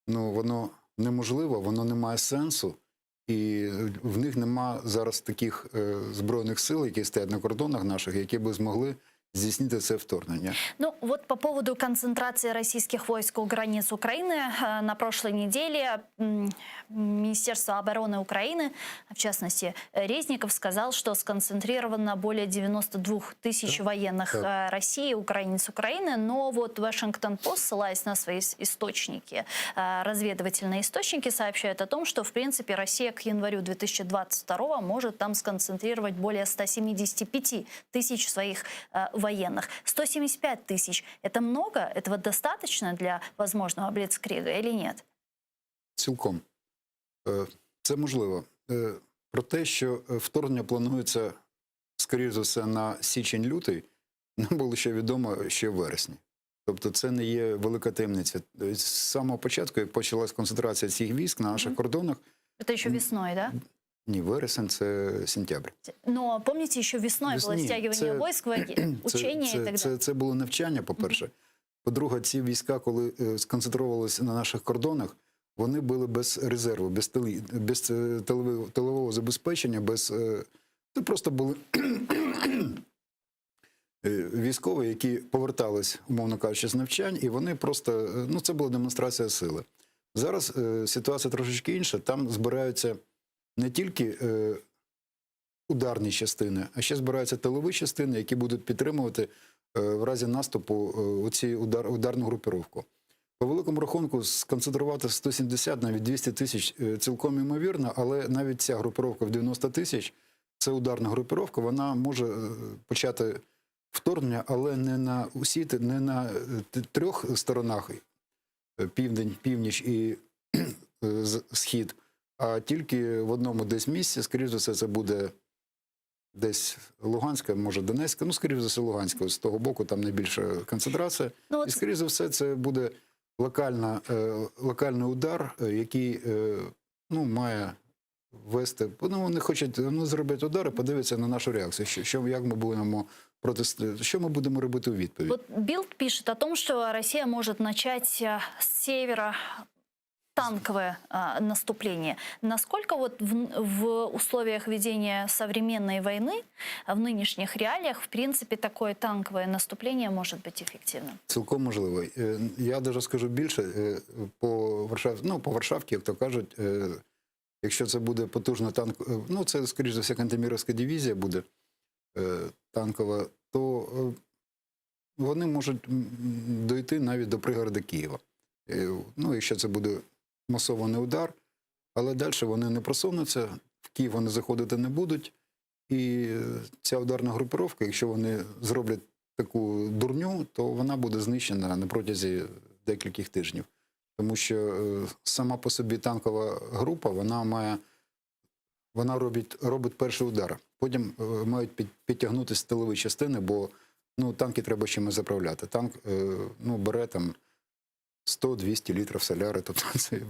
ну воно неможливо, воно не має сенсу. І в них нема зараз таких е, збройних сил, які стоять на кордонах наших, які би змогли здійснити це вторгнення. Ну, вот по поводу концентрации российских войск у границ Украины. э, На прошлой неделе м, Министерство обороны Украины, в частности Резников, сказал, что сконцентрировано более 92 тысяч военных Так. э, России у границ Украины. Но вот Вашингтон-Пост, ссылаясь на свои с- источники, э, разведывательные источники, сообщают о том, что, в принципе, Россия к январю 2022 может там сконцентрировать более 175 тысяч своих э, военных. 175 тысяч – это много? Этого достаточно для возможного блицкрига или нет? Цілком. Е, Це можливо. Е, Про те, що е, вторгнення планується, скоріш за все, на січень-лютий, нам було ще відомо ще в вересні. Тобто це не є велика таємниця. Е, З самого початку, як почалась концентрація цих військ на наших кордонах, Это еще весной, да? ні, вересень це сентябрь. Но помните, еще весной было Весні. стягивание Це- войск, вои- учения це, и так це, далее. це було навчання, по-перше. По-друге, ці війська, коли е, сконцентрувалися на наших кордонах, вони були без резерву, без, тили, без е, тилового, тилового забезпечення, без. е, Це просто були е, військові, які повертались, умовно кажучи, з навчань, і вони просто. е, Ну, це була демонстрація сили. Зараз е, ситуація трошечки інша. Там збираються не тільки е, ударні частини, а ще збираються тилові частини, які будуть підтримувати е, в разі наступу е, оці удар, ударну групировку. По великому рахунку, сконцентрувати 170, навіть 200 тисяч е, цілком ймовірно, але навіть ця групировка в 90 тисяч. Це ударна групіровка, вона може е, почати вторгнення, але не на усі, не на е, трьох сторонах е, південь, північ і е, з- схід, а тільки в одному десь місці, скоріш за все, це буде десь Луганська, може Донецька, ну, скоріш за все, Луганська, з того боку там найбільша концентрація. Ну, от І, скоріш за все, це буде локальна, е, локальний удар, е, який е, ну, має вести. Ну, вони хочуть ну, зробити удар і подивитися на нашу реакцію, що, що, як ми будемо протести, що ми будемо робити у відповідь. Вот Билд пишет о том, что Россия может начать э, с севера танковое а, наступление. Насколько вот в, в условиях ведения современной войны, а в нынешних реалиях, в принципе, такое танковое наступление может быть эффективным? Цілком можливо. Е, Я даже скажу більше, е, по Варшав... ну, по Варшавці, як то кажуть, е, якщо це буде потужна танк, е, ну це, скоріш за все, Кантеміровська дивізія буде е, танкова, то е, вони можуть м, дойти навіть до пригорода Києва. Е, Ну, якщо це буде масований удар, але далі вони не просунуться, в Київ вони заходити не будуть. І е, ця ударна групировка, якщо вони зроблять таку дурню, то вона буде знищена на протязі декількох тижнів. Тому що е, сама по собі танкова група, вона має вона робить, робить перший удар. Потім е, мають під, підтягнутися тилові частини, бо ну, танки треба чимось заправляти. Танк е, ну, бере там 100-200 літрів соляри. Тобто це,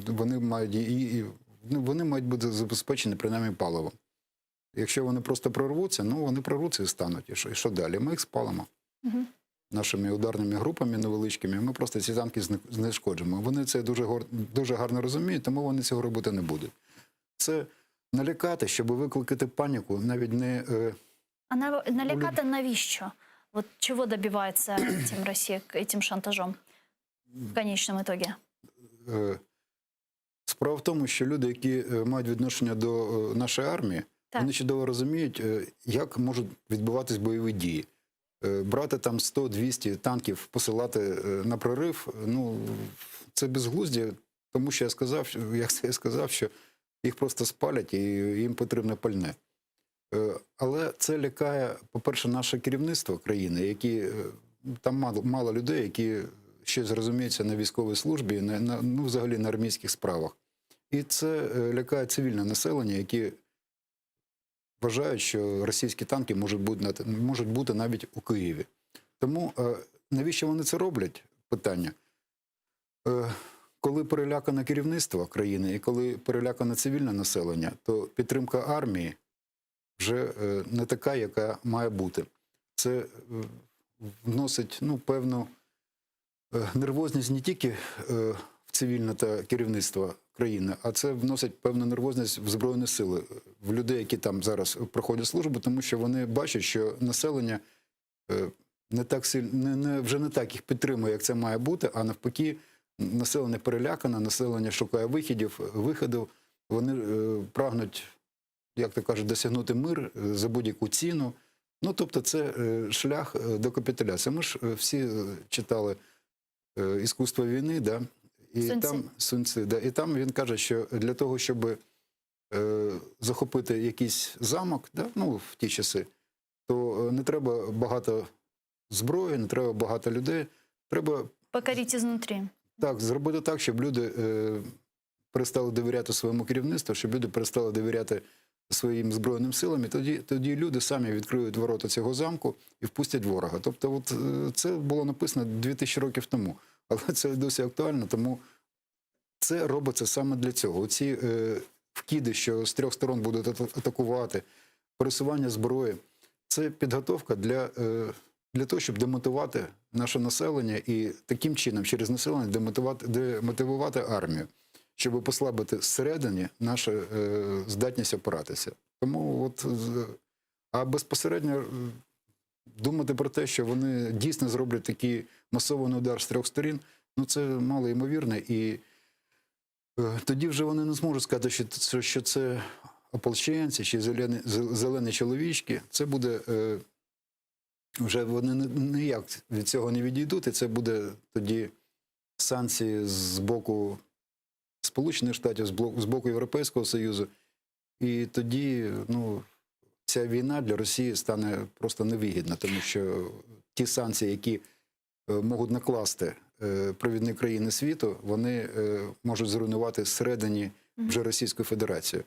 вони мають і, і, ну, вони мають бути забезпечені принаймні паливом. Якщо вони просто прорвуться, ну вони прорвуться і стануть. І що, і що далі? Ми їх спалимо Мгм. нашими ударними групами невеличкими. Ми просто ці танки зни- знешкоджимо. Вони це дуже, гор- дуже гарно розуміють, тому вони цього робити не будуть. Це налякати, щоб викликати паніку, навіть не е, А на, налякати навіщо? Вот чего добивается этим Россия, этим шантажом в конечном итоге? Е, Справа в тому, що люди, які е, мають відношення до е, нашої армії, Так. вони чудово розуміють, е, як можуть відбуватись бойові дії. Е, Брати там 100-200 танків, посилати е, на прорив, ну це безглуздя, тому що я сказав, що- як це я сказав, що їх просто спалять і їм потрібне пальне. Е, Але це лякає, по-перше, наше керівництво країни, які е, там мало, мало людей, які щось розуміються на військовій службі, на, на, ну, взагалі на армійських справах. І це е, лякає цивільне населення, які вважають, що російські танки можуть бути, на- можуть бути навіть у Києві. Тому е, навіщо вони це роблять? Питання. Е, Коли перелякане керівництво країни і коли перелякане цивільне населення, то підтримка армії вже е, не така, яка має бути. Це е, вносить ну, певну е, нервозність не тільки е, в цивільне та керівництво країни, а це вносить певну нервозність в Збройні сили, в людей, які там зараз проходять службу, тому що вони бачать, що населення е, не так сильно, не, не, вже не так їх підтримує, як це має бути, а навпаки, населення перелякане, населення шукає вихідів, виходів. Вони е, прагнуть, як то кажуть, досягнути мир е, за будь-яку ціну. Ну, тобто, це е, шлях е, до капітуляції. Ми ж е, всі е, читали е, «Искусство війни, да? І Сунь Ци. там Сунь Ци, да, і там він каже, що для того, щоб е, захопити якийсь замок, да, ну, в ті часи, то е, не треба багато зброї, не треба багато людей. Треба Покорить изнутри. так, зробити так, щоб люди е, перестали довіряти своєму керівництву, щоб люди перестали довіряти своїм збройним силам, і тоді, тоді люди самі відкриють ворота цього замку і впустять ворога. Тобто, от, е, це було написано 2000 років тому, але це досі актуально, тому це робиться саме для цього. Оці е, вкиди, що з трьох сторон будуть ата- атакувати, пересування зброї, це підготовка для, е, для того, щоб демотивувати наше населення і таким чином через населення демотивувати, демотивувати армію, щоб послабити зсередині нашу е, здатність опиратися. Тому от, з- а безпосередньо е, думати про те, що вони дійсно зроблять такий масований удар з трьох сторін, ну це мало ймовірно. І е, тоді вже вони не зможуть сказати, що це, що це ополченці чи зелені, зелені чоловічки. Це буде е, вже вони ні- ніяк від цього не відійдуть, і це буде тоді санкції з боку Сполучених Штатів, з блоку- з боку Європейського Союзу. І тоді ну, ця війна для Росії стане просто невигідна, тому що ті санкції, які е, можуть накласти е, провідні країни світу, вони е, можуть зруйнувати всередині вже Російську Федерацію.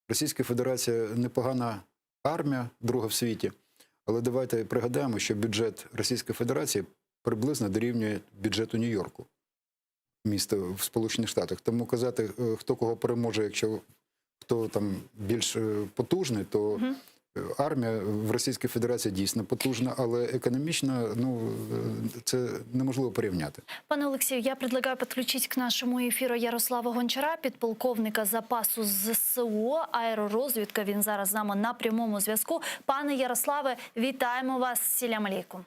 Російська Федерація непогана армія, друга в світі. Але давайте пригадаємо, що бюджет Російської Федерації приблизно дорівнює бюджету Нью-Йорку, міста в Сполучених Штатах. Тому казати, е, хто кого переможе, якщо хто там більш е, потужний, то е, армія в Російській Федерації дійсно потужна, але економічно ну, е, це неможливо порівняти. Пане Олексію, я предлагаю подключить к нашему эфиру Ярослава Гончара, підполковника запасу ЗСУ, аеророзвідка. Він зараз з нами на прямому зв'язку. Пане Ярославе, вітаємо вас. Селям алейкум.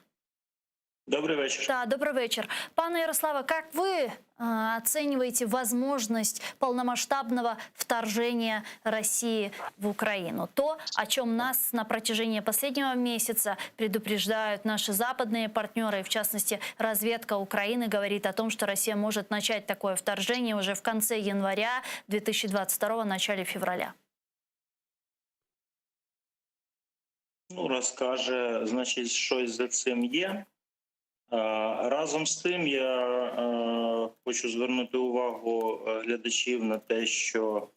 Добрий вечір. Да, добрый вечер. Пане Ярославе, как вы э, оцениваете возможность полномасштабного вторжения России в Украину? То, о чем нас на протяжении последнего месяца предупреждают наши западные партнеры, и в частности разведка Украины говорит о том, что Россия может начать такое вторжение уже в конце января 2022, начале февраля. Ну, раз каже, значить, щось за цим є. Е, Разом з тим, я е, хочу звернути увагу е, глядачів на те, що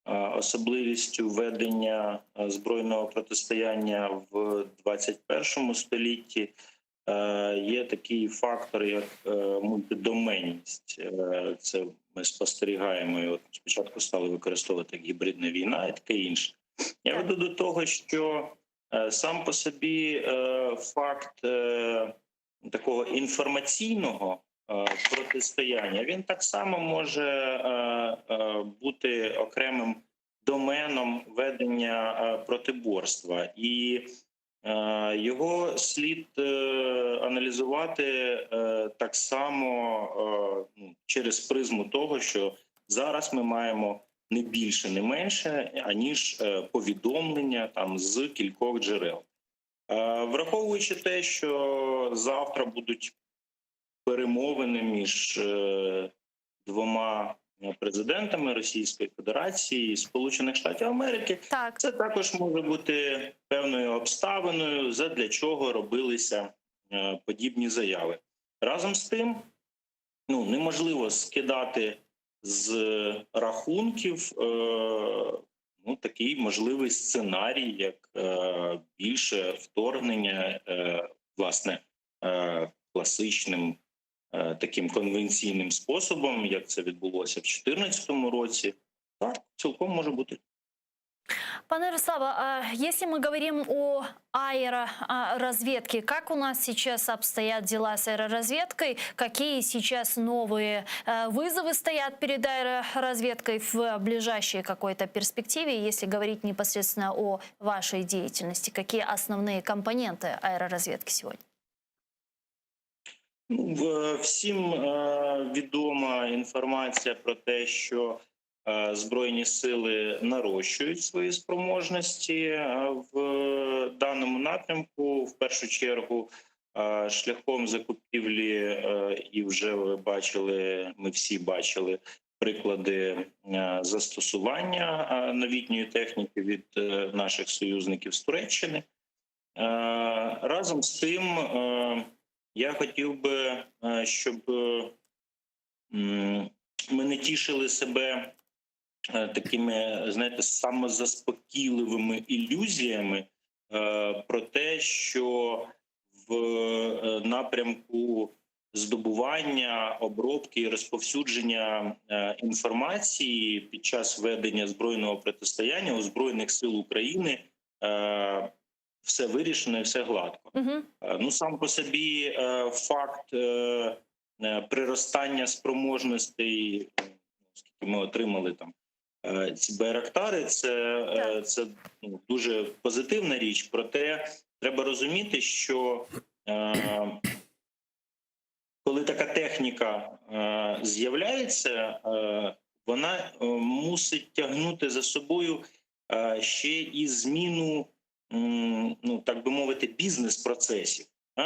е, особливістю ведення е, збройного протистояння в 21 столітті е, є такий фактор, як е, мультидоменність. Е, Це ми спостерігаємо. І от спочатку стали використовувати як гібридна війна і таке інше. Я веду до того, що е, сам по собі е, факт е, такого інформаційного е, протистояння він так само може е, е, бути окремим доменом ведення е, протиборства, і е, його слід е, аналізувати е, так само е, ну, через призму того, що зараз ми маємо не більше, не менше, аніж е, повідомлення там з кількох джерел. Е, Враховуючи те, що завтра будуть перемовини між е, двома президентами Російської Федерації і Сполучених Штатів Америки, так. це також може бути певною обставиною, задля чого робилися е, подібні заяви. Разом з тим, ну неможливо скидати з рахунків е, ну, такий можливий сценарій, як е, більше вторгнення, е, власне, е, класичним е, таким конвенційним способом, як це відбулося в 2014 році, так цілком може бути. Пане Ярославе, а если мы говорим о аэроразведке, как у нас сейчас обстоят дела с аэроразведкой? Какие сейчас новые э, вызовы стоят перед аэроразведкой в ближайшей какой-то перспективе, если говорить непосредственно о вашей деятельности? Какие основные компоненты аэроразведки сегодня? Ну, в- всім е, відома інформація про те, що е, Збройні сили нарощують свої спроможності е, в даному напрямку. В першу чергу е, шляхом закупівлі, е, і вже ви бачили, ми всі бачили приклади е, застосування е, новітньої техніки від е, наших союзників з Туреччини. Е, Разом з тим. е, я хотів би, е, щоб е, м, ми не тішили себе е, такими, знаєте, самозаспокійливими ілюзіями е, про те, що в е, напрямку здобування, обробки і розповсюдження е, інформації під час ведення збройного протистояння у збройних сил України е, все вирішено і все гладко. Угу. Е, Ну, сам по собі е, факт е, е, приростання спроможностей, е, оскільки ми отримали там е, ці байрактари, це, е, це ну, дуже позитивна річ. Проте треба розуміти, що е, коли така техніка е, з'являється, е, вона е, мусить тягнути за собою е, ще і зміну м, ну так би мовити, бізнес-процесів. А?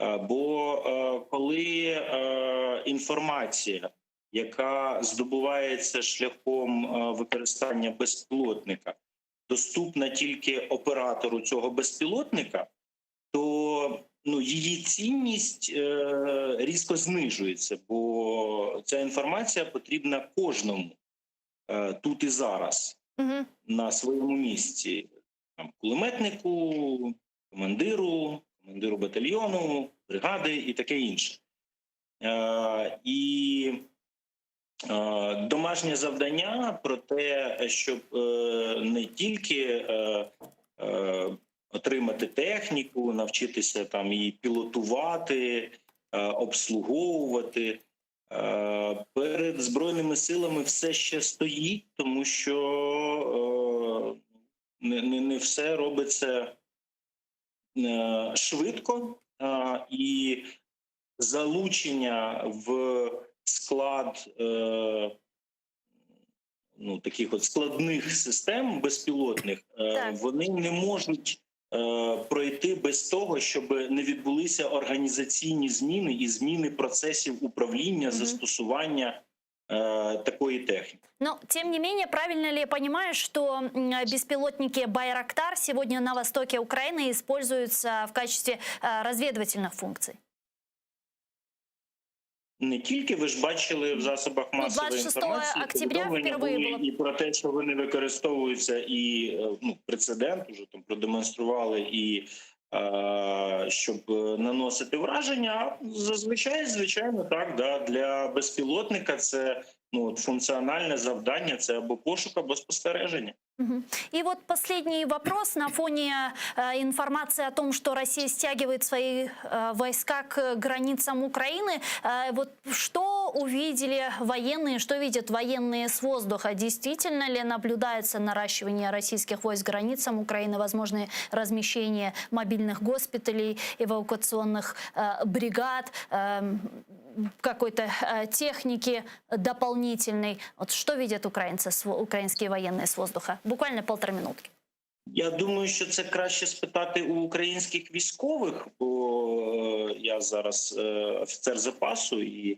Е, Бо е, коли е, інформація, яка здобувається шляхом е, використання безпілотника, доступна тільки оператору цього безпілотника, то ну, її цінність е, різко знижується, бо ця інформація потрібна кожному е, тут і зараз Угу. на своєму місці. Там, кулеметнику, командиру, командиру батальйону, бригади і таке інше. Е, і е, домашнє завдання про те, щоб е, не тільки е, е, отримати техніку, навчитися там її пілотувати, е, обслуговувати. Е, Перед збройними силами все ще стоїть, тому що е, не, не, не все робиться е, швидко, е, і залучення в склад е, ну, таких от складних систем безпілотних, е, вони не можуть е, пройти без того, щоб не відбулися організаційні зміни і зміни процесів управління, застосування е, такої техніки. Но, тем не менее, правильно ли я понимаю, что м, беспилотники «Байрактар» сегодня на востоке Украины используются в качестве э, разведывательных функций? Не тільки ви ж бачили в засобах Ну, масової 26 інформації октября повідомлення впервые були було. і про те, що вони використовуються, і е, ну, прецедент уже там продемонстрували, і е, щоб е, наносити враження. А Зазвичай, звичайно, так да для безпілотника це ну от функціональне завдання, це або пошук, або спостереження. Мгм. И вот последний вопрос на фоне э, информации о том, что Россия стягивает свои э, войска к границам Украины. Э, вот что увидели военные, что видят военные с воздуха? Действительно ли наблюдается наращивание российских войск к границам Украины, возможное размещение мобильных госпиталей, эвакуационных э, бригад, эм, какой-то э, техники дополнительной? Вот что видят украинцы, с во- украинские военные с воздуха? Буквально полторы минутки. Я думаю, що це краще спитати у українських військових, бо е, я зараз е, офіцер запасу і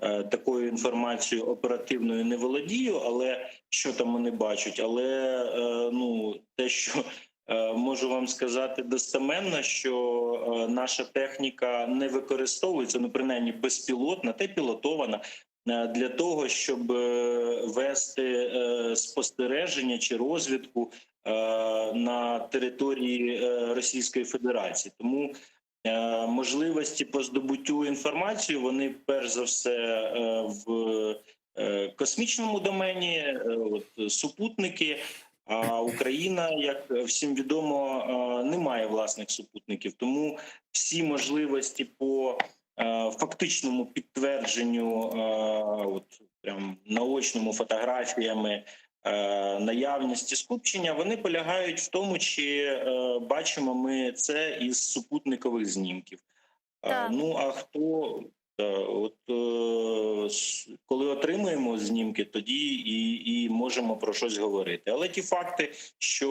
е, такою інформацією оперативною не володію, але що там вони бачать? Але е, ну те, що е, можу вам сказати достеменно, що е, наша техніка не використовується, ну принаймні безпілотна та й пілотована. е, Для того щоб е, вести е, спостереження чи розвідку е, на території е, Російської Федерації, тому е, можливості по здобуттю інформації вони перш за все е, в е, космічному домені, е, от супутники. А Україна, як всім відомо, е, не має власних супутників, тому всі можливості по е, фактичному підтвердженню, е, от прям наочному фотографіями е, наявності скупчення, вони полягають в тому, чи е, бачимо ми це із супутникових знімків. Е, Так. Ну а хто е, от е, с- коли отримуємо знімки, тоді і, і можемо про щось говорити. Але ті факти, що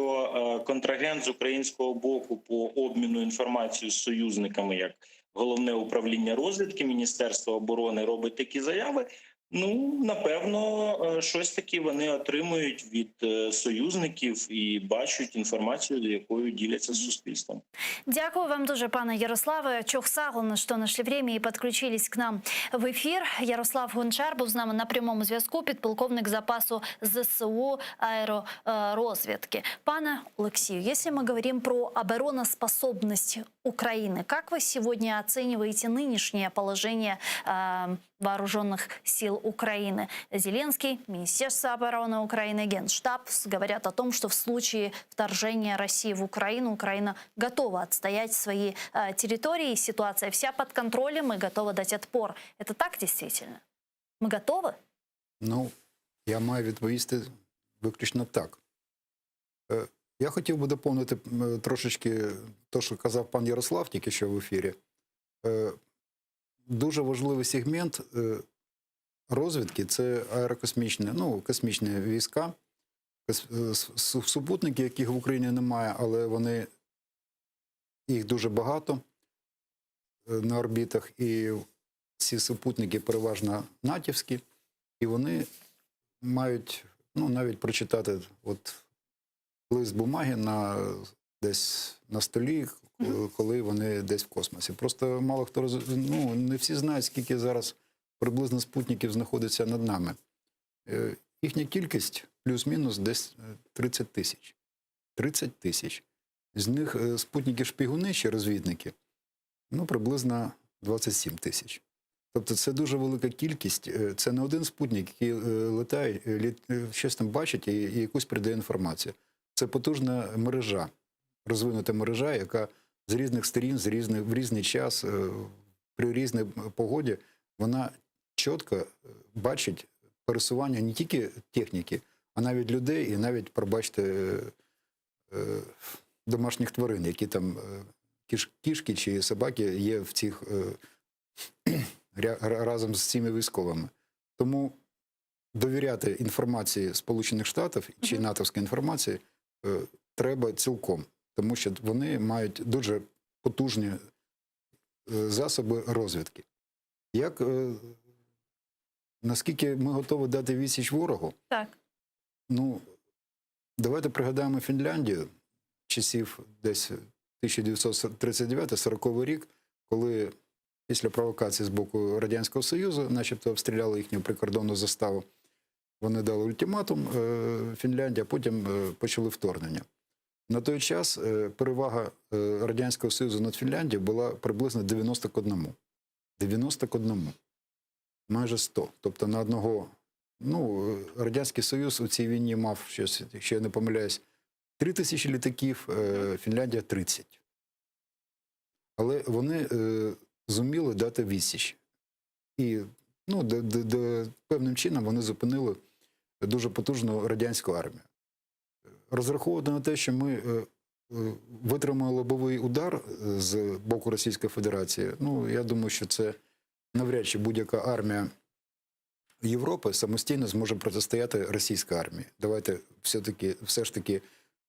е, контрагент з українського боку по обміну інформацією з союзниками, як головне управління розвідки Міністерства оборони, робить такі заяви. Ну напевно, е, щось таке вони отримують від е, союзників і бачать інформацію, якою діляться з суспільством. Дякую вам дуже, пане Ярославе. Çoq sağ oluñ, что нашли время и подключились к нам в эфир. Ярослав Гончар був з нами на прямому зв'язку, підполковник запасу ЗСУ аеророзвідки. Пане Олексію, если мы говорим про обороноспособность Украины, как вы сегодня оцениваете нынешнее положение э, вооруженных сил Украины? Зеленский, Министерство обороны Украины, Генштаб говорят о том, что в случае вторжения России в Украину, Украина готова отстоять свои э, территории, ситуация вся под контролем и готова дать отпор. Это так действительно? Мы готовы? Ну, я маю відповісти виключно так. Е, Я хотів би доповнити м, трошечки те, що казав пан Ярослав тільки що в ефірі. Е, Дуже важливий сегмент е, розвідки це аерокосмічні, ну, космічні війська, кос- е, с- су- супутники, яких в Україні немає, але вони їх дуже багато е, на орбітах, і ці супутники переважно натівські, і вони мають ну, навіть прочитати от. лист бумаги на десь на столі, коли вони десь в космосі. Просто мало хто роз... ну, не всі знають, скільки зараз приблизно спутників знаходиться над нами. Е, Їхня кількість плюс-мінус десь е, 30 тисяч. 30 тисяч. З них е, спутники-шпигуни чи розвідники, ну, приблизно 27 тисяч. Тобто це дуже велика кількість. Е, Це не один спутник, який е, летає, е, літ- е, щось там бачить і, і якусь передає інформацію. Це потужна мережа, розвинута мережа, яка з різних сторін, з різних, в різний час, е, при різній погоді, вона чітко е, бачить пересування не тільки техніки, а навіть людей і навіть, пробачте, е, е, домашніх тварин, які там е, кіш, кішки чи собаки є в цих е, ря- ра- разом з цими військовими. Тому довіряти інформації Сполучених Штатів чи натовській інформації е, треба цілком, тому що вони мають дуже потужні е, засоби розвідки. Як, е, наскільки ми готові дати відсіч ворогу? Так. Ну, давайте пригадаємо Фінляндію часів десь 1939-40 рік, коли після провокації з боку Радянського Союзу, начебто обстріляли їхню прикордонну заставу, вони дали ультиматум е, Фінляндії, а потім е, почали вторгнення. На той час е, перевага е, Радянського Союзу над Фінляндією була приблизно 90 к 1. 90 к 1. Майже 100. Тобто на одного Ну, е, Радянський Союз у цій війні мав щось, якщо я не помиляюсь, 3 тисячі літаків, е, Фінляндія 30. Але вони е, зуміли дати відсіч. І ну, де, де, де, певним чином вони зупинили дуже потужну радянську армію. Розраховувати на те, що ми е, е, витримаємо лобовий удар е, з боку Російської Федерації, ну, я думаю, що це навряд чи будь-яка армія Європи самостійно зможе протистояти російській армії. Давайте все-таки, все ж таки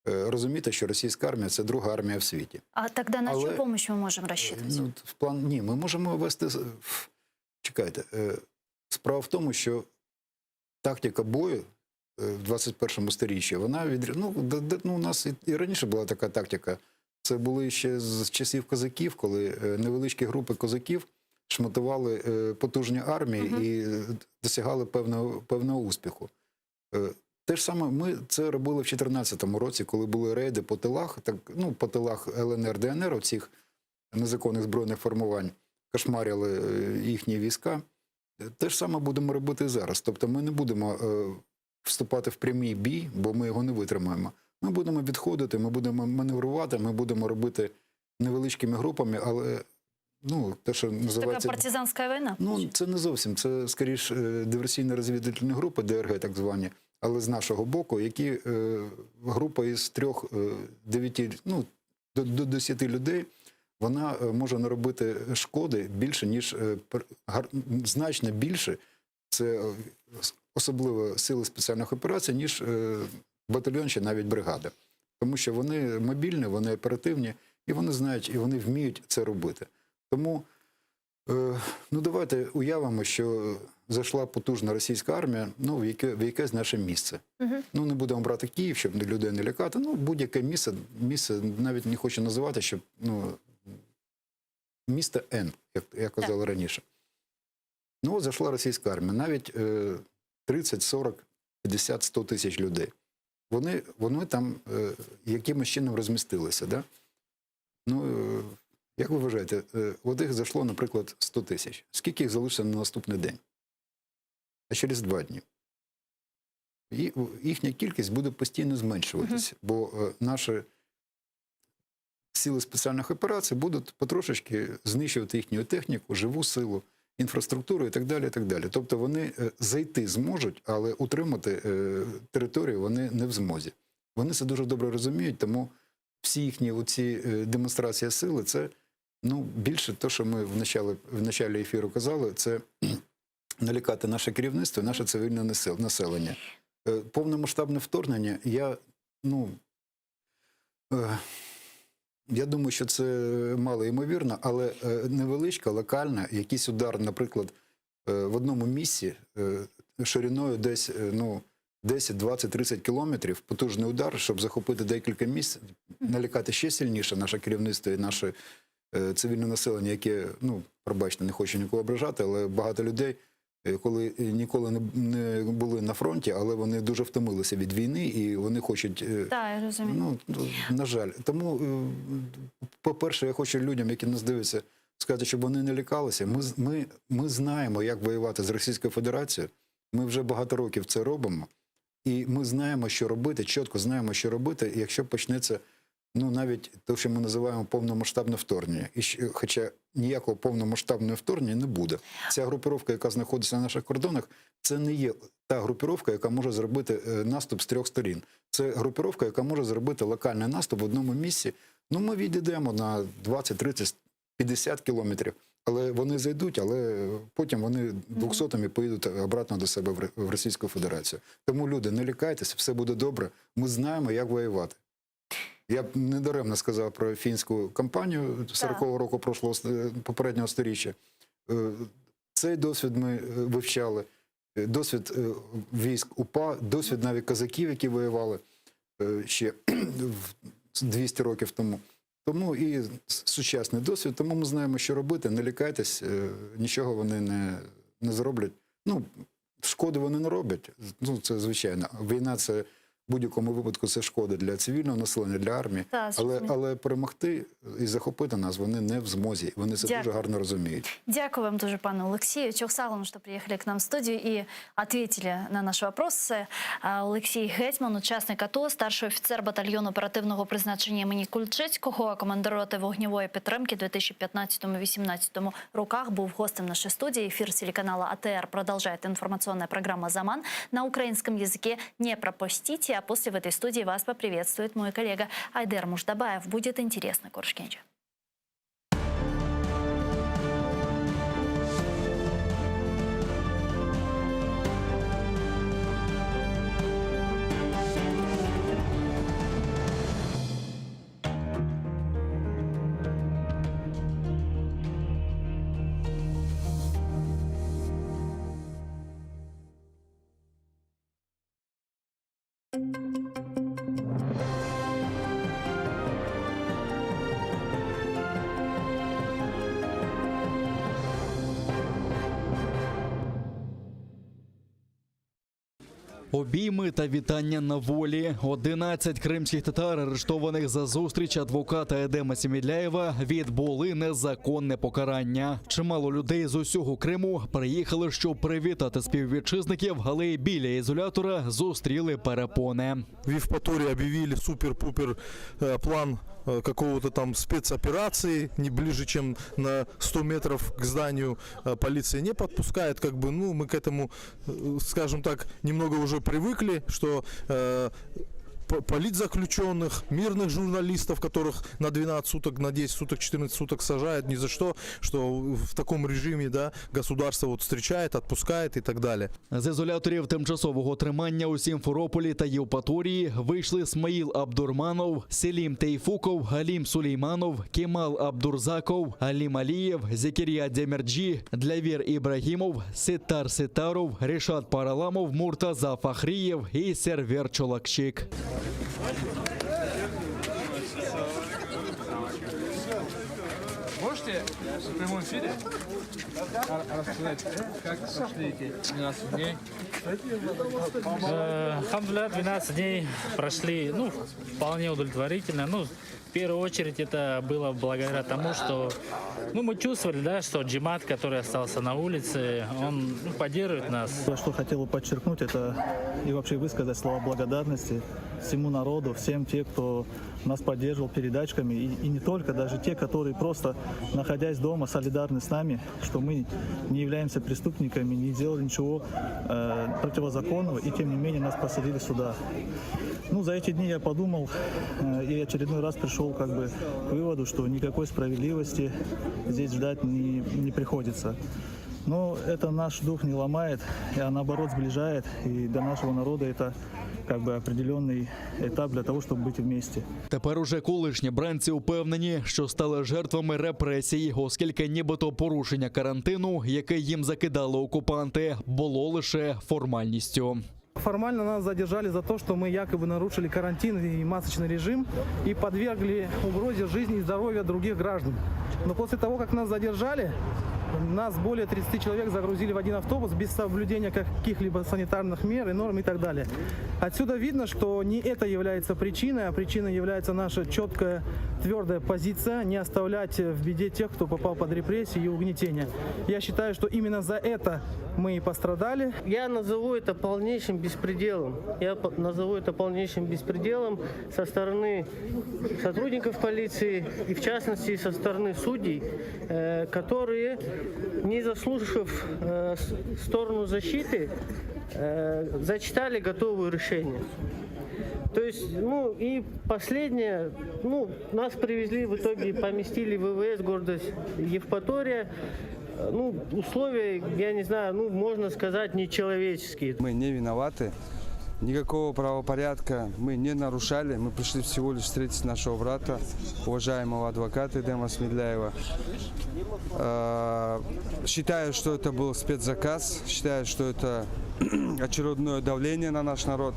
е, розуміти, що російська армія це друга армія в світі. А тогда на чью Але- помощь мы можем рассчитывать? Ну, в план ні, ми можемо вести. з- ф- Чекайте, е, справа в тому, що тактика бою е, в 21 сторіччі, вона від ну, д- д- ну, у нас і, і раніше була така тактика. Це були ще з часів козаків, коли е, невеличкі групи козаків шматували е, потужні армії і е, досягали певного, певного успіху. Е, Те ж саме ми це робили в 2014 році, коли були рейди по тилах, так, ну, по тилах ЛНР, ДНР, оцих незаконних збройних формувань, кошмарили е, їхні війська. Е, Те ж саме будемо робити і зараз. Тобто ми не будемо е, вступати в прямий бій, бо ми його не витримаємо. Ми будемо відходити, ми будемо маневрувати, ми будемо робити невеличкими групами, але ну, те, що Такая називається. партизанская война. Ну, це не зовсім. Це скоріш е, диверсійно-розвідувальні групи, ДРГ так звані, але з нашого боку, які е, група із трьох, е, дев'яти, ну, до, до 10 людей, вона е, може наробити шкоди більше, ніж е, пер- гар- значно більше. Це е, с- особливо сили спеціальних операцій, ніж е, батальйон чи навіть бригада. Тому що вони мобільні, вони оперативні, і вони знають, і вони вміють це робити. Тому Е, Ну, давайте уявимо, що зайшла потужна російська армія ну, в, яке, в якесь наше місце. Мгм. Ну, не будемо брати Київ, щоб людей не лякати. Ну, будь-яке місце, місце навіть не хочу називати, щоб ну, місто Н, як я казав раніше. Ну, от зайшла російська армія, навіть е, 30, 40, 50, 100 тисяч людей. Вони, вони там е, якимось чином розмістилися. Да? Ну, е, як ви вважаєте, е, от їх зайшло, наприклад, 100 тисяч. Скільки їх залишиться на наступний день? А через два дні? І їхня кількість буде постійно зменшуватися, бо е, наші сили спеціальних операцій будуть потрошечки знищувати їхню техніку, живу силу, інфраструктуру і так далі. І так далі. Тобто вони е, зайти зможуть, але утримати е, територію вони не в змозі. Вони це дуже добре розуміють, тому всі їхні оці е, демонстрації сили це ну, більше те, що ми в началі, в началі ефіру казали, це налякати наше керівництво, наше цивільне насел- населення. Е, Повномасштабне вторгнення, я, ну, е, я думаю, що це мало ймовірно, але е, невеличка, локальна, якийсь удар, наприклад, е, в одному місці е, шириною десь е, ну, 5-10 кілометрів. 10, 20, 30 кілометрів, потужний удар, щоб захопити декілька місць, налякати ще сильніше наше керівництво і наше е, цивільне населення, яке, ну, пробачте, не хочу нікого ображати, але багато людей, е, коли ніколи не, не були на фронті, але вони дуже втомилися від війни і вони хочуть. е, Так, я розумію. Ну, на жаль. Тому, е, по-перше, я хочу людям, які нас дивляться, сказати, щоб вони не лякалися. Ми, з- ми, ми знаємо, як воювати з Російською Федерацією. Ми вже багато років це робимо. І ми знаємо, що робити, чітко знаємо, що робити, якщо почнеться ну, навіть те, що ми називаємо повномасштабне вторгнення. І щ- хоча ніякого повномасштабного вторгнення не буде. Ця групировка, яка знаходиться на наших кордонах, це не є та групировка, яка може зробити е, наступ з трьох сторін. Це групировка, яка може зробити локальний наступ в одному місці. Ну, ми відійдемо на 20, 30, 50 кілометрів. Але вони зайдуть, але потім вони двохсотими поїдуть обратно до себе в Р- в Російську Федерацію. Тому люди, не лякайтеся, все буде добре. Ми знаємо, як воювати. Я б не даремно сказав про фінську кампанію 40-го року прошлого е, попереднього сторіччя. Е, Цей досвід ми е, вивчали, Е, досвід е, військ УПА, досвід навіть козаків, які воювали е, ще в 200 років тому. Тому і с- сучасний досвід, тому ми знаємо, що робити. Не лякайтесь, е, нічого вони не, не зроблять. Ну, шкоди вони не роблять. Ну, це звичайно. Війна це в будь-якому випадку це шкода для цивільного населення, для армії. Та, але, зрозуміло. але перемогти і захопити нас вони не в змозі. Вони це Дякую. дуже гарно розуміють. Дякую вам дуже, пане Олексію. Çoq sağ olun, что приехали к нам в студию и ответили на наши вопросы. А, Олексій Гетьман, учасник АТО, старший офіцер батальйону оперативного призначення імені Кульчицького, командир роти вогневої підтримки 2015-2018 роках, був гостем нашей студии. Эфир телеканала АТР продолжает информационная программа «Заман» на украинском языке. Не пропустите. А после в этой студии вас поприветствует мой коллега Айдер Муждабаев. Будет интересно. Körüşkence. Обійми та вітання на волі. 11 кримських татар, арештованих за зустріч адвоката Едема Семедляєва, відбули незаконне покарання. Чимало людей з усього Криму приїхали, щоб привітати співвітчизників, але й біля ізолятора зустріли перепони. В Евпатории объявили супер-пупер э, план э, какого-то там спецоперации, не ближе, чем на 100 метров к зданию э, полиция не подпускает, как бы, ну, мы к этому, э, скажем так, немного уже привыкли, что э, п- политзаключенных, мирных журналистов, которых на 12 суток, на 10 суток, 14 суток сажают ни за что, что в таком режиме, да, государство вот встречает, отпускает и так далее. З ізоляторів тимчасового тримання у Сімферополі та Євпаторії вийшли Смаїл Абдурманов, Селім Тейфуков, Галім Сулейманов, Кемал Абдурзаков, Алім Алієв, Зекір'я Демерджі, Длявір Ібрагімов, Ситар Ситаров, Рішат Параламов, Муртаза Фахрієв і Сервер Чолакчик. Можете в прямом эфире рассказать, как прошли эти 12 дней? Алхамдулилля, 12 дней прошли, ну, вполне удовлетворительно. Ну, в первую очередь это было благодаря тому, что ну, мы чувствовали, да, что джемаат, который остался на улице, он ну, поддерживает нас. Я что хотел бы подчеркнуть, это и вообще высказать слова благодарности всему народу, всем те, кто нас поддерживал передачками, и, и не только, даже те, которые просто, находясь дома, солидарны с нами, что мы не являемся преступниками, не делали ничего э, противозаконного, и тем не менее нас посадили сюда. Ну, за эти дни я подумал э, и очередной раз пришел как бы к выводу, что никакой справедливости здесь ждать не, не приходится. Но это наш дух не ломает, а наоборот сближает. И для нашего народа это как бы определенный этап для того, чтобы быть вместе. Тепер уже колишні бранці упевнені, що стали жертвами репресій, оскільки нібито порушення карантину, яке їм закидали окупанти, було лише формальністю. Формально нас задержали за то, что мы якобы нарушили карантин и масочный режим и подвергли угрозе жизни и здоровья других граждан. Но после того, как нас задержали, нас более 30 человек загрузили в один автобус без соблюдения каких-либо санитарных мер и норм и так далее. Отсюда видно, что не это является причиной, а причиной является наша четкая, твердая позиция не оставлять в беде тех, кто попал под репрессии и угнетение. Я считаю, что именно за это мы и пострадали. Я назову это полнейшим беспределом. Я назову это полнейшим беспределом со стороны сотрудников полиции и, в частности, со стороны судей, э, которые, не заслушав э, сторону защиты, э, зачитали готовые решения. То есть, ну и последнее, ну, нас привезли в итоге, поместили в ИВС города Евпатория. Ну, условия, я не знаю, ну, можно сказать, нечеловеческие. Мы не виноваты. Никакого правопорядка мы не нарушали. Мы пришли всего лишь встретить нашего брата, уважаемого адвоката Эдема Смедляева. Э, Считаю, что это был спецзаказ. Считаю, что это очередное давление на наш народ.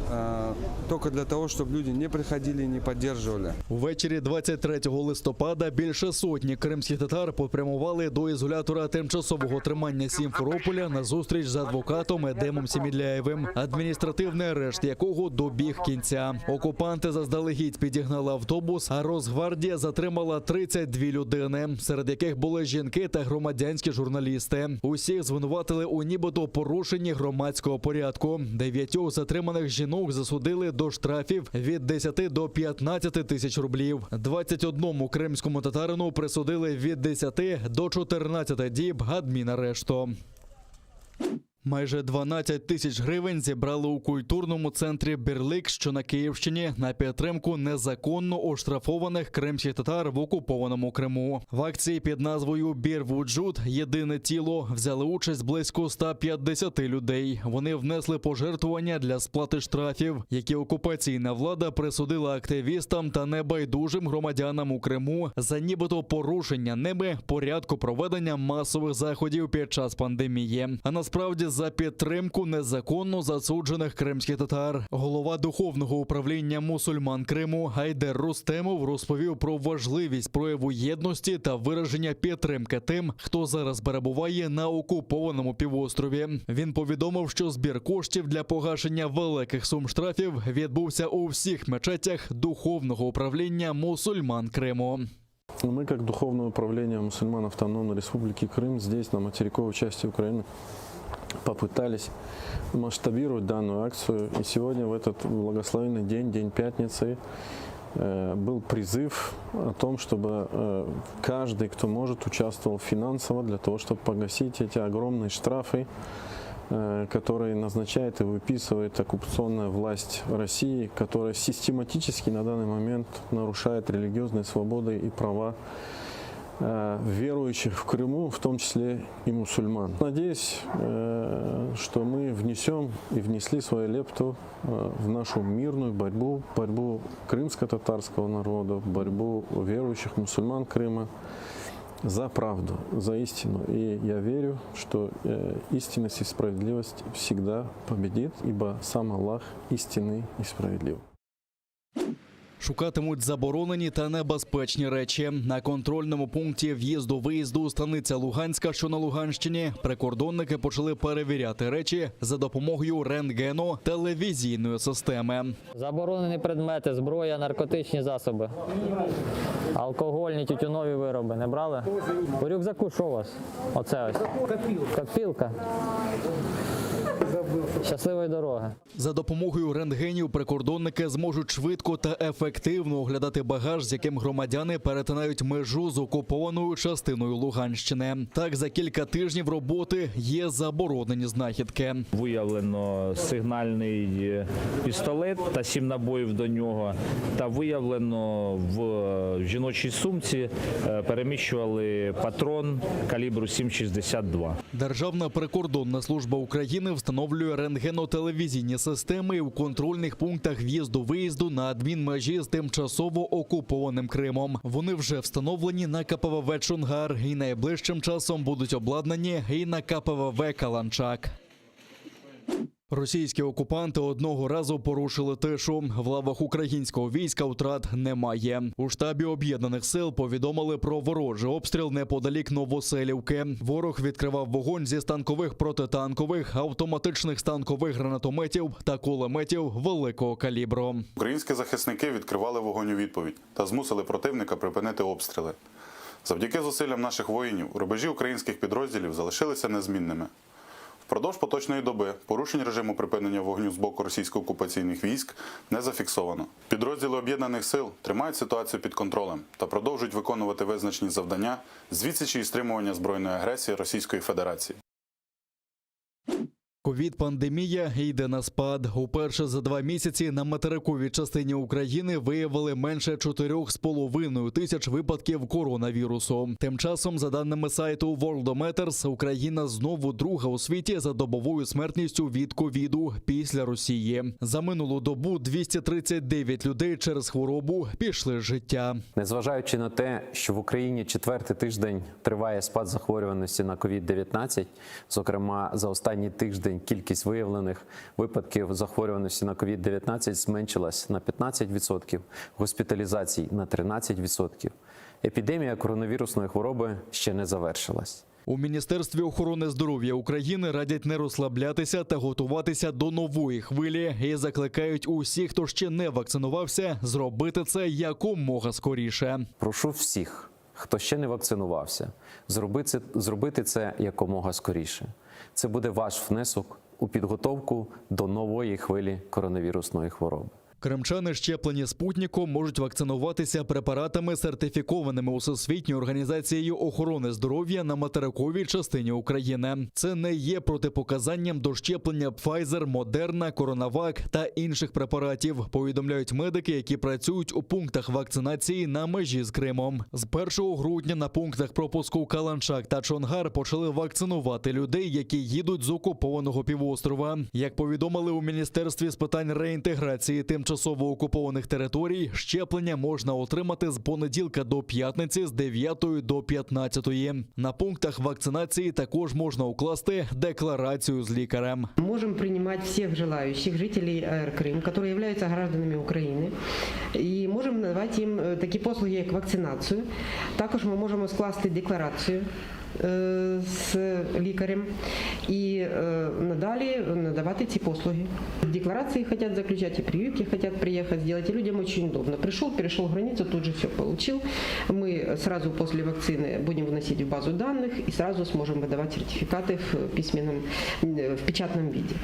Э, Только для того, чтобы люди не приходили и не поддерживали. Ввечері 23 листопада більше сотні кримських татар попрямували до ізолятора тимчасового тримання Сімферополя на зустріч з адвокатом Едемом Сімідляєвим, адміністративний арешт якого добіг кінця. Окупанти заздалегідь підігнали автобус, а Росгвардія затримала 32 людини, серед яких були жінки та громадянські журналісти. Усіх звинуватили у нібито порушенні громадського порядку. Дев'ятьох затриманих жінок засудили до штрафів від 10 до 15 тисяч рублів. 21 кримському татарину присудили від 10 до 14 діб адмінарешту. Майже 12 тисяч гривень зібрали у культурному центрі Бірлик, що на Київщині, на підтримку незаконно оштрафованих кримських татар в окупованому Криму. В акції під назвою Bir Vucut Єдине тіло взяли участь близько 150 людей. Вони внесли пожертвування для сплати штрафів, які окупаційна влада присудила активістам та небайдужим громадянам у Криму за нібито порушення ними порядку проведення масових заходів під час пандемії. А насправді за підтримку незаконно засуджених кримських татар. Голова духовного управління мусульман Криму Гайдер Рустемов розповів про важливість прояву єдності та вираження підтримки тим, хто зараз перебуває на окупованому півострові. Він повідомив, що збір коштів для погашення великих сум штрафів відбувся у всіх мечетях духовного управління мусульман Криму. Мы, как Духовное управление мусульман Автономной Республики Крым, здесь, на материковой части Украины, попытались масштабировать данную акцию. И сегодня, в этот благословенный день, день пятницы, э, был призыв о том, чтобы э, каждый, кто может, участвовал финансово для того, чтобы погасить эти огромные штрафы, э, которые назначает и выписывает оккупационная власть России, которая систематически на данный момент нарушает религиозные свободы и права э, верующих в Крыму, в том числе и мусульман. Надеюсь, э, что мы внесем и внесли свою лепту э, в нашу мирную борьбу, борьбу крымско-татарского народа, борьбу верующих мусульман Крыма за правду, за истину. И я верю, что э, истинность и справедливость всегда победит, ибо сам Аллах истинный и справедлив. Шукатимуть заборонені та небезпечні речі. На контрольному пункті в'їзду-виїзду станиця Луганська, що на Луганщині, прикордонники почали перевіряти речі за допомогою рентгену телевізійної системи. Заборонені предмети, зброя, наркотичні засоби, алкогольні, тютюнові вироби. Не брали? У рюкзаку що у вас? Оце ось. Копілка. Щасливої дороги. За допомогою рентгенів прикордонники зможуть швидко та ефективно оглядати багаж, з яким громадяни перетинають межу з окупованою частиною Луганщини. Так, за кілька тижнів роботи є заборонені знахідки. Виявлено сигнальний е, пістолет та сім набоїв до нього. Та виявлено в е, жіночій сумці е, переміщували патрон калібру 7,62. Державна прикордонна служба України встановлює рентгенотелевізійні системи у контрольних пунктах в'їзду-виїзду на адмінмежі з тимчасово окупованим Кримом. Вони вже встановлені на КПВВ Чонгар і найближчим часом будуть обладнані і на КПВВ Каланчак. Російські окупанти одного разу порушили тишу. В лавах українського війська втрат немає. У штабі об'єднаних сил повідомили про ворожий обстріл неподалік Новоселівки. Ворог відкривав вогонь зі станкових протитанкових, автоматичних станкових гранатометів та кулеметів великого калібру. Українські захисники відкривали вогонь у відповідь та змусили противника припинити обстріли. Завдяки зусиллям наших воїнів рубежі українських підрозділів залишилися незмінними. Впродовж поточної доби порушень режиму припинення вогню з боку російсько-окупаційних військ не зафіксовано. Підрозділи об'єднаних сил тримають ситуацію під контролем та продовжують виконувати визначені завдання з відсічі і стримування збройної агресії Російської Федерації. Ковід-пандемія йде на спад. Уперше за два місяці на материковій частині України виявили менше 4,5 тисяч випадків коронавірусу. Тим часом, за даними сайту Worldometers, Україна знову друга у світі за добовою смертністю від ковіду після Росії. За минулу добу 239 людей через хворобу пішли з життя. Незважаючи на те, що в Україні четвертий тиждень триває спад захворюваності на COVID-19, зокрема за останній тиждень кількість виявлених випадків захворюваності на COVID-19 зменшилась на 15%, госпіталізацій на 13%. Епідемія коронавірусної хвороби ще не завершилась. У Міністерстві охорони здоров'я України радять не розслаблятися та готуватися до нової хвилі і закликають усіх, хто ще не вакцинувався, зробити це якомога скоріше. Прошу всіх, хто ще не вакцинувався, зробити це, зробити це якомога скоріше. Це буде ваш внесок у підготовку до нової хвилі коронавірусної хвороби. Кримчани, щеплені спутником, можуть вакцинуватися препаратами, сертифікованими Усесвітньою організацією охорони здоров'я на материковій частині України. Це не є протипоказанням до щеплення Pfizer, Moderna, CoronaVac та інших препаратів. Повідомляють медики, які працюють у пунктах вакцинації на межі з Кримом. З 1 грудня на пунктах пропуску Каланчак та Чонгар почали вакцинувати людей, які їдуть з окупованого півострова. Як повідомили у міністерстві з питань реінтеграції тимчасово окупованих територій, щеплення можна отримати з понеділка до п'ятниці з 9 до 15. На пунктах вакцинації також можна укласти декларацію з лікарем. Можем принимать всех желающих жителей АР Крым, которые являются гражданами України, і можемо надавати їм е, такі послуги, як вакцинацію. Також ми можемо скласти декларацію е, з лікарем і е, надалі надавати ці послуги. Декларации хотят заключать, и прививки хотят приехать сделать, и людям очень удобно. Пришел, перешел границу, тут же все получил. Мы сразу после вакцины будем вносить в базу данных и сразу сможем выдавать сертификаты в письменном, э, в печатном виде.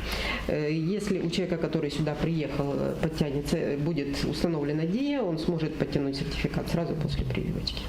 Э, Если у человека, который сюда приехал, э, подтянется, э, будет установлена ДИА, он сможет подтянуть сертификат сразу после прививочки.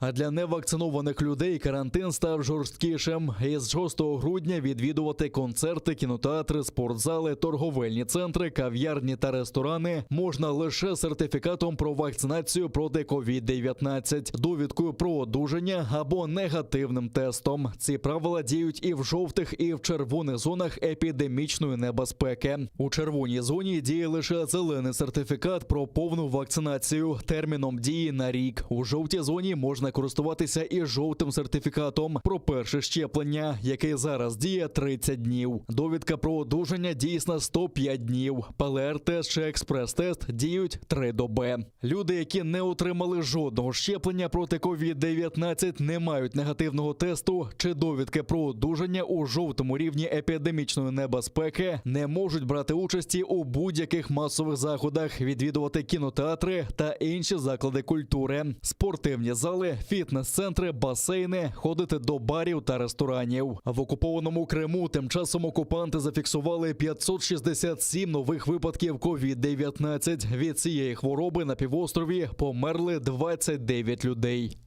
А для невакцинованих людей карантин став жорсткішим. Із 6 грудня відвідувати концерти, кінотеатри, спортзали, торговельні центри, кав'ярні та ресторани можна лише з сертифікатом про вакцинацію проти COVID-19, довідкою про одужання або негативним тестом. Ці правила діють і в жовтих, і в червоних зонах епідемічної небезпеки. У червоній зоні діє лише зелений сертифікат про повну вакцинацію терміном дії на рік. У жовтій зоні можна користуватися і жовтим сертифікатом про перше щеплення, який зараз діє 30 днів. Довідка про одужання дійсна 105 днів. ПЛР-тест чи експрес-тест діють 3 доби. Люди, які не отримали жодного щеплення проти COVID-19, не мають негативного тесту чи довідки про одужання у жовтому рівні епідемічної небезпеки, не можуть брати участі у будь-яких масових заходах, відвідувати кінотеатри та інші заклади культури, спортивні зали, фітнес-центри, басейни, ходити до барів та ресторанів. В окупованому Криму тим часом окупанти зафіксували 567 нових випадків COVID-19. Від цієї хвороби на півострові померли 29 людей.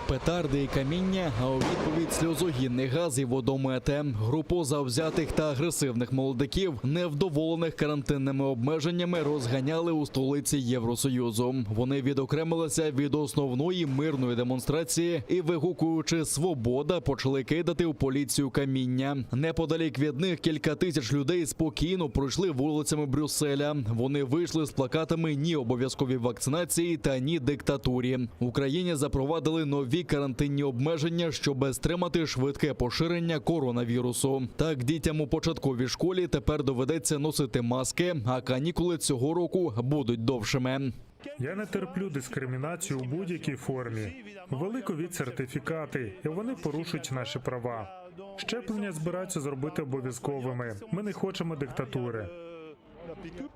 Петарди і каміння, а у відповідь сльозогінний газ і водомети. Групу завзятих та агресивних молодиків, невдоволених карантинними обмеженнями, розганяли у столиці Євросоюзу. Вони відокремилися від основної мирної демонстрації і, вигукуючи «Свобода», почали кидати у поліцію каміння. Неподалік від них кілька тисяч людей спокійно пройшли вулицями Брюсселя. Вони вийшли з плакатами «Ні обов'язковій вакцинації та ні диктатурі». В Україні запровадили нові. нові карантинні обмеження, щоб стримати швидке поширення коронавірусу. Так, дітям у початковій школі тепер доведеться носити маски, а канікули цього року будуть довшими. Я не терплю дискримінацію у будь-якій формі. Ввели ковід сертифікати, і вони порушують наші права. Щеплення збираються зробити обов'язковими. Ми не хочемо диктатури.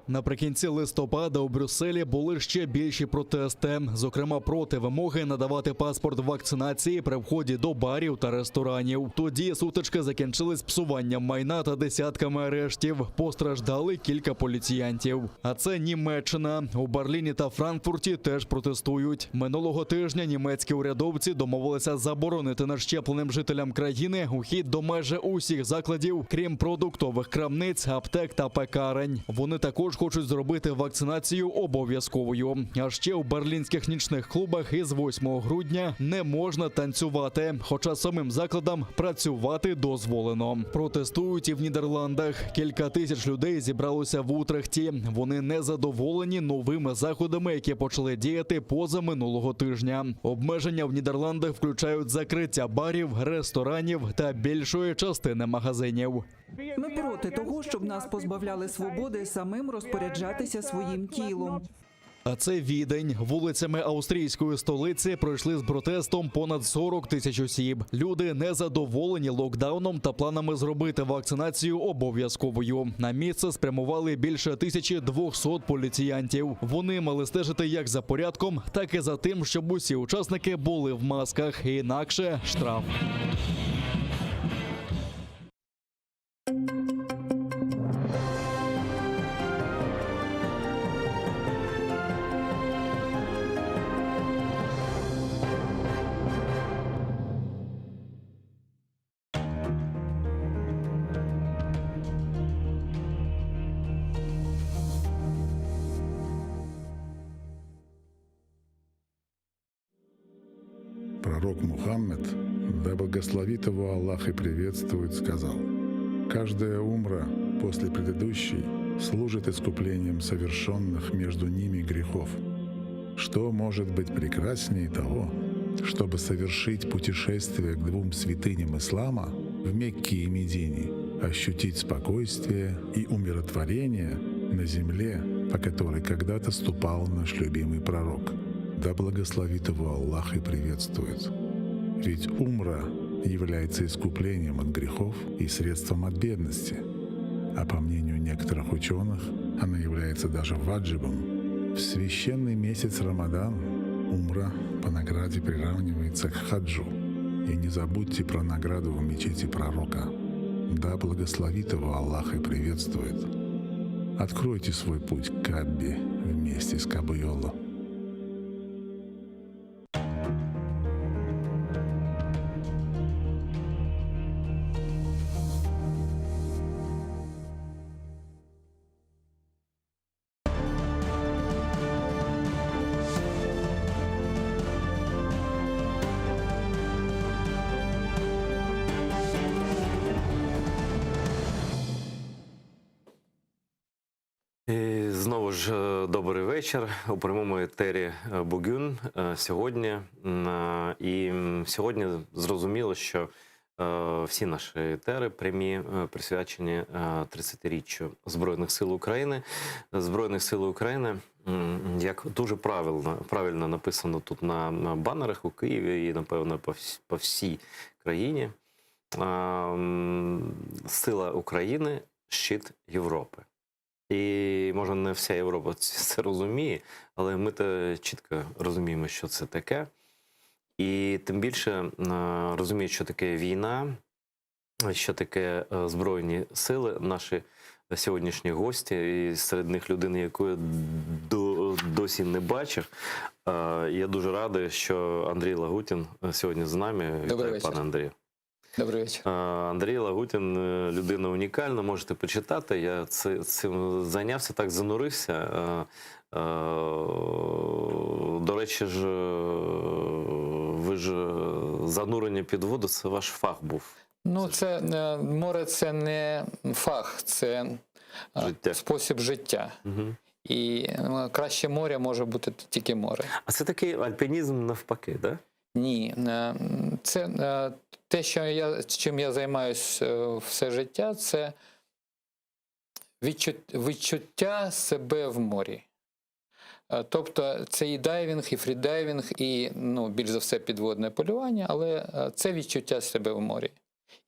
Наприкінці листопада у Брюсселі були ще більші протести, зокрема проти вимоги надавати паспорт вакцинації при вході до барів та ресторанів. Тоді сутички закінчились псуванням майна та десятками арештів. Постраждали кілька поліціянтів. А це Німеччина. У Берліні та Франкфурті теж протестують. Минулого тижня німецькі урядовці домовилися заборонити нещепленим жителям країни ухід до майже усіх закладів, крім продуктових крамниць, аптек та пекарень. Вони також хочуть зробити вакцинацію обов'язковою. А ще у берлінських нічних клубах із 8 грудня не можна танцювати, хоча самим закладам працювати дозволено. Протестують і в Нідерландах. Кілька тисяч людей зібралося в Утрехті. Вони не задоволені новими заходами, які почали діяти поза минулого тижня. Обмеження в Нідерландах включають закриття барів, ресторанів та більшої частини магазинів. Ми проти того, щоб нас позбавляли свободи самим розпоряджатися своїм тілом. А це Відень. Вулицями австрійської столиці пройшли з протестом понад 40 тисяч осіб. Люди не задоволені локдауном та планами зробити вакцинацію обов'язковою. На місце спрямували більше 1200 поліціянтів. Вони мали стежити як за порядком, так і за тим, щоб усі учасники були в масках. Інакше штраф. Пророк Мухаммед, да благословит его Аллах и приветствует, сказал, «Каждая умра после предыдущей служит искуплением совершенных между ними грехов. Что может быть прекраснее того, чтобы совершить путешествие к двум святыням ислама в Мекке и Медине, ощутить спокойствие и умиротворение на земле, по которой когда-то ступал наш любимый пророк. Да благословит его Аллах и приветствует. Ведь умра является искуплением от грехов и средством от бедности. А по мнению некоторых ученых, она является даже ваджибом. В священный месяц Рамадан умра по награде приравнивается к хаджу. И не забудьте про награду в мечети пророка. Да благословит его Аллах и приветствует. Откройте свой путь к Каббе вместе с Кабуйоло. І знову ж е, добрий вечір у прямому етері е, Бугюн е, сьогодні. М, е, І м, сьогодні зрозуміло, що е, всі наші етери прямі е, присвячені е, 30-річчю Збройних сил України. Збройних сил України, м, як дуже правильно, правильно написано тут на, на банерах у Києві і, напевно, по, вс- по всій країні. е, м, Сила України щит Європи. І може не вся Європа це це розуміє, але ми то чітко розуміємо, що це таке. І тим більше е, розуміють, що таке війна, що таке е, Збройні сили, наші сьогоднішні гості, і серед них людина, яку я до, досі не бачив. Е, Я дуже радий, що Андрій Лагутін сьогодні з нами. Вітаю, вечір. пане Андрію. Добрий вечір. Е, Андрій Лагутін е, людина унікальна, можете почитати. Я ци- цим зайнявся, так занурився. Е, е, До речі ж, е, ви ж е, занурення під воду це ваш фах був. Ну, це е, море це не фах, це е, спосіб життя. І е, краще моря може бути тільки море. А це такий альпінізм навпаки, так? Да? Ні, Е, це е, те, що я чим я займаюся все життя, це відчуття себе в морі. Е, Тобто це і дайвінг, і фрідайвінг, і ну, більш за все підводне полювання, але е, це відчуття себе в морі.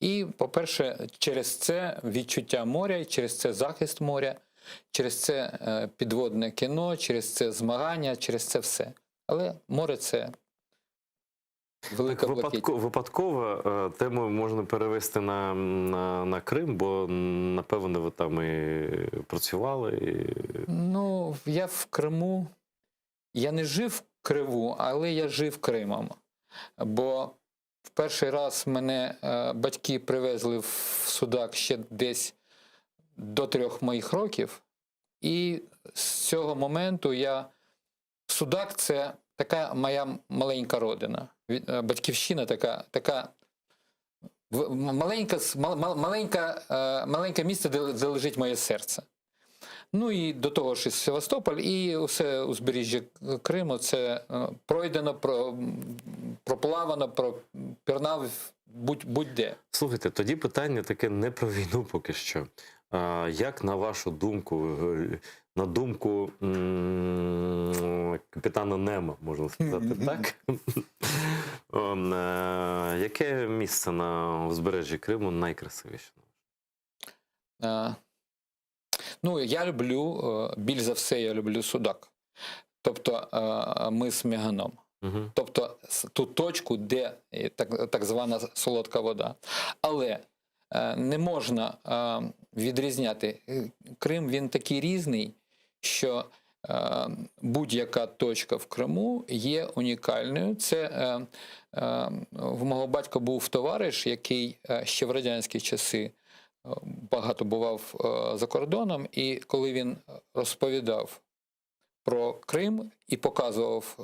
І, по-перше, через це відчуття моря, через це захист моря, через це е, підводне кіно, через це змагання, через це все. Але море це велика Так, блакить. випадко, випадково е, тему можна перевести на, на, на Крим, бо напевно ви там і працювали. І... Ну, я в Криму. Я не жив в Криму, але я жив Кримом. Бо в перший раз мене е, батьки привезли в Судак ще десь до трьох моїх років. І з цього моменту я. Судак це така моя маленька родина. Від- е, Батьківщина така, така в- м- маленька, с- мал- мал- маленька, е, маленьке місце, де, де лежить моє серце. Ну і до того ж і Севастополь, і усе узбережжя Криму це е, пройдено, про, м, проплавано, пропірнав будь, будь-де. Слухайте, тоді питання таке не про війну поки що. А, як на вашу думку, е, на думку м, капітана Немо, можна сказати, так? Ем, е, Яке місце на узбережжі Криму найкрасивіше? Е, Ну, я люблю, е, більш за все, я люблю Судак. Тобто е, мис Меганом. Тобто с- ту точку, де е, так, так звана солодка вода. Але е, не можна е, відрізняти. Е, Крим він такий різний, що е, будь-яка точка в Криму є унікальною. Це е, е, в мого батька був товариш, який е, ще в радянські часи е, багато бував е, за кордоном, і коли він розповідав про Крим і показував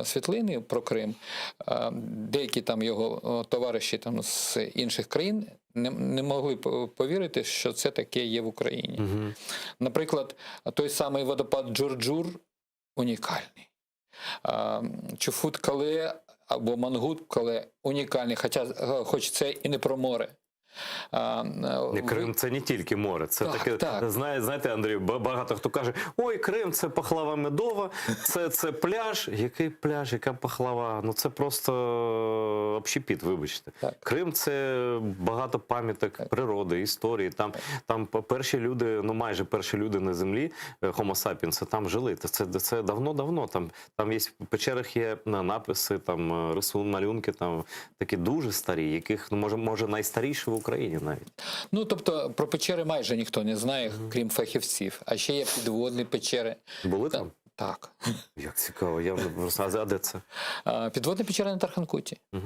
е, світлини про Крим, е, деякі там його е, товариші там з інших країн не, не могли по- повірити, що це таке є в Україні. Наприклад, той самий водопад Джурджур унікальний. Е, Чуфут-Кале або Мангут-Кале унікальний, хоча, е, хоч це і не про море. Е, Ні, Крим це не тільки море. Це Так, таке, так. Знає, знаєте, Андрію, ба- багато хто каже: ой, Крим, це пахлава медова, це, це пляж. Який пляж, яка пахлава? Ну це просто общепіт, вибачте. Крим це багато пам'яток природи, історії. Там, там перші люди, ну майже перші люди на землі, е, Homo sapiens, там жили. Це, це, це давно-давно. Там, там є в печерах є на- написи, там е, рисун, малюнки, там такі дуже старі, яких ну, може, може найстаріші в Україні навіть. Ну, тобто про печери майже ніхто не знає, крім фахівців. А ще є підводні печери. Були там? Так. Як цікаво, я просто а де це? А, Підводна печера на Тарханкуті. Угу.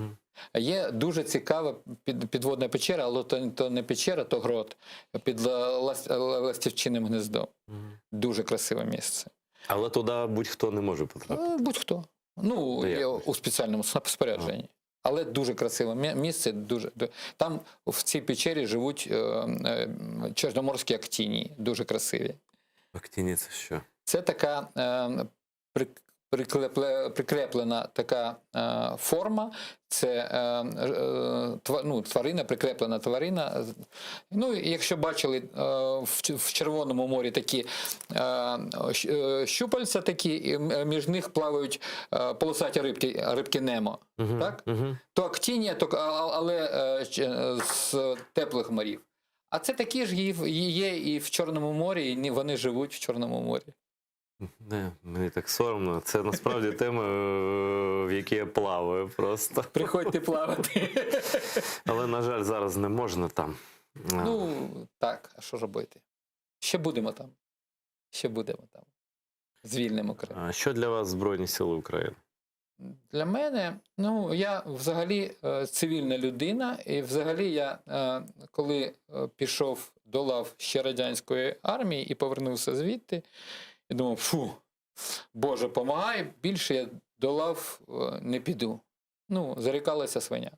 Є дуже цікава під, підводна печера, але то, то не печера, то грот під лас- ластівчиним гнездом. Дуже красиве місце. Але туди будь-хто не може потрапити. Е, Будь-хто. Ну, Як є у спеціальному сна- спорядженні. Але дуже красиве мі- місце. Дуже, там в цій печері живуть е, е, чорноморські актінії, дуже красиві. Актіні це що? Це така е, прик- приклепле- прикреплена така е, форма, це е, е, тва- ну, тварина, прикреплена тварина. Ну, і якщо бачили е, в, Ч- в Червоному морі такі е, щ- е, щупальця такі, і м- між них плавають е, полосаті рибки, рибки Немо. Так? То актінія, то, а- а- але е, ч- е, з теплих морів. А це такі ж є, є і в Чорному морі, і ні- вони живуть в Чорному морі. Не, мені так соромно. Це насправді тема, е, в якій я плаваю просто. Приходьте плавати. Але, на жаль, зараз не можна там. Е, Ну, так, а що робити? Ще будемо там. Ще будемо там. Звільнимо Крим. А Що для вас Збройні Сили України? Для мене, ну, я взагалі е, цивільна людина, і взагалі я, е, коли е, пішов до лав ще радянської армії і повернувся звідти, я думав, фу, Боже, помагай, більше я до лав е, не піду. Ну, зарікалася свиня.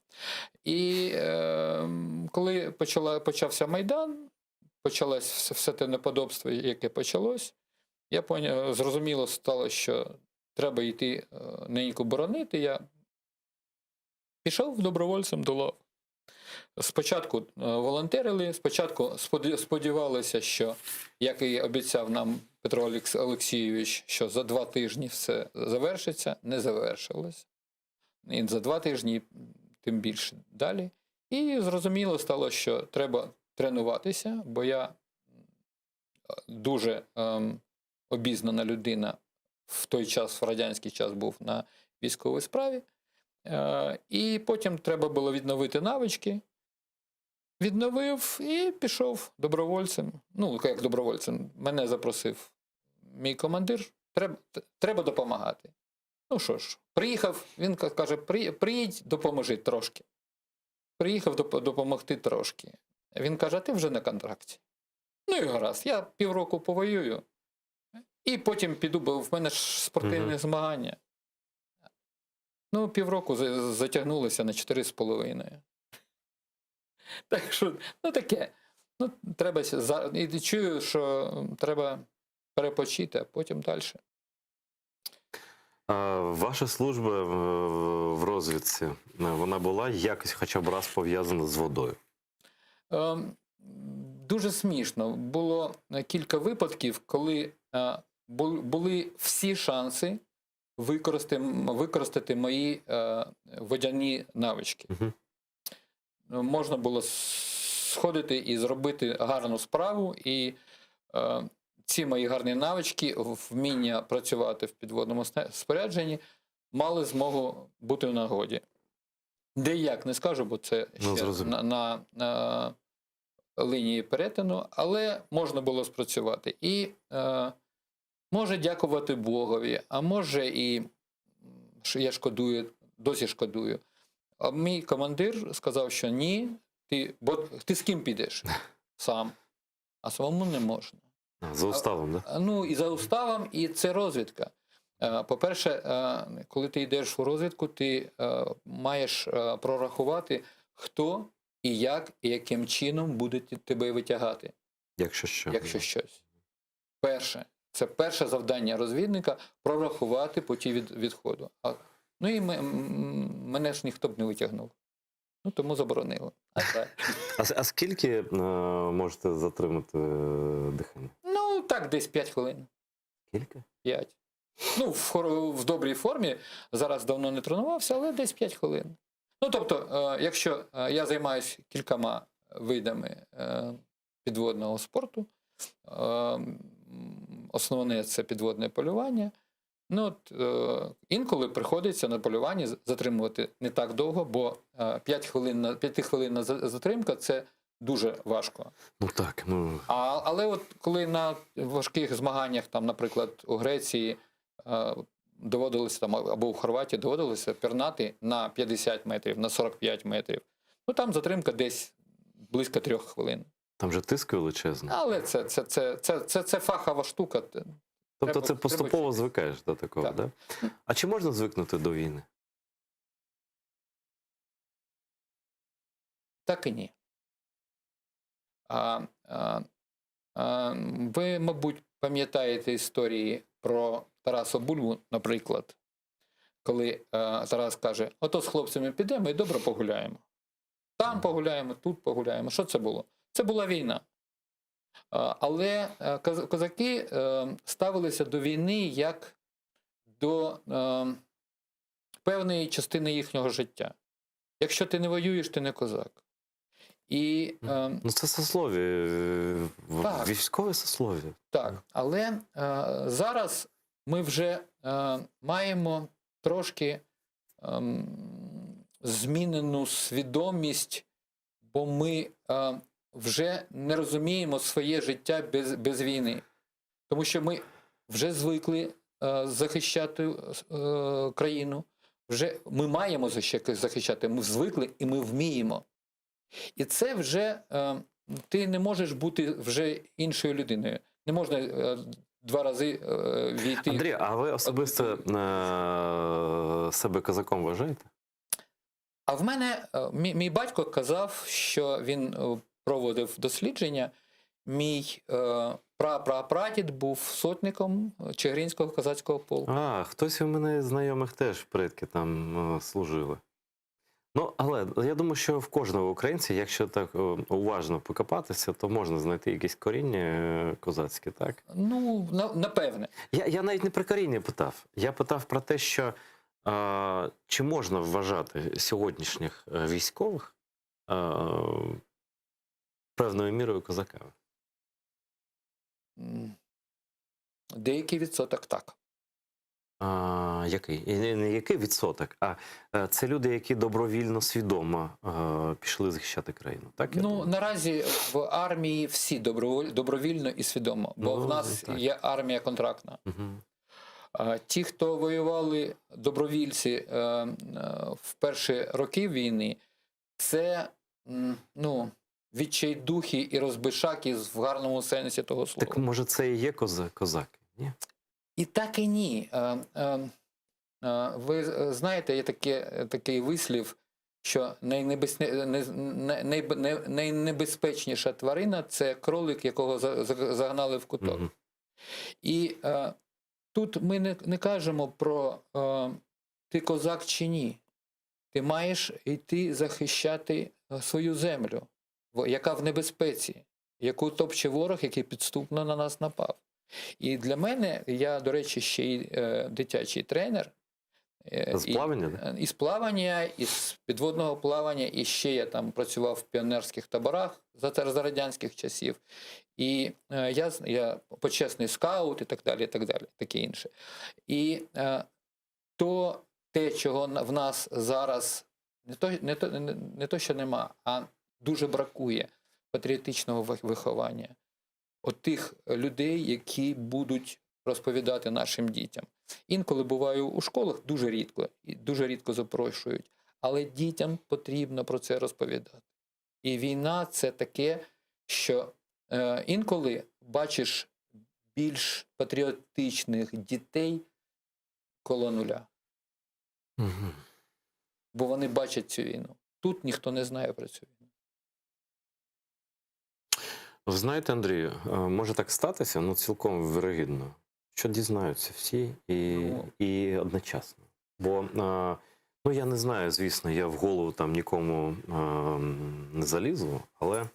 І е, коли почала, почався Майдан, почалось все, все те неподобство, яке почалось, я поняв, зрозуміло стало, що треба йти е, неньку боронити. Я... Пішов добровольцем до лав. Спочатку е, волонтерили, спочатку сподівалися, що, як і обіцяв нам Петро Олексійович, що за два тижні все завершиться, не завершилось. І за два тижні, тим більше далі. І зрозуміло стало, що треба тренуватися, бо я дуже ем, обізнана людина в той час, в радянський час, був на військовій справі. Е, і потім треба було відновити навички. Відновив і пішов добровольцем. Ну, як добровольцем, мене запросив мій командир. Треба, треба допомагати. Ну що ж, приїхав, він каже: приїдь, допоможи трошки. Приїхав допомогти трошки. Він каже: а ти вже на контракті. Ну і гаразд, я півроку повоюю, і потім піду, бо в мене ж спортивні Мгм. змагання. Ну, півроку затягнулося на 4,5. Так що, ну таке. Ну, треба і чую, що треба перепочити, а потім далі. А ваша служба в, розвідці, е, вона була якось хоча б раз пов'язана з водою? Ем, Дуже смішно. Було кілька випадків, коли е, були всі шанси використати, використати мої е, водяні навички. Угу. Можна було сходити і зробити гарну справу, і е, ці мої гарні навички, вміння працювати в підводному спорядженні, мали змогу бути в нагоді. Де як не скажу, бо це Ну, ще на, на, на лінії перетину, але можна було спрацювати. І е, може дякувати Богові, а може і що я шкодую, досі шкодую. А мій командир сказав, що ні, ти, бо ти з ким підеш? Сам. А самому не можна. За уставом, да? Ну, і за уставом, і це розвідка. Е, По-перше, е, коли ти йдеш у розвідку, ти е, маєш прорахувати, хто і як, і яким чином буде тебе витягати, Якщо що. якщо щось. Перше, це перше завдання розвідника прорахувати путі від, відходу. А, ну і ми, мене ж ніхто б не витягнув. Ну, тому заборонили. А, так. А, а скільки е, можете затримати е, дихання? Ну, так, десь 5 хвилин. Скільки? 5. Ну, в, в добрій формі. Зараз давно не тренувався, але десь 5 хвилин. Ну, тобто, е, якщо е, я займаюся кількома видами е, підводного спорту, е, основне це підводне полювання. Ну, от, е, інколи приходиться на полюванні затримувати не так довго, бо 5 хвилин, 5 хвилинна затримка це дуже важко. Ну так, ну. А, але от коли на важких змаганнях, там, наприклад, у Греції е, доводилося там, або у Хорватії доводилося пірнати на 50 метрів, на 45 метрів. Ну там затримка десь близько трьох хвилин. Там же тиск величезний. Але це, це, це, це, це, це фахова штука. Тобто Треба- це поступово звикаєш до такого, так? Да? А чи можна звикнути до війни? Так і ні. А, а, а, ви, мабуть, пам'ятаєте історії про Тараса Бульбу, наприклад, коли а, Тарас каже: ото з хлопцями підемо і добре погуляємо. Там погуляємо, тут погуляємо. Що це було? Це була війна. Але е, козаки е, ставилися до війни як до е, певної частини їхнього життя. Якщо ти не воюєш, ти не козак. І, Ну це сослові, Так. військове сослов'я. Так, але зараз ми вже маємо трошки ем, змінену свідомість, бо ми вже не розуміємо своє життя без, без війни. Тому що ми вже звикли е, захищати е, країну, вже ми маємо захищати, ми звикли і ми вміємо. І це вже е, ти не можеш бути вже іншою людиною. Не можна е, два рази е, війти. Андрій, а ви особисто е, себе козаком вважаєте? А в мене е, мій, мій батько казав, що він е, проводив дослідження. Мій е, прапрапрадід був сотником Чигиринського козацького полку. А, хтось у мене з знайомих теж предки там е, служили. Ну, але я думаю, що в кожного українця, якщо так е, уважно покопатися, то можна знайти якесь коріння е, козацьке, так? Ну, на- напевне. Я, я навіть не про коріння питав. Я питав про те, що е, чи можна вважати сьогоднішніх е, військових е, певною мірою козаками? М, Деякий відсоток так. А, який? І Не, не який відсоток, а е, це люди, які добровільно, свідомо е, пішли захищати країну. Так? Я Ну, думаю? наразі в армії всі доброволь- добровільно і свідомо, бо Ну, в нас так. є армія контрактна. Мгм. А Ті, хто воювали добровільці е, е, в перші роки війни, це м, ну, відчайдухи і розбишаки в гарному сенсі того слова. Так може це і є коза- козаки? Ні? І так і ні. Е, е, е, Ви е, знаєте, є таке, такий вислів, що найнебесне- не- не- най- най- найнебезпечніша тварина це кролик, якого за- за- загнали в куток. І е, тут ми не, не кажемо про е, ти козак чи ні. Ти маєш йти захищати е, свою землю, во- яка в небезпеці, яку топче ворог, який підступно на нас напав. І для мене, я, до речі, ще й е, дитячий тренер. Е, З і- плавання, да? е, І з плавання, і з підводного плавання, і ще я там працював в піонерських таборах за, цар- за радянських часів. І е, я, з- я почесний скаут і так далі, і так далі, таке інше. І е, то те, чого на- в нас зараз не то, не то, не, не то, що нема, а дуже бракує патріотичного вих- виховання. От тих людей, які будуть розповідати нашим дітям. Інколи буваю у школах дуже рідко, і дуже рідко запрошують, але дітям потрібно про це розповідати. І війна це таке, що е, інколи бачиш більш патріотичних дітей коло нуля, Мгм. бо вони бачать цю війну. Тут ніхто не знає про цю війну. Ви знаєте, Андрію, е, може так статися, ну цілком вірогідно, що дізнаються всі і, і одночасно. Бо е, ну я не знаю, звісно, я в голову там нікому е, не залізу, але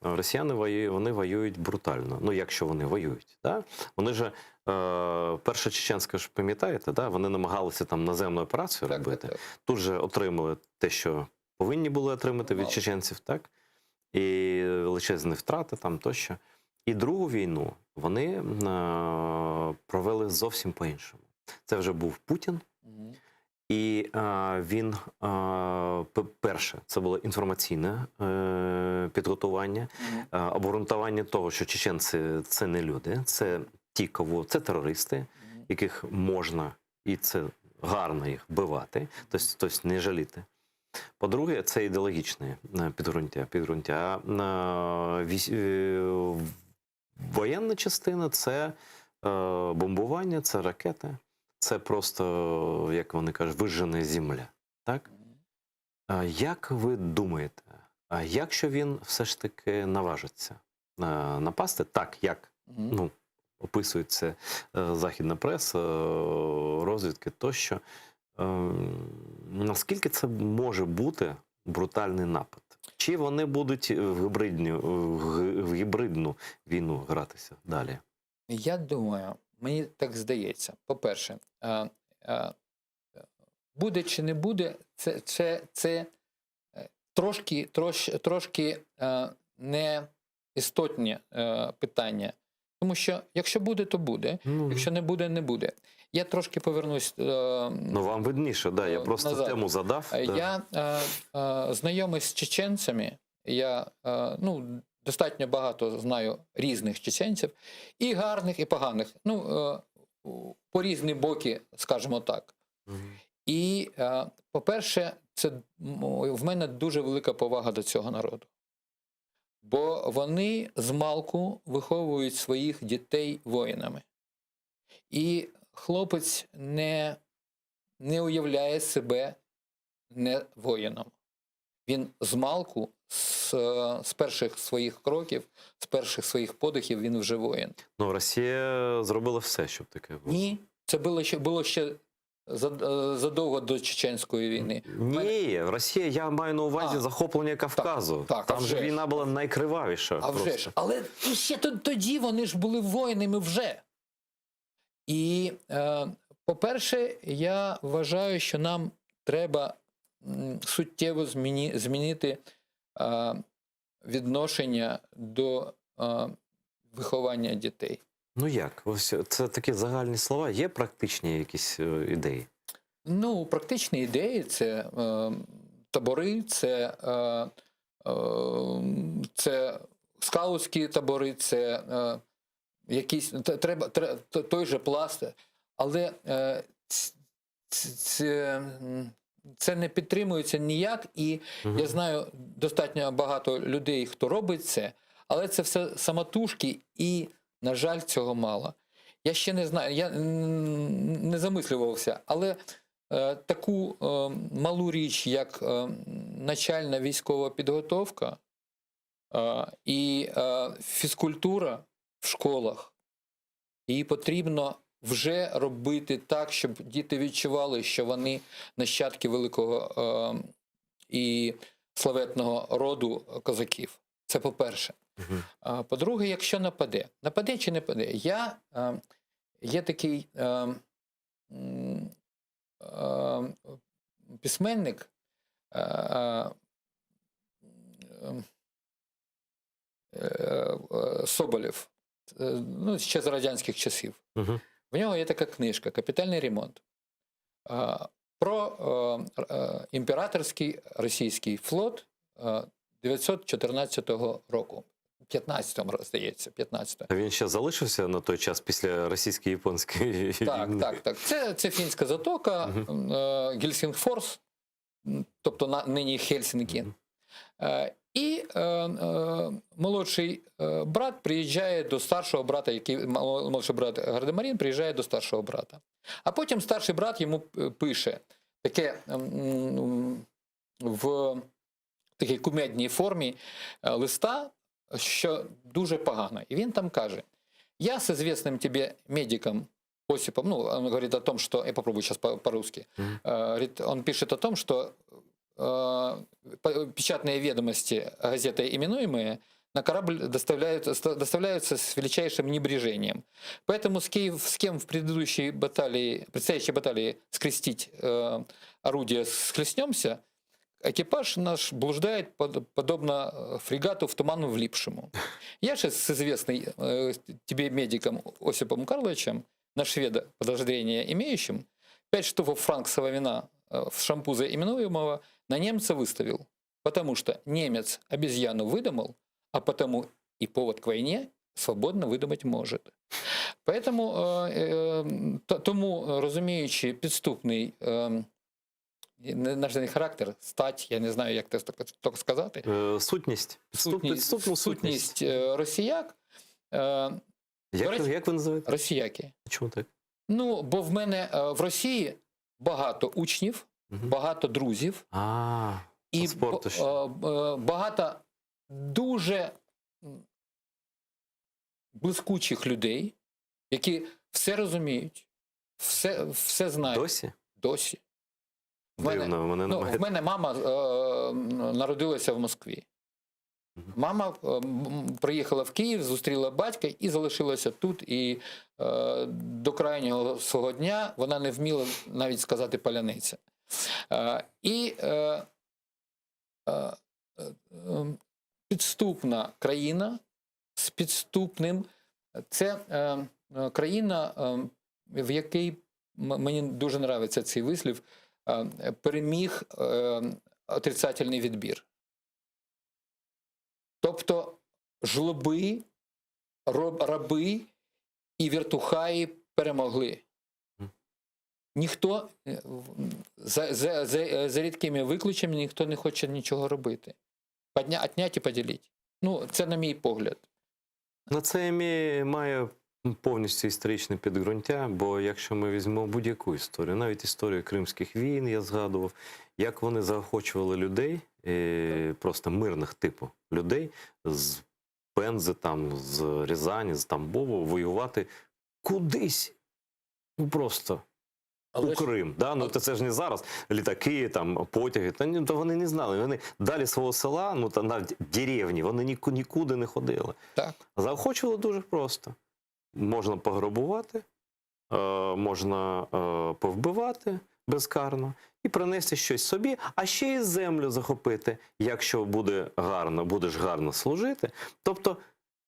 росіяни воюють, вони воюють брутально. Ну, якщо вони воюють, да? Вони же е, перша чеченська ж пам'ятаєте, да? вони намагалися там наземну операцію робити. Тут же отримали те, що повинні були отримати від чеченців, так? І величезні втрати там тощо. І другу війну вони е, провели зовсім по-іншому. Це вже був Путін, і е, він е, п- перше, це було інформаційне е, підготування, е, обґрунтування того, що чеченці це не люди, це ті, кого це терористи, яких можна і це гарно їх вбивати, тобто, тобто не жаліти. По-друге, це ідеологічне е, підґрунтя. Підґрунтя. Е, вісь- е, Воєнна частина це е, бомбування, це ракети, це просто, як вони кажуть, вижжена земля. Так? Е, Як ви думаєте, а якщо він все ж таки наважиться е, напасти, так як ну, описується е, західна преса, е, розвідки тощо, е, наскільки це може бути брутальний напад? Чи вони будуть в гібридню, в г- в гібридну війну гратися далі? Я думаю, мені так здається. По-перше, е, е, буде чи не буде, це, це, це е, трошки, трош, трошки е, не істотне е, питання. Тому що якщо буде, то буде, якщо не буде, не буде. Я трошки повернусь. е, Ну вам видніше, да, я просто назад. тему задав. Е, да. Я е, е, знайомий з чеченцями. Я е, ну, достатньо багато знаю різних чеченців, і гарних, і поганих. Ну, е, у- по різні боки, скажімо так. І, е, по-перше, це м, в мене дуже велика повага до цього народу. Бо вони змалку виховують своїх дітей воїнами. І хлопець не, не уявляє себе не воїном. Він змалку, з, з перших своїх кроків, з перших своїх подихів, він вже воїн. Ну, Росія зробила все, щоб таке було. Ні, це було ще, було ще. задовго до Чеченської війни. Ні, Росія, я маю на увазі захоплення Кавказу. так, а Там же вже ж. війна була найкривавіша. А вже просто. ж. Але і ще тоді вони ж були воїнами вже. І, е, по-перше, я вважаю, що нам треба м, суттєво зміні, змінити е, відношення до е, виховання дітей. Ну як? Ось це такі загальні слова. Є практичні якісь е, ідеї? Ну, практичні ідеї це е, табори, це, е, е, це скаутські табори, це е, якісь треба, тре- той же пласт. Але е, це, це не підтримується ніяк, і я знаю достатньо багато людей, хто робить це, але це все самотужки, і, на жаль, цього мало. Я ще не знаю, я не замислювався, але е, таку е, малу річ, як е, начальна військова підготовка е, і е, фізкультура в школах, її потрібно вже робити так, щоб діти відчували, що вони нащадки великого е, і славетного роду козаків. Це по-перше. А по-друге, якщо нападе, нападе чи не нападе, я, е, є такий е, е, письменник, е, е, е, е, Соболєв, е, ну, ще з радянських часів. Угу. В нього є така книжка Капітальний ремонт. Е, Про е, е, імператорський російський флот е, 914 року. 15-му, здається, 15-му. А він ще залишився на той час після російсько-японської Так, війни? так, так. Це, це фінська затока, е, Гельсінгфорс, тобто на, нині Хельсінкі. Е, І е, е, молодший е, брат приїжджає до старшого брата, який молодший брат Гардемарін приїжджає до старшого брата. А потім старший брат йому пише таке в такій кумедній формі е, листа, що дуже погано. І він там каже: Я с известным тебе медиком Осипом, ну, он говорит о том, что, я попробую сейчас по-русски, Э, говорит, он пишет о том, что э, печатные ведомости, газеты именуемые, на корабль доставляют, доставляются с величайшим небрежением. Поэтому с, Киев, с кем в предыдущей баталии, предстоящей баталии скрестить э, орудие схлестнемся, экипаж наш блуждает под- подобно э, фрегату в туман влипшему. Я же с известной э, тебе медиком Осипом Карловичем, на шведа подозрение имеющим, пять штуфов франксового вина э, в шампузе именуемого на немца выставил, потому что немец обезьяну выдумал, а потому и повод к войне свободно выдумать может. Поэтому, э, э, тому, розуміючи підступний е, наш характер, стать, я не знаю, як це так сказати. Е, Сутність. Сутність, підступну сутність. сутність е, росіяк. Е, Як, речі, як ви називаєте? Росіяки. Чому так? Ну, бо в мене в Росії багато учнів, багато друзів. А, і спорту ще. багато дуже блискучих людей, які все розуміють, все, все знають. Досі? Досі. В мене, Дивно, мене ну, немає. в мене мама е, народилася в Москві. Мама е, приїхала в Київ, зустріла батька і залишилася тут. І е, до крайнього свого дня вона не вміла навіть сказати паляниця. Е, і е, е, е, підступна країна з підступним. Це е, е, країна, е, в якій мені дуже подобається цей вислів, переміг е, отрицательний відбір. Тобто жлоби, раби і віртухаї перемогли. Ніхто, е, за, за, за, за рідкими виключеннями, ніхто не хоче нічого робити. Подня, отнять і поділіть. Ну, це на мій погляд. На це має повністю історичне підґрунтя, бо якщо ми візьмемо будь-яку історію, навіть історію кримських війн, я згадував, як вони заохочували людей, е, просто мирних типу людей з Пензи, там, з Рязані, з Тамбову воювати кудись. Ну просто. У Крим, да? Ну, це ж не зараз літаки, там, потяги. Та, ні, то вони не знали. Вони далі свого села, ну та навіть деревні, вони ніку- нікуди не ходили. Так. Заохочували дуже просто. Можна пограбувати, е, можна е, повбивати безкарно і принести щось собі, а ще й землю захопити, якщо буде гарно, будеш гарно служити. Тобто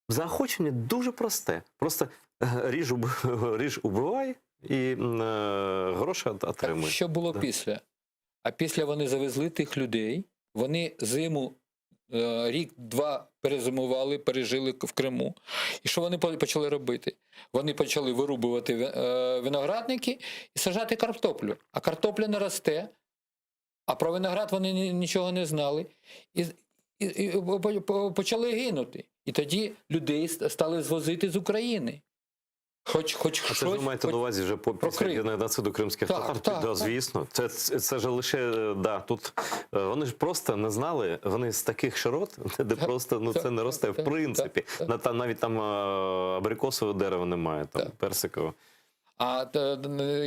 заохочення дуже просте. Просто е, ріж, уб- ріж убивай і м, е, гроші от- отримуй. Що було Да. після? А після вони завезли тих людей, вони зиму е, рік-два перезимували, пережили в Криму. І що вони по- почали робити? Вони почали вирубувати ви- е, виноградники і сажати картоплю. А картопля не росте, а про виноград вони ні- нічого не знали. І, і, і по- по- почали гинути. І тоді людей ст- стали звозити з України. Хоч, хоч А це ж щось, ви маєте хоч- на увазі вже по про після Крим. геноциду кримських Так, татар? так, да, так. звісно. Це, це, це ж лише е, да, тут е, вони ж просто не знали, вони з таких широт, де просто ну, це не росте, в принципі. На, та, навіть там е, абрикосового дерева немає, там персикового. А е,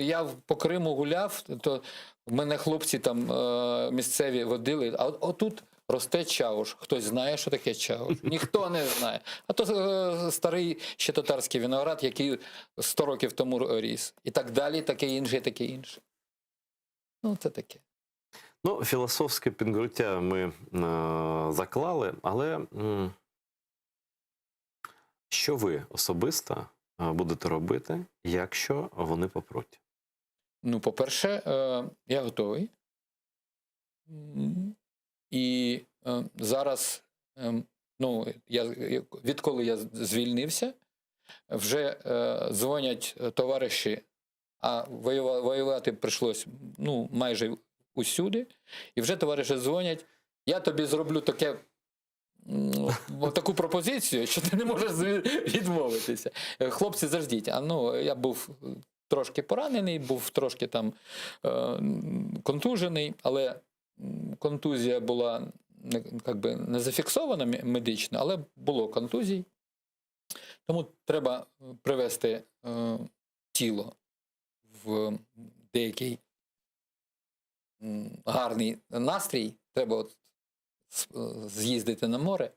я в- по Криму гуляв, то мене хлопці там е, місцеві водили. А отут росте чауш. Хтось знає, що таке чауш? Ніхто не знає. А то е, старий ще татарський виноград, який 100 років тому ріс. І так далі, таке інше, і таке інше. Ну, це таке. Ну, філософське підґрунтя ми е, заклали, але м, що ви особисто е, будете робити, якщо вони попруть? Ну, по-перше, е, я готовий. М, І е, зараз, ем, ну, я, я- відколи я звільнився, вже е, дзвонять товариші, а воюва- воювати прийшлось ну, майже усюди. І вже товариші дзвонять, я тобі зроблю таке. м, Таку пропозицію, що ти не можеш зві- відмовитися. Е, Хлопці, заждіть. А ну, я був трошки поранений, був трошки там е, м, контужений, але м, контузія була не, как би, не зафіксована мі- медично, але було контузій. Тому треба привести е, тіло в деякий м, гарний настрій. Треба от с- е, з'їздити на море,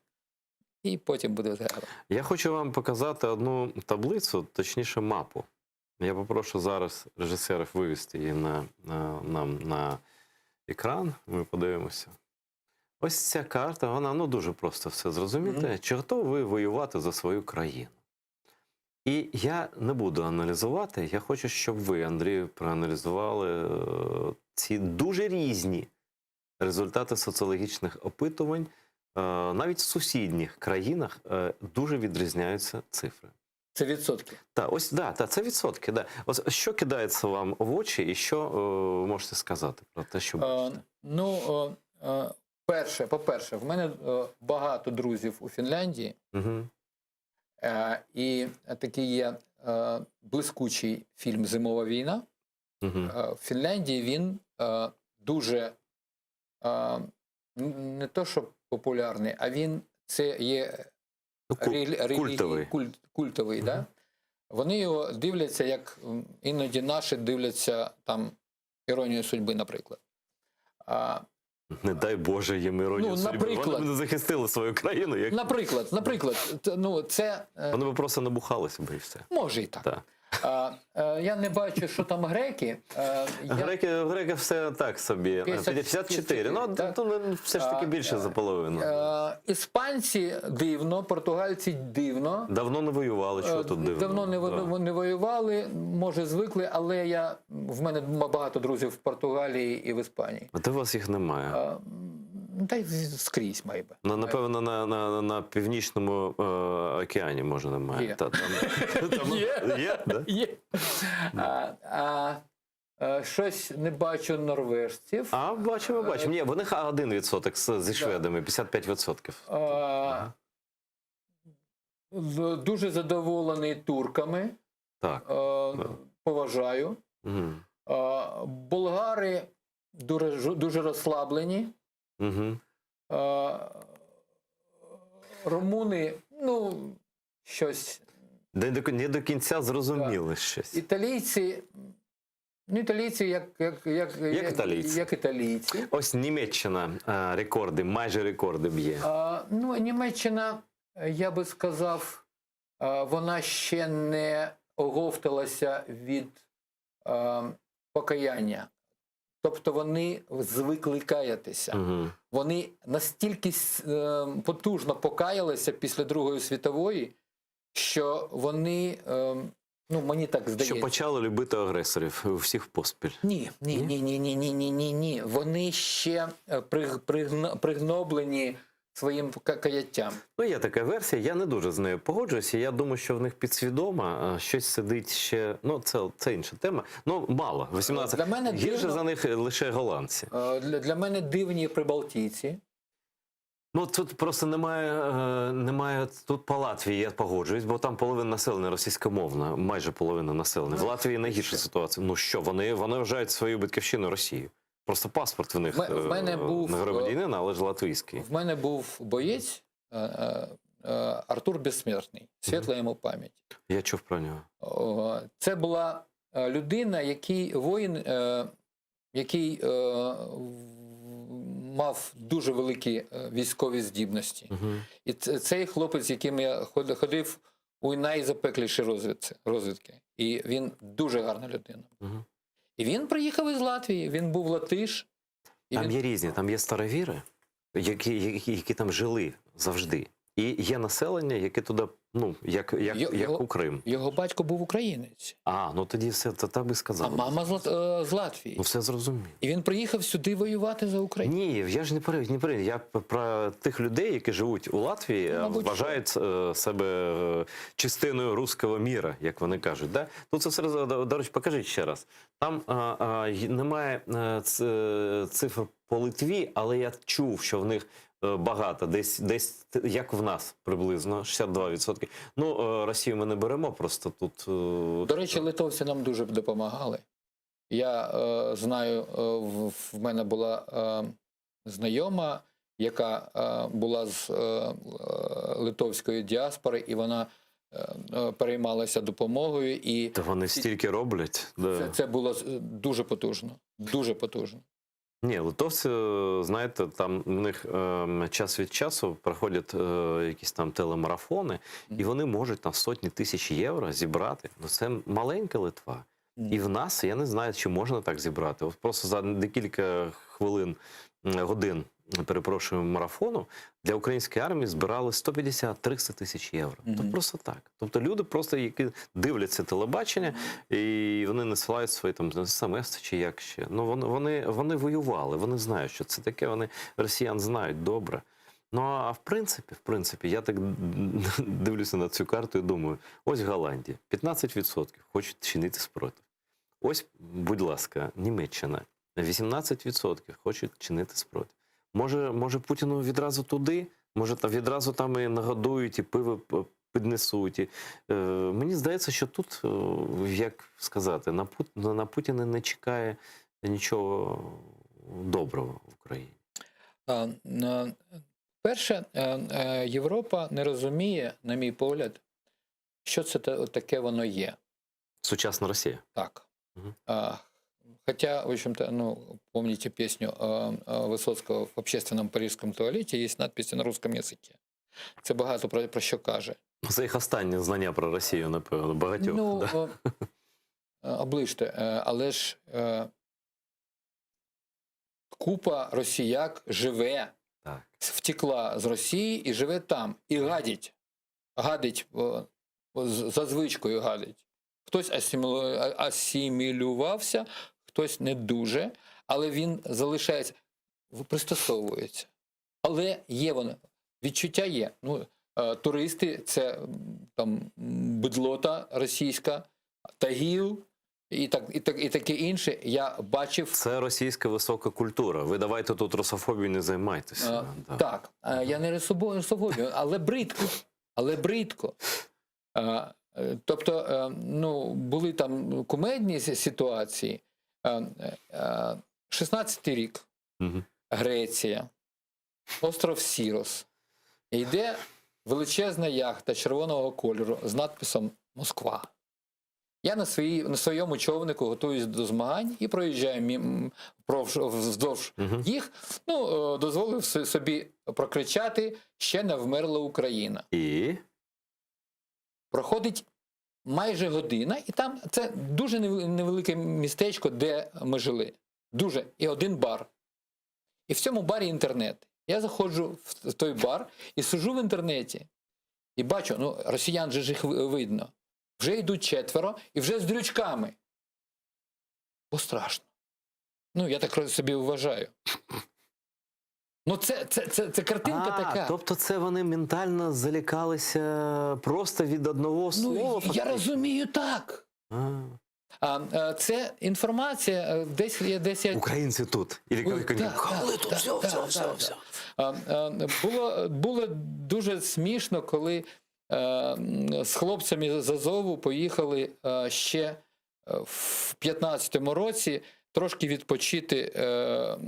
і потім буде все гарно. Я хочу вам показати одну таблицю, точніше мапу. Я попрошу зараз режисерів вивести її на, на, нам на екран. Ми подивимося. Ось ця карта, вона ну, дуже просто все зрозуміти. Чи готові ви воювати за свою країну? І я не буду аналізувати. Я хочу, щоб ви, Андрію, проаналізували е, ці дуже різні результати соціологічних опитувань. Е, Навіть в сусідніх країнах е, дуже відрізняються цифри. Це відсотки. Так, ось да, та, це відсотки. Да. Ось що кидається вам в очі, і що е, можете сказати про те, що Е, ну, е, е, перше, по-перше, в мене е, багато друзів у Фінляндії, Угу. е, і такий є е, блискучий фільм Зимова війна. Угу. Е, В Фінляндії він е, дуже е, н- не то, що популярний, а він це є релі- релігій- Ну, культовий. Культ, культовий, да? Вони його дивляться, як м, іноді наші дивляться там іронію судьби, наприклад. А, Не дай Боже їм іронію Ну, судьби. наприклад. Вони б не захистили свою країну. Як... Наприклад, наприклад, т- ну це е, Вони б просто набухалися б і все. може і так. Так. А, е, я не бачу, що там греки. Е, я, Греки, греки все так собі. 54. Ну, так. то, ну, все ж таки більше за половину. е, іспанці дивно, португальці дивно. Давно не воювали, що Е, тут дивно. Давно не, Да. во- не воювали, може, звикли, але я, в мене багато друзів в Португалії і в Іспанії. А де у вас їх немає? Е, м, Та й скрізь, майбе. Ну, напевно, на, на, на північному е, океані, може, немає. Є. Та, там, там, Є. Є, да? Є. А, а, е, щось не бачу норвежців. А, бачимо, бачимо. Ні, вони 1% з- зі шведами, 55%. Е, в- Дуже задоволений турками. Так. Е, Поважаю. Угу. Е, Болгари дуже, дуже розслаблені. Угу. Е, Румуни, ну, щось. Не до, не до кінця зрозуміли щось. Італійці. Ну, італійці як, як, як, Як італійці. Як італійці. Ось Німеччина е, рекорди, майже рекорди б'є. А, ну, Німеччина, е, я би сказав, е, вона ще не оговталася від е, покаяння. Тобто вони звикли каятися. Угу. Вони настільки с- е, потужно покаялися після Другої світової, що вони, е, ну мені так здається. Що почали любити агресорів у всіх поспіль. Ні, ні, ні, ні, ні, ні, ні, ні, ні. Вони ще е, приг- пригно- пригноблені своїм ка- каяттям. Ну, є така версія, я не дуже з нею погоджуюся. Я думаю, що в них підсвідомо е, щось сидить ще. Ну, це, це інша тема. Ну, мало. 18. Для мене Гірше дивно- за них лише голландці. Е, Для, для мене дивні прибалтійці. Ну тут просто немає, е, немає тут по Латвії, я погоджуюсь, бо там половина населення російськомовна, майже половина населення. В Латвії найгірша ситуація. Ну що, вони, вони вважають свою батьківщину Росію. Просто паспорт в них В ме- в мене е, був, не громадянина, але ж латвійський. В мене був боєць е, е, е, Артур Безсмертний, світла йому пам'ять. Я чув про нього. О, Це була е, людина, який воїн, е, який е, в- мав дуже великі е, військові здібності. І це- цей хлопець, з яким я ход- ходив у найзапекліші розвідці, розвідки. І він дуже гарна людина. Мгм. І він приїхав із Латвії, він був латиш. І Там він... є різні, там є старовіри, які, які, які там жили завжди. І є населення, яке туди, ну, як, як, Йо- як його- у Крим. Його батько був українець, А, ну тоді все, то так би а сказали. мама з, Лат- е, з Латвії. Ну все зрозуміло. І він приїхав сюди воювати за Україну. Ні, я ж не про не про я п- про тих людей, які живуть у Латвії, Ну, мабуть, вважають е, себе е, частиною руського міра, як вони кажуть. Да? Тут це все роз- до, до речі, покажіть ще раз. Там а, а, й- немає е, ц- е, цифр по Литві, але я чув, що в них е, багато, десь десь т- як в нас приблизно 62%. Ну, е, Росію ми не беремо, просто тут. е, До речі, литовці нам дуже допомагали. Я е, знаю, е, в, в мене була е, знайома, яка е, була з е, е, литовської діаспори, і вона е, е, переймалася допомогою. І Та вони стільки роблять. Да. це, це було з- дуже потужно. Дуже потужно. Ні, литовці, е, знаєте, там у них ем, час від часу проходять е, якісь там телемарафони, і вони можуть там сотні тисяч євро зібрати. Ну це маленька Литва. І в нас я не знаю, чи можна так зібрати. От просто за декілька хвилин, м, годин, перепрошую, марафону для української армії збирали 150-300 тисяч євро. То просто так. Тобто люди просто, які дивляться телебачення, і вони насилають свої там смс чи як ще. Ну вони, вони, вони воювали, вони знають, що це таке. Вони росіян знають добре. Ну а в принципі, в принципі, я так дивлюся на цю карту і думаю: ось Голландія, 15% хочуть чинити спротив. Ось, будь ласка, Німеччина, 18% хочуть чинити спротив. Може, може Путіну відразу туди, може та відразу там і нагодують, і пиво п- піднесуть. І, е, мені здається, що тут, е, як сказати, на, Пут, на Путіна не чекає нічого доброго в Україні. А, на- Перше, е, е, Європа не розуміє, на мій погляд, що це та- таке воно є. Сучасна Росія. Так. А, Хотя, в общем-то, ну, помните песню э, э, Высоцкого в общественном парижском туалете есть надписи на русском языке. Це багато про, про що каже. Ну, Це їх останнє знання про Росію, напевно, багатьох. Ну, да. е, е, оближте, е, але ж е, купа росіяк живе, Так. втекла з Росії і живе там, і гадить. Гадить, о, з- за звичкою гадить. Хтось асимілю- а- асимілювався, хтось не дуже, але він залишається, в- пристосовується. Але є воно, відчуття є. Ну, е, туристи це м, там м, бидлота російська, тагіл і, так, і, так, і таке інше. Я бачив. Це російська висока культура. Ви давайте тут русофобією не займайтеся. Е, Да. Так, е, я не русобо- русофобію, але бридко. Але бридко. Е, е, Тобто, е, ну, були там кумедні сі- ситуації. Е, е, 16-й рік, Мгм. Греція, остров Сірос. І Йде величезна яхта червоного кольору з надписом Москва. Я на, своїй, на своєму човнику готуюсь до змагань і проїжджаю мім, провж- вздовж їх. Ну, е, дозволив со- собі прокричати Ще не вмерла Україна. І? Проходить майже година, і там це дуже нев- невелике містечко, де ми жили. Дуже. І один бар. І в цьому барі інтернет. Я заходжу в той бар і сижу в інтернеті. І бачу, ну, росіян же ж їх ви- видно. Вже йдуть четверо і вже з дрючками. Бо страшно. Ну, я так собі вважаю. Ну, це, це, це, це картинка а, така. Тобто це вони ментально залякалися просто від одного слова? Ну, я фактично? розумію так. А. А, е, це інформація, е, десь я десь я Українці тут. І Ой, коли так, коли так, тут так, все, так, все, так, все, так. все. А, е, Було, було дуже смішно, коли е, м, з хлопцями з Азову поїхали е, ще е, в 15-му році трошки відпочити е, м,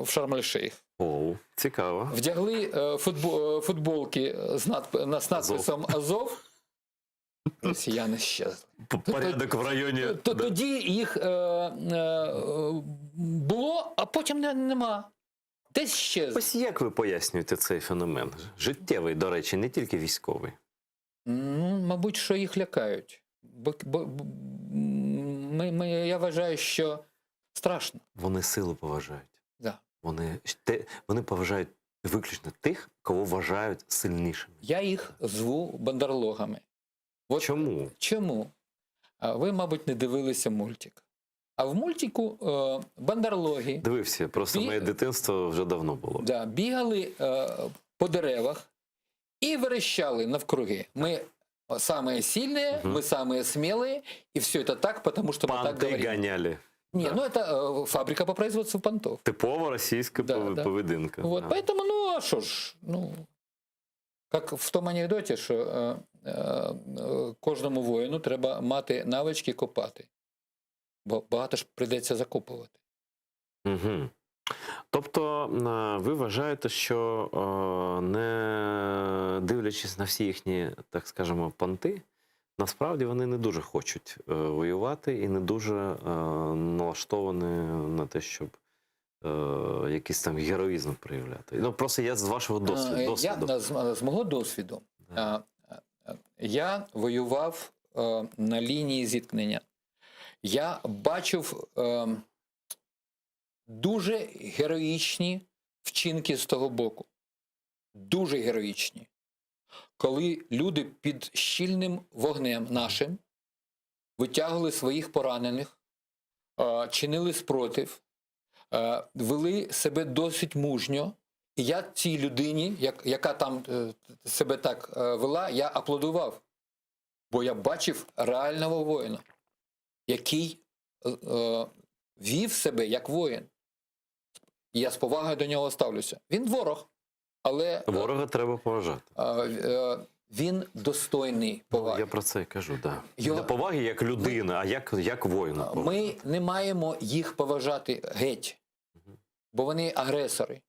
в Шарм-ель-Шейх. Оу, цікаво. Вдягли е, футбо- е, футболки з, надп- на- з надписом Азов. Росіяни щезли. Порядок в районі. То тоді їх е, е, було, а потім не, нема. Десь щезли. Ось як ви пояснюєте цей феномен? Життєвий, до речі, не тільки військовий. Ну, мабуть, що їх лякають. Бо, бо бо- ми, ми, я вважаю, що страшно. Вони силу поважають. Да. Вони, те, вони поважають виключно тих, кого вважають сильнішими. Я їх зву бандарлогами. От Чому? Чому? А Ви, мабуть, не дивилися мультик. А в мультику е, бандарлоги Дивився, просто Бі- моє дитинство вже давно було. да, бігали е, по деревах і верещали навкруги. Ми самые сильные, мы самые смелые, и все это так, потому что мы так Панти говорим. ганяли. Не, ну это э, фабрика по производству понтов. Типова російська Да, пов- да. поведінка. Вот, да. поэтому, ну, а что ж, ну, как в том анекдоті, що е, е, е, кожному воїну треба мати навички копати, бо багато ж прийдеться закопувати. Угу. Тобто, е, ви вважаєте, що е, не дивлячись на всі їхні, так скажемо, понти, насправді вони не дуже хочуть е, воювати і не дуже е, налаштовані на те, щоб е, якийсь там героїзм проявляти. Ну просто я з вашого досвіду. Е, досвіду. Я, з, з мого досвіду, е, е, я воював е, на лінії зіткнення. Я бачив е, дуже героїчні вчинки з того боку. Дуже героїчні. Коли люди під щільним вогнем нашим витягували своїх поранених, е, чинили спротив, е, вели себе досить мужньо. І я цій людині, як, яка там е, себе так е, вела, я аплодував. Бо я бачив реального воїна, який е, е, вів себе як воїн. І я з повагою до нього ставлюся. Він ворог, але е, Ворога треба поважати. е, е, він достойний поваги. Я про це і кажу, да. Його- Не поваги як людина, а як, як воїна. Ми не маємо їх поважати геть, бо вони агресори.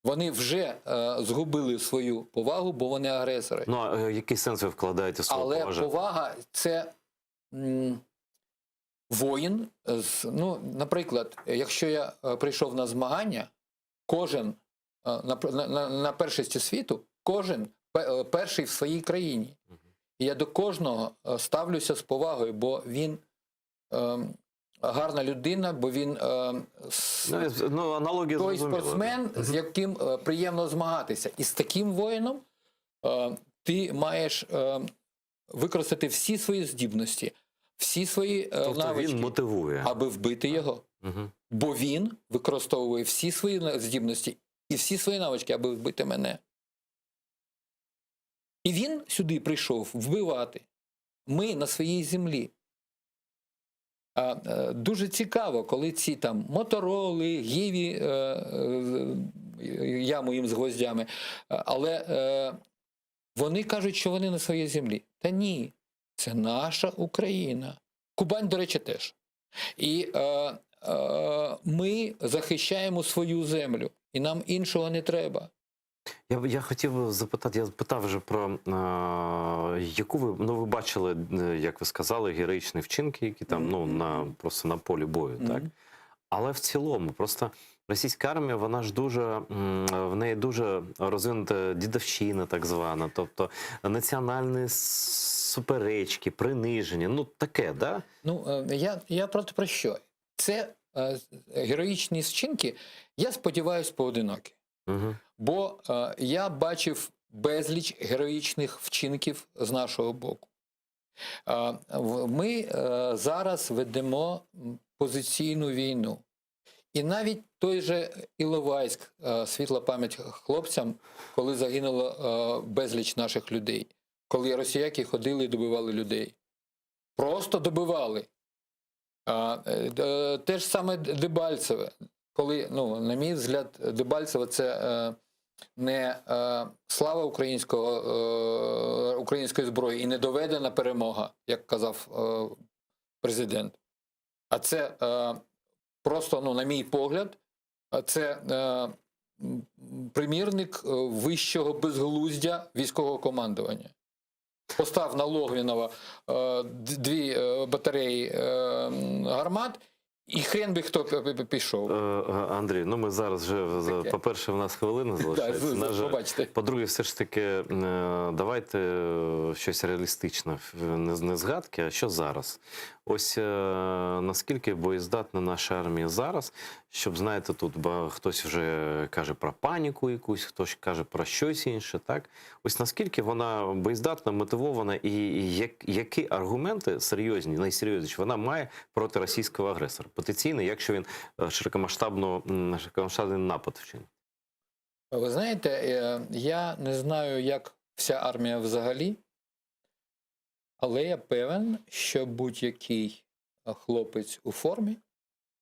Вони вже е, згубили свою повагу, бо вони агресори. Ну, а е, який сенс ви вкладаєте в слово Але поважати? повага це м, воїн. З, ну, наприклад, якщо я е, прийшов на змагання, кожен е, на, на, на, на першості світу, кожен пе- е, перший в своїй країні. І я до кожного е, ставлюся з повагою, бо він е, гарна людина, бо він е, с- Ну, я- ну, аналогія той зрозуміла, спортсмен, з яким е, приємно змагатися. І з таким воїном е, ти маєш е, використати всі свої здібності, всі свої е, Тобто навички, він мотивує. аби вбити його. Угу. Бо він використовує всі свої на- здібності і всі свої навички, аби вбити мене. І він сюди прийшов вбивати. Ми на своїй землі. А, е, дуже цікаво, коли ці там мотороли, гіві, е, е, яму їм з гвоздями, е, але е, вони кажуть, що вони на своїй землі. Та ні, це наша Україна. Кубань, до речі, теж. І е, е, ми захищаємо свою землю, і нам іншого не треба. Я, я хотів запитати, я питав вже про е, яку ви ну ви бачили, е, як ви сказали, героїчні вчинки, які там ну на просто на полі бою, так? Але в цілому, просто російська армія, вона ж дуже м, в неї дуже розвинута дідовщина, так звана, тобто національні суперечки, приниження, ну таке, да? Ну, е, я, я про, про що? Це е, героїчні вчинки, я сподіваюся, поодинокі. Угу. Бо е, я бачив безліч героїчних вчинків з нашого боку. Е, в- ми е, зараз ведемо м, позиційну війну. І навіть той же Іловайськ, е, світла пам'ять хлопцям, коли загинуло е, безліч наших людей, коли росіяки ходили і добивали людей. Просто добивали. А, е, е, те ж саме Дебальцеве, коли, ну, на мій взгляд, Дебальцеве це е, не е, слава українського, е, української зброї і не доведена перемога, як казав е, президент. А це е, просто, ну, на мій погляд, е, це е, м, примірник е, вищого безглуздя військового командування. Постав на Логвінова е, д- дві е, батареї е, м, гармат, і хрен би хто п- п- пішов. Е, е, Андрій, ну ми зараз вже за- по-перше, в нас хвилина залишається. з- На жаль. побачте. По-друге, все ж таки, е, давайте е, щось реалістичне, не, не згадки, а що зараз. Ось е, наскільки боєздатна наша армія зараз, щоб знаєте, тут ба- хтось вже каже про паніку якусь, хтось каже про щось інше, так? Ось наскільки вона боєздатна, мотивована, і, і як, які аргументи серйозні, найсерйозніші вона має проти російського агресора? Потенційно, якщо він е, широкомасштабну, м, широкомасштабний напад вчинить. Ви знаєте, е, я не знаю, як вся армія взагалі, але я певен, що будь-який е, хлопець у формі,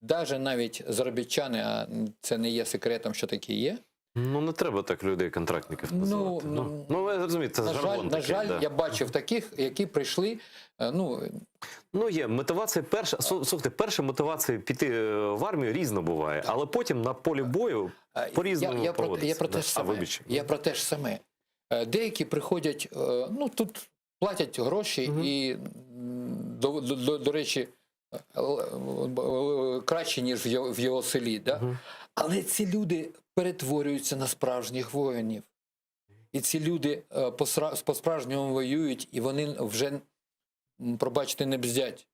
навіть навіть заробітчани, а це не є секретом, що такі є. Ну не треба так людей контрактників Ну, називати. Ну, ну, ви розумієте, це на жаль, жаргон на такий, жаль, да. я бачив таких, які прийшли. е, Ну, Ну, є мотивація перша. слу- Слухайте, перша мотивація піти е, в армію різно буває, але потім на полі бою по-різному Е, я, я, про, поводиться. я про те Да. ж А, саме. вибач. Я про те ж саме. Е, Деякі приходять, е, ну тут платять гроші і, м, до, до, до, до речі, е, л- е, краще, ніж в його, в його селі. Да? Але ці люди перетворюються на справжніх воїнів. І ці люди е, посра- по-справжньому воюють, і вони вже, м, пробачте, не бздять.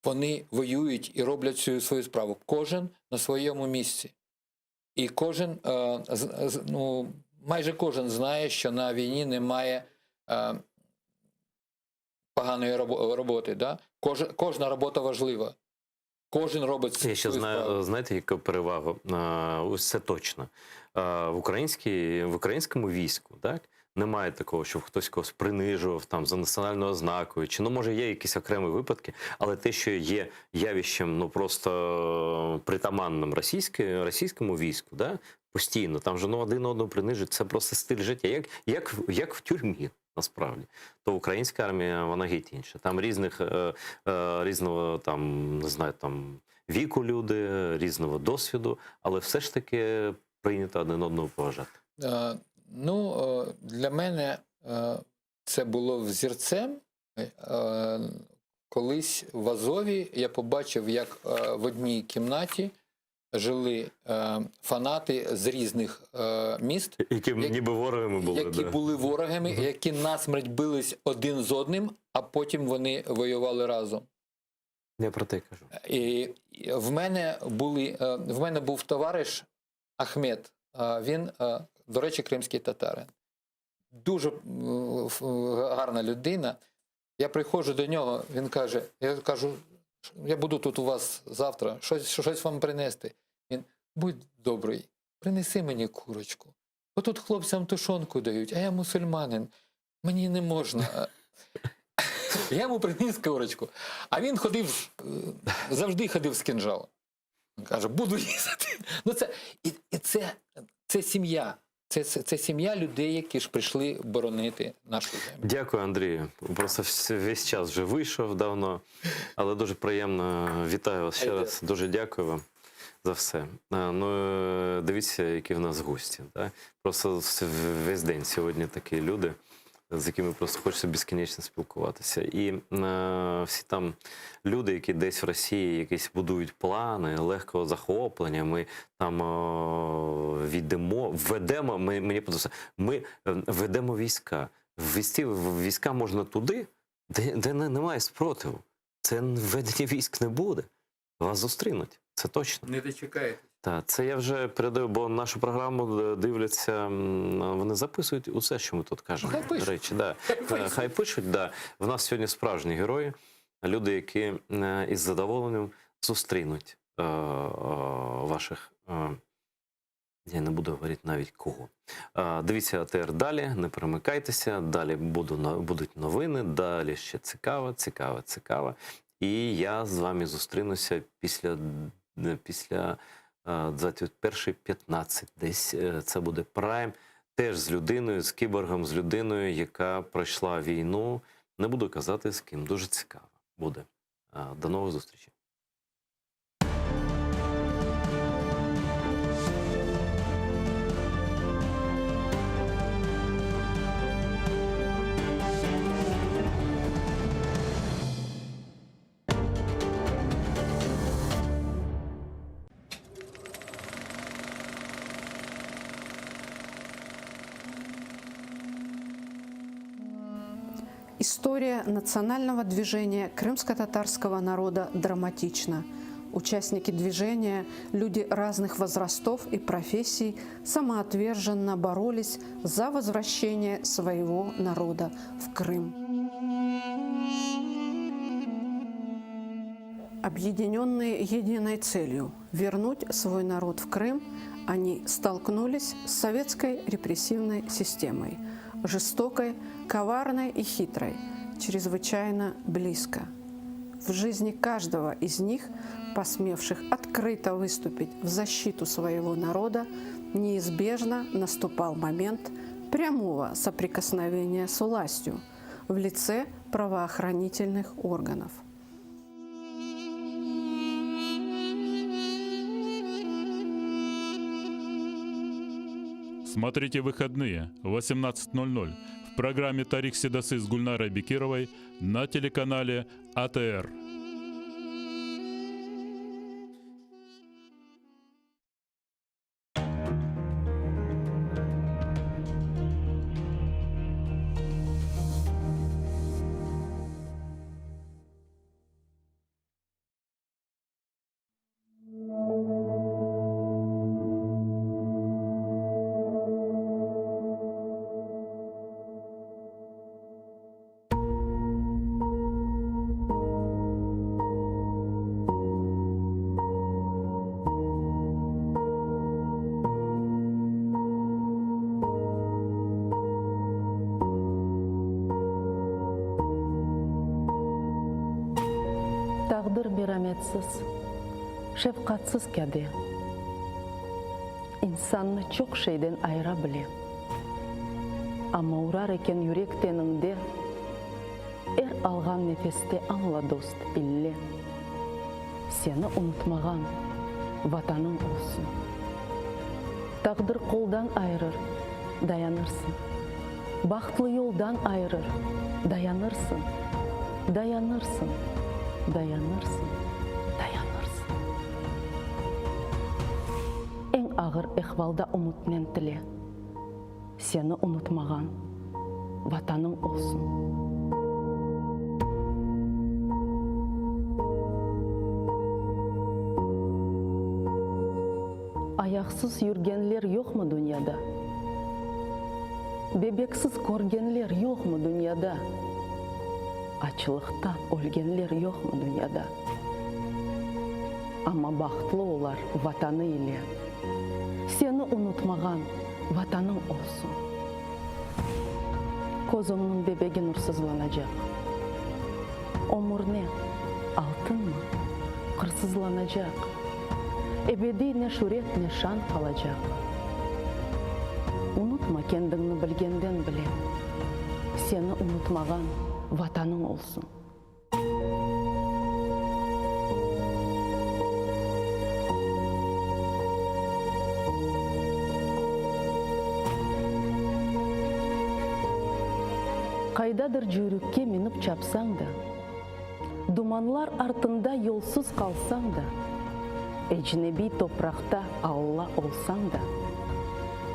Вони воюють і роблять цю свою справу. Кожен на своєму місці. І кожен, е, з- з- ну, майже кожен знає, що на війні немає е, поганої робо- роботи. Да? Кож, кожна робота важлива. Кожен робить Я ще свою знаю, справу. знаєте, яку перевагу? Е, Ось це точно. Е, В, українській, в українському війську, так? Немає такого, щоб хтось когось принижував там за національною ознакою, чи ну може є якісь окремі випадки, але те, що є явищем, ну просто е, притаманним російське, російському війську, да? постійно там же ну, один одного принижують, це просто стиль життя, як, як, в- як в тюрмі. Насправді, то українська армія вона геть інша. Там різних е, е, різного там не знаю, там віку люди, різного досвіду, але все ж таки прийнято один одного поважати. Е, Ну, е, для мене е, це було взірцем. Е, Колись в Азові я побачив, як е, в одній кімнаті жили е, фанати з різних е, міст, Які ніби ворогами були. які да. були ворогами, які насмерть бились один з одним, а потім вони воювали разом. Я про те й кажу. І і в мене були, е, в мене був товариш Ахмед. Е, Він, е, до речі, кримський татарин. Дуже м, ф- гарна людина. Я приходжу до нього, він каже: я кажу, я буду тут у вас завтра, щось, щось вам принести. Він, будь добрий, принеси мені курочку. Бо тут хлопцям тушонку дають, а я мусульманин, мені не можна. Я йому приніс курочку. А він ходив, е, завжди ходив з кинджалом. Він Каже, буду їсти. Ну це, і, і це, це сім'я. Це, це, це сім'я людей, які ж прийшли боронити нашу землю. Дякую, Андрію. Просто вс- весь час вже вийшов давно, але дуже приємно. Вітаю вас ще раз. Дуже дякую вам. за все. Е, Ну, е, дивіться, які в нас гості. Да? Просто с- весь день сьогодні такі люди, з якими просто хочеться безкінечно спілкуватися. І е, всі там люди, які десь в Росії якісь будують плани легкого захоплення, ми там е, відемо, введемо, ми, мені подобається, ми е, ведемо війська. Ввести війська можна туди, де, де не- немає спротиву. Це введення військ не буде. Вас зустрінуть, це точно. Не дочекаєтесь. Та це я вже передаю, бо нашу програму е, дивляться, м, вони записують усе, що ми тут кажемо. Хай пишуть. До речі, да. Хай пишуть. Е, Хай пишуть, да. В нас сьогодні справжні герої, люди, які е, із задоволенням зустрінуть е, е, ваших. е, Я не буду говорити навіть кого. Е, Дивіться АТР далі, не перемикайтеся. Далі буду, но- будуть новини, далі ще цікаво, цікаво, цікаво. І я з вами зустрінуся після, е, після е, 21.15. Десь е, це буде прайм. Теж з людиною, з кіборгом, з людиною, яка пройшла війну. Не буду казати з ким. Дуже цікаво буде. Е, До нових зустрічей. История национального движения крымско-татарского народа драматична. Участники движения, люди разных возрастов и профессий, самоотверженно боролись за возвращение своего народа в Крым. Объединенные единой целью – вернуть свой народ в Крым, они столкнулись с советской репрессивной системой, жестокой, коварной и хитрой, чрезвычайно близко. В жизни каждого из них, посмевших открыто выступить в защиту своего народа, неизбежно наступал момент прямого соприкосновения с властью в лице правоохранительных органов. Смотрите выходные 18.00 в программе «Тарих Седасы» с Гульнарой Бекировой на телеканале АТР. Taqdir merametsiz, şefqatsız kâde. İnsannı çoq şeyden ayıra bile. Amma urar eken yürek teniñde, Er alğan nefeste añla, dost, ille, Seni unutmağan Vatanıñ olsun. Taqdir qoldan ayırır, dayanırsıñ. Bahtlı yoldan ayırır, dayanırsıñ, Dayanırsıñ, dayanırsıñ, dayanırsıñ. Eñ ağır ehvalda ümütnen tile, Seni unutmağan Vatanıñ olsun. Ayaqsız yürgenler yoqmı dünyada? Bebeksiz körgenler yoqmı dünyada? Açlıqtan ölgenler yoqmı dünyada? Amma bahtlı olar Vatanı ile. Seni unutmağan Vatanıñ olsun. Közüñniñ bebegi nursızlanacaq. Ömür ne, altınmı, qırsızlanacaq. Ebediy ne şüret, ne şan qalacaq. Unutma kendiñni bilgenden bile, Seni unutmağan Vatanıñ olsun. Qaydadır cüyrükke minip çapsañ da, Dumanlar artında yolsuz qalsañ da, Ecnebiy topraqta Alla olsañ da,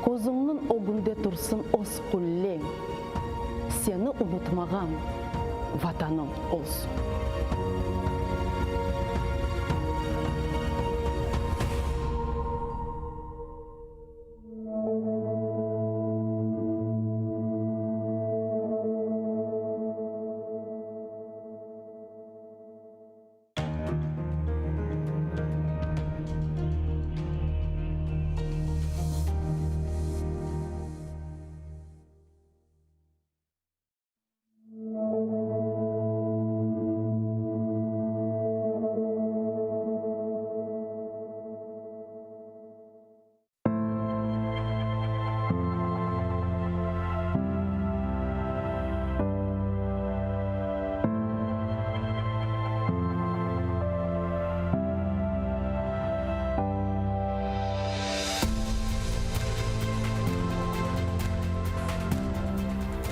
Közüñniñ ögünde tursın öz qulleñ, Seni unutmağan Vatanıñ olsun.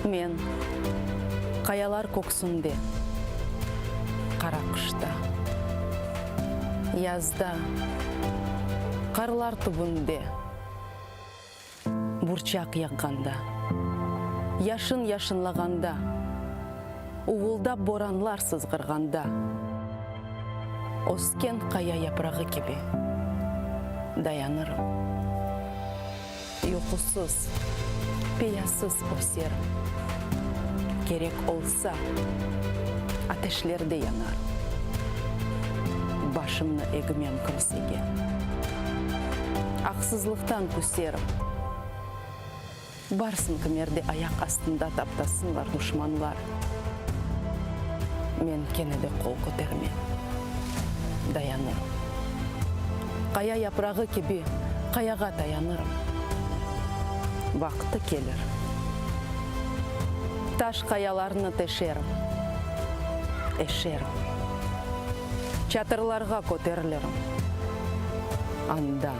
Men, qayalar köksünde, qara qışta, Yazda, qarlar tübünde, burçaq yağğanda, Yaşın yaşınlağanda, uvuldap boranlar sızğırğanda, Ösken qaya yaprağı kibi dayanırım. Yuqusız, peyasız öserim. Kerek olsa, ateşlerde yanarım. Başımnı egmem kimsege. Aqsızlıqtan küserim. Barsın kimerde ayaq astında taptasınlar duşmanlar. Men kene de qol kötermem. Dayanırım. Qaya yaprağı kibi qayağa tayanırım. Vaqtı kelir. Taş qayalarnı teşerim, eşerim. Çatırlarğa köterilirim. Andan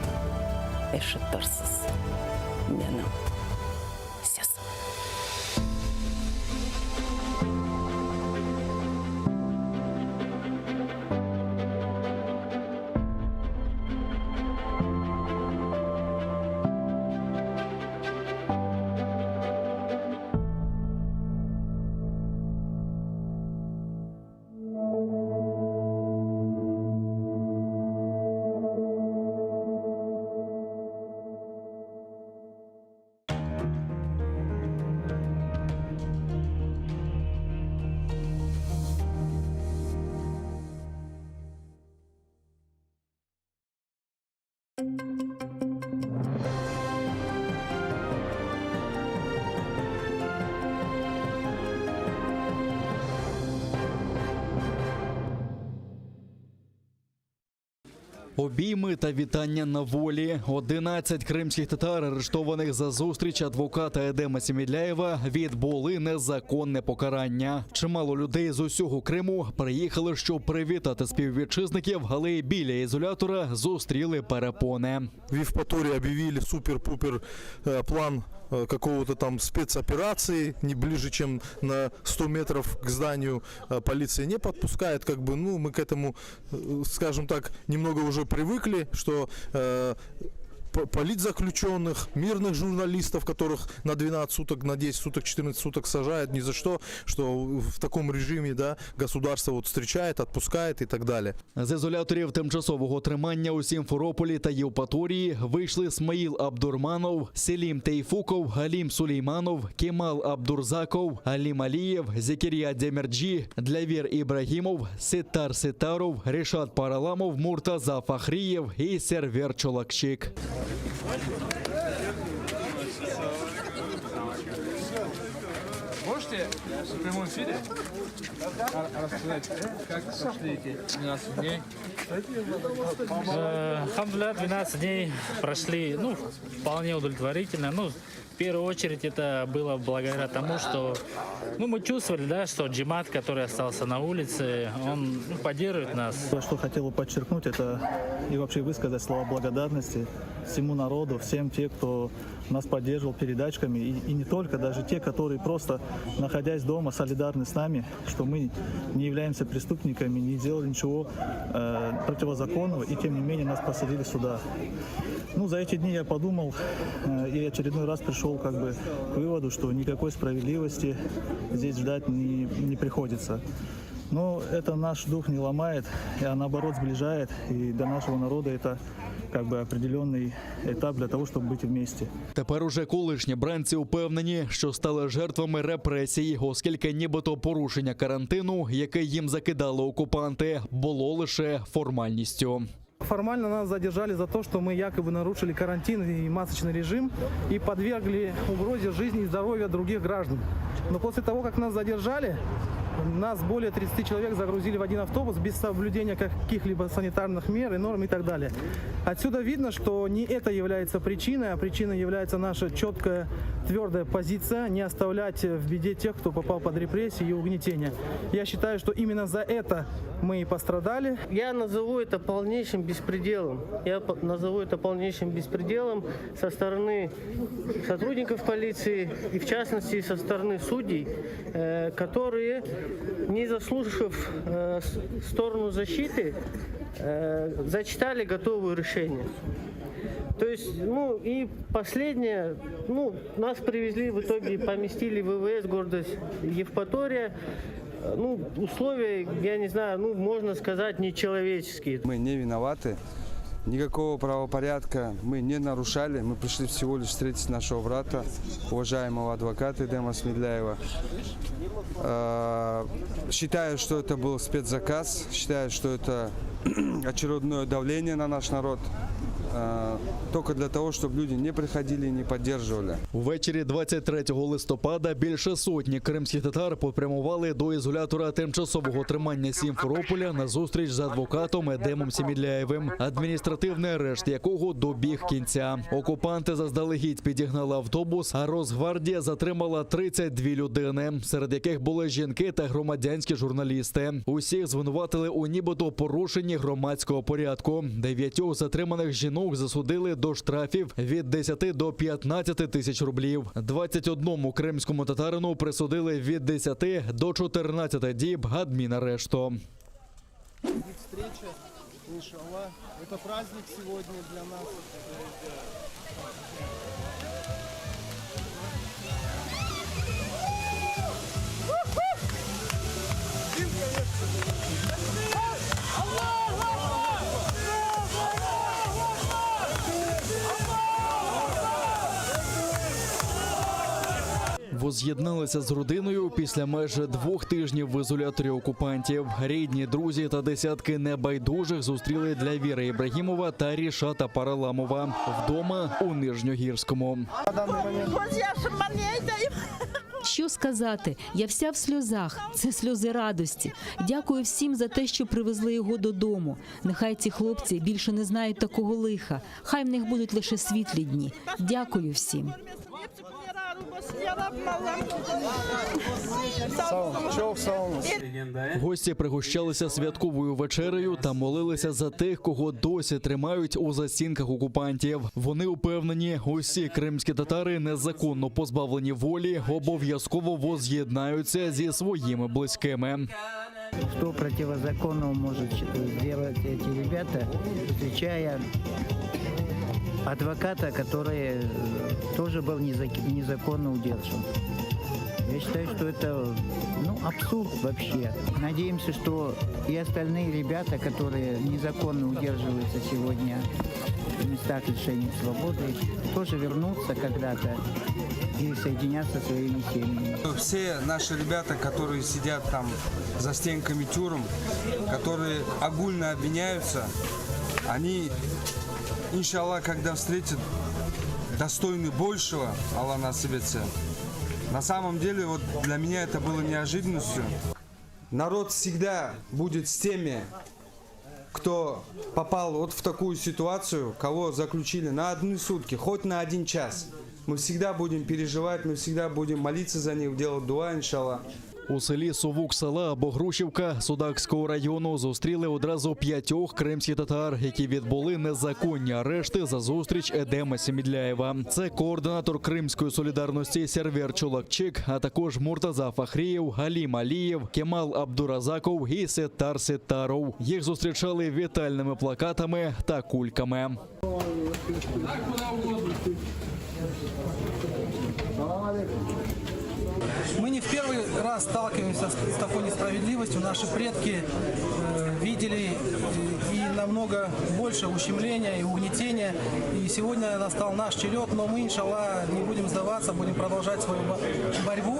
eşitirsiz menim sesim. Обійми та вітання на волі. 11 кримських татар, арештованих за зустріч адвоката Едема Сімідляєва, відбули незаконне покарання. Чимало людей з усього Криму приїхали, щоб привітати співвітчизників, але й біля ізолятора зустріли перепони. В Евпатории объявили супер-пупер э, план э, какого-то там спецоперации, не ближе, чем на 100 метров к зданию э, полиция не подпускает, как бы, ну, мы к этому, э, скажем так, немного уже привыкли, что э, политзаключенных, мирных журналистов, которых на 12 суток, на 10 суток, 14 суток сажают ни за что, что в таком режиме да, государство вот встречает, отпускает и так далее. З ізоляторів тимчасового тримання у Сімферополі та Євпаторії вийшли Смаїл Абдурманов, Селім Тейфуков, Галім Сулейманов, Кемал Абдурзаков, Алім Алієв, Зекір'я Демерджі, Длявір Ібрагімов, Ситар Ситаров, Рішат Параламов, Муртаза Фахрієв і Сервер Чолакчик. Можете в прямом эфире рассказать, как прошли эти 12 дней? Э, Алхамдулилля, 12 дней прошли, ну, вполне удовлетворительно. Ну, в. В первую очередь это было благодаря тому, что ну, мы чувствовали, да, что Джимат, который остался на улице, он ну, поддерживает нас. Я что хотел бы подчеркнуть, это и вообще высказать слова благодарности всему народу, всем те, кто нас поддерживал передачками, и, и не только, даже те, которые просто, находясь дома, солидарны с нами, что мы не являемся преступниками, не делали ничего э, противозаконного, и тем не менее нас посадили сюда. Ну, за эти дни я подумал э, и очередной раз пришел как бы к выводу, что никакой справедливости здесь ждать не, не приходится. Но это наш дух не ломает, а наоборот сближает. И для нашего народа это как бы определенный этап для того, чтобы быть вместе. Тепер уже колишні бранці упевнені, що стали жертвами репресій, оскільки нібито порушення карантину, яке їм закидали окупанти, було лише формальністю. Формально нас задержали за то, что мы якобы нарушили карантин и масочный режим и подвергли угрозе жизни и здоровья других граждан. Но после того, как нас задержали, нас более 30 человек загрузили в один автобус без соблюдения каких-либо санитарных мер и норм и так далее. Отсюда видно, что не это является причиной, а причиной является наша четкая, твердая позиция не оставлять в беде тех, кто попал под репрессии и угнетение. Я считаю, что именно за это мы и пострадали. Я назову это полнейшим беспределом. Я по- назову это полнейшим беспределом со стороны сотрудников полиции и в частности со стороны судей, э, которые, не заслушав э, с- сторону защиты, э, зачитали готовое решение. То есть, ну и последнее, ну, нас привезли в итоге, поместили в ИВС города Евпатория. Э, Ну, условия, я не знаю, ну, можно сказать, нечеловеческие. Мы не виноваты. Никакого правопорядка мы не нарушали. Мы пришли всего лишь встретить нашего брата, уважаемого адвоката Эдема Смедляева. Э, Считаю, что это был спецзаказ. Считаю, что это очередное давление на наш народ. Э, Только для того, чтобы люди не приходили и не поддерживали. Увечері 23 листопада більше сотні кримських татар попрямували до ізолятора тимчасового тримання Сімферополя на зустріч з адвокатом Едемом Сімідляєвим, адміністративний арешт якого добіг кінця. Окупанти заздалегідь підігнали автобус, а Росгвардія затримала 32 людини, серед яких були жінки та громадянські журналісти. Усіх звинуватили у нібито порушенні громадського порядку. Дев'ятьох затриманих жінок засудили до штрафів від 10 до 15 тисяч рублів. 21 кримському татарину присудили від 10 до 14 діб адмінарешту. Встреча, иншаллах. Это праздник сегодня для нас. Воз'єдналися з родиною після майже двох тижнів в ізоляторі окупантів. Рідні, друзі та десятки небайдужих зустріли для Віри Ібрагімова та Рішата Параламова вдома у Нижньогірському. Що сказати? Я вся в сльозах. Це сльози радості. Дякую всім за те, що привезли його додому. Нехай ці хлопці більше не знають такого лиха. Хай в них будуть лише світлі дні. Дякую всім. Гості пригощалися святковою вечерею та молилися за тих, кого досі тримають у застінках окупантів. Вони упевнені, усі кримські татари незаконно позбавлені волі, обов'язково воз'єднаються зі своїми близькими. Что противозаконного может сделать эти ребята, встречая адвоката, который э, тоже был незак- незаконно удержан. Я считаю, что это ну, абсурд вообще. Надеемся, что и остальные ребята, которые незаконно удерживаются сегодня в местах лишения свободы, тоже вернутся когда-то и соединятся со своими семьями. Все наши ребята, которые сидят там за стенками тюрем, которые огульно обвиняются, они, иншаллах, когда встретят достойны большего, Аллах нас На самом деле, вот для меня это было неожиданностью. Народ всегда будет с теми, кто попал вот в такую ситуацию, кого заключили на одни сутки, хоть на один час. Мы всегда будем переживать, мы всегда будем молиться за них, делать дуа, иншаллах. У селі Сувук-Сала або Грушівка Судакського району зустріли одразу п'ятьох кримських татар, які відбули незаконні арешти за зустріч Едема Семедляєва. Це координатор Кримської солідарності Сервер Чолакчик, а також Муртаза Фахрієв, Галім Алієв, Кемал Абдуразаков і Сеттар Сеттаров. Їх зустрічали вітальними плакатами та кульками. Мы не в первый раз сталкиваемся с с такой несправедливостью. Наши предки э, видели э, и намного больше ущемления и угнетения. И сегодня настал наш черед, но мы, иншаллах, не будем сдаваться, будем продолжать свою бо- борьбу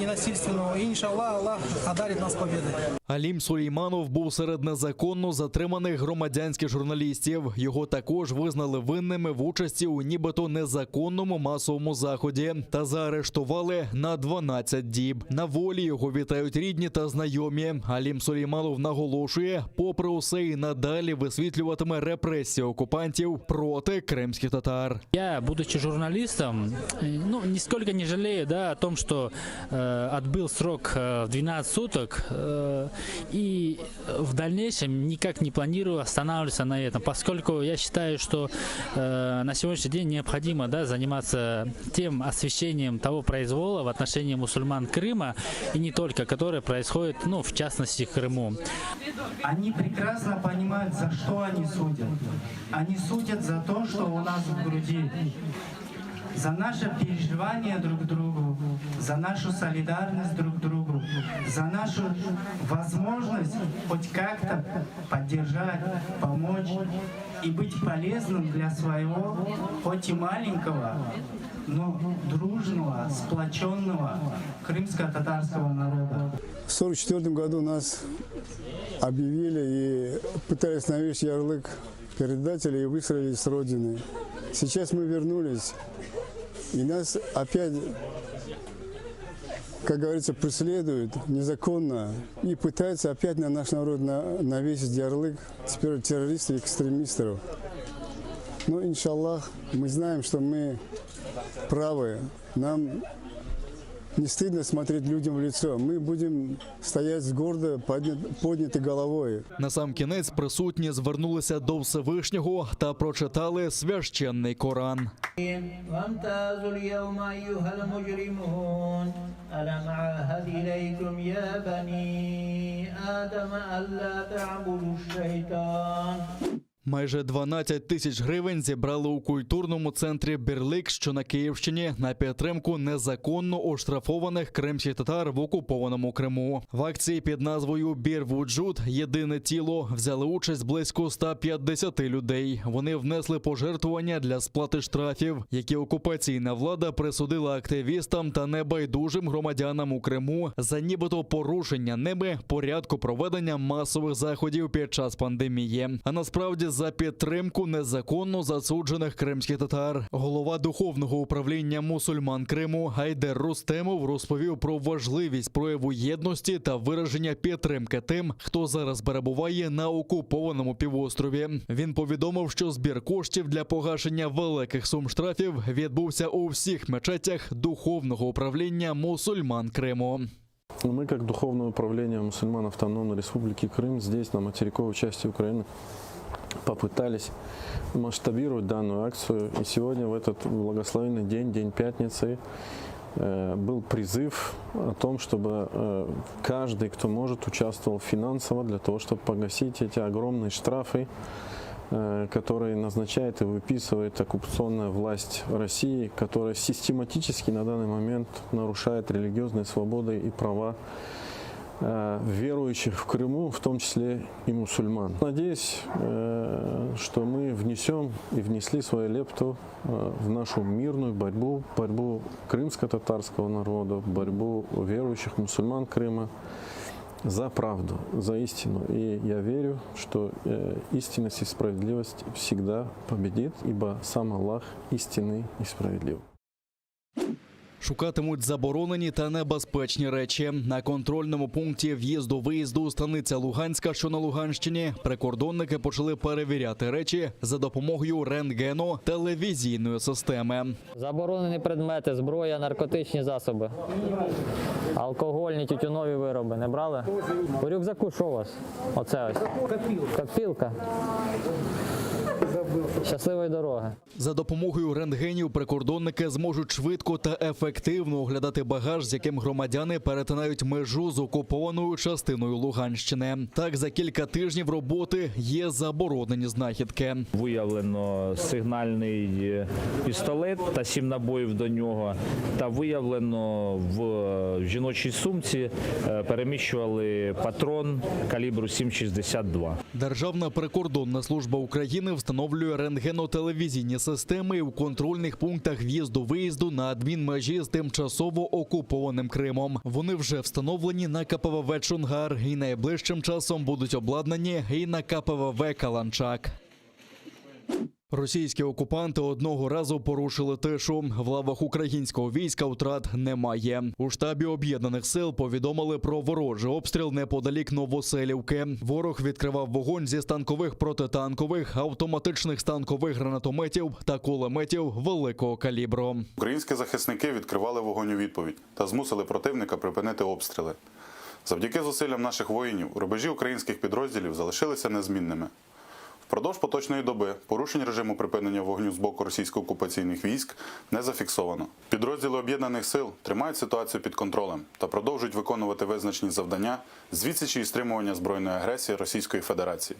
ненасильственную. И, иншаллах, Аллах одарит нас победой. Алім Сулейманов був серед незаконно затриманих громадянських журналістів. Його також визнали винними в участі у нібито незаконному масовому заході та заарештували на 12 діб. На волі його вітають рідні та знайомі. Алім Сулейманов наголошує, попри усе і надалі висвітлюватиме репресії окупантів проти кримських татар. Я, будучи журналистом, э, ну, нисколько не жалею, да, о том, что э, отбыл срок э, в 12 суток, э, и в дальнейшем никак не планирую останавливаться на этом, поскольку я считаю, что э, на сегодняшний день необходимо, да, заниматься тем освещением того произвола в отношении мусульман Крыма, и не только, которое происходит, ну, в частности, в Крыму. Они прекрасно понимают, за что они судят. Они судят за то, что у нас в груди, за наше переживание друг к другу, за нашу солидарность друг к другу, за нашу возможность хоть как-то поддержать, помочь и быть полезным для своего, хоть и маленького, но дружного, сплоченного крымско-татарского народа. В 1944 году нас объявили и пытались навесить ярлык предателей и выслали с родины. Сейчас мы вернулись, и нас опять, как говорится, преследуют незаконно и пытаются опять на наш народ на- навесить ярлык теперь террористов и экстремистов. Но, иншаллах, мы знаем, что мы правы. Нам не стыдно смотреть людям в лицо. Мы будем стоять с гордо поднят- поднятой головой. Насамкінець присутні звернулися до Всевишнього та прочитали священний Коран. وامتازوا اليوم أيها المجرمون ألم أعهد إليكم يا بني آدم ألا تعبدوا الشيطان Майже 12 тисяч гривень зібрали у культурному центрі Бірлик, що на Київщині, на підтримку незаконно оштрафованих кримських татар в окупованому Криму. В акції під назвою Бір Вуджуд Єдине тіло взяли участь близько 150 людей. Вони внесли пожертвування для сплати штрафів, які окупаційна влада присудила активістам та небайдужим громадянам у Криму за нібито порушення ними порядку проведення масових заходів під час пандемії. А насправді за підтримку незаконно засуджених кримських татар. Голова духовного управління мусульман Криму Гайдер Рустемов розповів про важливість прояву єдності та вираження підтримки тим, хто зараз перебуває на окупованому півострові. Він повідомив, що збір коштів для погашення великих сум штрафів відбувся у всіх мечетях духовного управління мусульман Криму. Но Мы, как Духовное управление мусульман Автономной Республики Крым, здесь, на материковой части Украины, попытались масштабировать данную акцию. И сегодня, в этот благословенный день, день пятницы, э, был призыв о том, чтобы э, каждый, кто может, участвовал финансово для того, чтобы погасить эти огромные штрафы, э, которые назначает и выписывает оккупационная власть России, которая систематически на данный момент нарушает религиозные свободы и права э, верующих в Крыму, в том числе и мусульман. Надеюсь, э, что мы внесем и внесли свою лепту э, в нашу мирную борьбу, борьбу крымско-татарского народа, борьбу верующих мусульман Крыма за правду, за истину. И я верю, что э, истинность и справедливость всегда победит, ибо сам Аллах истинный и справедлив. Шукатимуть заборонені та небезпечні речі. На контрольному пункті в'їзду-виїзду станиця Луганська, що на Луганщині, прикордонники почали перевіряти речі за допомогою рентгену телевізійної системи. Заборонені предмети, зброя, наркотичні засоби, алкогольні, тютюнові вироби. Не брали? У рюкзаку що у вас? Оце ось. Копілка. Щасливої дороги. За допомогою рентгенів прикордонники зможуть швидко та ефективно оглядати багаж, з яким громадяни перетинають межу з окупованою частиною Луганщини. Так, за кілька тижнів роботи є заборонені знахідки. Виявлено сигнальний е, пістолет та сім набоїв до нього. Та виявлено в е, жіночій сумці е, переміщували патрон калібру 7,62. Державна прикордонна служба України встановлює рентгенотелевізійні системи у контрольних пунктах в'їзду-виїзду на адмінмежі з тимчасово окупованим Кримом. Вони вже встановлені на КПВВ Чонгар і найближчим часом будуть обладнані і на КПВВ Каланчак. Російські окупанти одного разу порушили тишу. В лавах українського війська втрат немає. У штабі об'єднаних сил повідомили про ворожий обстріл неподалік Новоселівки. Ворог відкривав вогонь зі станкових протитанкових, автоматичних станкових гранатометів та кулеметів великого калібру. Українські захисники відкривали вогонь у відповідь та змусили противника припинити обстріли. Завдяки зусиллям наших воїнів рубежі українських підрозділів залишилися незмінними. Впродовж поточної доби порушень режиму припинення вогню з боку російсько-окупаційних військ не зафіксовано. Підрозділи об'єднаних сил тримають ситуацію під контролем та продовжують виконувати визначені завдання з відсічі і стримування збройної агресії Російської Федерації.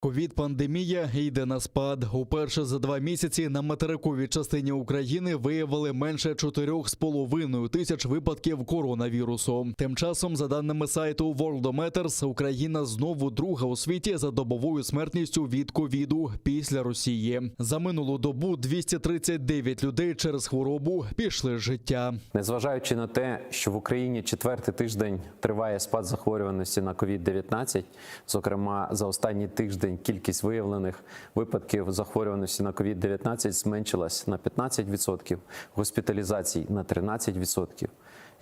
Ковід-пандемія йде на спад. Уперше за два місяці на материковій частині України виявили менше 4,5 тисяч випадків коронавірусу. Тим часом, за даними сайту Worldometers, Україна знову друга у світі за добовою смертністю від ковіду після Росії. За минулу добу 239 людей через хворобу пішли з життя. Незважаючи на те, що в Україні четвертий тиждень триває спад захворюваності на COVID-19, зокрема за останній тиждень кількість виявлених випадків захворюваності на COVID-19 зменшилась на 15%, госпіталізацій на 13%.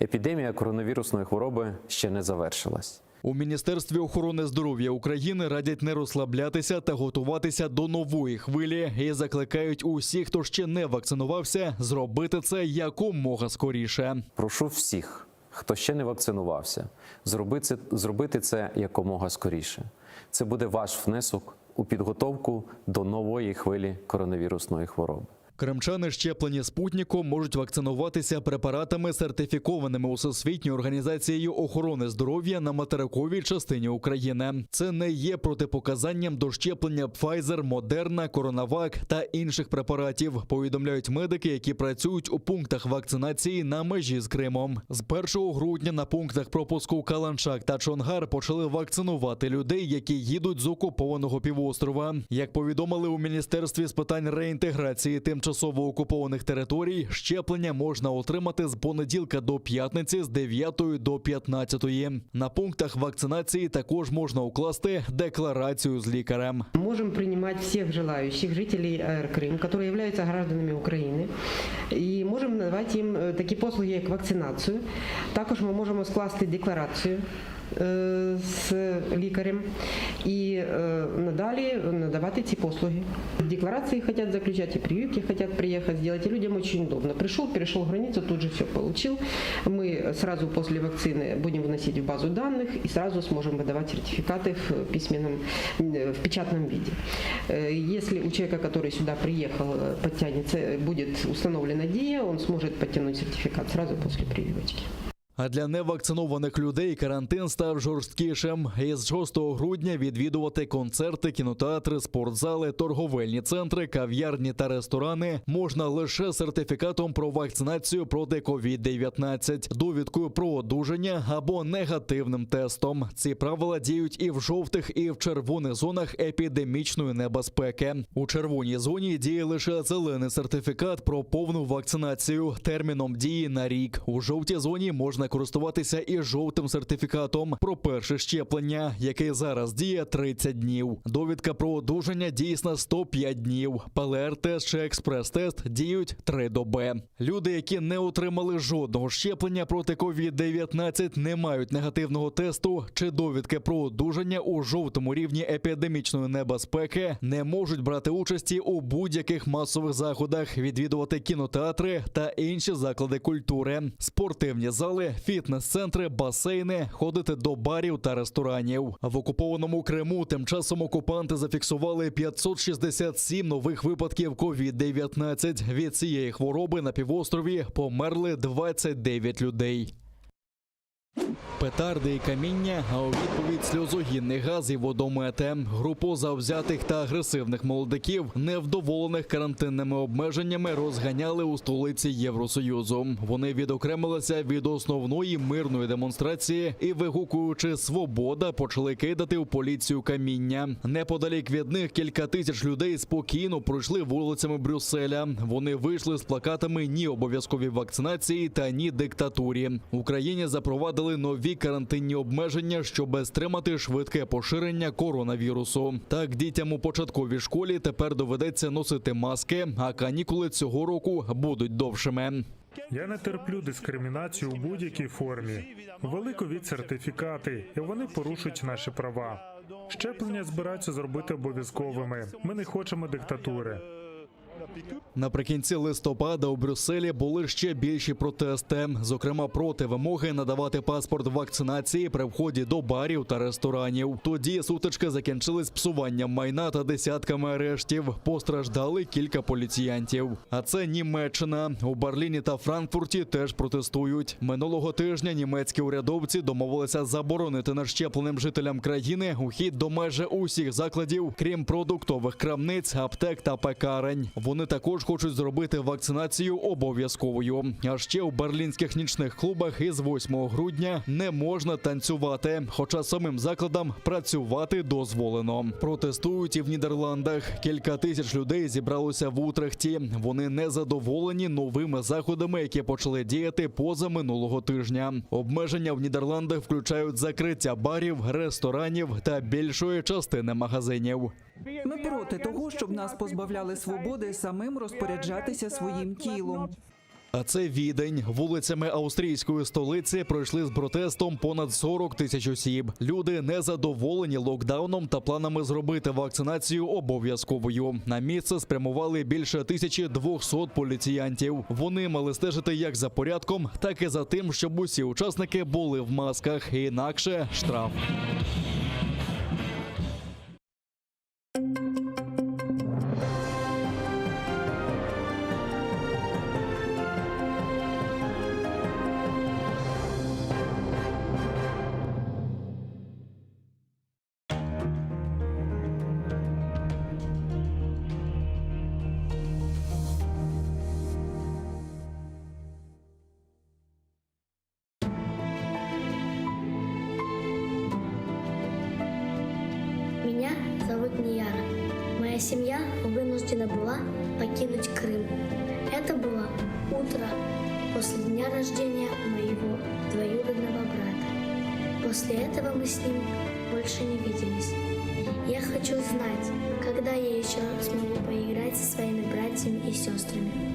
Епідемія коронавірусної хвороби ще не завершилась. У Міністерстві охорони здоров'я України радять не розслаблятися та готуватися до нової хвилі і закликають усіх, хто ще не вакцинувався, зробити це якомога скоріше. Прошу всіх, хто ще не вакцинувався, зробити це, зробити це якомога скоріше. Це буде ваш внесок у підготовку до нової хвилі коронавірусної хвороби. Кримчани, щеплені спутником, можуть вакцинуватися препаратами, сертифікованими Усесвітньою організацією охорони здоров'я на материковій частині України. Це не є протипоказанням до щеплення Pfizer, Moderna, CoronaVac та інших препаратів. Повідомляють медики, які працюють у пунктах вакцинації на межі з Кримом. З 1 грудня на пунктах пропуску Каланчак та Чонгар почали вакцинувати людей, які їдуть з окупованого півострова. Як повідомили у міністерстві з питань реінтеграції тимчасово окупованих територій, щеплення можна отримати з понеділка до п'ятниці з 9 до 15. На пунктах вакцинації також можна укласти декларацію з лікарем. Можем принимать всех желающих жителей АР Крым, которые являются гражданами України, і можемо надавати їм е, такі послуги, як вакцинацію. Також ми можемо скласти декларацію е, з лікарем і е, надалі надавати ці послуги. Декларации хотят заключать, и прививки хотят приехать сделать, и людям очень удобно. Пришел, перешел границу, тут же все получил. Мы сразу после вакцины будем вносить в базу данных и сразу сможем выдавать сертификаты в письменном, э, в печатном виде. Э, Если у человека, который сюда приехал, э, подтянется, будет установлена ДИА, он сможет подтянуть сертификат сразу после прививочки. А для невакцинованих людей карантин став жорсткішим. Із 6 грудня відвідувати концерти, кінотеатри, спортзали, торговельні центри, кав'ярні та ресторани можна лише з сертифікатом про вакцинацію проти COVID-19, довідкою про одужання або негативним тестом. Ці правила діють і в жовтих, і в червоних зонах епідемічної небезпеки. У червоній зоні діє лише зелений сертифікат про повну вакцинацію терміном дії на рік. У жовтій зоні можна можна. користуватися і жовтим сертифікатом про перше щеплення, який зараз діє 30 днів. Довідка про одужання дійсна 105 днів. ПЛР-тест чи експрес-тест діють 3 доби. Люди, які не отримали жодного щеплення проти COVID-19, не мають негативного тесту чи довідки про одужання у жовтому рівні епідемічної небезпеки, не можуть брати участі у будь-яких масових заходах, відвідувати кінотеатри та інші заклади культури, спортивні зали, фітнес-центри, басейни, ходити до барів та ресторанів. В окупованому Криму тим часом окупанти зафіксували 567 нових випадків COVID-19. Від цієї хвороби на півострові померли 29 людей. Петарди і каміння, а у відповідь сльозогінний газ і водомети. Групу завзятих та агресивних молодиків, невдоволених карантинними обмеженнями, розганяли у столиці Євросоюзу. Вони відокремилися від основної мирної демонстрації і, вигукуючи «Свобода», почали кидати у поліцію каміння. Неподалік від них кілька тисяч людей спокійно пройшли вулицями Брюсселя. Вони вийшли з плакатами «Ні обов'язковій вакцинації та ні диктатурі». В Україні запровадили нові карантинні обмеження, щоб стримати швидке поширення коронавірусу. Так, дітям у початковій школі тепер доведеться носити маски, а канікули цього року будуть довшими. Я не терплю дискримінацію у будь-якій формі. Ввели ковід сертифікати, і вони порушують наші права. Щеплення збираються зробити обов'язковими. Ми не хочемо диктатури. Наприкінці листопада у Брюсселі були ще більші протести, зокрема проти вимоги надавати паспорт вакцинації при вході до барів та ресторанів. Тоді сутички закінчились псуванням майна та десятками арештів. Постраждали кілька поліціянтів. А це Німеччина. У Берліні та Франкфурті теж протестують. Минулого тижня німецькі урядовці домовилися заборонити нещепленим жителям країни ухід до майже усіх закладів, крім продуктових крамниць, аптек та пекарень. Вони також хочуть зробити вакцинацію обов'язковою. А ще у берлінських нічних клубах із 8 грудня не можна танцювати, хоча самим закладам працювати дозволено. Протестують і в Нідерландах. Кілька тисяч людей зібралося в Утрехті. Вони не задоволені новими заходами, які почали діяти поза минулого тижня. Обмеження в Нідерландах включають закриття барів, ресторанів та більшої частини магазинів. Ми проти того, щоб нас позбавляли свободи самим розпоряджатися своїм тілом. А це Відень. Вулицями австрійської столиці пройшли з протестом понад 40 тисяч осіб. Люди не задоволені локдауном та планами зробити вакцинацію обов'язковою. На місце спрямували більше 1200 поліціянтів. Вони мали стежити як за порядком, так і за тим, щоб усі учасники були в масках. Інакше штраф. Меня зовут Нияра. Моя семья вынуждена была покинуть Крым. Это было утро после дня рождения моего двоюродного брата. После этого мы с ним больше не виделись. Я хочу знать, когда я еще смогу поиграть со своими братьями и сестрами.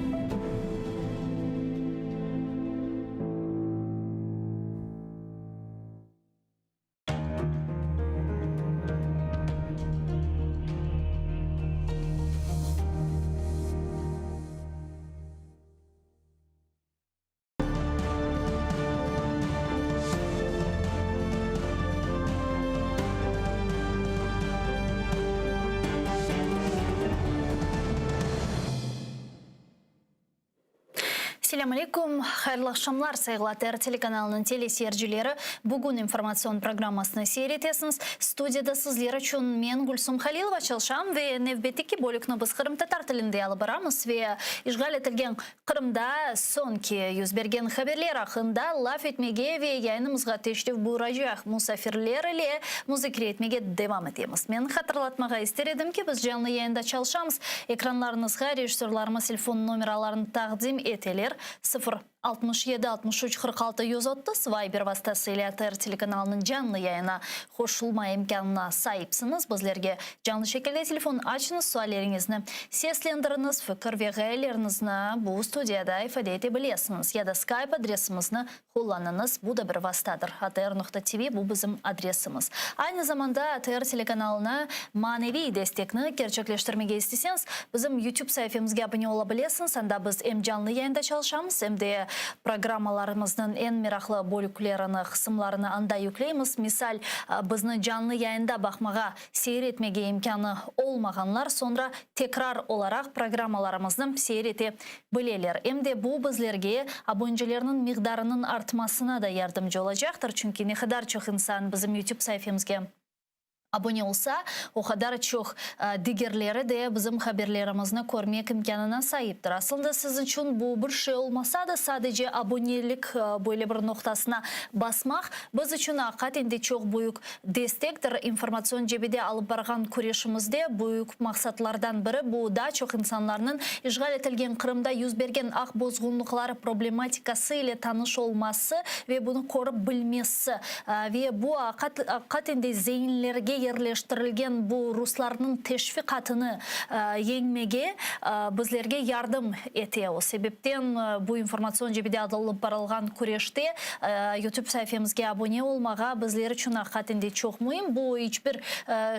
Selâm aleyküm, hayırlı aqşamlar, sayğılı ATR telekanalınıñ teleseyircileri. Bugün informatsion programmasını seyir etesiñiz. Studiyada sizler içün men, Gülsum Halilova, çalışam ve nevbetteki bölükni biz qırımtatar tilinde alıp baramız ve işğal etilgen Qırımda soñki yüz bergen haberler aqqında laf etmege ve yayınımızğa teşrif buyuracaq musafirler ile muzakere etmege devam etemiz. Men hatırlatmağa ister edim ki, biz canlı yayında çalışamız. Ekranlarıñızğa rejissörlarımız telefon nomeralarını taqdim eteler, sıfır. 67 63 46 130 Viber vastası ile ATR telekanalınıñ canlı yayına qoşulma imkânına saipsiñiz. Bizlerge canlı şekilde telefon açıñız, sualleriñizni seslendiriñiz, fikir ve ğayeleriñizni bu studiyada ifade ete bilesiñiz ya da Skype adresimizni qullanıñız, bu da bir vastadır. ATR noqta TV bu bizim adresimiz. Aynı zamanda ATR telekanalına maneviy destekni kerçekleştirmege isteseñiz, bizim YouTube saifemizge abone ola bilesiñiz, anda biz em canlı yayında çalışamız, em de programmalarımıznıñ eñ meraqlı bölüklerini, qısımlarını anda yükleymiz. Misal, bizni canlı yayında baqmağa, seyir etmege imkânı olmağanlar soñra tekrar olaraq programmalarımıznı seyir ete bileler. Em de bu bizlerge abonecilerniñ miqdarınıñ artmasına da yardımcı olacaqtır, çünki ne qadar çoq insan bizim YouTube saifemizge abone olsa, o qadar çoq digerleri de bizim haberlerimizni körmek imkânına saiptir. Aslında siz içün bu bir şey olmasa da, sadece abonelik böyle bir noqtasına basmaq biz içün aqiqaten de çoq büyük destektir. İnformatsion cebede alıp barğan küreşimizde büyük maqsatlardan biri bu, daa çoq insanlarnıñ işğal etilgen Qırımda yüz bergen aq bozğunlıqları problematikası ile tanış olması ve bunı körip bilmesi. Ve bu aqiqaten de zeinlerge yerleştirilgen bu ruslarnıñ teşviqatını yeñmege bizlerge yardım ete. O sebepten bu informatsion cebede alıp barılğan küreşte YouTube saifemizge abone olmağa bizler içün aqiqaten de çoq müim. Bu iç bir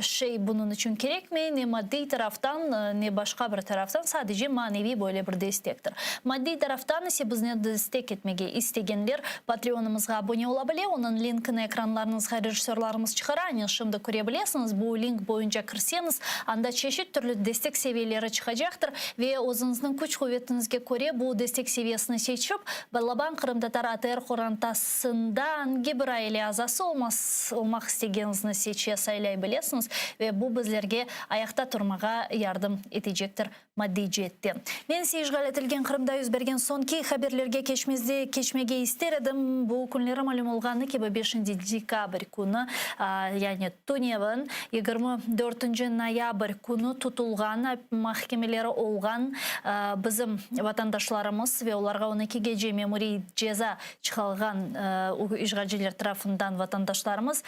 şey bunıñ içün kerekmey, ne maddiy taraftan, ne başqa bir taraftan, sadece maneviy böyle bir destektir. Maddiy taraftan ise bizni destek etmege istegenler Patreonımızğa abone ola bile, onıñ linkini ekranlarıñızğa rejissörlarımız çıqara, anen şimdi köre bilesiñiz, bu link boyunca kirseñiz, anda çeşit türlü destek seviyeleri çıqacaqtır ve özüñizniñ küç-quvetiñizge köre bu destek seviyesini seçip, Balaban qırımtatar ATR qorantasında angi bir aile azası olmaq istegeniñizni seçe, saylay bilesiñiz ve bu bizlerge ayaqta turmağa yardım etecektir. Maddiy ceetten. Men ise işğal etilgen Qırımda yüz bergen soñki haberlerge keçmezde keçmege ister edim. Bu künleri malüm olğanı kibi beşinci dekabr künü, yani tünevin, 24 noyabr künü tutulğan, mahkemeleri olğan bizim vatandaşlarımız ve olarğa on eki gece memuriy ceza çıqalğan işğalciler tarafından vatandaşlarımız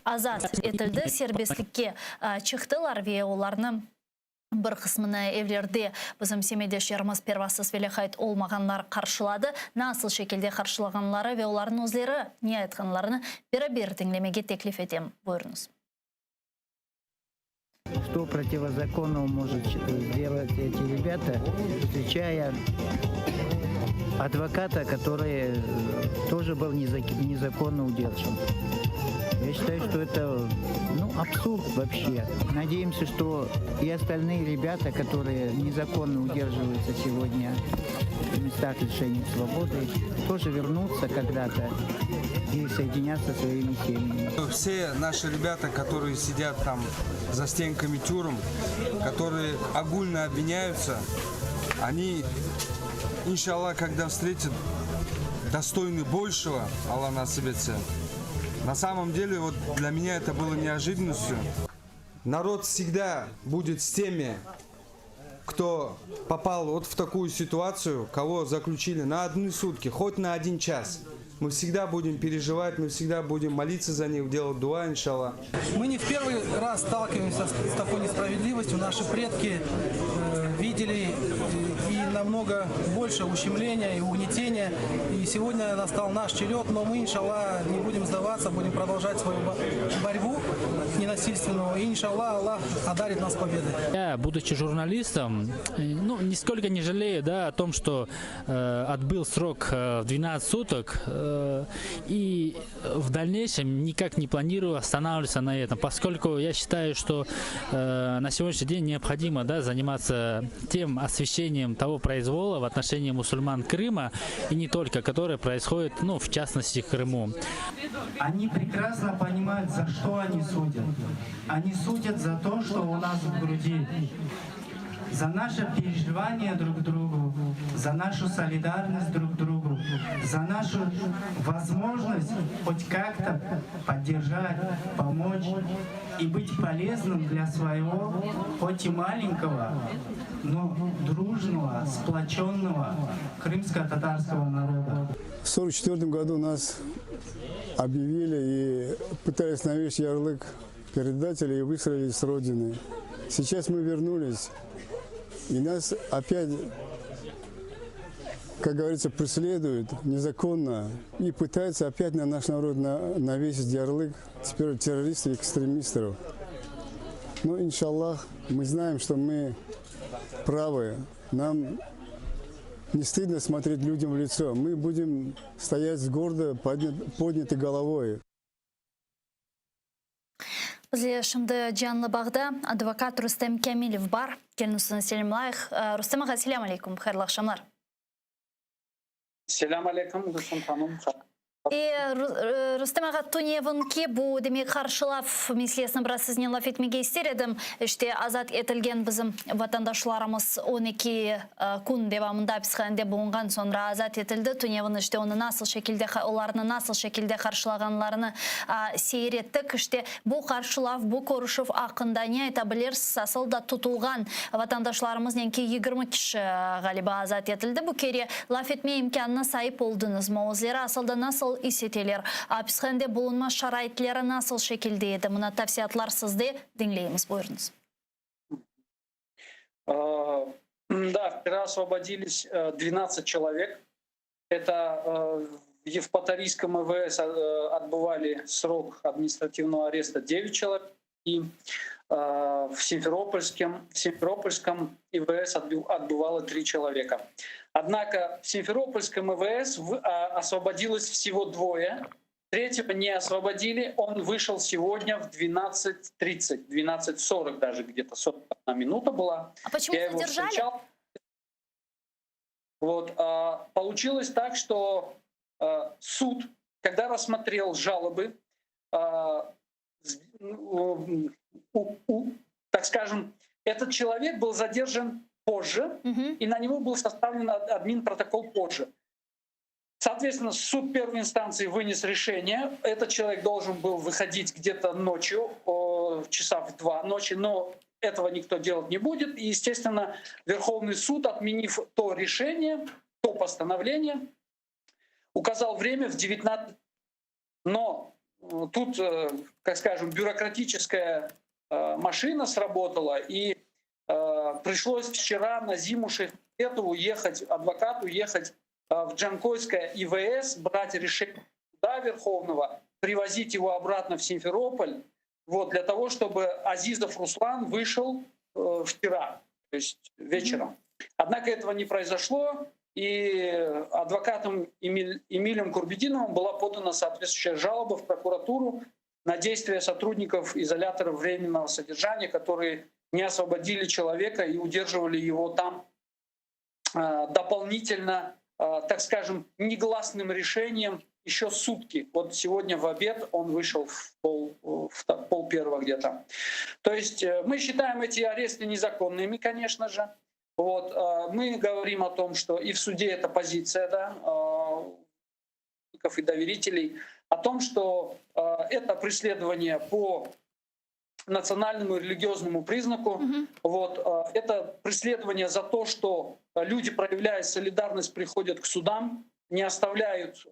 azat etildi, serbestlikke çıqtılar ve olarnı Bir qısmını evlerde bizim semetdeşlerimiz pervasız ve lâqayt olmağanlar qarşıladı. Nasıl şekilde qarşılağanları ve olarnıñ özleri ne aytqanlarını beraber diñlemege teklif etem. Buyurıñız. Что противозаконного может сделать эти ребята, включая адвоката, который тоже был незаконно удержан. Я считаю, что это ну, абсурд вообще. Надеемся, что и остальные ребята, которые незаконно удерживаются сегодня в местах лишения свободы, тоже вернутся когда-то и соединятся со своими семьями. Все наши ребята, которые сидят там за стенками тюрем, которые огульно обвиняются, они, иншаллах, когда встретят достойны большего, Алла nasip etse. На самом деле, вот для меня это было неожиданностью. Народ всегда будет с теми, кто попал вот в такую ситуацию, кого заключили на одни сутки, хоть на один час. Мы всегда будем переживать, мы всегда будем молиться за них, делать дуа, иншаллах. Мы не в первый раз сталкиваемся с такой несправедливостью. Наши предки э, видели и намного больше ущемления и угнетения. И сегодня настал наш черед, но мы, иншаллах, не будем сдаваться, будем продолжать свою борьбу ненасильственную. И, иншаллах, Аллах одарит нас победой. Я, будучи журналистом, э, ну, нисколько не жалею да, о том, что э, отбыл срок э, в 12 суток э, и в дальнейшем никак не планирую останавливаться на этом, поскольку я считаю, что э, на сегодняшний день необходимо да, заниматься тем освещением того произвола в отношении мусульман Крыма и не только, которое происходит, ну, в частности, в Крыму. Они прекрасно понимают, за что они судят. Они судят за то, что у нас в груди. За наше переживание друг другу, за нашу солидарность друг другу, за нашу возможность хоть как-то поддержать, помочь и быть полезным для своего, хоть и маленького, но дружного, сплоченного крымско-татарского народа. В 1944 году нас объявили и пытались навесить ярлык предателей и выслали с родины. Сейчас мы вернулись, и нас опять, как говорится, преследуют незаконно и пытаются опять на наш народ навесить ярлык теперь террористов и экстремистов. Но, иншаллах, мы знаем, что мы правы. Нам не стыдно смотреть людям в лицо. Мы будем стоять с гордо поднятой головой. Bizle şimdi canlı bağda advokat Rustem Kâmilev bar. Keliñiz selâmlayıq. Rustem ağa, selâm aleyküm, hayırlı aqşamlar. Selâm aleyküm, Gülsüm hanım. E, Rustem ağa, tünevinki bu, demek, qarşılav meselesini biraz siznen laf etmege ister edim. İşte, azat etilgen bizim vatandaşlarımız 12 kün devamında apishanede bulunğan soñra azat etildi. Tünevin, işte, onı nasıl şekilde, olarnı nasıl şekilde qarşılağanlarını seyir ettik. İşte, bu qarşılav, bu körüşüv aqqında ne ayta bilirsiz? Asıl da tutulğan vatandaşlarımıznen ki, 20 kişi, ğaliba, azat etildi bu kere, laf etme imkânına saip oldıñızmı? Özleri asıl da nasıl is eteler? Apishanede bulunma şaraitleri nasıl şekilde edi? Mına tafsilâtlar sizde, diñleymiz. Buyurıñız. Да, вчера освободились 12 человек. Это в Евпаторийском ИВС отбывали срок административного ареста 9 человек. И в Симферопольском, в Симферопольском ИВС отбывало 3 человека. Однако в Симферопольском ИВС освободилось всего двое. Третьего не освободили, он вышел сегодня в 12.30, 12.40 даже где-то, 41 минута была. А почему Я его задержали? встречал. Вот, получилось так, что суд, когда рассмотрел жалобы, ну, так скажем, этот человек был задержан позже, и на него был составлен админпротокол позже. Соответственно, суд первой инстанции вынес решение. Этот человек должен был выходить где-то ночью, часа в 2 ночи, но этого никто делать не будет. И, естественно, Верховный суд, отменив то решение, то постановление, указал время в 19. Но тут, как скажем, бюрократическая машина сработала, и пришлось вчера Назиму Шейхмамбетову ехать, адвокату ехать в Джанкойское ИВС, брать решение суда Верховного, привозить его обратно в Симферополь, для того, чтобы Азизов Руслан вышел вчера, то есть вечером. Однако этого не произошло, и адвокатом Эмилем Курбединовым была подана соответствующая жалоба в прокуратуру на действия сотрудников изолятора временного содержания, которые не освободили человека и удерживали его там дополнительно, так скажем, негласным решением еще сутки. Вот сегодня в обед он вышел в пол первого где-то. То есть мы считаем эти аресты незаконными, конечно же. Мы говорим о том, что и в суде эта позиция, да, и доверителей, о том, что это преследование по национальному и религиозному признаку. Это преследование за то, что люди, проявляя солидарность, приходят к судам, не остаются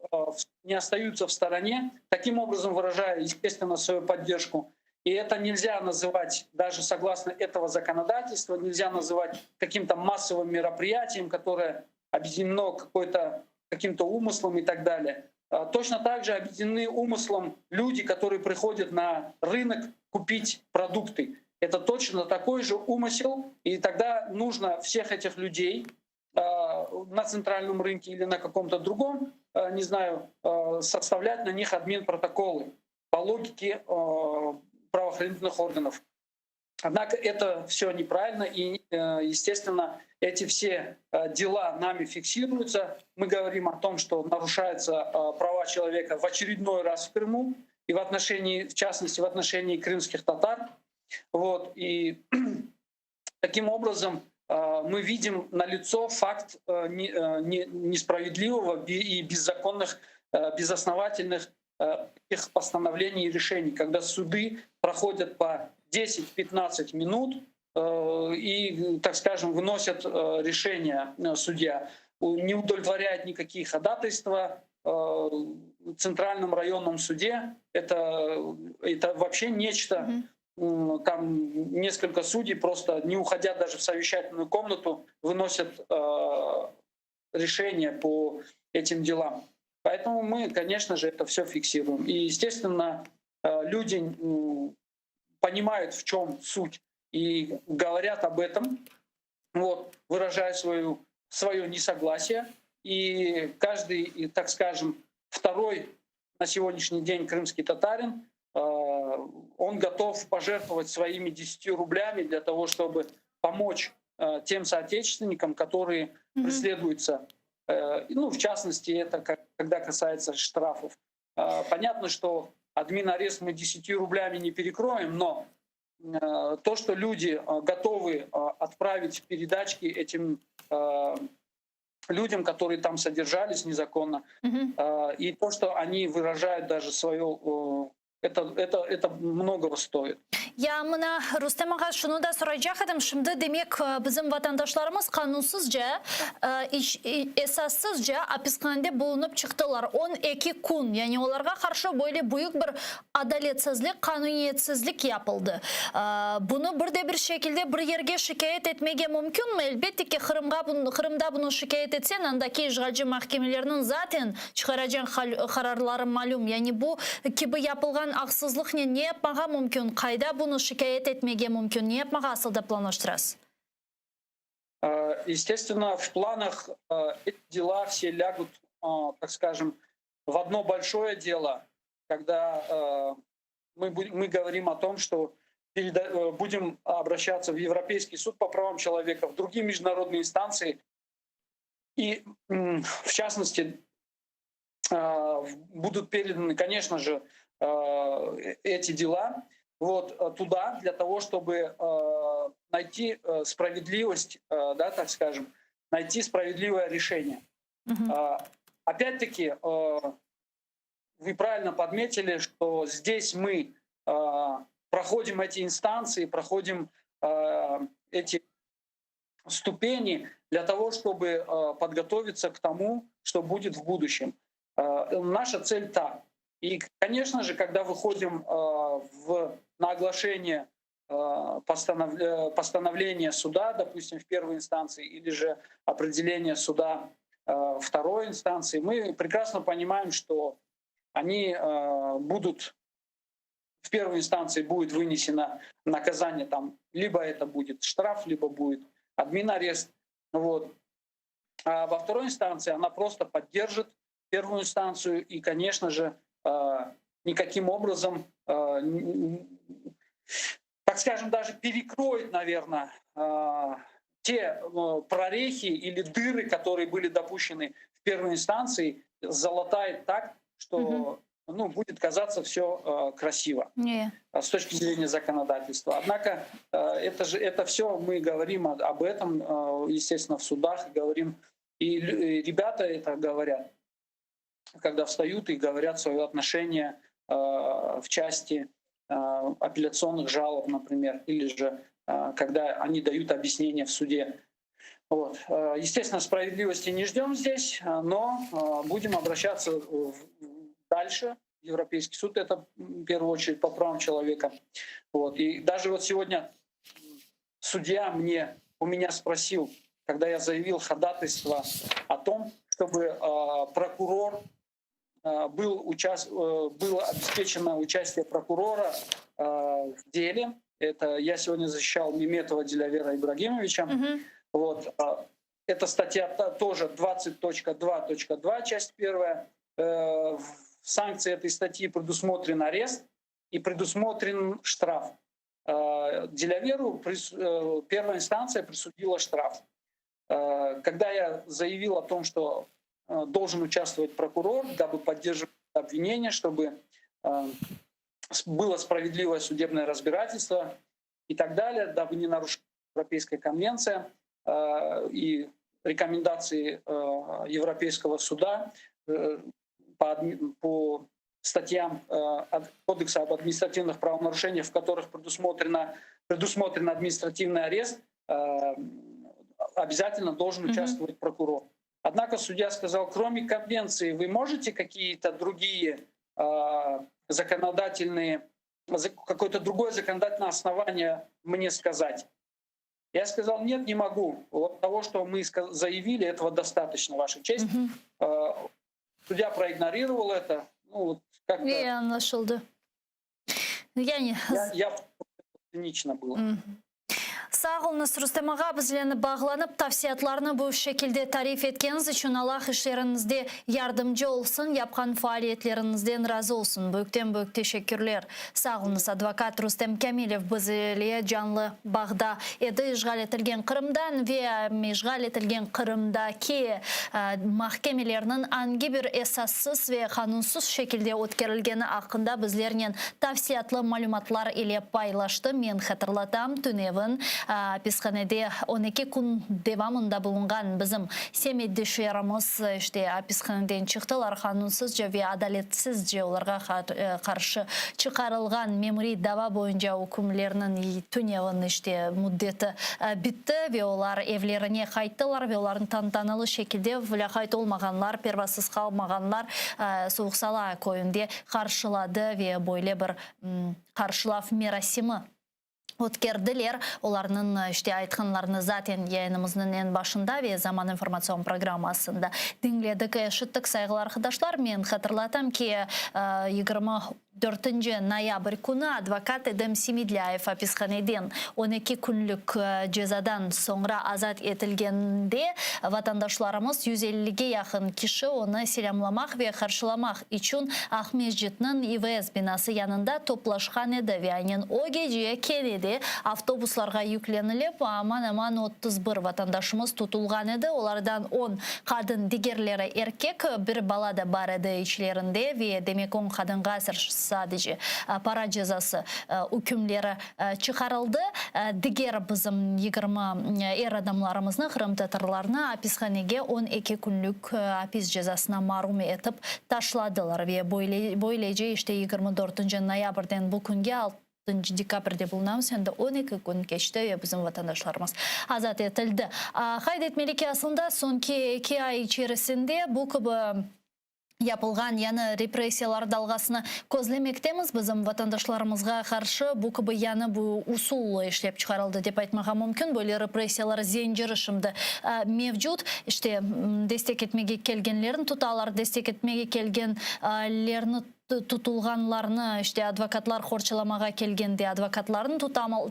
в стороне, таким образом выражая, естественно, свою поддержку. И это нельзя называть, даже согласно этого законодательства, нельзя называть каким-то массовым мероприятием, которое объединено каким-то умыслом и так далее. Точно так же объединены умыслом люди, которые приходят на рынок купить продукты. Это точно такой же умысел, и тогда нужно всех этих людей на центральном рынке или на каком-то другом, не знаю, составлять на них админпротоколы по логике правоохранительных органов. Однако это все неправильно, и, естественно, эти все дела нами фиксируются. Мы говорим о том, что нарушаются права человека в очередной раз в Крыму, и в частности, в отношении крымских татар. И таким образом Мы видим налицо факт несправедливого и беззаконных, безосновательных их постановлений и решений, когда суды проходят по 10-15 минут и, так скажем, выносят решение судья, не удовлетворяет никакие ходатайства в Центральном районном суде. Это, это вообще нечто. Там несколько судей просто, не уходя даже в совещательную комнату, выносят решение по этим делам. Поэтому мы, конечно же, это все фиксируем. И, естественно, люди понимают, в чем суть, и говорят об этом, вот, выражая свою, свое несогласие. И каждый, так скажем, второй на сегодняшний день крымский татарин, он готов пожертвовать своими 10 рублями для того, чтобы помочь тем соотечественникам, которые mm-hmm. преследуются. Ну, в частности, это когда касается штрафов. Понятно, что админ-арест мы 10 рублями не перекроем, но то, что люди готовы отправить передачки этим людям, которые там содержались незаконно, mm-hmm. и то, что они выражают даже свое это, это, это многого стоит. Ya mına Rustem ağa şunı da soraycaq edim. Şimdi demek bizim vatandaşlarımız qanunsızca, esassızca apishanede bulunıp çıqtılar. 12 kün. Yani olarğa qarşı böyle büyük bir adaletsizlik, qanuniyetsizlik yapıldı. Bunı bir de bir şekilde bir yerge şikâyet etmege mümkünmi? Elbette ki, Qırımğa, Qırımda bunı şikâyet etseñ, andaki işğalci mahkemelerniñ zaten çıqaracaq qararları malüm. Yani bu kibi yapılğan aqsızlıqnen ne yapmağa mümkün? Qayda bunı şikâyet etmege mümkün? Ne yapmağa asılda planlaştırasız? Естественно, в планах эти дела все лягут, так скажем, в одно большое дело, когда мы, мы говорим о том, что будем обращаться в Европейский суд по правам человека, в другие международные инстанции. И, в частности, будут переданы, конечно же, эти дела вот туда для того, чтобы найти справедливость, да, так скажем, найти справедливое решение. Угу. Опять-таки, вы правильно подметили, что здесь мы проходим эти инстанции, проходим эти ступени для того, чтобы подготовиться к тому, что будет в будущем. Наша цель та. И, конечно же, когда выходим в, на оглашение постанов, постановления суда, допустим, в первой инстанции, или же определение суда второй инстанции, мы прекрасно понимаем, что они будут в первой инстанции будет вынесено наказание там, либо это будет штраф, либо будет админ-арест. Вот. А во второй инстанции она просто поддержит первую инстанцию и, конечно же, никаким образом, так скажем, даже перекроет, наверное, те прорехи или дыры, которые были допущены в первой инстанции, залатает так, что угу. ну, будет казаться все красиво Не. с точки зрения законодательства. Однако это же это все мы говорим об этом, естественно, в судах говорим, и ребята это говорят, когда встают и говорят свое отношение в части апелляционных жалоб, например, или же когда они дают объяснение в суде. Вот. Естественно, справедливости не ждем здесь, но будем обращаться дальше. Европейский суд — это в первую очередь по правам человека. Вот. И даже вот сегодня судья мне, у меня спросил, когда я заявил ходатайство о том, чтобы прокурор был участ... было обеспечено участие прокурора в деле. Это я сегодня защищал Меметова Дилявера Ибрагимовича. Угу. Вот. Эта статья тоже 20.2.2, часть первая. В санкции этой статьи предусмотрен арест и предусмотрен штраф. Диляверу первая инстанция присудила штраф. Когда я заявил о том, что должен участвовать прокурор, дабы поддерживать обвинение, чтобы было справедливое судебное разбирательство и так далее, дабы не нарушить Европейская конвенция. И рекомендации Европейского суда по, по статьям Кодекса об административных правонарушениях, в которых предусмотрено, предусмотрен административный арест, обязательно должен участвовать прокурор. Однако судья сказал, кроме конвенции, вы можете какие-то другие законодательные, какое-то другое законодательное основание мне сказать? Я сказал, нет, не могу. Вот того, что мы заявили, этого достаточно, Ваша честь. Угу. Судья проигнорировал это. Ну, вот как-то... İyi añlaşıldı. Yani... Я, я цинично было. Угу. Sağ oluñız, Rustem ağa, bizlerni bağlanıp tafsilâtlarnı bu şekilde tarif etkeniñiz içün Allah işleriñizde yardımcı olsun, yapqan faaliyetleriñizden razı olsun. Büyükten büyük teşekkürler. Sağ oluñız, advokat Rustem Kâmilev biz ile canlı bağda edi işğal etilgen Qırımdan ve işğal etilgen Qırımdaki mahkemelerniñ angi bir esassız ve qanunsız şekilde ötkerilgeni aqqında bizlernen tafsilâtlı malümatlar ile paylaştı. Men hatırlatam, tünevin apishanede 12 kün devamında bulunğan bizim semetdeşlerimiz işte apishaneden çıqtılar, qanunsızca ve adaletsizce olarğa qarşı çıqarılğan memuriy dava boyunca ükümlerniñ tünevin işte müddeti bitti ve olar evlerine qayttılar ve olarnı tantanalı şekilde lâqayt olmağanlar, pervasız qalmağanlar Suvuq Sala köyünde qarşıladı ve böyle bir qarşılav merasimi ötkerdiler. Olarnıñ işte aytqanlarını zaten yayınımıznıñ eñ başında ve Zaman informatsion programmasında diñledik, eşittik, sayğılı arqadaşlar. Men hatırlatam ki, 24 noyabr künü advokat Edem Semedlâyev apishaneden 12 künlük cezadan soñra azat etilgende vatandaşlarımız 150-ge yaqın kişi onı selâmlamaq ve qarşılamaq içün Aqmescitniñ İVS binası yanında toplaşqan edi ve aynen o gece kene de avtobuslarğa yüklenilip, aman-aman 31 vatandaşımız tutulğan edi, olardan on qadın, digerleri erkek, bir bala da bar edi içlerinde ve demek on qadınğa sadece para cezası ükümleri çıqarıldı. Diger bizim 20 er adamlarımıznı, qırımtatarlarnı apishanege 12 künlük apis cezasına marum etip taşladılar. Ve böylece işte 24 noyabrden bu künge 6 dekabrde bulunamız, endi 12 kün keçti ve bizim vatandaşlarımız azat etildi. Qayd etmeli ki, aslında soñki eki ay içerisinde bu kibi yapılğan yañı repressiyalar dalğasını közlemektemiz. Bizim vatandaşlarımızğa qarşı bu kibi yañı bu usul işlep çıqarıldı dep aytmağa mümkün. Böyle repressiyalar zinciri şimdi mevcut. İşte, destek etmege kelgenlerni tutalar, destek etmege kelgenlerni tutulğanlarnı, işte, advokatlar qorçalamağa kelgende advokatlarnı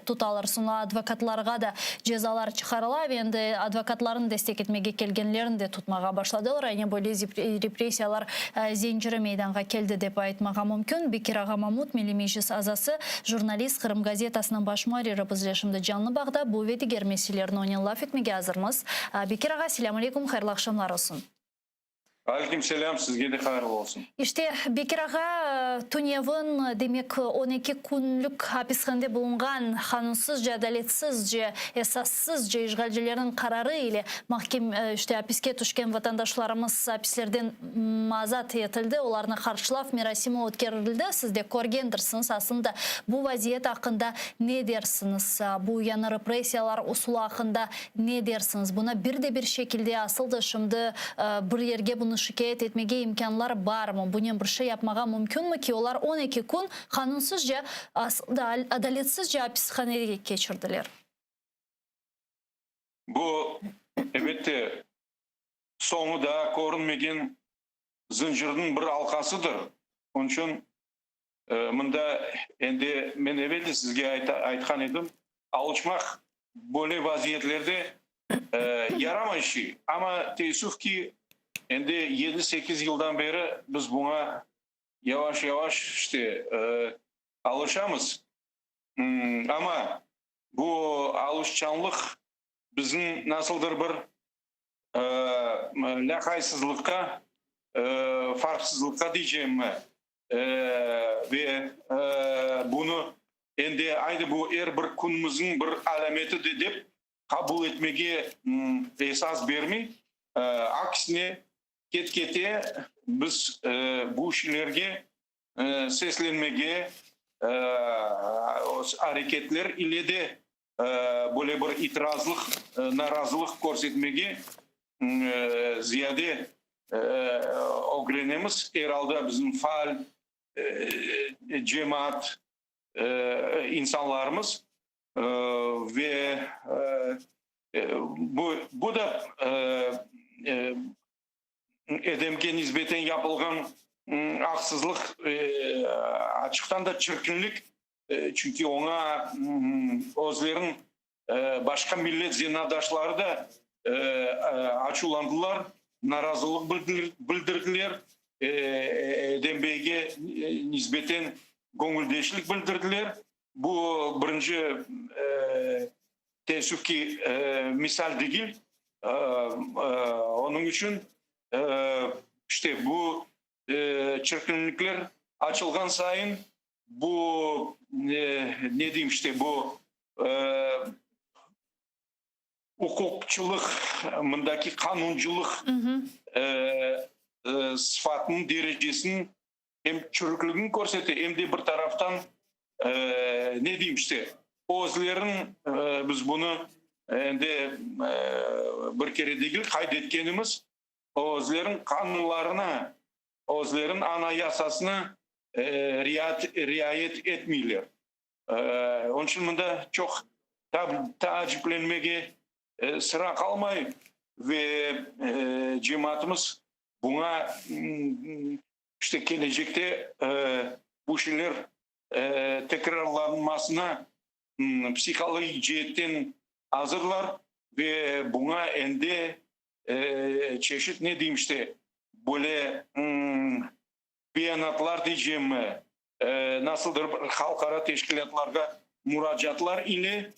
tutalar, soñra advokatlarğa da cezalar çıqarıla ve endi advokatlarnı destek etmege kelgenlerni de tutmağa başladılar. Aynen böyle repressiyalar zinciri meydanğa keldi, dep aytmağa mümkün. Bekir ağa Mamut, Milliy Meclis azası, jurnalist, Qırım gazetasınıñ baş muarriri bizle şimdi canlı bağda. Bu ve diger meselelerni onen laf etmege azırmız. Bekir ağa, selâm aleykum, hayırlı aqşamlar olsun. Aleyküm selâm, sizge de hayırlı olsun. İşte, Bekir ağa, tünevin, demek, 12 künlük apishanede bulunğan, qanunsızca, adaletsizce, esassızca işğalcilerniñ qararı ile mahkem, işte, apiske tüşken vatandaşlarımız apislerden azat etildi, olarnı qarşılav merasimi ötkerildi, siz de körgendirsiñiz. Aslında, bu vaziyet aqqında ne dersiñiz? Bu yañı repressiyalar usulı aqqında Ne dersiñiz, buna bir de bir şekilde asıl da şimdi bir yerge bunı şikâyet etmege imkânlar barmı, bunen bir şey yapmağa mümkünmi ki, olar 12 kün qanunsızca, asıl da adaletsizce apishanege keçirdiler? Bu, elbette, soñu daa körünmegen zıncırnıñ bir alqasıdır. Onıñ içün Mında endi men evel de sizge aytqan edim, alışmaq böyle vaziyetlerde yaramay şey. Amma teessüf ki, endi yedi-sekiz yıldan beri biz buña yavaş-yavaş işte alışamız. Amma bu alışçanlıq bizim nasıldır bir lâqaysızlıqqa, farqsızlıqqa deycegimmi, Ve bunı endi aydı bu er bir künümizniñ bir alâmeti de dep. qabul etmege esas bermey. Aksine, ket-kete biz bu şeylerge seslenmege, areketler ile de böyle bir itirazlıq, narazılıq körsetmege ziyade ögrenemiz. Er alda bizim faal cemaat insanlarımız ve bu, bu da Edemge nisbeten yapılğan aqsızlıq açıqtan da çirkinlik, çünki oña özleriniñ başqa millet zenaatdaşları da açuvlandılar, narazılıq bildirdiler, Edem beyge nisbeten göñüldeşlik bildirdiler. Bu birinci Teessüf ki, misal degil. Onıñ içün, işte, bu çirkinlikler açılğan sayın, bu, ne deyim, işte, bu uquqçılıq, mındaki qanuncılıq sıfatınıñ derecesiniñ em çürükligini körsete, em de bir taraftan, ne deyim, işte, özlerin, biz bunı endi bir kere degil qayd etkenimiz, özlerin qanunlarına, özlerin Anayasasına riayet etmeyler. Onıñ içün mında çoq taaciplenmege sıra qalmay ve cemaatımız buña, işte, kelecekte bu şeyler tekrarlanmasına psihologik ceetten azırlar ve buña endi çeşit, ne deyim, işte, böyle beyanatlar deycemmi, nasıldır bir halqara teşkilâtlarğa muracaatlar ile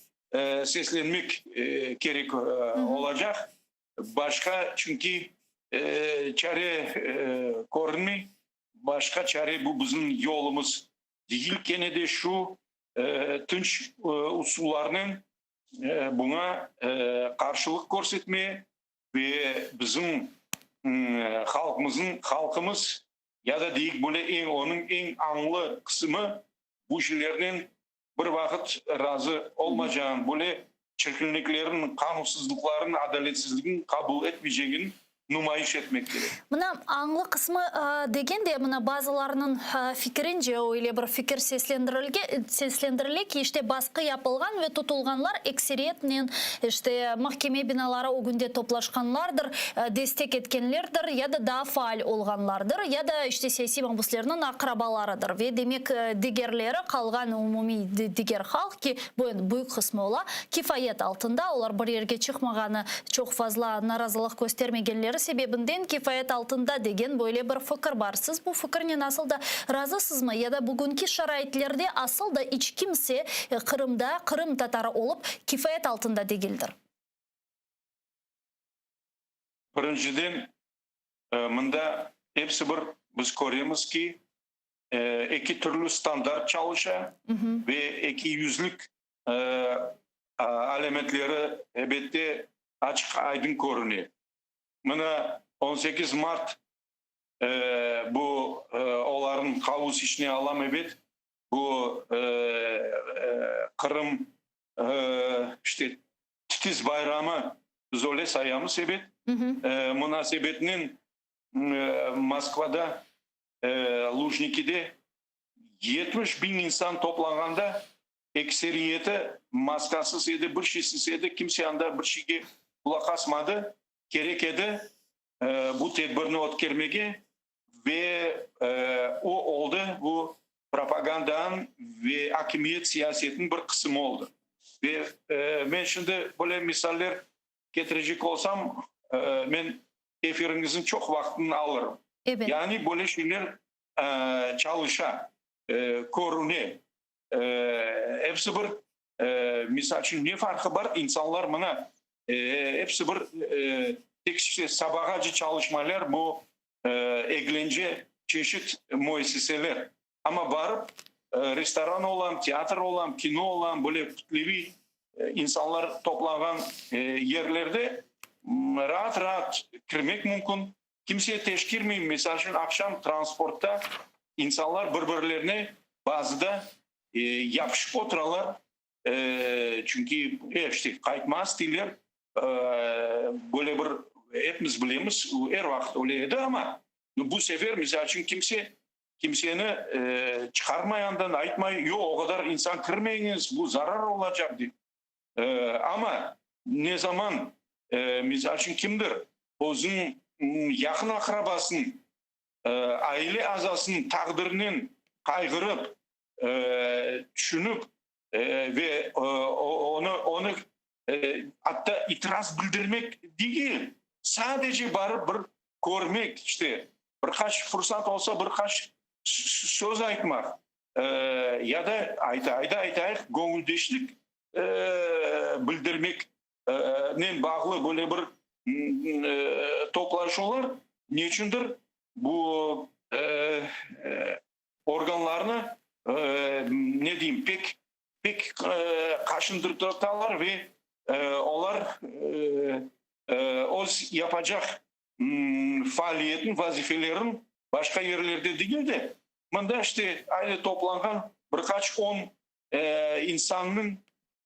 seslenmek kerek olacaq. Başqa, çünki çare körünmey, başqa çare bu bizim yolumız degil, kene de şu tınç usullarnen buña qarşılıq körsetme ve bizim halqımıznıñ, halqımız ya da deyik böyle eñ onıñ eñ añlı qısımı bu şeylernen bir vaqıt razı olmaycağın, böyle çirkinliklerniñ, qanunsızlıqlarnıñ, adaletsizlikniñ qabul etmeycegin numayış etmek kerek. Mına, añlı qısmı degende, mına, bazılarınıñ fikirince, öyle bir fikir seslendirile ki, işte, basqı yapılğan ve tutulğanlar ekseriyetnen, işte, mahkeme binaları ögünde toplaşqanlardır, destek etkenlerdir ya da daa faal olğanlardır, ya da, işte, siyasiy mabüslerniñ aqrabalarıdır ve, demek, digerleri, qalğan umumiy diger halq ki, bu endi büyük qısmı ola, kifayet altında, olar bir yerge çıqmağanı, çoq fazla narazılıq köstermegenleri sebebinden kifayet altında degen böyle bir fikir bar. Siz bu fikirnen asıl da razısızmı ya da bugünki şaraitlerde asıl da iç kimse Qırımda qırımtatarı olıp kifayet altında degildir? Birinciden, mında episi bir biz köremiz ki, eki türlü standart çalışa ve ekiyüzlük alâmetleri, elbette, açıq-aydın körüne. Mına, 18 mart bu olarnıñ qavus içine alam, ebet, bu Qırım, işte, Titiz bayramı, biz öyle sayamız, ebet, munasebetinen Moskvada Lujnikide 70 biñ insan toplanğanda, ekseriyeti maskasız edi, bir şeysiz edi, kimse anda bir şeyge qulaq asmadı. Kerek edi bu tedbirni ötkermege ve o oldı, bu propagandanıñ ve akimiyet siyasetiniñ bir qısımı oldı. Ve men şimdi böyle misaller ketirecek olsam, men efiriñizniñ çoq vaqtını alırım. Ebet. Yani böyle şeyler çalışa, körüne. Episi bir, misal içün, ne farqı bar, insanlar mına, episi bir tek işte sabağace çalışmaylar, bu eglence çeşit müessiseler. Amma barıp restoran olam, teatr olam, kino olam, böyle kütleviy. İnsanlar toplanğan yerlerde raat-raat kirmek mümkün. Kimse teşkirmey. Misal içün, aqşam transportta insanlar bir-birlerine bazıda yapışıp oturalar. Çünki, işte, qaytmaz deyler. Böyle bir, epimiz bilemiz, er vaqıt öyle edi, amma bu sefer, misal içün, kimse Kimseni çıqarmay andan, aytmay, yoq, o qadar insan kirmeñiz, bu zarar olacaq, dep. Amma ne zaman, misal içün, kimdir özüniñ yaqın aqrabasınıñ, aile azasınıñ taqdirinen qayğırıp, tüşünip ve onı, onı atta itiraz bildirmek degil, sadece barıp bir körmek, işte, bir qaç fursat olsa, bir qaç söz aytmaq, ya da, ayda aytayıq, göñüldeşlik bildirmek nen bağlı böyle bir toplaşuvlar neçündir bu organlarnı, ne deyim, pek pek qaşındırtalar ve olar öz yapacaq faaliyetin, vazifelerin başqa yerlerde degil de, mında işte aynı toplanğan bir qaç on insannıñ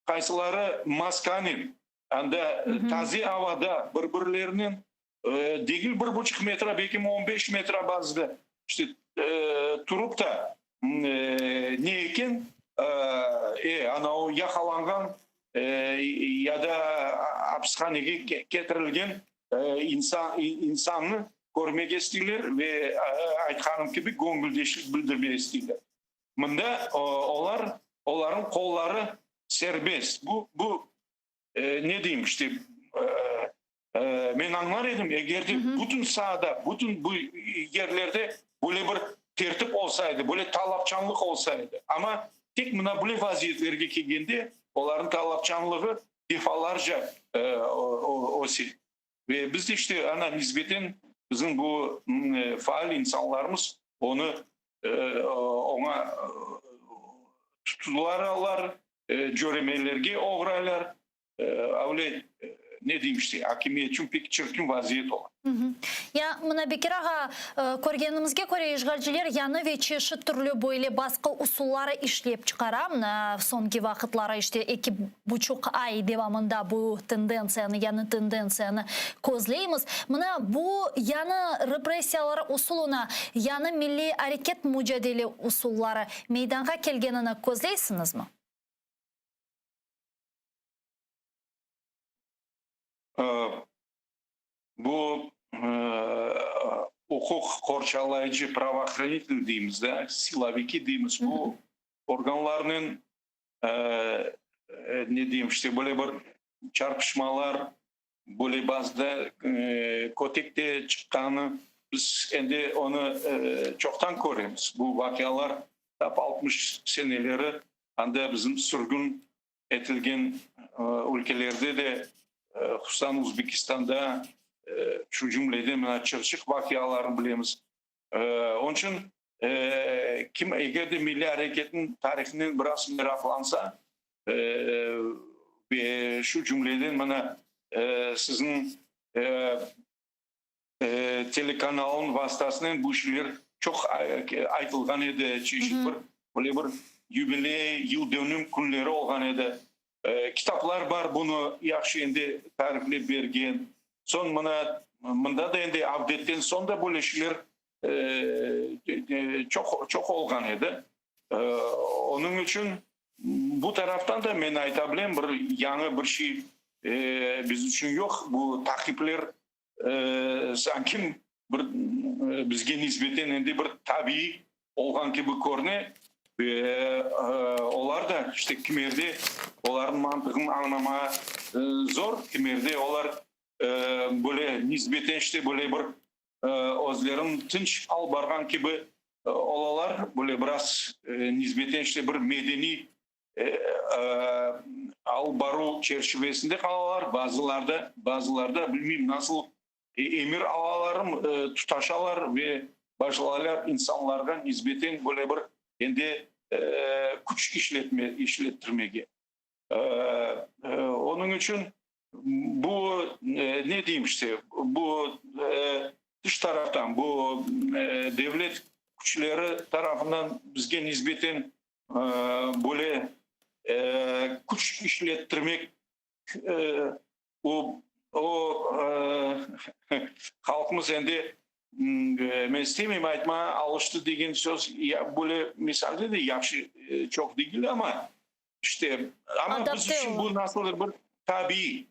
qaysıları maskanen, anda taze avada bir-birlerinen degil bir buçuq metre, belki on beş metre bazıda işte turıp da ne eken, e, ana o yaqalanğan ya da apishanege ketirilgen insan, insannı körmege isteyler ve, aytqanım kibi, göñüldeşlik bildirmege isteyler. Mında olar, olarnıñ qolları serbest. Bu, bu ne deyim, işte, Men añlar edim, eger de bütün saada, bütün bu yerlerde böyle bir tertip olsa edi, böyle talapçanlıq olsa edi. Amma tek mına böyle vaziyetlerge kelgende olarnıñ talapçanlığı defalarca öse. Ve biz de işte ana nisbeten bizim bu faal insanlarımız onı oña tutularlar, cöremelerge oğraylar. Öyle, ne deyim işte, akimiyet içün pek çirkin vaziyet ola. Ya, mına, Bekir ağa, körgenimizge köre, işğalciler yañı ve çeşit türlü böyle basqı usulları işlep çıqara. Mına, soñki vaqıtları, işte, eki buçuq ay devamında bu tendentsiyanı, yañı tendentsiyanı közleymiz. Mına, bu yañı repressiyalar usulına, yañı milliy areket mucadele usulları meydanğa kelgenini közleysiñizmi? Bu uquq qorçalayıcı, pravohranitel deymiz da, siloviki deymiz, bu organlarnen, ne deyim, işte, böyle bir çarpışmalar, böyle bazıda kötek de çıqqanı, biz endi onı çoqtan köremiz. Bu vaqialar tap 60 seneleri anda bizim sürgün etilgen ülkelerde de, hususan Uzbekistanda, şu cümleden mına Çırçıq vaqialarını bilemiz. Onıñ içün kim eger de milliy areketniñ tarihinen biraz meraqlansa, ve şu cümleden mına siziñ telekanalnıñ vastasınen bu şeyler çoq aytılğan edi, çeşit bir böyle bir yubiley, yıldönüm künleri olğan edi. Kitaplar bar bunı yahşı endi tariflep bergen. Soñ mına mında da endi avdetten soñ da böyle şeyler çoq çoq olğan edi. Onıñ içün bu taraftan da men ayta bilem, bir yañı bir şey biz içün yoq. Bu taqipler sanki bir bizge nisbeten endi bir tabiiy olğan kibi körüne. Ve olar da işte kimerde olarnıñ mantığını añlamağa zor, kimerde olar böyle nisbeten işte böyle bir özlerini tınç alıp barğan kibi olalar, böyle biraz nisbeten işte bir medeniy alıp baruv çerçivesinde qalalar, bazılarda, bazılarda bilmeyim nasıl emir alalar, tutaşalar ve başlaylar insanlarğa nisbeten böyle bir endi küç işletme, işlettirmege. Onıñ içün bu, ne deyim işte, bu tış taraftan, bu devlet küçleri tarafından bizge nisbeten böyle küç işlettirmek, o, o halqımız endi, men istemeyim aytmağa, alıştı degen söz, böyle misalde de yahşı çoq degil, amma işte, amma biz içün bu nasıldır bir tabiiy.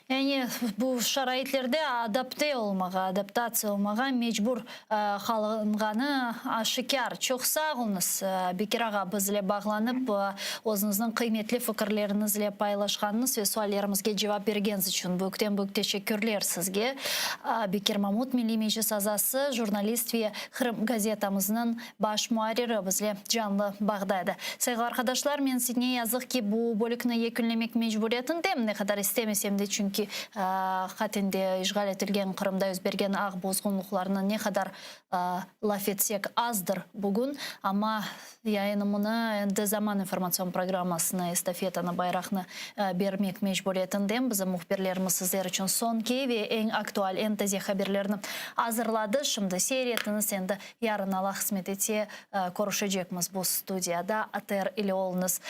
Yani bu şaraitlerde adapte olmağa, adaptatsiya olmağa mecbur qalınğanı aşikâr. Çoq sağ oluñız, Bekir ağa, bizle bağlanıp, özüñizniñ qıymetli fikirleriñizle paylaşqanıñız ve suallerimizge cevap bergeniñiz içün büyükten-büyük teşekkürler sizge. Bekir Mamut, Milliy Meclis azası, jurnalist ve Qırım gazetamıznıñ Baş muarriri bizle canlı bağda edi. Sayğılı arqadaşlar, men siz ne yazıq ki, bu bölükni yekünlemek mecburiyetindem, ne qadar istemesem de, çünki aqiqaten de işğal etilgen Qırımda yüz bergen aq bozğunlıqlarnı ne qadar laf etsek azdır bugün, amma yayınımını endi Zaman informatsion programmasına estafetanı, bayraqnı bermek mecburiyetindem. Bizim mühbirlerimiz sizler içün soñki ve eñ aktual, eñ taze haberlerni azırladı. Şimdi seyir etiñiz, endi Yarın Alla qısmet etse, körüşecekmiz bu studiyada. ATR ile oluñız.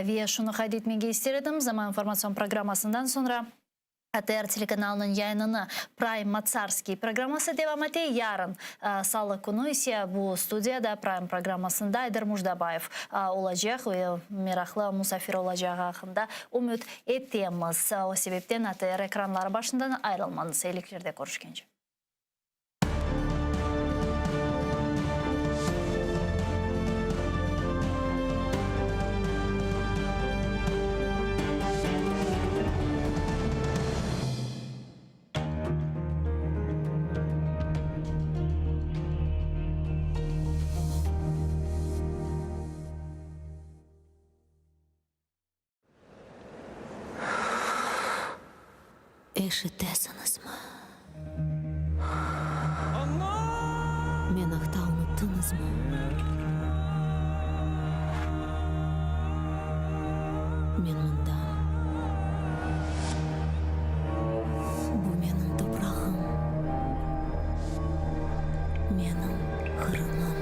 Ve şunı qayd etmege ister edim, Zaman informatsion programmasından soñra ATR telekanalınıñ yayınını Prime Matsarskiy programması devam ete. Yarın, salı künü ise bu studiyada Prime programmasında Ayder Mujdabayev olacaq ve meraqlı musafir olacağı aqqında ümüt etemiz. O sebepten ATR ekranları başından ayrılmañız. Eyliklerde körüşkence. Eşitesiñizmi? Men aqta unuttıñızmı? Men mındam. Bu menim toprağım. Menim Qırımım.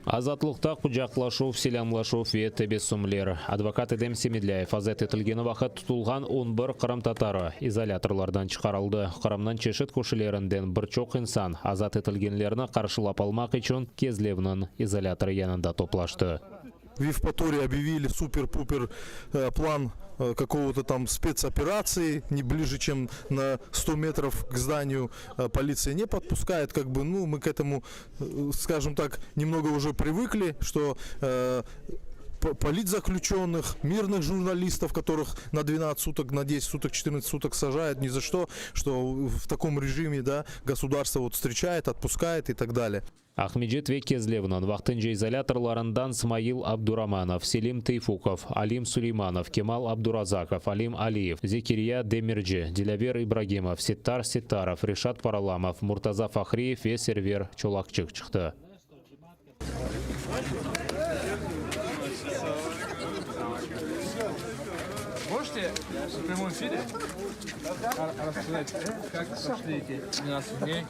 Azatlıqta qucaqlaşuv, selâmlaşuv ve tebessümler. Advokat Edem Semedlâyev azat etilgeni vaqıt tutulğan on bir qırımtatarı izolâtorlardan çıqarıldı. Qırımnıñ çeşit köşelerinden bir çoq insan azat etilgenlerni qarşılap almaq içün Kezlevniñ izolâtorı yanında toplaştı. V Евпатории объявили супер-пупер план какого-то там спецоперации, не ближе, чем на 100 метров к зданию полиция не подпускает, как бы, ну, мы к этому, скажем так, немного уже привыкли, что политзаключенных, мирных журналистов, которых на 12 суток, на 10 суток, 14 суток сажают ни за что, что в таком режиме, да, государство вот встречает, отпускает и так далее. Aqmescit ve Kezlevniñ vaqtınca izolâtorlarından Smail Abduramanov, Selim Teyfukov, Alim Suleymanov, Kemal Abdurazakov, Alim Aliyev, Zekirya Demirci, Dilâver İbragimov, Settar Settarov, Reşat Paralamov, Murtaza Fahriyev ve Server Çolakçik çıqtı. Можете в прямом эфире рассказать, как прошли эти 12 дней?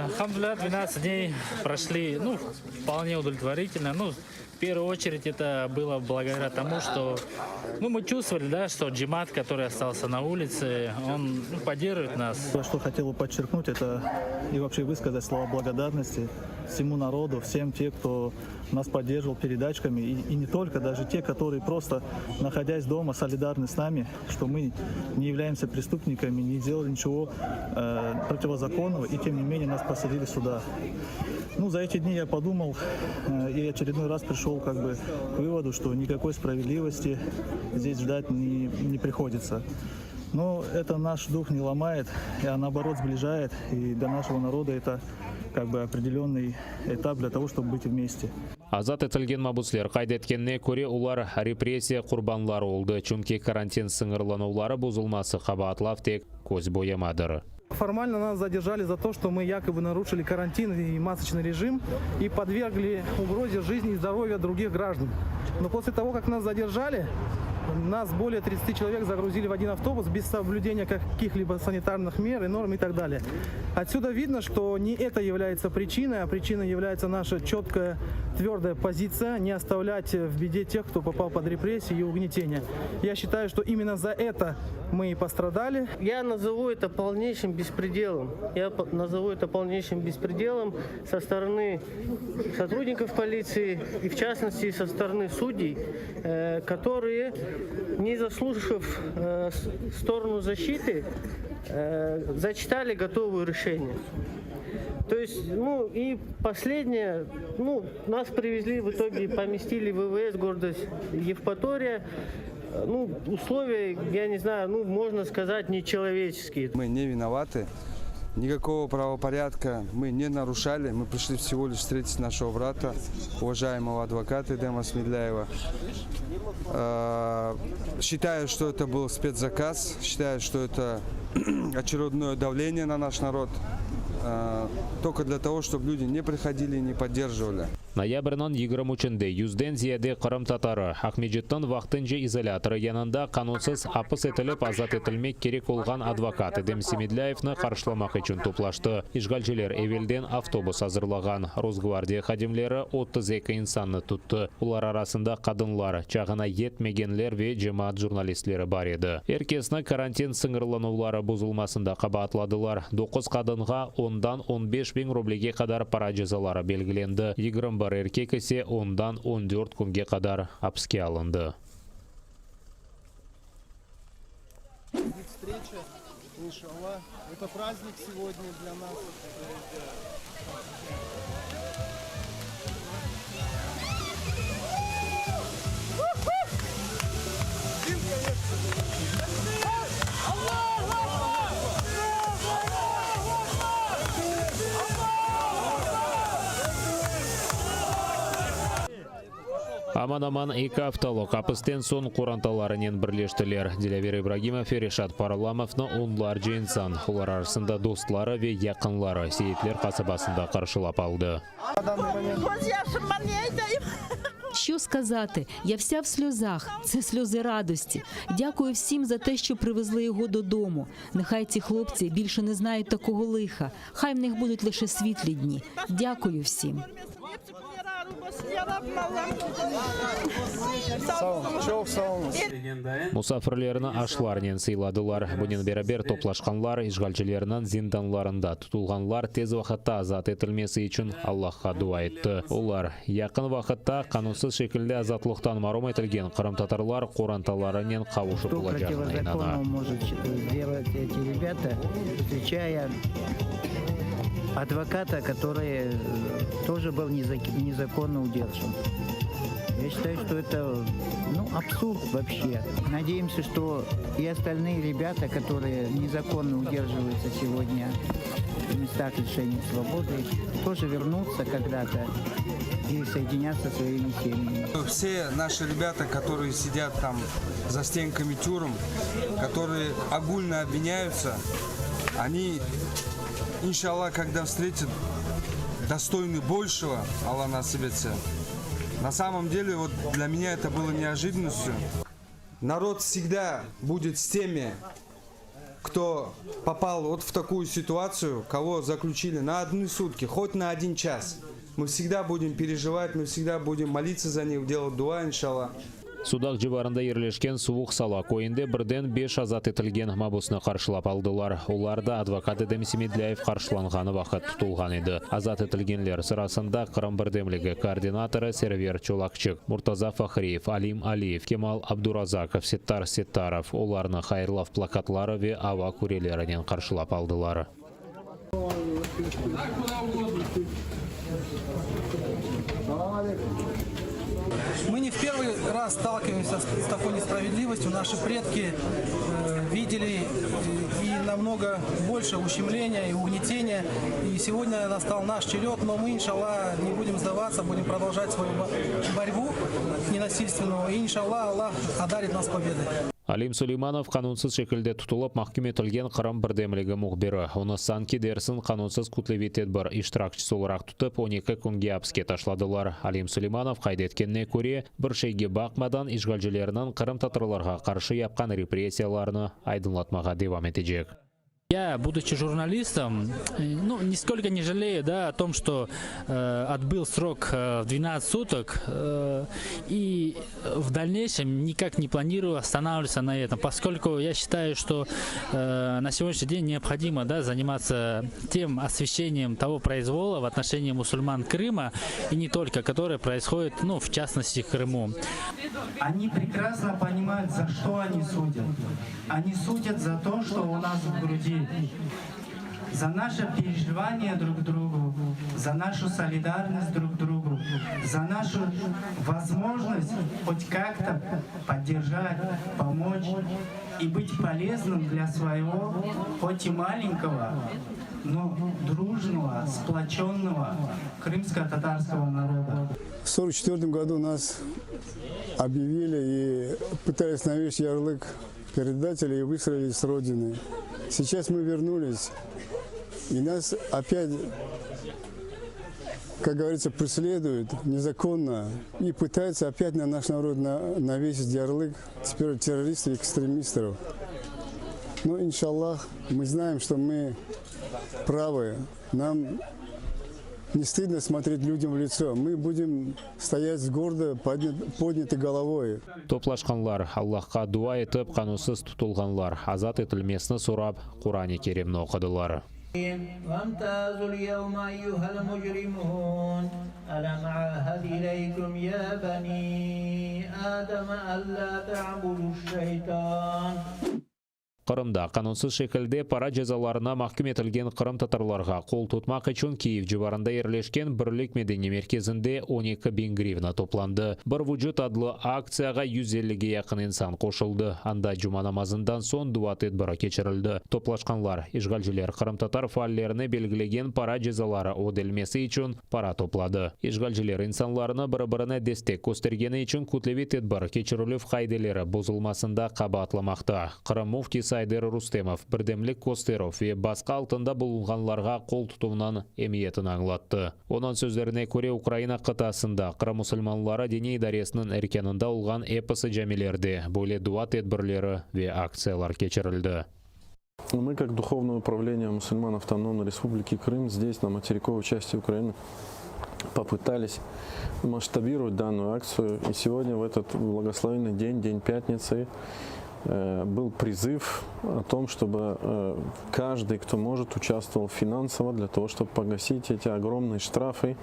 Алхамдулилля, 12 дней прошли ну, вполне удовлетворительно. Ну, в первую очередь это было благодаря тому, что ну, мы чувствовали, да, что джемаат, который остался на улице, он ну, поддерживает нас. Что хотел бы подчеркнуть, это и вообще высказать слова благодарности всему народу, всем те, кто нас поддерживал передачками, и, и не только, даже те, которые просто, находясь дома, солидарны с нами, что мы не являемся преступниками, не делали ничего э, противозаконного, и тем не менее нас посадили сюда. Ну, за эти дни я подумал э, и очередной раз пришел как бы к выводу, что никакой справедливости здесь ждать не, не приходится. Но это наш дух не ломает, а наоборот сближает. И для нашего народа это как бы определенный этап для того, чтобы быть вместе. Azat etilgen mabüsler qayd etkenine köre, olar repressiya qurbanları oldı, çünki karantin sıñırlanuvları bozulması qabaatlav tek köz boyamadır. Формально нас задержали за то, что мы якобы нарушили карантин и масочный режим и подвергли угрозе жизни и здоровья других граждан. Но после того, как нас задержали, нас более 30 человек загрузили в один автобус без соблюдения каких-либо санитарных мер и норм и так далее. Отсюда видно, что не это является причиной, а причиной является наша четкая, твердая позиция не оставлять в беде тех, кто попал под репрессии и угнетение. Я считаю, что именно за это мы и пострадали. Я назову это полнейшим беспределом. Я назову это полнейшим беспределом со стороны сотрудников полиции и в частности со стороны судей, э, которые, не заслушав э, сторону защиты, э, зачитали готовое решение. То есть, ну и последнее, ну, нас привезли в итоге, поместили в ИВС города Евпатория. Ну, условия, я не знаю, ну, можно сказать, нечеловеческие. Мы не виноваты. Никакого правопорядка мы не нарушали. Мы пришли всего лишь встретить нашего брата, уважаемого адвоката Эдема Смедляева. Э, считаю, что это был спецзаказ. Считаю, что это очередное давление на наш народ. Э, только для того, чтобы люди не приходили и не поддерживали. Noyabrniñ 23-nde yüzden ziyade qırımtatarı Aqmescitniñ vaqtınca izolâtorı yanında qanunsız apis etilip azat etilmek kerek olğan advokat Edem Semedlâyevni qarşılamaq içün toplaştı. İşğalciler evelden avtobus azırlağan. Rosgvardiya hadimleri 32 insannı tuttı. Olar arasında qadınlar, çağına yetmegenler ve cemaat jurnalistleri bar edi. Er kesni karantin sıñırlanuvları bozulmasında qabaatladılar. Doquz qadınğa ondan 15 biñ rublege qadar para cezaları belgilendi, 21 erkek ise ondan 14 künge qadar apiske alındı. Встреча, иншаллах. Это праздник сегодня для нас. Aman-aman eki aftalıq apisten soñ qorantalarınen birleştiler. Dilâver İbragimov ve Reşat Paralamovnı onlarca insan, olar arasında dostları ve yaqınları Seyitler qasabasında qarşılap aldı. Що сказати? Я вся в сльозах. Це сльози радості. Дякую всім за те, що привезли його додому. Нехай ці хлопці більше не знають такого лиха. Хай в них будуть лише світлі дні. Дякую всім. Musafirlerni aşlarnen sıyladılar. Bunen beraber toplaşqanlar işğalcilerniñ zindanlarında tutulğanlar tez vaqıtta azat etilmesi içün Allahqa dua etti. Olar, yaqın vaqıtta qanunsız şekilde azatlıqtan marum etilgen qırımtatarlar qorantalarınen qavuşıp Что olacağına inana. противозаконного может сделать эти ребята, включая адвоката, который э, тоже был незаконно удержан. Я считаю, что это ну, абсурд вообще. Надеемся, что и остальные ребята, которые незаконно удерживаются сегодня в местах лишения свободы, тоже вернутся когда-то и соединятся со своими семьями. Все наши ребята, которые сидят там за стенками тюрем, которые огульно обвиняются, они, иншаллах, когда встретят достойны большего, Алла насип etse. На самом деле, вот для меня это было неожиданностью. Народ всегда будет с теми, кто попал вот в такую ситуацию, кого заключили на одни сутки, хоть на один час. Мы всегда будем переживать, мы всегда будем молиться за них, делать дуа, иншаллах. Sudaq civarında yerleşken Suvuq Sala köyünde birden beş azat etilgen mabusnı qarşılap aldılar. Olar da advokat Edem Semedlâyev qarşılanğanı vaqıt tutulğan edi. Azat etilgenler sırasında Qırım birdemligi koordinatorı Server Çolakçik, Murtaza Fahriyev, Alim Aliyev, Kemal Abdurazakov, Settar Settarov. Olarnı hayırlav plakatları ve ava kürelerinen qarşılap aldılar. Мы не в первый раз сталкиваемся с такой несправедливостью. Наши предки э, видели и намного больше ущемления и угнетения. И сегодня настал наш черед, но мы, иншалла, не будем сдаваться, будем продолжать свою борьбу ненасильственную. И, иншалла, Аллах одарит нас победой. Alim Suleymanov qanunsız şekilde tutulıp mahküm etilgen Qırım birdemligi mühbiri. Onı sanki dersiñ qanunsız kütleviy tedbir iştirakçisi olaraq tutıp, 12 künge apiske taşladılar. Alim Suleymanov qayd etkenine köre, bir şeyge baqmadan, işğalcilerniñ qırımtatarlarğa qarşı yapqan repressiyalarını aydınlatmağa devam etecek. Я, будучи журналистом, ну, нисколько не жалею, да, о том, что э, отбыл срок э, в 12 суток э, и в дальнейшем никак не планирую останавливаться на этом, поскольку я считаю, что э, на сегодняшний день необходимо, да, заниматься тем освещением того произвола в отношении мусульман Крыма и не только, которое происходит, ну, в частности, в Крыму. Они прекрасно понимают, за что они судят. Они судят за то, что у нас в груди, за наше переживание друг к другу, за нашу солидарность друг к другу, за нашу возможность хоть как-то поддержать, помочь и быть полезным для своего, хоть и маленького, но дружного, сплоченного крымско-татарского народа. В 1944 году нас объявили и пытались навесить ярлык предателей и выслали с родины. Сейчас мы вернулись, и нас опять, как говорится, преследуют незаконно и пытаются опять на наш народ навесить ярлык теперь террористов и экстремистов. Но, иншаллах, мы знаем, что мы правы. Нам не стыдно смотреть людям в лицо. Мы будем стоять с гордо поднятой головой. Toplaşqanlar Allahqa dua etip, qanunsız tutulğanlar azat etilmesini sorap, Quran-ı Kerimni oqudılar. Qırımda qanunsız şekilde para cezalarına mahküm etilgen qırımtatarlarğa qol tutmaq içün Kiyev civarında yerleşken Birlik medeniy merkezinde 12 biñ grivna toplandı. Bir vucut adlı aktsiyağa 150ge yaqın insan qoşuldı. Anda cuma namazından soñ dua tedbiri keçirildi. Toplaşqanlar, işğalciler qırımtatar faallerine belgilegen para cezaları ödelmesi içün para topladı. İşğalciler insanlarnı biri-birine destek köstergeni içün kütleviy tedbir keçirilüv qaideleri bozulmasında qabaatlamaqta. Qırım müftisi Ayder Rustemov birdemlik kösterüv ve basqı altında bulunğanlarğa qol tutuvnıñ emiyetini añlattı. Onıñ sözlerine köre, Ukraina qıtasında Qırım musulmanları diniy idaresiniñ erkânında olğan episi camilerde böyle dua tedbirleri ve aktsiyalar keçirildi. Мы, как Духовное управление мусульман Автономной Республики Крым, здесь, на материковой части Украины, попытались масштабировать данную акцию. И сегодня, в этот благословенный день, день пятницы, э, был призыв о том, чтобы э, каждый, кто может, участвовал финансово для того, чтобы погасить эти огромные штрафы,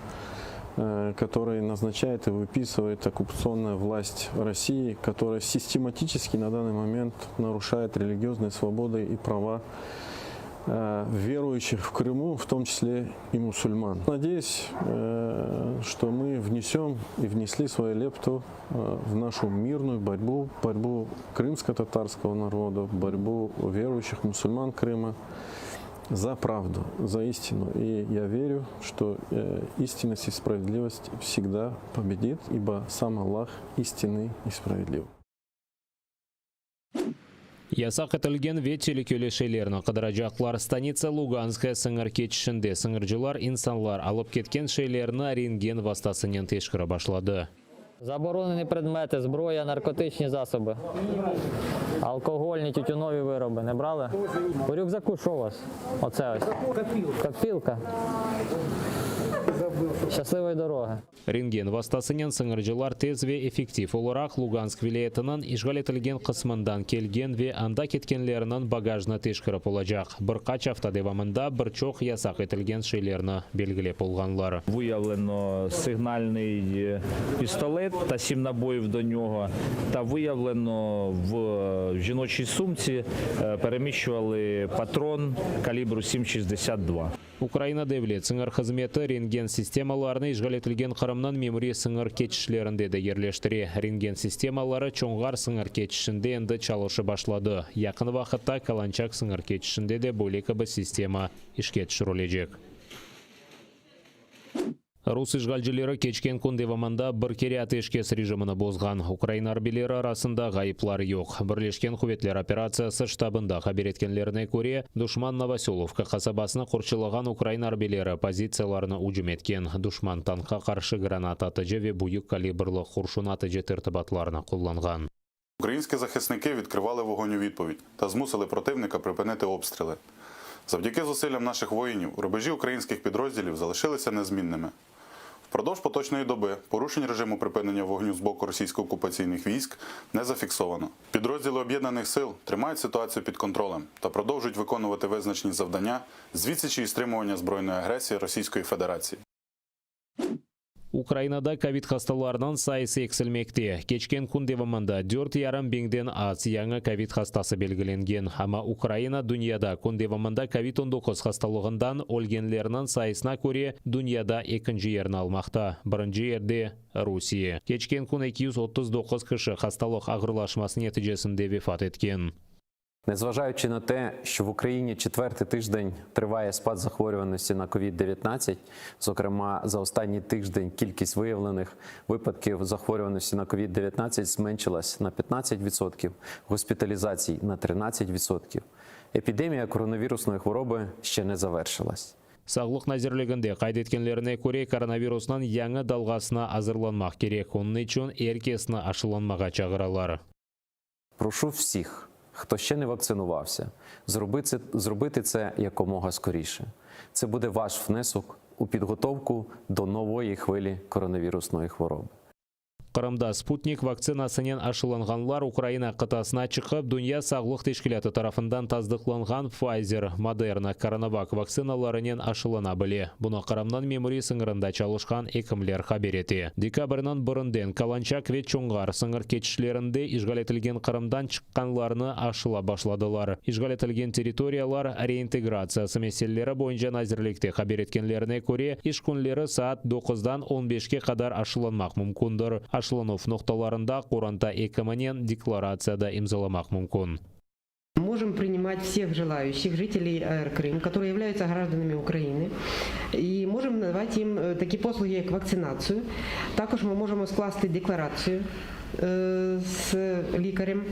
э, которые назначает и выписывает оккупационная власть России, которая систематически на данный момент нарушает религиозные свободы и права э, верующих в Крыму, в том числе и мусульман. Надеюсь, э, что мы внесем и внесли свою лепту э, в нашу мирную борьбу, борьбу крымско-татарского народа, борьбу верующих мусульман Крыма за правду, за истину. И я верю, что истинность и справедливость всегда победит, ибо сам Аллах истинный и справедлив. Yasaq etilgen ve telükeli şeylerni qıdıracaqlar. Stanitsa Luganskaya sıñır keçişinde sıñırcılar insanlar alıp ketken şeylerni rentgen vastasınen teşkerip başladı. Заборонені предмети, зброя, наркотичні засоби, алкогольні, тютюнові вироби не брали? У рюкзаку що у вас? Оце ось. Копілка. Щасливої дороги. Rentgen vastasınen sıñırcılar tez ve effektiv olaraq Lugansk vilâyetiniñ işğal etilgen qısmından kelgen ve anda ketkenlerniñ bagajını teşkerip olacaq. Bir qaç afta devamında bir çoq yasaq etilgen şeylerni belgilep olğanlar. Виявлено сигнальний пістолет та сім набоїв до нього, та виявлено в жіночій сумці переміщували патрон калібру 7,62. Ukraina Devlet sıñır hızmeti rentgen sistemalarını işğal etilgen Qırımnıñ memuriy sıñır keçişlerinde de yerleştire. Rentgen sistemaları Çonğar sıñır keçişinde endi çalışıp başladı. Yaqın vaqıtta Kalançak sıñır keçişinde de böyle kibi sistema işke tüşürilecek. Rus işğalcileri keçken kün devamında bir kere ateşkes rejimini bozğan. Ukraina arbiyleri arasında ğayıplar yoq. Birleşken quvetler operatsiyası ştabında haber etkenlerine köre, duşman Novosölovka qasabasını qorçalağan ukraina arbiyleri pozitsiyalarına ücüm etken. Duşman tankqa qarşı granata atıcı ve büyük kalibrlı qurşun atıcı tertibatlarını qullanğan. Українські захисники відкривали вогонь у відповідь та змусили противника припинити обстріли. Завдяки зусиллям наших воїнів рубежі українських підрозділів залишилися незмінними. Впродовж поточної доби порушень режиму припинення вогню з боку російсько-окупаційних військ не зафіксовано. Підрозділи об'єднаних сил тримають ситуацію під контролем та продовжують виконувати визначені завдання з відсічі і стримування збройної агресії Російської Федерації. Ukrainada kovid hastalarınıñ sayısı eksilmekte. Keçken kün devamında dört yarım biñden az yañı kovid hastası belgilengen. Amma Ukraina dünyada kün devamında kovid 19 hastalığından ölgenlerniñ sayısına köre dünyada ekinci yerni almaqta. Birinci yerde, Rusiye. Keçken kün 239 kişi hastalıq ağırlaşması neticesinde vefat etken. Незважаючи на те, що в Україні четвертий тиждень триває спад захворюваності на COVID-19, зокрема за останній тиждень кількість виявлених випадків захворюваності на COVID-19 зменшилась на 15%, госпіталізацій на 13%. Епідемія коронавірусної хвороби ще не завершилась. Sağlıq nazirliginde qayd etkenlerine köre, koronavirusnıñ yañı dalğasına azırlanmaq kerek, onıñ içün er kesni aşılanmağa çağıralar. Прошу всіх, хто ще не вакцинувався, зробити, зробити це якомога скоріше. Це буде ваш внесок у підготовку до нової хвилі коронавірусної хвороби. Qırımda Sputnik vaktsinasınen aşılanğanlar Ukraina qıtasına çıqıp, Dünya sağlıq teşkilâtı tarafından tasdıqlanğan Pfizer, Moderna, CoronaVac vaktsinalarınen aşılana bile. Bunı Qırımnıñ memuriy sıñırında çalışqan ekimler haber ete. Dekabrniñ birinden Kalançak ve Çonğar sıñır keçişlerinde işğal etilgen Qırımdan çıqqanlarnı aşılap başladılar. İşğal etilgen territoriyalar reintegratsiyası meseleleri boyunca nazirlikte haber etkenlerine köre, iş künleri saat doquzdan on beşke qadar aşılanmaq mümkündir. Aşılanuv noqtalarında qoranta ekiminen deklaratsiya da imzalamaq mümkün. Можем принимать всех желающих жителей АР Крым, которые являются гражданами Украины, и можем надавати їм е, такі послуги, як вакцинацію. Також ми можемо скласти декларацію е, з лікарем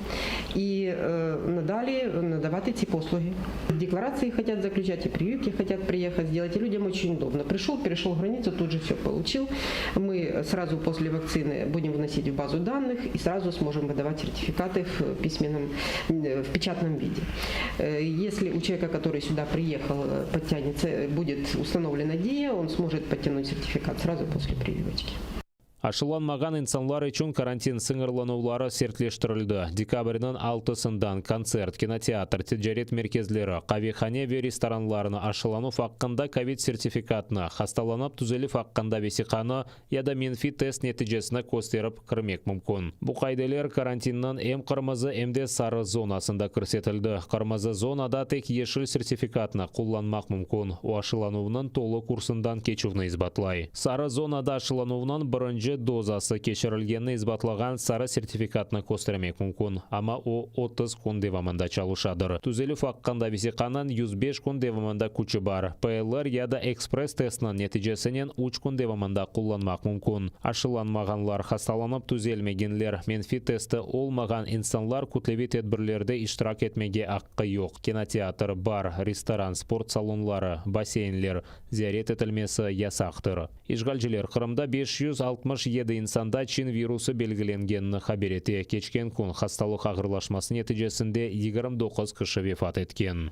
і е, надалі надавати ці послуги. Декларации хотят заключать, и прививки хотят приехать сделать, и людям очень удобно. Пришел, перешел границу, тут же все получил. Мы сразу после вакцины будем вносить в базу данных и сразу сможем выдавать сертификаты в письменном, э, в печатном виде. Э, Если у человека, который сюда приехал, э, подтянется, будет установлена ДИЯ, он сможет подтянуть сертификат сразу после прививочки. Aşılanmağan insanlar içün karantin sıñırlanuvları sertleştirildi. Dekabrniñ altısından kontsert, kinoteatr, ticaret merkezleri, qavehane ve restoranlarnı aşılanuv aqqında kovid sertifikatını, hastalanıp tüzelüv aqqında vesiqanı ya da menfiy test neticesini kösterip kirmek mümkün. Bu qaideler karantinniñ em qırmızı, em de sarı zonasında kirsetildi. Qırmızı zonada tek yeşil sertifikatnı qullanmaq mümkün, o aşılanuvnıñ tolu kursından keçüvni isbatlay. Sarı zonada aşılanuvnıñ birinci dozası keçirilgenini isbatlağan sarı sertifikatnı köstermek mümkün, amma o 30 kün devamında çalışadır. Tüzelüv aqqında vesiqanıñ 105 kün devamında küçü bar. PLR ya da ekspress-testniñ neticesinen üç kün devamında qullanmaq mümkün. Aşılanmağanlar, hastalanıp tüzelmegenler, menfiy testi olmağan insanlar kütleviy tedbirlerde iştirak etmege aqqı yoq, kinoteatr, bar, restoran, sport salonları, basseynler, ziyaret etilmesi yasaqtır. İşğalciler Qırımda 560. 67 insanda Çin virusı belgilengenini haber ete. Keçken kün hastalıq ağırlaşması neticesinde 29 kişi vefat etken.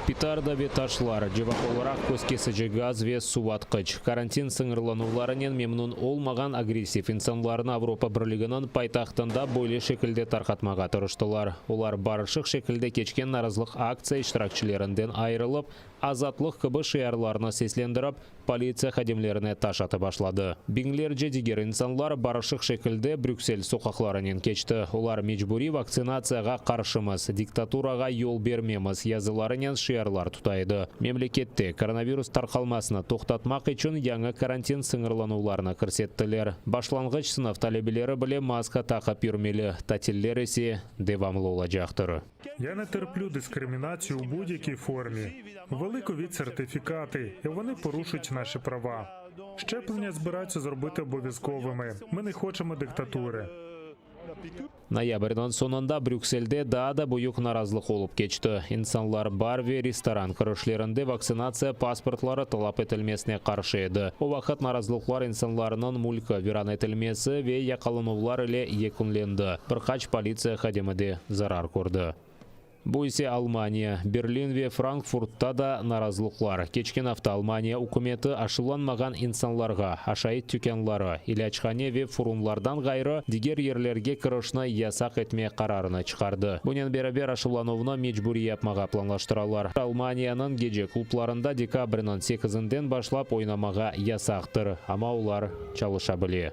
Petarda ve taşlar, cevap olaraq köz kesici gaz ve suvatqıç. Karantin sıñırlanuvlarınen memnün olmağan agressiv insanlarnı Avropa Birliginiñ paytahtında böyle şekilde tarqatmağa tırıştılar. Olar barışıq şekilde keçken narazılıq aktsiya iştirakçilerinden ayırılıp, Azatlıq kibi şiarlarnı seslendirip, politsiya hadimlerine taş ata başladı. Biñlerce diger insanlar barışıq şekilde Brüksel soqaqlarınen keçti. Olar Mecburiy vaktsinatsiyağa qarşımız, Diktaturağa yol bermemiz yazılarınen şiarlar tuta edi. Memlekette koronavirus tarqalmasını toqtatmaq içün yañı karantin sıñırlanuvlarını kirsettiler. Başlanğıç sınıf talebeleri bile maska taqıp yürmeli, tatiller ise devamlı olacaqtır. Я не терплю дискримінацію у будь-якій формі. Ввели ковід-сертифікати, і вони порушують наші права. Щеплення збираються зробити обов'язковими. Ми не хочемо диктатури. Noyabrniñ soñunda Brükselde daa da büyük narazılıq olıp keçti. İnsanlar bar ve restoran kirişlerinde vaktsinatsiya pasportları talap etilmesine qarşı edi. O vaqıt narazılıqlar insanlarnıñ mülki viran etilmesi ve yaqalanuvlar ile yekünlendi, bir qaç politsiya hadimi de zarar kördi. Bu ise Almaniya, Berlin ve Frankfurtta da narazılıqlar. Keçken afta Almaniya ükümeti aşılanmağan insanlarğa aşayt tükânları, ilâchane ve furunlardan ğayrı diger yerlerge kirişni yasaq etme qararını çıqardı. Bunen beraber aşılanuvnı mecburiy yapmağa planlaştıralar. Almaniyanıñ gece klublarında dekabrniñ sekizinden başlap oynamağa yasaqtır, amma olar çalışa bile.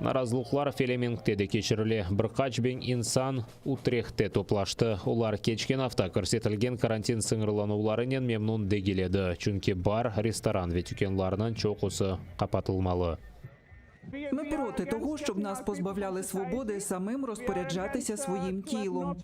Narazılıqlar Felemenkte de keçirile. Bir qaç biñ insan Utrehtte toplaştı. Olar keçken afta kirsetilgen karantin sıñırlanuvlarınen memnün degil edi, çünki bar, restoran ve tükânlarnıñ çoqusı qapatılmalı. Ми проти того, щоб нас позбавляли свободи самим розпоряджатися своїм тілом.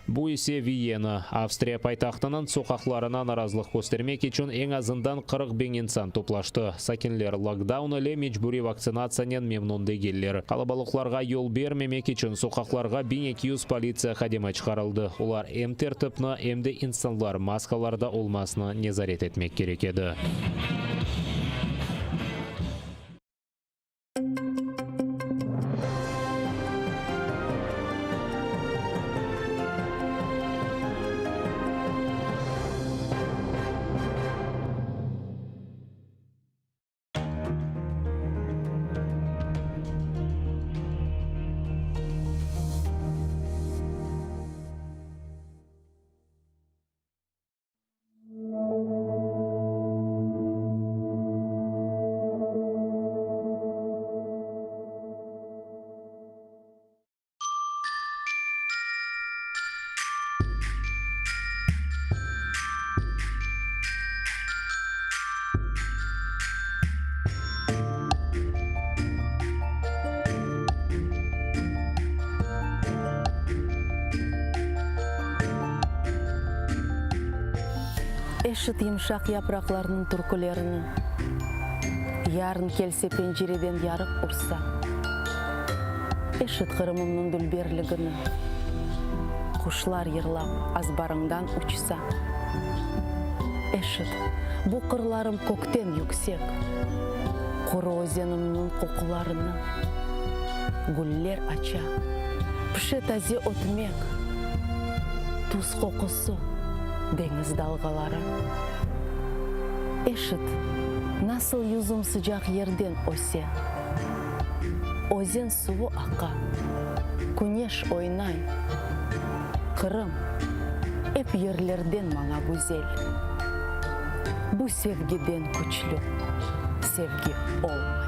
Bu ise Viyena, Avstriya paytahtınıñ soqaqlarına narazılıq köstermek içün eñ azından 40 biñ insan toplaştı. Sakinler lokdaun ile mecburiy vaktsinatsiyanen memnün degiller. Qalabalıqlarğa yol bermemek içün soqaqlarğa 1200 politsiya hadimi çıqarıldı. Olar em tertipni, em de insanlar maskalarda olmasını nezaret etmek kerek edi. Eşit yımşaq yapraqlarnıñ türkülerini, Yarın kelse pencereden yarıq ursa. Eşit Qırımımnıñ dülberligini, Quşlar yırlap azbarıñdan uçsa. Eşit, bu qırlarım kökten yüksek, Quru özenimniñ qoqularını. Güller aça, pişe taze ötmek, Tuz qoqusı, deñiz dalğaları. Eşit, nasıl yüzüm sıcaq yerden öse, Özen suvu aqa, küneş oynay. Qırım, ep yerlerden maña güzel. Bu sevgiden küçlü sevgi olmay.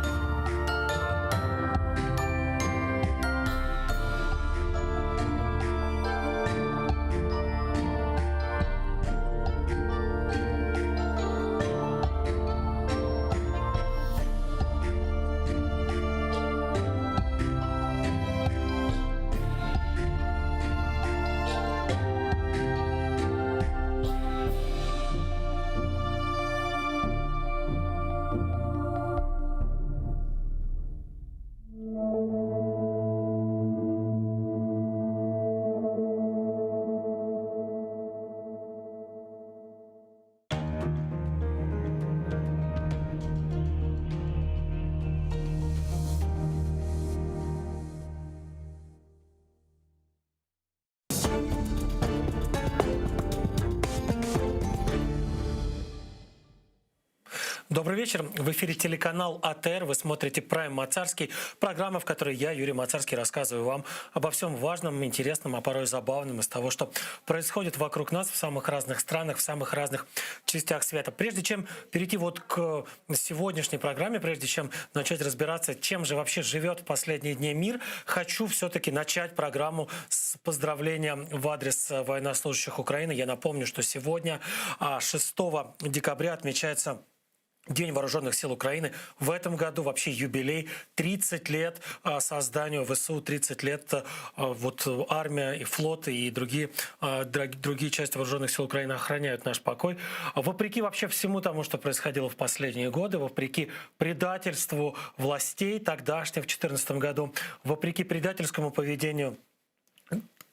Добрый вечер. В эфире телеканал АТР. Вы смотрите Прайм Мацарский. Программа, в которой я, Юрий Мацарский, рассказываю вам обо всем важном, интересном, а порой забавном из того, что происходит вокруг нас в самых разных странах, в самых разных частях света. Прежде чем перейти вот к сегодняшней программе, прежде чем начать разбираться, чем же вообще живет в последние дни мир, хочу все-таки начать программу с поздравления в адрес военнослужащих Украины. Я напомню, что сегодня, 6 декабря, отмечается День вооруженных сил Украины. В этом году вообще юбилей 30 лет а, созданию ВСУ, 30 лет а, вот армия и флот и другие, а, другие части вооруженных сил Украины охраняют наш покой. Вопреки вообще всему тому, что происходило в последние годы, вопреки предательству властей тогдашних в 2014 году, вопреки предательскому поведению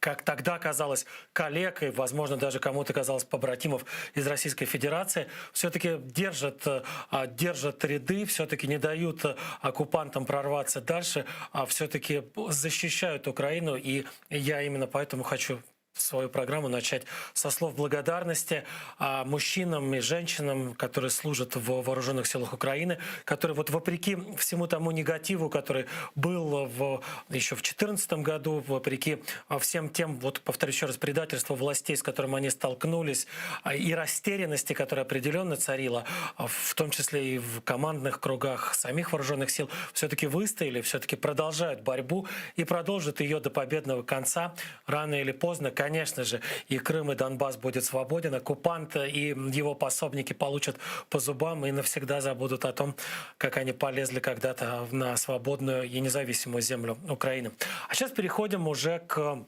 как тогда казалось, коллег и, возможно, даже кому-то казалось побратимов из Российской Федерации, все-таки держат, а, держат ряды, все-таки не дают оккупантам прорваться дальше, а все-таки защищают Украину. И я именно поэтому хочу свою программу начать со слов благодарности а, мужчинам и женщинам, которые служат в вооруженных силах Украины, которые вот вопреки всему тому негативу, который был в, еще в 2014 году, вопреки а, всем тем, вот повторю еще раз, предательству властей, с которым они столкнулись, а, и растерянности, которая определенно царила, в том числе и в командных кругах самих вооруженных сил, все-таки выстояли, все-таки продолжают борьбу и продолжат ее до победного конца. Рано или поздно, конечно же, и Крым, и Донбасс будет свободен, оккупант и его пособники получат по зубам и навсегда забудут о том, как они полезли когда-то на свободную и независимую землю Украины. А сейчас переходим уже к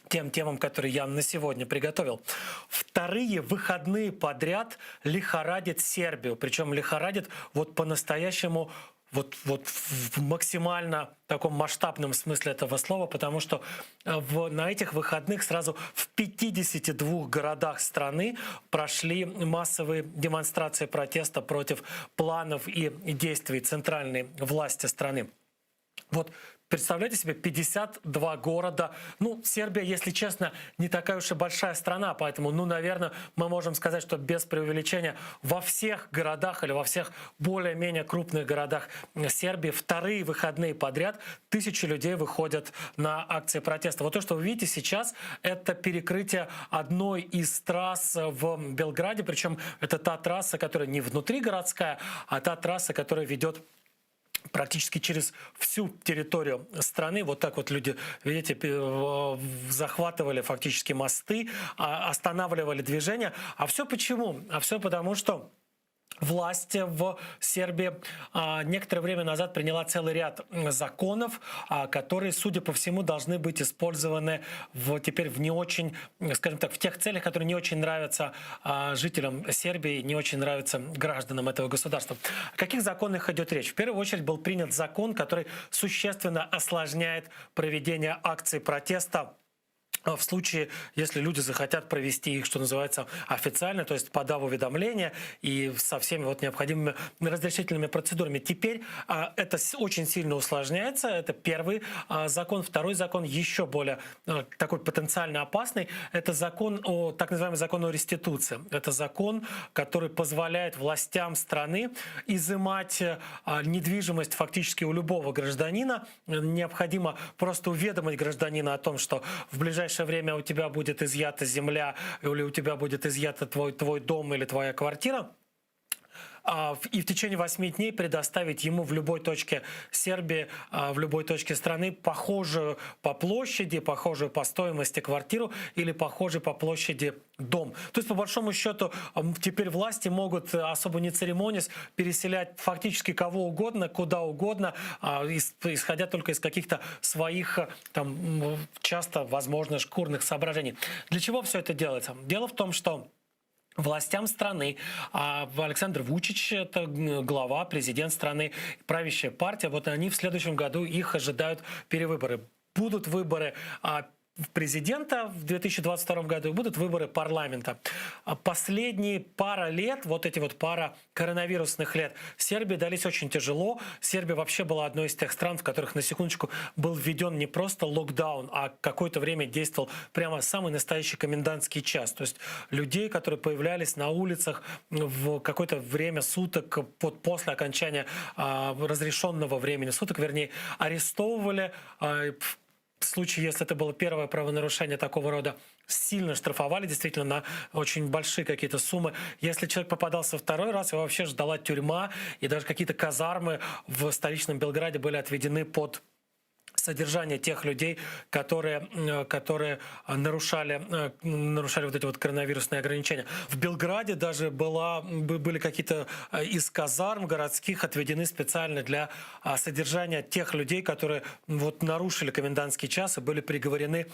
тем темам, которые я на сегодня приготовил. Вторые выходные подряд лихорадит Сербию. Причем лихорадит вот по-настоящему вот, вот в максимально таком масштабном смысле этого слова, потому что э, в, на этих выходных сразу в 52 городах страны прошли массовые демонстрации протеста против планов и действий центральной власти страны. Вот Представляете себе, 52 города. Ну, Сербия, если честно, не такая уж и большая страна, поэтому, ну, наверное, мы можем сказать, что без преувеличения во всех городах или во всех более-менее крупных городах Сербии вторые выходные подряд тысячи людей выходят на акции протеста. Вот то, что вы видите сейчас, это перекрытие одной из трасс в Белграде, причем это та трасса, которая не внутригородская, а та трасса, которая ведет практически через всю территорию страны. Вот так вот люди, видите, захватывали фактически мосты, а, останавливали движение. А все почему? А все потому, что Власть в Сербии а, некоторое время назад приняла целый ряд законов, а, которые, судя по всему, должны быть использованы в, теперь в не очень, скажем так, в тех целях, которые не очень нравятся а, жителям Сербии, не очень нравятся гражданам этого государства. О каких законах идет речь? В первую очередь был принят закон, который существенно осложняет проведение акций протеста в случае, если люди захотят провести их, что называется, официально, то есть подав уведомление и со всеми вот необходимыми разрешительными процедурами. Теперь а, это очень сильно усложняется. Это первый а, закон. Второй закон еще более а, такой потенциально опасный. Это закон о, так называемый закон о реституции. Это закон, который позволяет властям страны изымать а, недвижимость фактически у любого гражданина. Необходимо просто уведомить гражданина о том, что в ближайшее время у тебя будет изъята земля или у тебя будет изъята твой, твой дом или твоя квартира а, и в течение 8 дней предоставить ему в любой точке Сербии, а, в любой точке страны похожую по площади, похожую по стоимости квартиру или похожий по площади дом. То есть, по большому счету, теперь власти могут, э, особо не церемонясь, переселять фактически кого угодно, куда угодно, а, исходя только из каких-то своих, э, там, часто, возможно, шкурных соображений. Для чего все это делается? Дело в том, что властям страны. А Александр Вучич, это глава, президент страны, правящая партия, вот они в следующем году их ожидают перевыборы. Будут выборы а. Президента в 2022 году и будут выборы парламента. А Последние пара лет, вот эти вот пара коронавирусных лет, Сербии дались очень тяжело. Сербия вообще была одной из тех стран, в которых, на секундочку, был введен не просто локдаун, а какое-то время действовал прямо самый настоящий комендантский час. То есть людей, которые появлялись на улицах в какое-то время суток вот после окончания а, разрешенного времени суток, вернее, арестовывали, а, в случае, если это было первое правонарушение такого рода, сильно штрафовали действительно на очень большие какие-то суммы. Если человек попадался второй раз, его вообще ждала тюрьма, и даже какие-то казармы в столичном Белграде были отведены под содержание тех людей, которые, которые нарушали, э, нарушали вот эти вот коронавирусные ограничения. В Белграде даже была, были какие-то э, из казарм городских отведены специально для а, содержания тех людей, которые вот нарушили комендантский час и были приговорены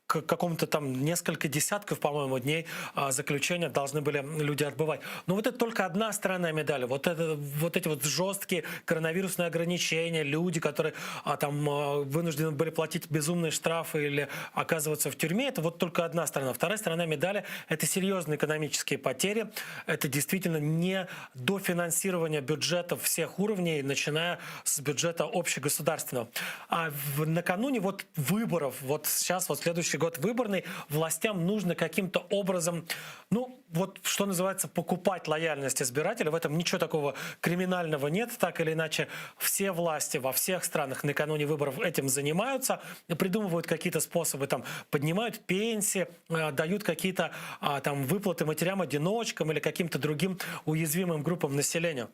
к какому-то там несколько десятков, по-моему, дней а, заключения должны были люди отбывать. Но вот это только одна сторона медали. Вот, это, вот эти вот жесткие коронавирусные ограничения, люди, которые а, там а, вынуждены были платить безумные штрафы или оказываться в тюрьме, это вот только одна сторона. Вторая сторона медали – это серьезные экономические потери. Это действительно не дофинансирование бюджетов всех уровней, начиная с бюджета общегосударственного. А в, накануне вот выборов, вот сейчас, вот следующий год выборный, властям нужно каким-то образом, ну, вот что называется, покупать лояльность избирателя. В этом ничего такого криминального нет. Так или иначе, все власти во всех странах накануне выборов этим занимаются, придумывают какие-то способы, там, поднимают пенсии, э, дают какие-то а, там выплаты матерям-одиночкам или каким-то другим уязвимым группам населения.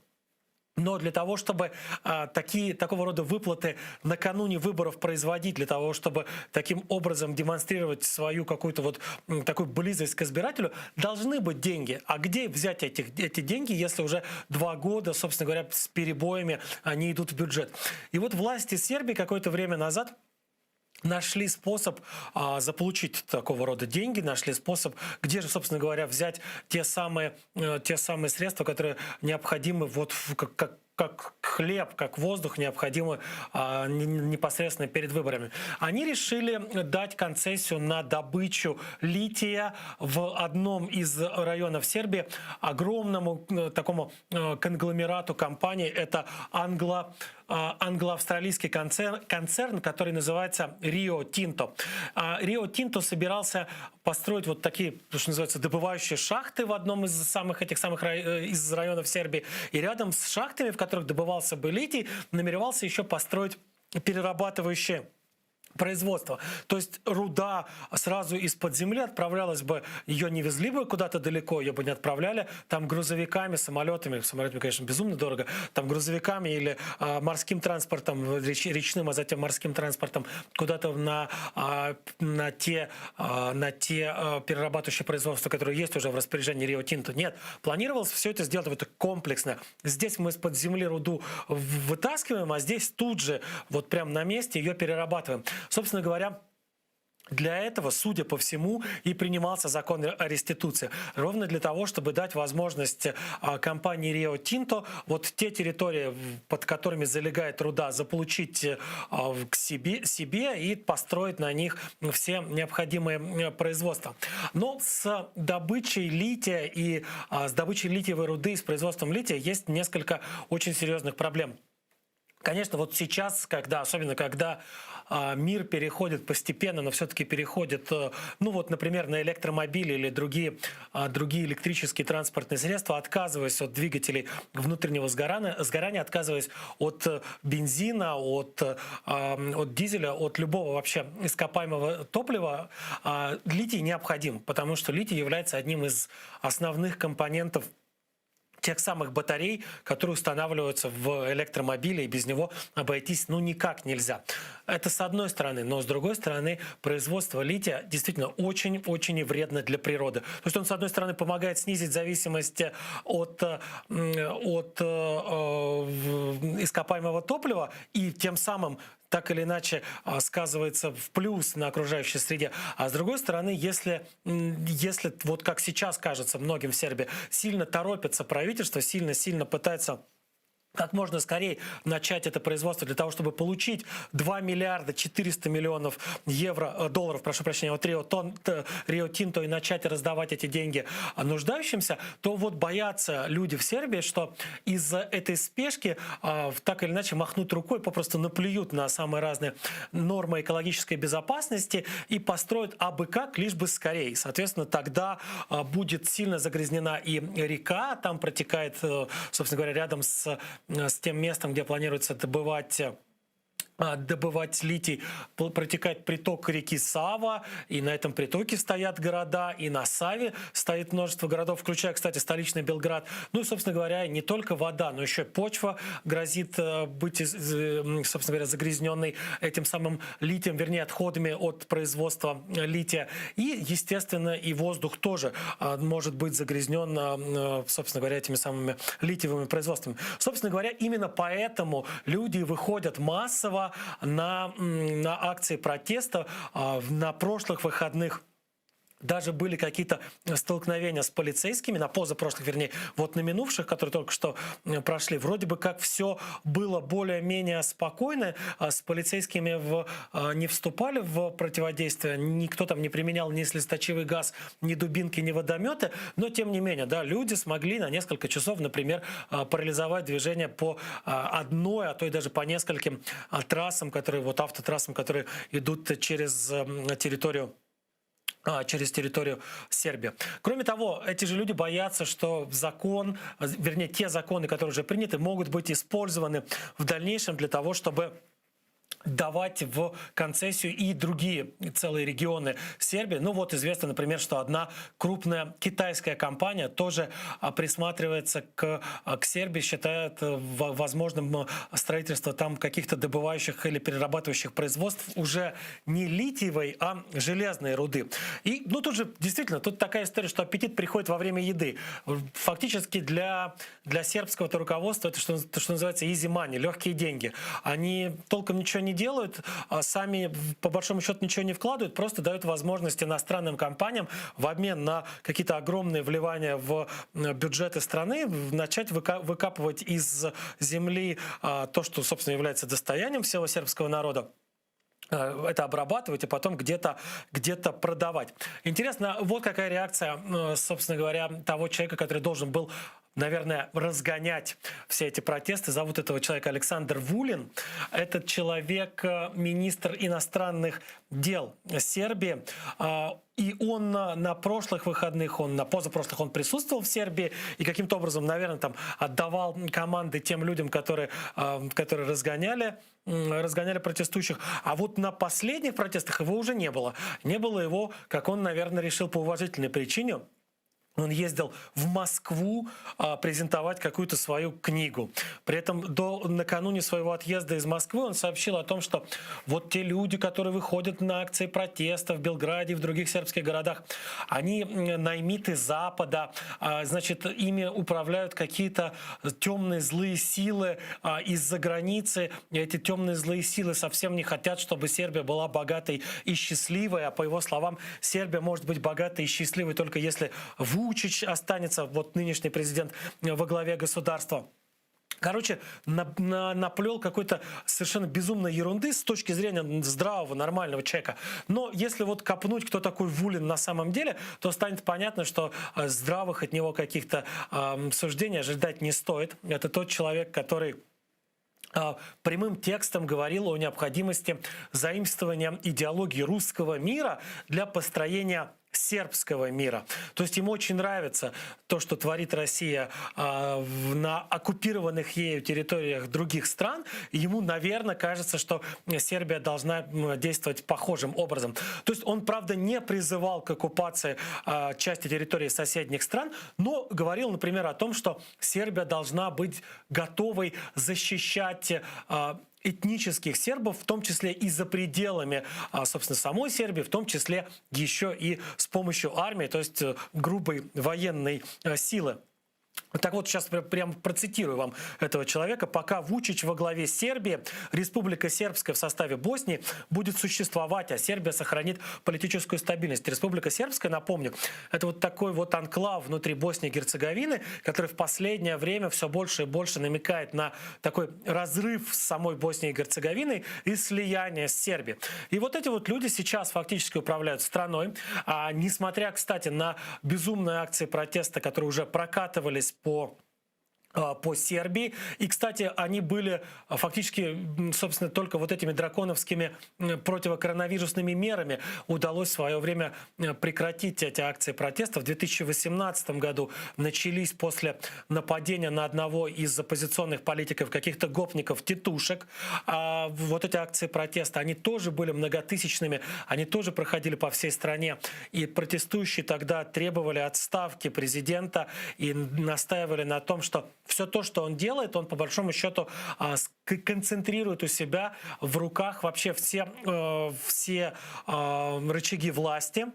Но для того, чтобы а, такие, такого рода выплаты накануне выборов производить, для того, чтобы таким образом демонстрировать свою какую-то вот такую близость к избирателю, должны быть деньги. А где взять этих, эти деньги, если уже два года, собственно говоря, с перебоями они идут в бюджет? И вот власти Сербии какое-то время назад нашли способ а, заполучить такого рода деньги, нашли способ, где же, собственно говоря, взять те самые, э, те самые средства, которые необходимы вот в, как, как как хлеб, как воздух необходимы а, непосредственно перед выборами. Они решили дать концессию на добычу лития в одном из районов Сербии огромному э, такому э, конгломерату компаний. Это англо а, англо-австралийский концерн, концерн, который называется Рио Тинто. Рио Тинто собирался построить вот такие, что называется, добывающие шахты в одном из самых этих самых э, из районов Сербии. И рядом с шахтами, в которых добывался бы литий, намеревался еще построить перерабатывающие производства. То есть руда сразу из-под земли отправлялась бы, ее не везли бы куда-то далеко, ее бы не отправляли там грузовиками, самолетами, самолетами, конечно, безумно дорого, там грузовиками или а, морским транспортом, реч, речным, а затем морским транспортом куда-то на, а, на те, а, на те а, перерабатывающие производства, которые есть уже в распоряжении Рио Тинто. Нет, планировалось все это сделать вот комплексно. Здесь мы из-под земли руду вытаскиваем, а здесь тут же, вот прям на месте ее перерабатываем. Собственно говоря, для этого, судя по всему, и принимался закон о реституции. Ровно для того, чтобы дать возможность а, компании Рио Тинто вот те территории, под которыми залегает руда, заполучить а, к себе, себе и построить на них все необходимые производства. Но с добычей лития и а, с добычей литиевой руды, с производством лития есть несколько очень серьезных проблем. Конечно, вот сейчас, когда, особенно когда а, мир переходит постепенно, но все-таки переходит, э, ну вот, например, на электромобили или другие, а, другие электрические транспортные средства, отказываясь от двигателей внутреннего сгорания, сгорания отказываясь от э, бензина, от, э, от дизеля, от любого вообще ископаемого топлива, а, литий необходим, потому что литий является одним из основных компонентов тех самых батарей, которые устанавливаются в электромобиле, и без него обойтись ну никак нельзя. Это с одной стороны, но с другой стороны производство лития действительно очень-очень вредно для природы. То есть он с одной стороны помогает снизить зависимость от, от э, ископаемого топлива и тем самым так или иначе а, сказывается в плюс на окружающей среде. А с другой стороны, если, если вот как сейчас кажется многим в Сербии, сильно торопится правительство, сильно-сильно пытается Как можно скорее начать это производство для того, чтобы получить 2 миллиарда 400 миллионов евро, э, долларов, прошу прощения, от Рио, Тон, Рио Тинто и начать раздавать эти деньги нуждающимся, то вот боятся люди в Сербии, что из-за этой спешки э, так или иначе махнут рукой, попросту наплюют на самые разные нормы экологической безопасности и построят абы как, лишь бы скорее. Соответственно, тогда э, будет сильно загрязнена и река, там протекает, э, собственно говоря, рядом с с тем местом, где планируется добывать э, добывать литий, протекает приток реки Сава, и на этом притоке стоят города, и на Саве стоит множество городов, включая, кстати, столичный Белград. Ну и, собственно говоря, не только вода, но еще почва грозит э, быть, э, собственно говоря, загрязненной этим самым литием, вернее, отходами от производства лития. И, естественно, и воздух тоже может быть загрязнен, собственно говоря, этими самыми литиевыми производствами. Собственно говоря, именно поэтому люди выходят массово на, на акции протеста на прошлых выходных. Даже были какие-то столкновения с полицейскими, на позапрошлых, вернее, вот на минувших, которые только что прошли. Вроде бы как все было более-менее спокойно, а с полицейскими в, а, не вступали в противодействие, никто там не применял ни слезоточивый газ, ни дубинки, ни водометы, но тем не менее, да, люди смогли на несколько часов, например, а, парализовать движение по одной, а то и даже по нескольким трассам, которые, вот автотрассам, которые идут через территорию через территорию Сербии. Кроме того, эти же люди боятся, что закон, вернее, те законы, которые уже приняты, могут быть использованы в дальнейшем для того, чтобы давать в концессию и другие целые регионы Сербии. Ну вот известно, например, что одна крупная китайская компания тоже присматривается к, к Сербии, считает э, возможным строительство там каких-то добывающих или перерабатывающих производств уже не литиевой, а железной руды. И ну тут же действительно, тут такая история, что аппетит приходит во время еды. Фактически для, для сербского руководства это что, что называется easy money, легкие деньги. Они толком ничего не делают, а сами по большому счету ничего не вкладывают, просто дают возможность иностранным компаниям в обмен на какие-то огромные вливания в бюджеты страны начать выкапывать из земли а, то, что, собственно, является достоянием всего сербского народа э, это обрабатывать и потом где-то где продавать. Интересно, вот какая реакция, собственно говоря, того человека, который должен был наверное, разгонять все эти протесты. Зовут этого человека Александр Вулин. Этот человек э, министр иностранных дел Сербии. А, и он на, на прошлых выходных, он на позапрошлых, он присутствовал в Сербии и каким-то образом, наверное, там отдавал команды тем людям, которые, а, которые разгоняли разгоняли протестующих. А вот на последних протестах его уже не было. Не было его, как он, наверное, решил по уважительной причине. Он ездил в Москву а, презентовать какую-то свою книгу. При этом до, накануне своего отъезда из Москвы он сообщил о том, что вот те люди, которые выходят на акции протеста в Белграде и в других сербских городах, они наймиты Запада, а, значит, ими управляют какие-то темные злые силы а, из-за границы. И эти темные злые силы совсем не хотят, чтобы Сербия была богатой и счастливой. А по его словам, Сербия может быть богатой и счастливой только если Вучич останется, вот нынешний президент, во главе государства. Короче, на, на, наплел какой-то совершенно безумной ерунды с точки зрения здравого, нормального человека. Но если вот копнуть, кто такой Вулин на самом деле, то станет понятно, что э, здравых от него каких-то э, суждений ожидать не стоит. Это тот человек, который э, прямым текстом говорил о необходимости заимствования идеологии русского мира для построения сербского мира. То есть ему очень нравится то, что творит Россия э, на оккупированных ею территориях других стран. Ему, наверное, кажется, что Сербия должна действовать похожим образом. То есть он, правда, не призывал к оккупации э, части территории соседних стран, но говорил, например, о том, что Сербия должна быть готовой защищать э, этнических сербов, в том числе и за пределами, собственно, самой Сербии, в том числе еще и с помощью армии, то есть э, грубой военной э, силы. Так вот, сейчас прям процитирую вам этого человека. Пока Вучич во главе Сербии, Республика Сербская в составе Боснии будет существовать, а Сербия сохранит политическую стабильность. Республика Сербская, напомню, это вот такой вот анклав внутри Боснии и Герцеговины, который в последнее время все больше и больше намекает на такой разрыв с самой Боснией и Герцеговиной и слияние с Сербией. И вот эти вот люди сейчас фактически управляют страной. А, несмотря, кстати, на безумные акции протеста, которые уже прокатывались по а, по Сербии. И, кстати, они были а, фактически, собственно, только вот этими драконовскими противокоронавирусными мерами удалось в свое время прекратить эти акции протеста. В 2018 году начались после нападения на одного из оппозиционных политиков, каких-то гопников, титушек. А вот эти акции протеста, они тоже были многотысячными, они тоже проходили по всей стране. И протестующие тогда требовали отставки президента и настаивали на том, что все то, что он делает, он по большому счету а, концентрирует у себя в руках вообще все, э, все э, рычаги власти.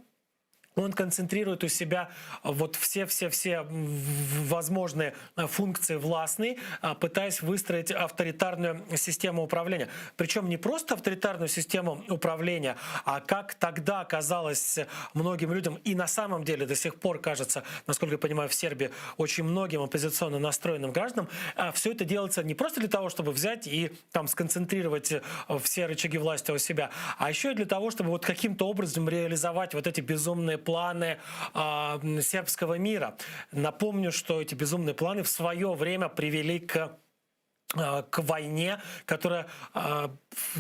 Он концентрирует у себя вот все-все-все возможные э, функции властные, а, пытаясь выстроить авторитарную систему управления. Причем не просто авторитарную систему управления, а как тогда казалось многим людям, и на самом деле до сих пор кажется, насколько я понимаю, в Сербии очень многим оппозиционно настроенным гражданам, а, все это делается не просто для того, чтобы взять и там сконцентрировать э, все рычаги власти у себя, а еще и для того, чтобы вот каким-то образом реализовать вот эти безумные планы э, сербского мира. Напомню, что эти безумные планы в свое время привели к а, к войне, которая, а,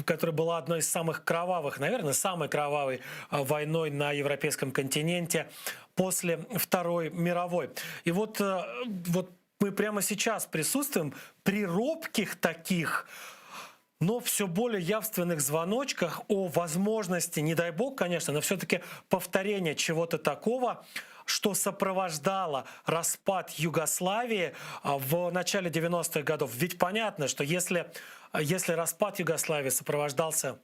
которая была одной из самых кровавых, наверное, самой кровавой войной на европейском континенте после Второй мировой. И вот, э, вот мы прямо сейчас присутствуем при робких таких но все более явственных звоночках о возможности, не дай бог, конечно, но все-таки повторения чего-то такого, что сопровождало распад Югославии а, в начале 90-х годов. Ведь понятно, что если, если распад Югославии сопровождался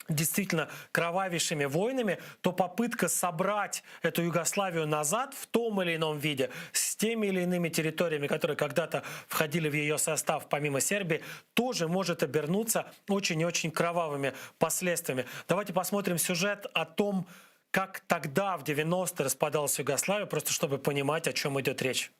действительно кровавейшими войнами, то попытка собрать эту Югославию назад в том или ином виде, с теми или иными территориями, которые когда-то входили в ее состав, помимо Сербии, тоже может обернуться очень и очень кровавыми последствиями. Давайте посмотрим сюжет о том, как тогда, в 90-е, распадалась Югославия, просто чтобы понимать, о чем идет речь.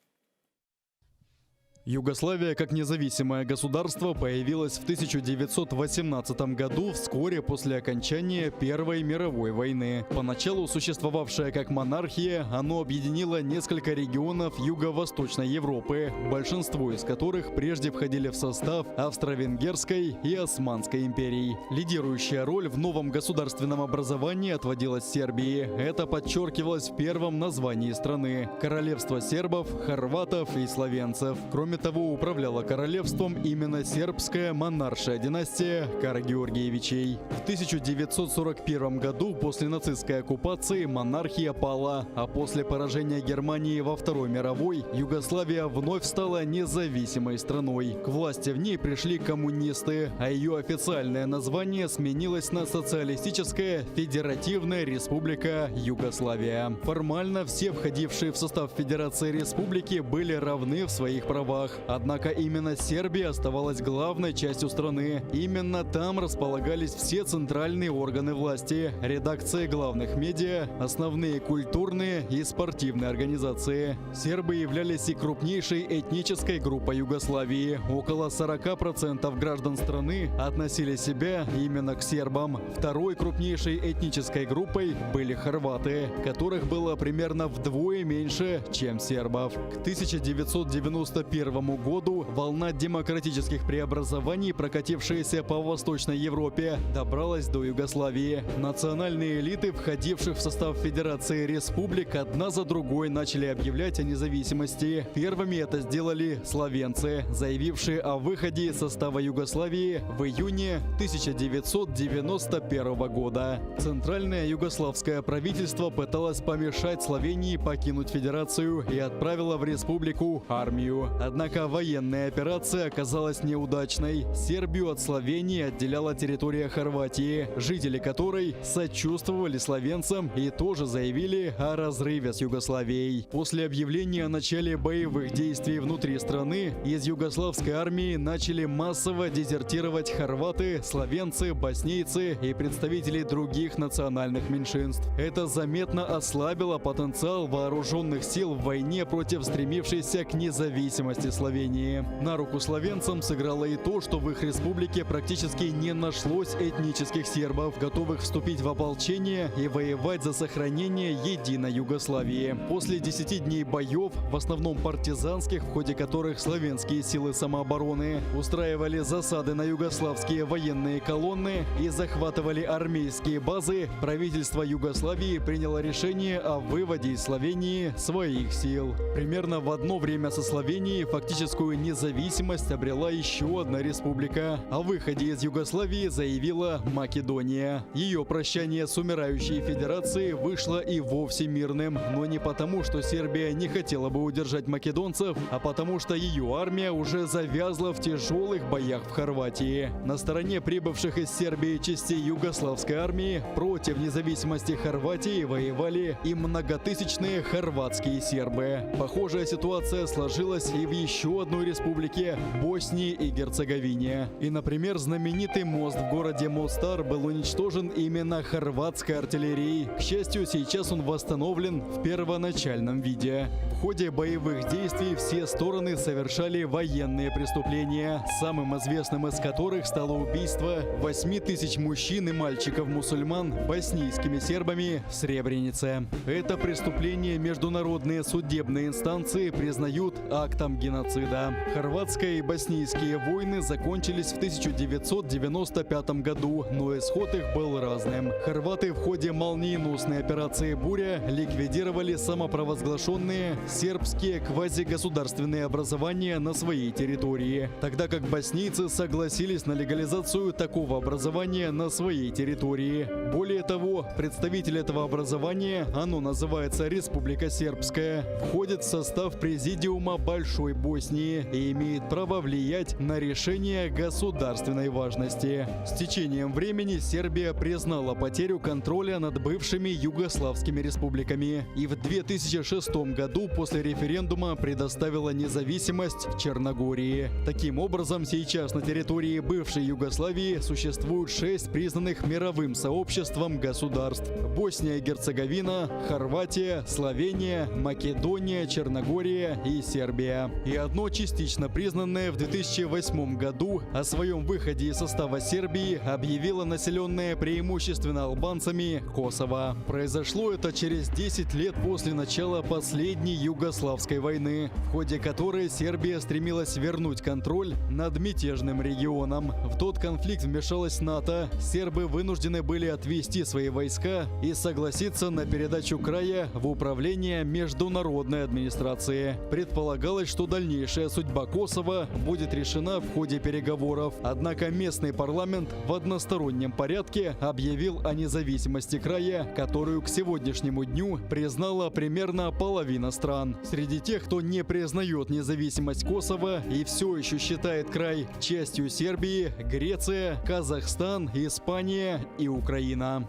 Югославия как независимое государство появилась в 1918 году вскоре после окончания Первой мировой войны. Поначалу существовавшее как монархия, оно объединило несколько регионов Юго-Восточной Европы, большинство из которых прежде входили в состав Австро-Венгерской и Османской империй. Лидирующая роль в новом государственном образовании отводилась Сербии. Это подчеркивалось в первом названии страны – Королевство сербов, хорватов и словенцев. Кроме того, управляла королевством именно сербская монаршая династия Карагеоргиевичей. В 1941 году после нацистской оккупации монархия пала, а после поражения Германии во Второй мировой Югославия вновь стала независимой страной. К власти в ней пришли коммунисты, а ее официальное название сменилось на Социалистическая Федеративная Республика Югославия. Формально все входившие в состав Федерации Республики были равны в своих правах. Однако именно Сербия оставалась главной частью страны. Именно там располагались все центральные органы власти, редакции главных медиа, основные культурные и спортивные организации. Сербы являлись и крупнейшей этнической группой Югославии. Около 40% граждан страны относили себя именно к сербам. Второй крупнейшей этнической группой были хорваты, которых было примерно вдвое меньше, чем сербов. К 1991 году волна демократических преобразований, прокатившаяся по Восточной Европе, добралась до Югославии. Национальные элиты, входивших в состав Федерации Республик, одна за другой начали объявлять о независимости. Первыми это сделали словенцы, заявившие о выходе из состава Югославии в июне 1991 года. Центральное югославское правительство пыталось помешать Словении покинуть Федерацию и отправило в республику армию. Однако военная операция оказалась неудачной. Сербию от Словении отделяла территория Хорватии, жители которой сочувствовали словенцам и тоже заявили о разрыве с Югославией. После объявления о начале боевых действий внутри страны из югославской армии начали массово дезертировать хорваты, словенцы, боснийцы и представители других национальных меньшинств. Это заметно ослабило потенциал вооруженных сил в войне против стремившейся к независимости Словении. На руку словенцам сыграло и то, что в их республике практически не нашлось этнических сербов, готовых вступить в ополчение и воевать за сохранение единой Югославии. После 10 дней боев, в основном партизанских, в ходе которых словенские силы самообороны устраивали засады на югославские военные колонны и захватывали армейские базы, правительство Югославии приняло решение о выводе из Словении своих сил. Примерно в одно время со Словенией фактическую независимость обрела еще одна республика. О выходе из Югославии заявила Македония. Ее прощание с умирающей федерацией вышло и вовсе мирным. Но не потому, что Сербия не хотела бы удержать македонцев, а потому что ее армия уже завязла в тяжелых боях в Хорватии. На стороне прибывших из Сербии частей югославской армии против независимости Хорватии воевали и многотысячные хорватские сербы. Похожая ситуация сложилась и в еще одной республике – Боснии и Герцеговине. И, например, знаменитый мост в городе Мостар был уничтожен именно хорватской артиллерией. К счастью, сейчас он восстановлен в первоначальном виде. В ходе боевых действий все стороны совершали военные преступления, самым известным из которых стало убийство 8 тысяч мужчин и мальчиков-мусульман боснийскими сербами в Сребренице. Это преступление международные судебные инстанции признают актом геноцида. Хорватская и боснийские войны закончились в 1995 году, но исход их был разным. Хорваты в ходе молниеносной операции «Буря» ликвидировали самопровозглашенные сербские квазигосударственные образования на своей территории, тогда как боснийцы согласились на легализацию такого образования на своей территории. Более того, представитель этого образования, оно называется Республика Сербская, входит в состав Президиума Большой Боснии и имеет право влиять на решение государственной важности. С течением времени Сербия признала потерю контроля над бывшими югославскими республиками и в 2006 году после референдума предоставила независимость Черногории. Таким образом, сейчас на территории бывшей Югославии существует шесть признанных мировым сообществом государств. Босния и Герцеговина, Хорватия, Словения, Македония, Черногория и Сербия. И одно частично признанное в 2008 году о своем выходе из состава Сербии объявила населенное преимущественно албанцами Косово. Произошло это через 10 лет после начала последней Югославской войны, в ходе которой Сербия стремилась вернуть контроль над мятежным регионом. В тот конфликт вмешалась НАТО. Сербы вынуждены были отвести свои войска и согласиться на передачу края в управление международной администрации. Предполагалось, что дальнейшая судьба Косово будет решена в ходе переговоров. Однако местный парламент в одностороннем порядке объявил о независимости края, которую к сегодняшнему дню признала примерно половина стран. Среди тех, кто не признает независимость Косово и все еще считает край частью Сербии, Греция, Казахстан, Испания и Украина.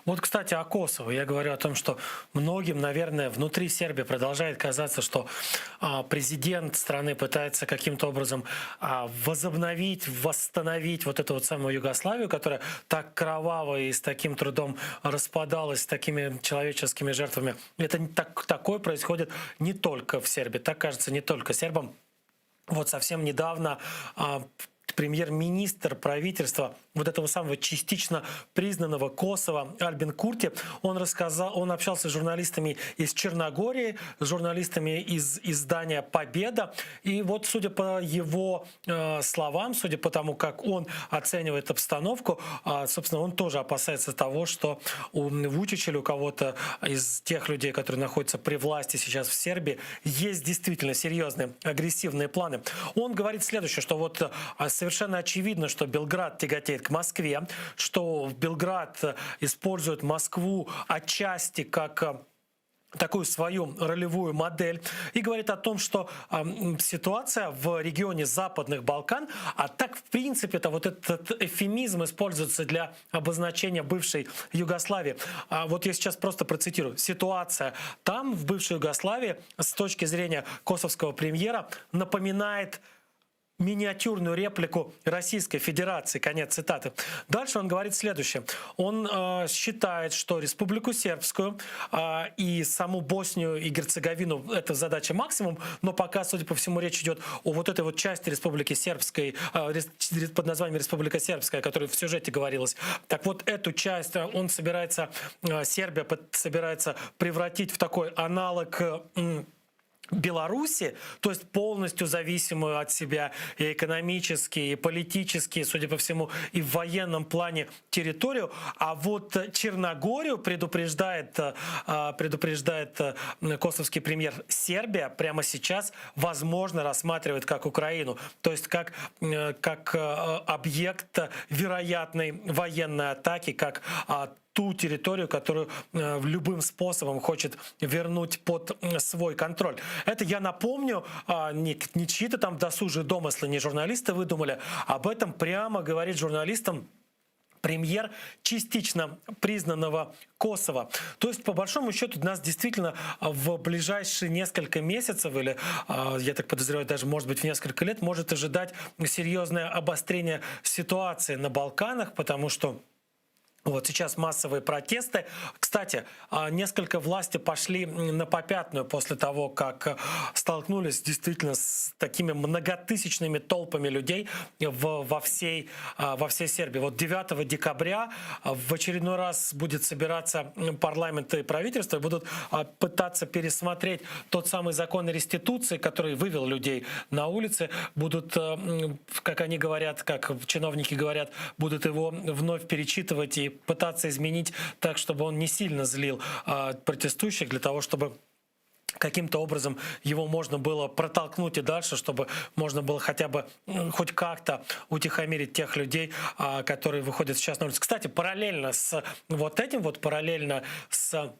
Вот, кстати, о Косово. Я говорю о том, что многим, наверное, внутри Сербии продолжает казаться, что а, президент страны пытается каким-то образом а, возобновить, восстановить вот эту вот самую Югославию, которая так кроваво и с таким трудом распадалась, с такими человеческими жертвами. Это так, такое происходит не только в Сербии. Так кажется не только сербам. Вот совсем недавно а, премьер-министр правительства вот этого самого частично признанного Косово Альбин Курти, он рассказал, он общался с журналистами из Черногории, с журналистами из издания «Победа». И вот, судя по его э, словам, судя по тому, как он оценивает обстановку, э, собственно, он тоже опасается того, что у Вучича или у кого-то из тех людей, которые находятся при власти сейчас в Сербии, есть действительно серьезные агрессивные планы. Он говорит следующее, что вот э, совершенно очевидно, что Белград тяготеет к Москве, что Белград использует Москву отчасти как э, Такую свою ролевую модель и говорит о том, что э, ситуация в регионе Западных Балкан, а так в принципе это вот этот эвфемизм используется для обозначения бывшей Югославии. А вот я сейчас просто процитирую. Ситуация там, в бывшей Югославии, с точки зрения косовского премьера, напоминает миниатюрную реплику Российской Федерации. Конец цитаты. Дальше он говорит следующее. Он э, считает, что Республику Сербскую э, и саму Боснию и Герцеговину это задача максимум, но пока, судя по всему, речь идет о вот этой вот части Республики Сербской э, под названием Республика Сербская, о которой в сюжете говорилось. Так вот, эту часть э, он собирается, э, Сербия собирается превратить в такой аналог э, Беларуси, то есть полностью зависимую от себя и экономически, и политически, судя по всему, и в военном плане территорию. А вот Черногорию предупреждает, э, предупреждает э, косовский премьер Сербия прямо сейчас, возможно, рассматривает как Украину, то есть как, э, как объект вероятной военной атаки, как а, ту территорию, которую э, любым способом хочет вернуть под свой контроль. Это, я напомню, а, не, не чьи-то там досужие домыслы, не журналисты выдумали, об этом прямо говорит журналистам премьер частично признанного Косово. То есть, по большому счету, нас действительно в ближайшие несколько месяцев или, а, я так подозреваю, даже, может быть, в несколько лет, может ожидать серьезное обострение ситуации на Балканах, потому что вот сейчас массовые протесты. Кстати, а, несколько власти пошли на попятную после того, как э, столкнулись действительно с такими многотысячными толпами людей в, во, всей, а, во всей Сербии. Вот 9 декабря а, в очередной раз будет собираться парламент и правительство и будут пытаться пересмотреть тот самый закон о реституции, который вывел людей на улицы. Будут, э, как они говорят, как чиновники говорят, будут его вновь перечитывать и пытаться изменить так, чтобы он не сильно злил а, протестующих, для того, чтобы каким-то образом его можно было протолкнуть и дальше, чтобы можно было хотя бы хоть как-то утихомирить тех людей, а, которые выходят сейчас на улицу. Кстати, параллельно с вот этим, вот параллельно с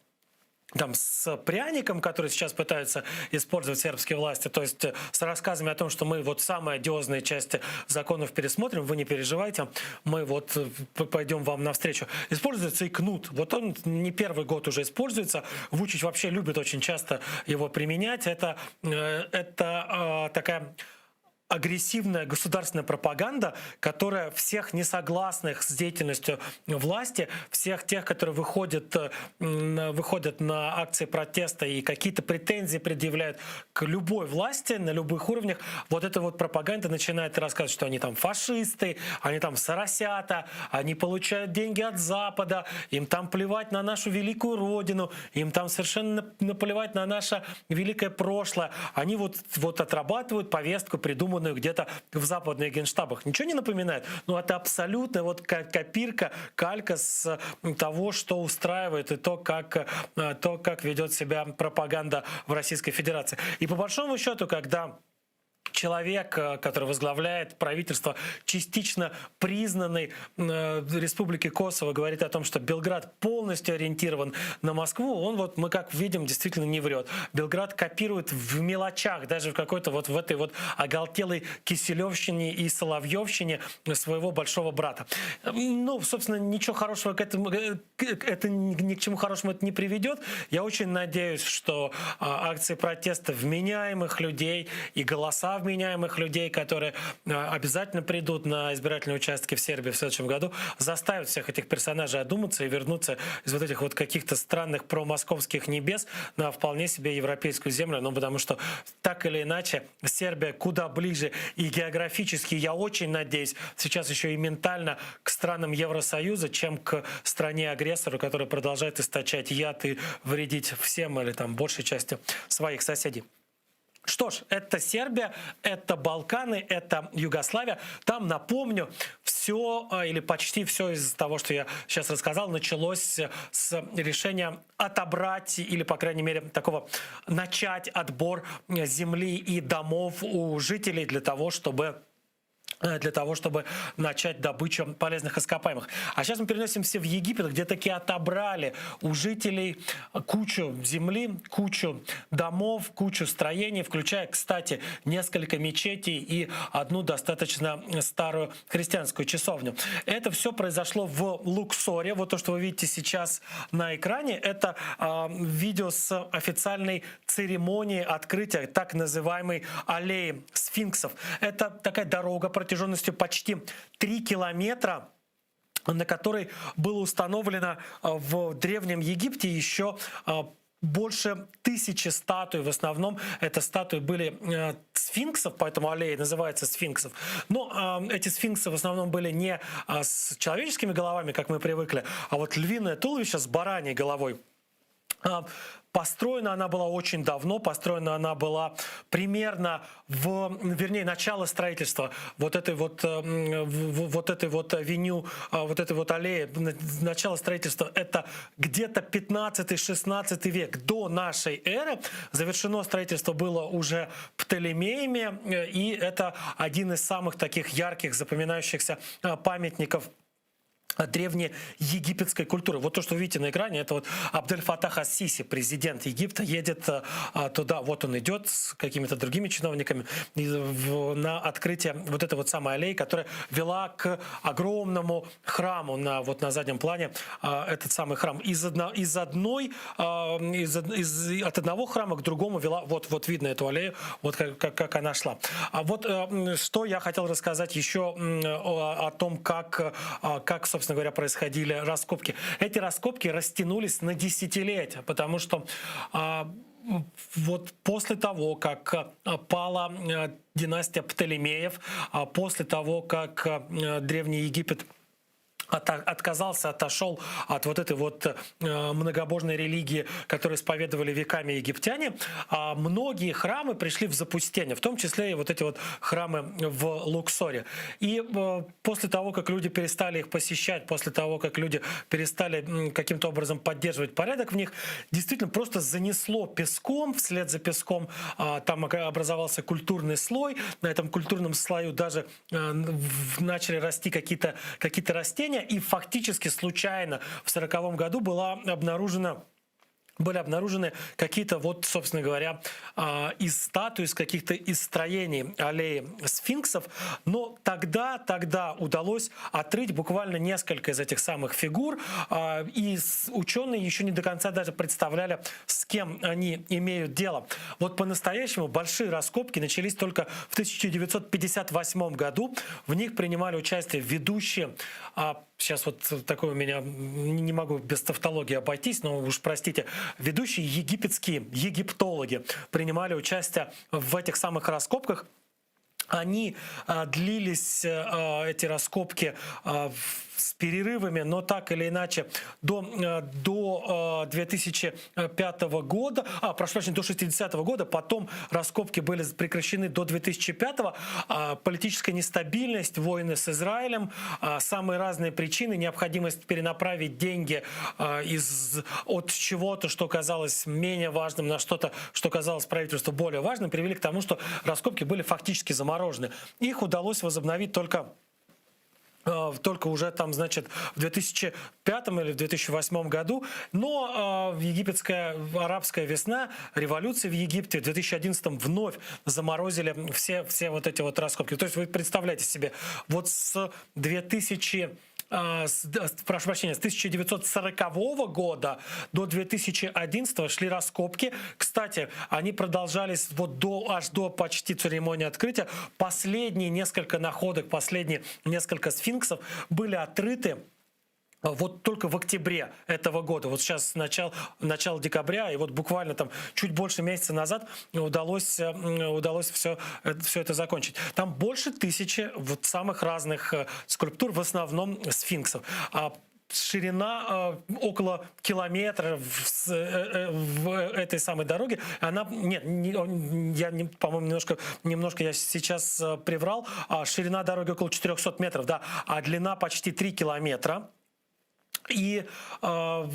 там, с пряником, который сейчас пытаются использовать сербские власти, то есть э, с рассказами о том, что мы вот самые одиозные части законов пересмотрим, вы не переживайте, мы вот э, пойдем вам навстречу. Используется и кнут. Вот он не первый год уже используется. Вучич вообще любит очень часто его применять. Это, э, это такая агрессивная государственная пропаганда, которая всех несогласных с деятельностью власти, всех тех, которые выходят, э, выходят на акции протеста и какие-то претензии предъявляют к любой власти на любых уровнях, вот эта вот пропаганда начинает рассказывать, что они там фашисты, они там соросята, они получают деньги от Запада, им там плевать на нашу великую родину, им там совершенно наплевать на наше великое прошлое. Они вот, вот отрабатывают повестку, придуманную где-то в западных генштабах. Ничего не напоминает? Ну, это абсолютно вот копирка, калька с того, что устраивает и то, как, э, то, как ведет себя пропаганда в Российской Федерации. И по большому счету, когда человек, э, который возглавляет правительство частично признанной э, Республики Косово, говорит о том, что Белград полностью ориентирован на Москву, он вот, мы как видим, действительно не врет. Белград копирует в мелочах, даже в какой-то вот в этой вот оголтелой Киселевщине и Соловьевщине своего большого брата. Ну, собственно, ничего хорошего к этому, э, это ни к чему хорошему это не приведет. Я очень надеюсь, что а, акции протеста вменяемых людей и голоса вменяемых людей, которые э, обязательно придут на избирательные участки в Сербии в следующем году, заставят всех этих персонажей одуматься и вернуться из вот этих вот каких-то странных промосковских небес на вполне себе европейскую землю, ну, потому что так или иначе Сербия куда ближе и географически, я очень надеюсь, сейчас еще и ментально к странам Евросоюза, чем к стране-агрессору, которая продолжает источать яд и вредить всем или там большей части своих соседей. Что ж, это Сербия, это Балканы, это Югославия. Там, напомню, все э, или почти все из того, что я сейчас рассказал, началось с решения отобрать или, по крайней мере, такого начать отбор земли и домов у жителей для того, чтобы Э, для того, чтобы начать добычу полезных ископаемых. А сейчас мы переносимся в Египет, где таки отобрали у жителей кучу земли, кучу домов, кучу строений, включая, кстати, несколько мечетей и одну достаточно старую христианскую часовню. Это все произошло в Луксоре. Вот то, что вы видите сейчас на экране, это э, видео с официальной церемонии открытия так называемой аллеи сфинксов. Это такая дорога протяженностью почти 3 километра на которой было установлено э, в Древнем Египте еще э, больше тысячи статуй. В основном это статуи были э, сфинксов, поэтому аллея называется сфинксов. Но э, эти сфинксы в основном были не э, с человеческими головами, как мы привыкли, а вот львиное туловище с бараньей головой. А, построена она была очень давно, построена она была примерно в, вернее, начало строительства вот этой вот, э, вот этой вот авеню, а, вот этой вот аллеи, начало строительства это где-то 15-16 век до нашей эры. Завершено строительство было уже Птолемеями, э, и это один из самых таких ярких, запоминающихся э, памятников древнеегипетской культуры. Вот то, что вы видите на экране, это вот Абдель Фатах Ас-Сиси, президент Египта, едет а, туда, вот он идет с какими-то другими чиновниками на открытие вот этой вот самой аллеи, которая вела к огромному храму на, вот на заднем плане а, этот самый храм. Из, одно, из одной, а, из, из, от одного храма к другому вела, вот, вот видно эту аллею, вот как, как, как она шла. А вот э, что я хотел рассказать еще о, о том, как, как, собственно говоря, происходили раскопки. Эти раскопки растянулись на десятилетия, потому что а, вот после того, как а, пала э, династия Птолемеев, а после того, как э, Древний Египет отказался, отошел от вот этой вот э, многобожной религии, которую исповедовали веками египтяне, а многие храмы пришли в запустение, в том числе и вот эти вот храмы в Луксоре. И э, после того, как люди перестали их посещать, после того, как люди перестали каким-то образом поддерживать порядок в них, действительно просто занесло песком, вслед за песком а, там образовался культурный слой, на этом культурном слою даже э, начали расти какие-то какие растения, и фактически случайно в 1940 году была обнаружена были обнаружены какие-то вот, собственно говоря, а, из статуй, из каких-то из строений аллеи сфинксов. Но тогда, тогда удалось отрыть буквально несколько из этих самых фигур, а, и ученые еще не до конца даже представляли, с кем они имеют дело. Вот по-настоящему большие раскопки начались только в 1958 году. В них принимали участие ведущие а, Сейчас вот такой у меня, не могу без тавтологии обойтись, но уж простите, ведущие египетские египтологи принимали участие в этих самых раскопках. Они а, длились, а, эти раскопки, а, с перерывами, но так или иначе до, до 2005 года, а, прошу прощения, до 60 -го года, потом раскопки были прекращены до 2005 а, Политическая нестабильность, войны с Израилем, а, самые разные причины, необходимость перенаправить деньги а, из, от чего-то, что казалось менее важным, на что-то, что казалось правительству более важным, привели к тому, что раскопки были фактически заморожены. Их удалось возобновить только только уже там, значит, в 2005 или в 2008 году. Но э, египетская арабская весна, революция в Египте в 2011 вновь заморозили все, все вот эти вот раскопки. То есть вы представляете себе, вот с 2000 а, с, прошу прощения, с 1940 года до 2011 шли раскопки. Кстати, они продолжались вот до, аж до почти церемонии открытия. Последние несколько находок, последние несколько сфинксов были отрыты вот только в октябре этого года, вот сейчас начало, начало декабря, и вот буквально там чуть больше месяца назад удалось, э, удалось все, э, все это закончить. Там больше тысячи вот самых разных э, скульптур, в основном сфинксов. А ширина э, около километра в, э, в этой самой дороге, она, нет, не, я, не, по-моему, немножко, немножко я сейчас приврал, а ширина дороги около 400 метров, да, а длина почти 3 километра. И э,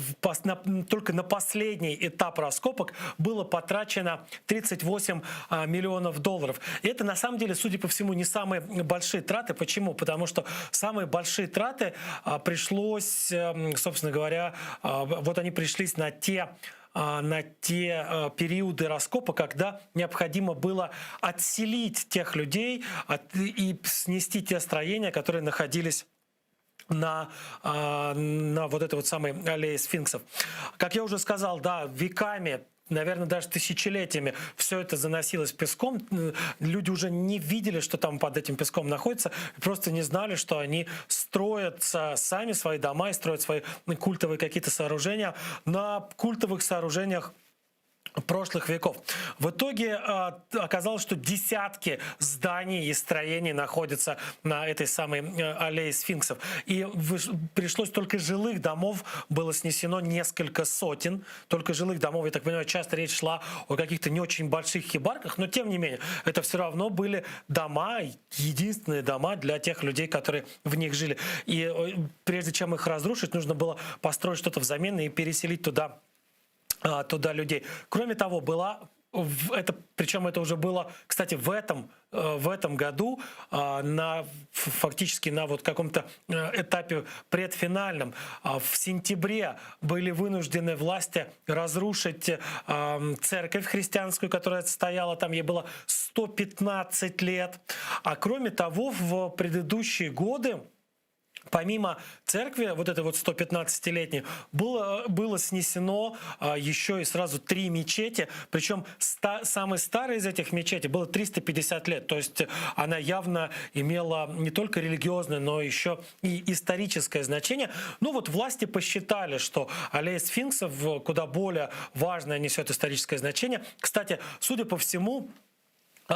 только на последний этап раскопок было потрачено 38 а, миллионов долларов. И это на самом деле, судя по всему, не самые большие траты. Почему? Потому что самые большие траты а, пришлось, эм, собственно говоря, а, вот они пришлись на те на те периоды раскопа, когда необходимо было отселить тех людей и снести те строения, которые находились на, а, на вот этой вот самой аллее сфинксов. Как я уже сказал, да, веками наверное, даже тысячелетиями все это заносилось песком. Люди уже не видели, что там под этим песком находится, просто не знали, что они строят сами свои дома и строят свои культовые какие-то сооружения на культовых сооружениях прошлых веков. В итоге а, оказалось, что десятки зданий и строений находятся на этой самой э, аллее сфинксов. И пришлось только жилых домов было снесено несколько сотен. Только жилых домов, я так понимаю, часто речь шла о каких-то не очень больших хибарках, но тем не менее, это все равно были дома, единственные дома для тех людей, которые в них жили. И э, прежде чем их разрушить, нужно было построить что-то взамен и переселить туда а, туда людей. Кроме того, была это, причем это уже было, кстати, в этом, э, в этом году а, на, фактически на вот каком-то э, этапе предфинальном. А, в сентябре были вынуждены власти разрушить церковь христианскую, которая стояла там, ей было 115 лет. А кроме того, в предыдущие годы Помимо церкви, вот этой вот 115-летней, было, было снесено а, еще и сразу три мечети. Причем ста, самый старый из этих мечетей было 350 лет. То есть она явно имела не только религиозное, но еще и историческое значение. Ну вот власти посчитали, что аллея сфинксов куда более важное несет историческое значение. Кстати, судя по всему,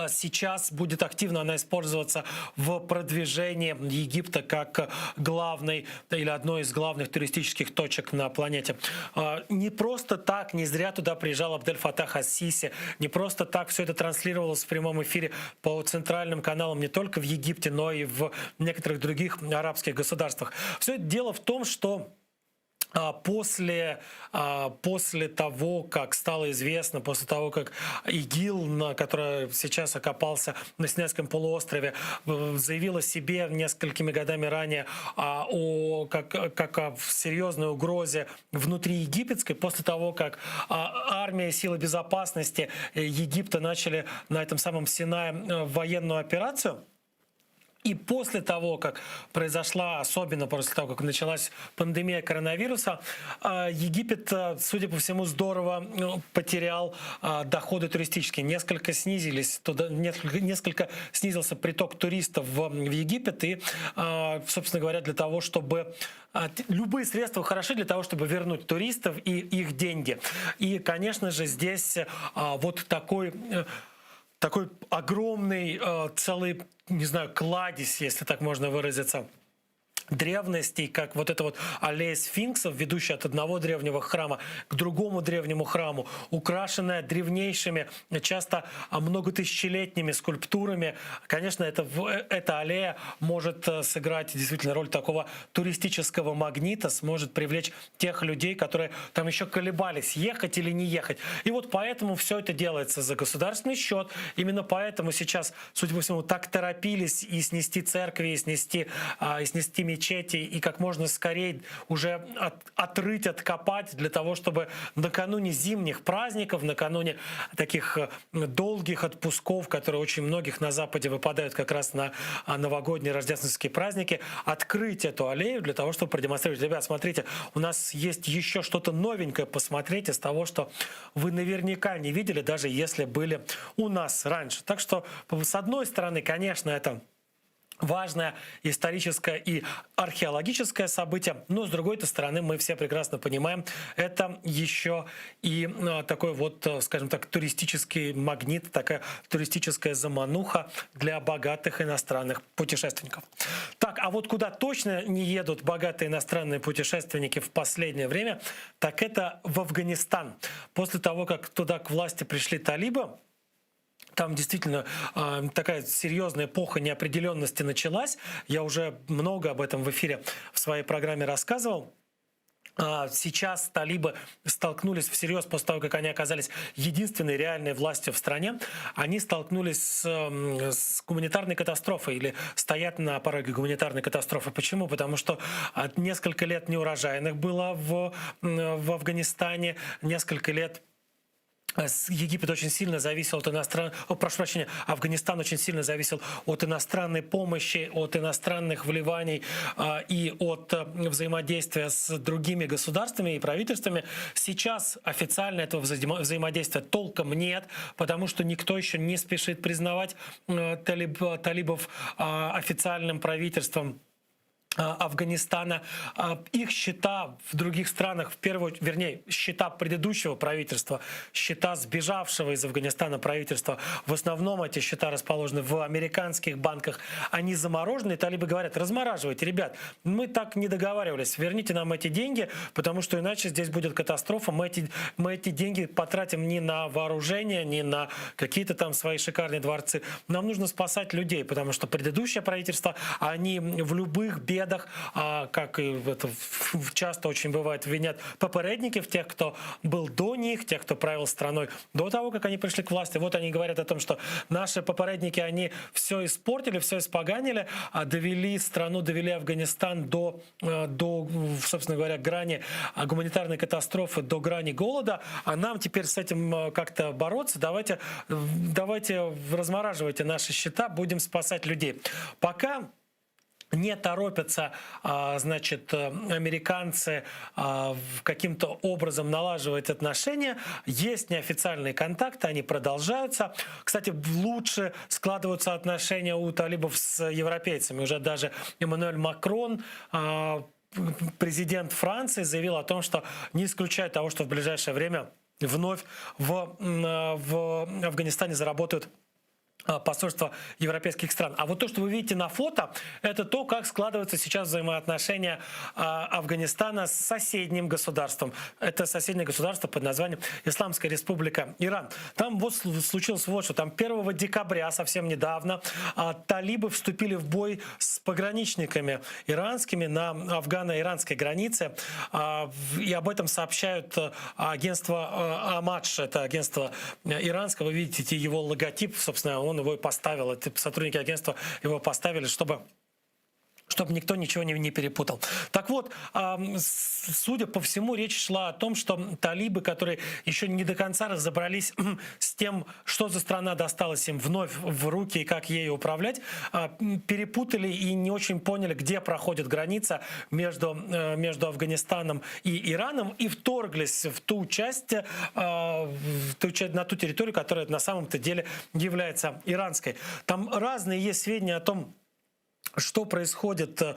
сейчас будет активно она использоваться в продвижении Египта как главной или одной из главных туристических точек на планете. А, не просто так, не зря туда приезжал Абдель Фатах Ас-Сиси, не просто так все это транслировалось в прямом эфире по центральным каналам не только в Египте, но и в некоторых других арабских государствах. Все это дело в том, что а, после, а, после того, как стало известно, после того, как ИГИЛ, которая сейчас окопался на Синайском полуострове, заявила себе несколькими годами ранее а, о, как, как о серьезной угрозе внутри египетской, после того, как армия и силы безопасности Египта начали на этом самом Синае э, военную операцию, и после того, как произошла, особенно после того, как началась пандемия коронавируса, а, Египет, э, судя по всему, здорово ну, потерял а, доходы туристические. Несколько снизились, туда, несколько, несколько снизился приток туристов в, в Египет. И, а, собственно говоря, для того, чтобы... Любые средства хороши для того, чтобы вернуть туристов и их деньги. И, конечно же, здесь вот такой э, такой огромный э, целый, не знаю, кладезь, если так можно выразиться, древностей, как вот эта вот аллея сфинксов, ведущая от одного древнего храма к другому древнему храму, украшенная древнейшими, часто многотысячелетними скульптурами. Конечно, это, э, эта аллея может э, сыграть действительно роль такого туристического магнита, сможет привлечь тех людей, которые там еще колебались, ехать или не ехать. И вот поэтому все это делается за государственный счет. Именно поэтому сейчас, судя по всему, так торопились и снести церкви, и снести, а, и снести мечети, и как можно скорее уже от, отрыть, откопать для того, чтобы накануне зимних праздников, накануне таких э, долгих отпусков, которые очень многих на Западе выпадают как раз на а, новогодние рождественские праздники, открыть эту аллею для того, чтобы продемонстрировать. Ребят, смотрите, у нас есть еще что-то новенькое посмотреть из того, что вы наверняка не видели, даже если были у нас раньше. Так что, с одной стороны, конечно, это важное историческое и археологическое событие, но с другой стороны мы все прекрасно понимаем, это еще и а, такой вот, э, скажем так, туристический магнит, такая туристическая замануха для богатых иностранных путешественников. Так, а вот куда точно не едут богатые иностранные путешественники в последнее время, так это в Афганистан. После того, как туда к власти пришли талибы, там действительно э, такая серьезная эпоха неопределенности началась. Я уже много об этом в эфире в своей программе рассказывал. Сейчас талибы столкнулись всерьез после того, как они оказались единственной реальной властью в стране, они столкнулись с, с гуманитарной катастрофой или стоят на пороге гуманитарной катастрофы. Почему? Потому что несколько лет неурожайных было в, в Афганистане, несколько лет Египет очень сильно зависел от иностранных, прошу прощения, Афганистан очень сильно зависел от иностранной помощи, от иностранных вливаний э, и от э, взаимодействия с другими государствами и правительствами. Сейчас официально этого взаимо взаимодействия толком нет, потому что никто еще не спешит признавать э, талиб, талибов э, официальным правительством. Афганистана. Их счета в других странах, в первую, вернее, счета предыдущего правительства, счета сбежавшего из Афганистана правительства, в основном эти счета расположены в американских банках, они заморожены. Талибы говорят, размораживайте, ребят, мы так не договаривались, верните нам эти деньги, потому что иначе здесь будет катастрофа, мы эти, мы эти деньги потратим не на вооружение, не на какие-то там свои шикарные дворцы. Нам нужно спасать людей, потому что предыдущее правительство, они в любых бедах, а, как и это часто очень бывает, винят попередников, тех, кто был до них, тех, кто правил страной до того, как они пришли к власти. Вот они говорят о том, что наши попередники, они все испортили, все испоганили, а довели страну, довели Афганистан до, э, до, собственно говоря, грани гуманитарной катастрофы, до грани голода, а нам теперь с этим э, как-то бороться. Давайте, давайте размораживайте наши счета, будем спасать людей. Пока не торопятся, а, значит, э, американцы а, каким-то образом налаживать отношения. Есть неофициальные контакты, они продолжаются. Кстати, лучше складываются отношения у талибов с европейцами. Уже даже Эммануэль Макрон а, президент Франции заявил о том, что не исключает того, что в ближайшее время вновь в, в Афганистане заработают посольства европейских стран. А вот то, что вы видите на фото, это то, как складываются сейчас взаимоотношения а, Афганистана с соседним государством. Это соседнее государство под названием Исламская Республика Иран. Там вот случилось вот что. Там 1 декабря, совсем недавно, а, талибы вступили в бой с пограничниками иранскими на афгано-иранской границе. И об этом сообщают агентство Амадж, это агентство иранское. Вы видите его логотип, собственно, он его и поставил, это сотрудники агентства его поставили, чтобы чтобы никто ничего не, не перепутал. Так вот, судя по всему, речь шла о том, что талибы, которые еще не до конца разобрались с тем, что за страна досталась им вновь в руки и как ею управлять, а, перепутали и не очень поняли, где проходит граница между, э, между Афганистаном и Ираном, и вторглись в ту часть, а, в ту, на ту территорию, которая на самом-то деле является иранской. Там разные есть сведения о том, что происходит, э,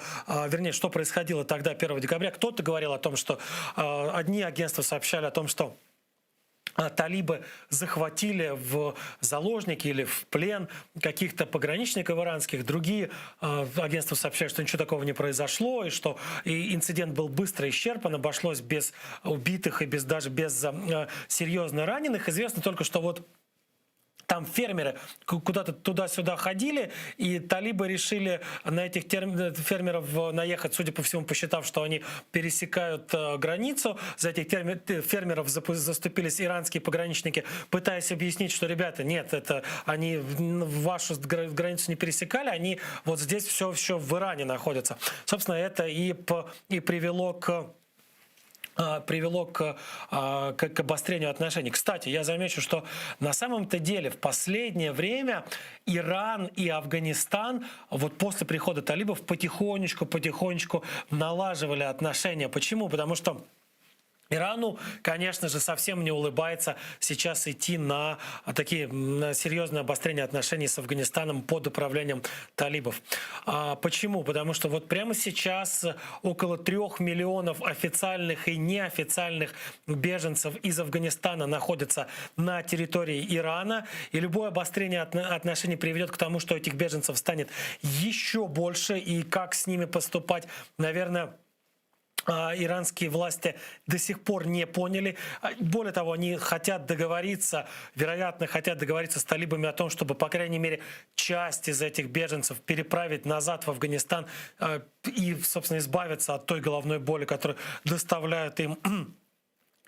вернее, что происходило тогда, 1 декабря. Кто-то говорил о том, что э, одни агентства сообщали о том, что э, талибы захватили в заложники или в плен каких-то пограничников иранских. Другие агентства сообщают, что ничего такого не произошло, и что и инцидент был быстро исчерпан, обошлось без убитых и без, даже без серьезно раненых. Известно только, что вот там фермеры куда-то туда-сюда ходили, и талибы решили на этих фермеров наехать, судя по всему, посчитав, что они пересекают э, границу. За этих фермеров заступились иранские пограничники, пытаясь объяснить, что, ребята, нет, это они вашу границу не пересекали, они вот здесь все еще в Иране находятся. Собственно, это и, и привело к привело к, а, к, к обострению отношений. Кстати, я замечу, что на самом-то деле в последнее время Иран и Афганистан вот после прихода талибов потихонечку, потихонечку налаживали отношения. Почему? Потому что Ирану, конечно же, совсем не улыбается сейчас идти на такие на серьезное обострение отношений с Афганистаном под управлением талибов. А почему? Потому что вот прямо сейчас около трех миллионов официальных и неофициальных беженцев из Афганистана находятся на территории Ирана, и любое обострение отношений приведет к тому, что этих беженцев станет еще больше, и как с ними поступать, наверное, Иранские власти до сих пор не поняли. Более того, они хотят договориться, вероятно, хотят договориться с талибами о том, чтобы, по крайней мере, часть из этих беженцев переправить назад в Афганистан и, собственно, избавиться от той головной боли, которую доставляют им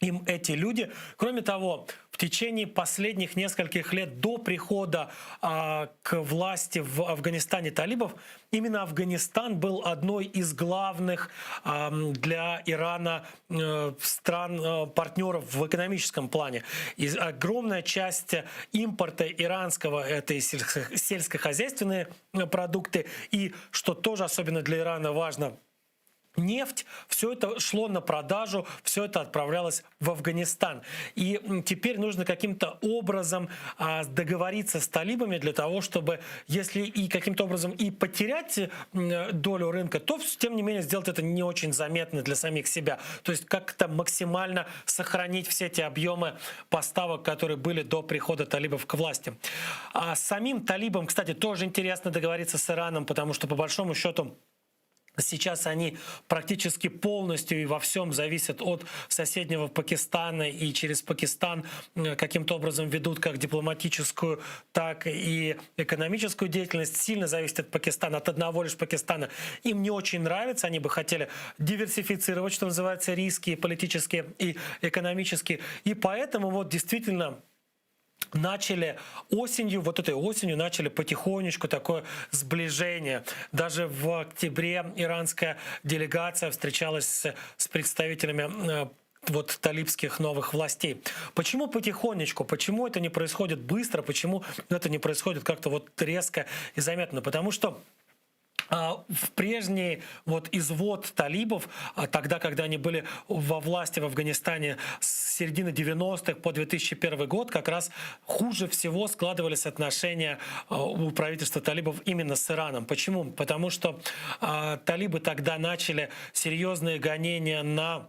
им эти люди. Кроме того, в течение последних нескольких лет до прихода а, к власти в Афганистане талибов, именно Афганистан был одной из главных а, для Ирана э, стран-партнеров в экономическом плане. И огромная часть импорта иранского – это и сельскохозяйственные продукты, и, что тоже особенно для Ирана важно – нефть, все это шло на продажу, все это отправлялось в Афганистан. И теперь нужно каким-то образом а, договориться с талибами для того, чтобы, если и каким-то образом и потерять долю рынка, то тем не менее сделать это не очень заметно для самих себя. То есть как-то максимально сохранить все те объемы поставок, которые были до прихода талибов к власти. А самим талибам, кстати, тоже интересно договориться с Ираном, потому что по большому счету Сейчас они практически полностью и во всем зависят от соседнего Пакистана и через Пакистан каким-то образом ведут как дипломатическую, так и экономическую деятельность. Сильно зависит от Пакистана, от одного лишь Пакистана. Им не очень нравится, они бы хотели диверсифицировать, что называется, риски политические и экономические. И поэтому вот действительно начали осенью, вот этой осенью начали потихонечку такое сближение. Даже в октябре иранская делегация встречалась с, с представителями э, вот талибских новых властей. Почему потихонечку? Почему это не происходит быстро? Почему это не происходит как-то вот резко и заметно? Потому что в прежний вот извод талибов, а, тогда, когда они были во власти в Афганистане с середины 90-х по 2001 год, как раз хуже всего складывались отношения а, у правительства талибов именно с Ираном. Почему? Потому что талибы тогда начали серьезные гонения на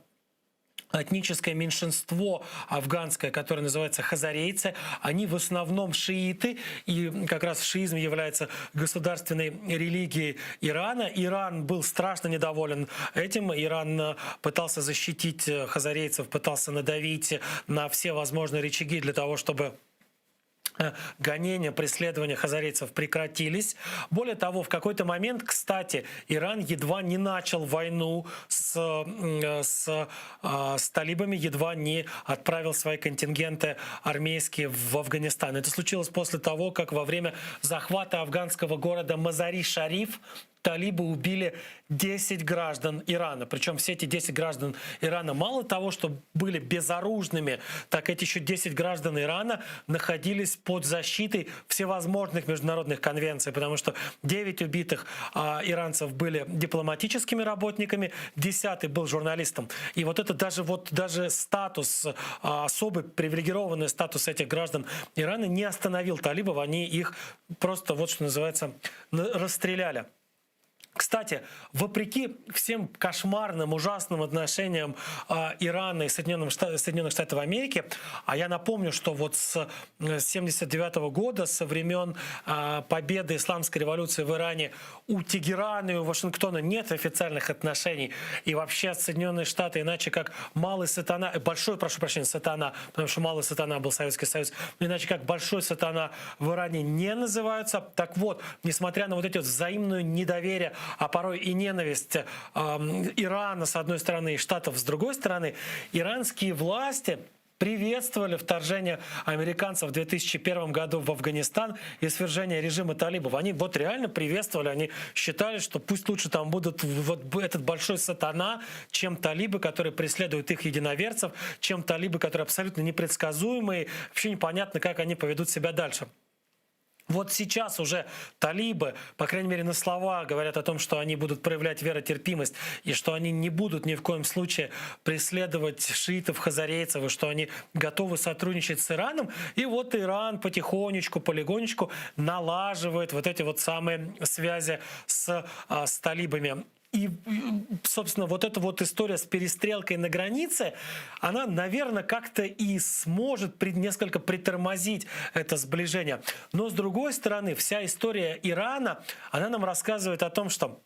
этническое меньшинство афганское, которое называется хазарейцы, они в основном шииты, и как раз шиизм является государственной религией Ирана. Иран был страшно недоволен этим. Иран э, пытался защитить э, хазарейцев, пытался надавить на все возможные рычаги для того, чтобы гонения, преследования хазарейцев прекратились. Более того, в какой-то момент, кстати, Иран едва не начал войну с, э, с, э, с талибами, едва не отправил свои контингенты армейские в Афганистан. Это случилось после того, как во время захвата афганского города Мазари-Шариф талибы убили 10 граждан Ирана. Причем все эти 10 граждан Ирана мало того, что были безоружными, так эти еще 10 граждан Ирана находились под защитой всевозможных международных конвенций, потому что 9 убитых а, иранцев были дипломатическими работниками, 10 был журналистом. И вот это даже, вот, даже статус, а, особый привилегированный статус этих граждан Ирана не остановил талибов, они их просто, вот что называется, расстреляли. Кстати, вопреки всем кошмарным, ужасным отношениям э, Ирана и Соединенных, Штатов, Соединенных Штатов Америки, а я напомню, что вот с 1979 года, со времен э, победы исламской революции в Иране, у Тегерана и у Вашингтона нет официальных отношений. И вообще Соединенные Штаты иначе как малый сатана, э, большой, прошу прощения, сатана, потому что малый сатана был Советский Союз, иначе как большой сатана в Иране не называются. Так вот, несмотря на вот эти вот взаимную недоверие, а порой и ненависть э, Ирана с одной стороны и Штатов с другой стороны, иранские власти приветствовали вторжение американцев в 2001 году в Афганистан и свержение режима талибов. Они вот реально приветствовали, они считали, что пусть лучше там будут вот этот большой сатана, чем талибы, которые преследуют их единоверцев, чем талибы, которые абсолютно непредсказуемые, вообще непонятно, как они поведут себя дальше. Вот сейчас уже талибы, по крайней мере на слова, говорят о том, что они будут проявлять веротерпимость и что они не будут ни в коем случае преследовать шиитов, хазарейцев, и что они готовы сотрудничать с Ираном. И вот Иран потихонечку, полигонечку налаживает вот эти вот самые связи с, а, с талибами. И, собственно, вот эта вот история с перестрелкой на границе, она, наверное, как-то и сможет несколько притормозить это сближение. Но, с другой стороны, вся история Ирана, она нам рассказывает о том, что.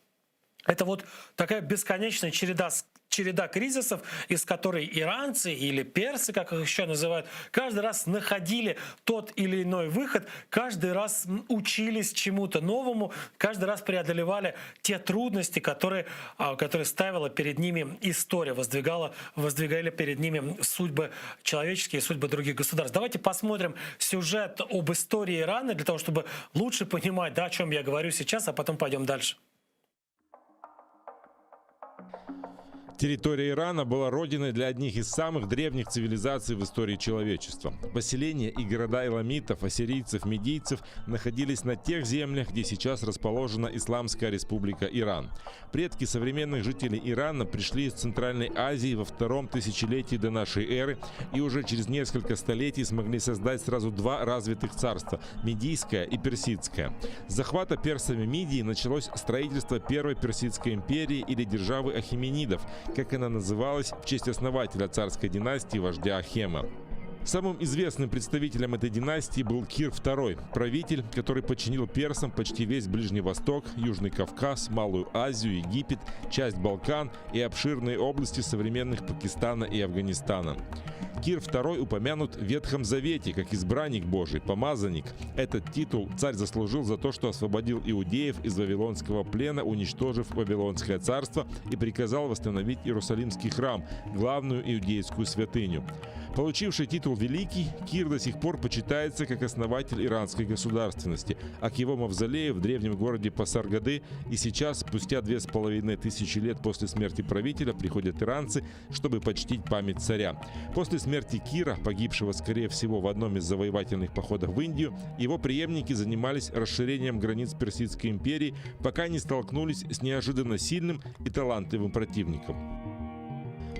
Это вот такая бесконечная череда череда кризисов, из которой иранцы или персы, как их еще называют, каждый раз находили тот или иной выход, каждый раз учились чему-то новому, каждый раз преодолевали те трудности, которые, а, которые ставила перед ними история, воздвигала, воздвигали перед ними судьбы человеческие, судьбы других государств. Давайте посмотрим сюжет об истории Ирана для того, чтобы лучше понимать, да, о чем я говорю сейчас, а потом пойдем дальше. Территория Ирана была родиной для одних из самых древних цивилизаций в истории человечества. Поселения и города эламитов, ассирийцев, медийцев находились на тех землях, где сейчас расположена Исламская республика Иран. Предки современных жителей Ирана пришли из Центральной Азии во втором тысячелетии до нашей эры и уже через несколько столетий смогли создать сразу два развитых царства – Мидийское и Персидское. С захвата персами Мидии началось строительство первой Персидской империи или державы Ахименидов – как она называлась в честь основателя царской династии вождя Ахема. Самым известным представителем этой династии был Кир II, правитель, который подчинил персам почти весь Ближний Восток, Южный Кавказ, Малую Азию, Египет, часть Балкан и обширные области современных Пакистана и Афганистана. Кир II упомянут в Ветхом Завете как избранник Божий, помазанник. Этот титул царь заслужил за то, что освободил иудеев из Вавилонского плена, уничтожив Вавилонское царство и приказал восстановить Иерусалимский храм, главную иудейскую святыню. Получивший титул «Великий», Кир до сих пор почитается как основатель иранской государственности, а к его мавзолею в древнем городе Пасаргады и сейчас, спустя 2500 лет после смерти правителя, приходят иранцы, чтобы почтить память царя. После смерти Кира, погибшего, скорее всего, в одном из завоевательных походов в Индию, его преемники занимались расширением границ Персидской империи, пока не столкнулись с неожиданно сильным и талантливым противником.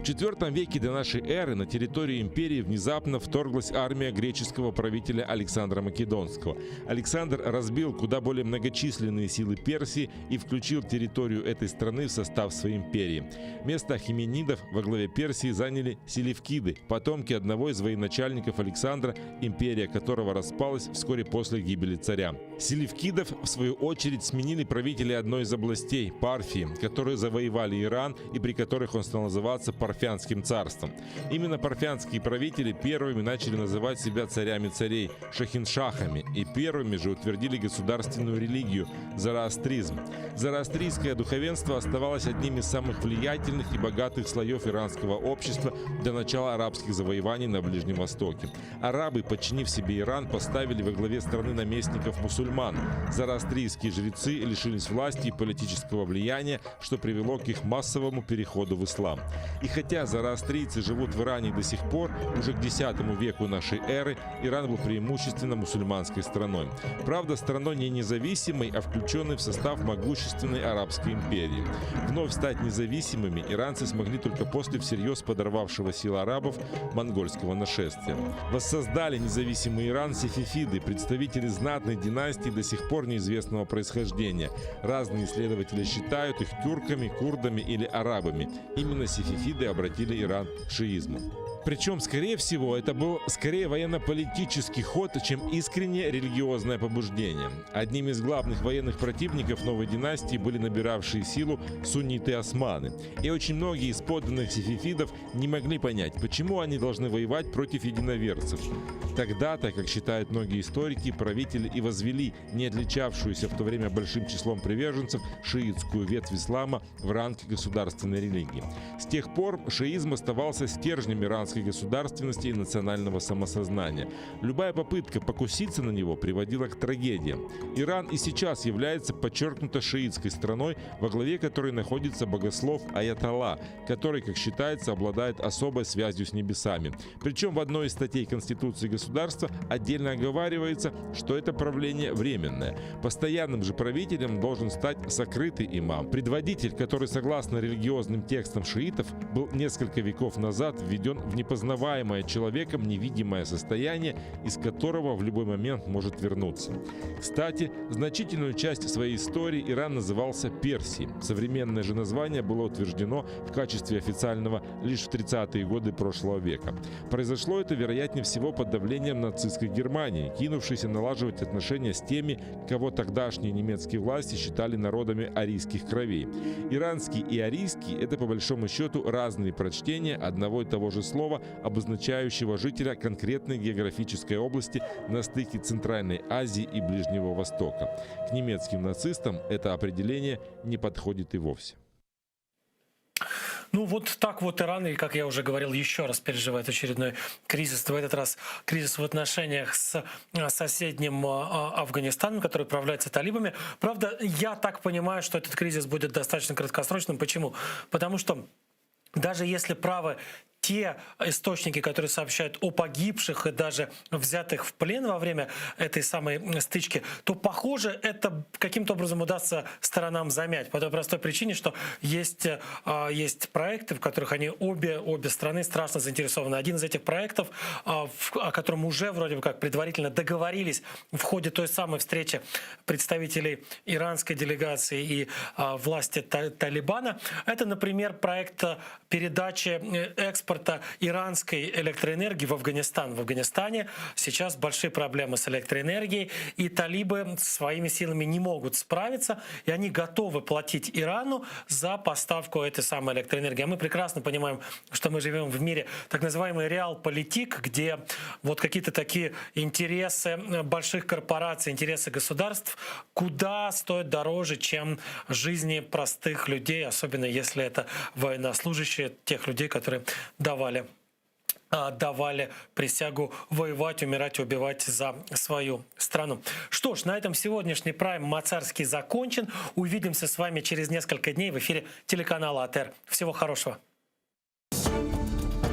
В IV веке до нашей эры на территорию империи внезапно вторглась армия греческого правителя Александра Македонского. Александр разбил куда более многочисленные силы Персии и включил территорию этой страны в состав своей империи. Место ахименидов во главе Персии заняли селевкиды, потомки одного из военачальников Александра, империя которого распалась вскоре после гибели царя. Селевкидов, в свою очередь, сменили правители одной из областей – Парфии, которые завоевали Иран и при которых он стал называться Парфянским царством. Именно парфянские правители первыми начали называть себя царями царей – шахиншахами, и первыми же утвердили государственную религию – зороастризм. Зороастрийское духовенство оставалось одним из самых влиятельных и богатых слоев иранского общества до начала арабских завоеваний на Ближнем Востоке. Арабы, подчинив себе Иран, поставили во главе страны наместников мусульман. Зороастрийские жрецы лишились власти и политического влияния, что привело к их массовому переходу в ислам. И хотя зороастрийцы живут в Иране до сих пор, уже к X веку нашей эры Иран был преимущественно мусульманской страной. Правда, страной не независимой, а включенной в состав могущественной арабской империи. Вновь стать независимыми иранцы смогли только после всерьез подорвавшего силы арабов монгольского нашествия. Воссоздали независимый Иран сефефиды, представители знатной династии до сих пор неизвестного происхождения. Разные исследователи считают их тюрками, курдами или арабами. Именно сефефиды обратили Иран к шиизму. Причем, скорее всего, это был скорее военно-политический ход, чем искреннее религиозное побуждение. Одним из главных военных противников новой династии были набиравшие силу сунниты-османы. И очень многие из подданных сефефидов не могли понять, почему они должны воевать против единоверцев. Тогда-то, как считают многие историки, правители и возвели не отличавшуюся в то время большим числом приверженцев шиитскую ветвь ислама в ранг государственной религии. С тех пор шиизм оставался стержнем иранской государственности и национального самосознания. Любая попытка покуситься на него приводила к трагедиям. Иран и сейчас является подчеркнуто шиитской страной, во главе которой находится богослов Аятолла, который, как считается, обладает особой связью с небесами. Причем в одной из статей Конституции государства отдельно оговаривается, что это правление временное. Постоянным же правителем должен стать сокрытый имам. Предводитель, который, согласно религиозным текстам шиитов, был несколько веков назад введен в. Непознаваемое человеком невидимое состояние, из которого в любой момент может вернуться. Кстати, значительную часть своей истории Иран назывался Персией. Современное же название было утверждено в качестве официального лишь в 30-е годы прошлого века. Произошло это, вероятнее всего, под давлением нацистской Германии, кинувшейся налаживать отношения с теми, кого тогдашние немецкие власти считали народами арийских кровей. Иранский и арийский – это по большому счету разные прочтения одного и того же слова, обозначающего жителя конкретной географической области на стыке Центральной Азии и Ближнего Востока. К немецким нацистам это определение не подходит и вовсе. Ну вот так вот Иран, и, как я уже говорил, еще раз переживает очередной кризис. В этот раз кризис в отношениях с э, соседним э, Афганистаном, который управляется талибами. Правда, я так понимаю, что этот кризис будет достаточно краткосрочным. Почему? Потому что даже если правы те источники, которые сообщают о погибших и даже взятых в плен во время этой самой стычки, то, похоже, это каким-то образом удастся сторонам замять. По той простой причине, что есть, а, есть проекты, в которых они обе, обе страны страшно заинтересованы. Один из этих проектов, а, о котором уже вроде бы как предварительно договорились в ходе той самой встречи представителей иранской делегации и а, власти Талибана, это, например, проект передачи э, экспорта иранской электроэнергии в Афганистан. В Афганистане сейчас большие проблемы с электроэнергией, и талибы своими силами не могут справиться, и они готовы платить Ирану за поставку этой самой электроэнергии. А мы прекрасно понимаем, что мы живем в мире так называемый реал-политик, где вот какие-то такие интересы больших корпораций, интересы государств куда стоят дороже, чем жизни простых людей, особенно если это военнослужащие, тех людей, которые давали а, давали присягу воевать, умирать, убивать за свою страну. Что ж, на этом сегодняшний прайм Мацарский закончен. Увидимся с вами через несколько дней в эфире телеканала АТР. Всего хорошего.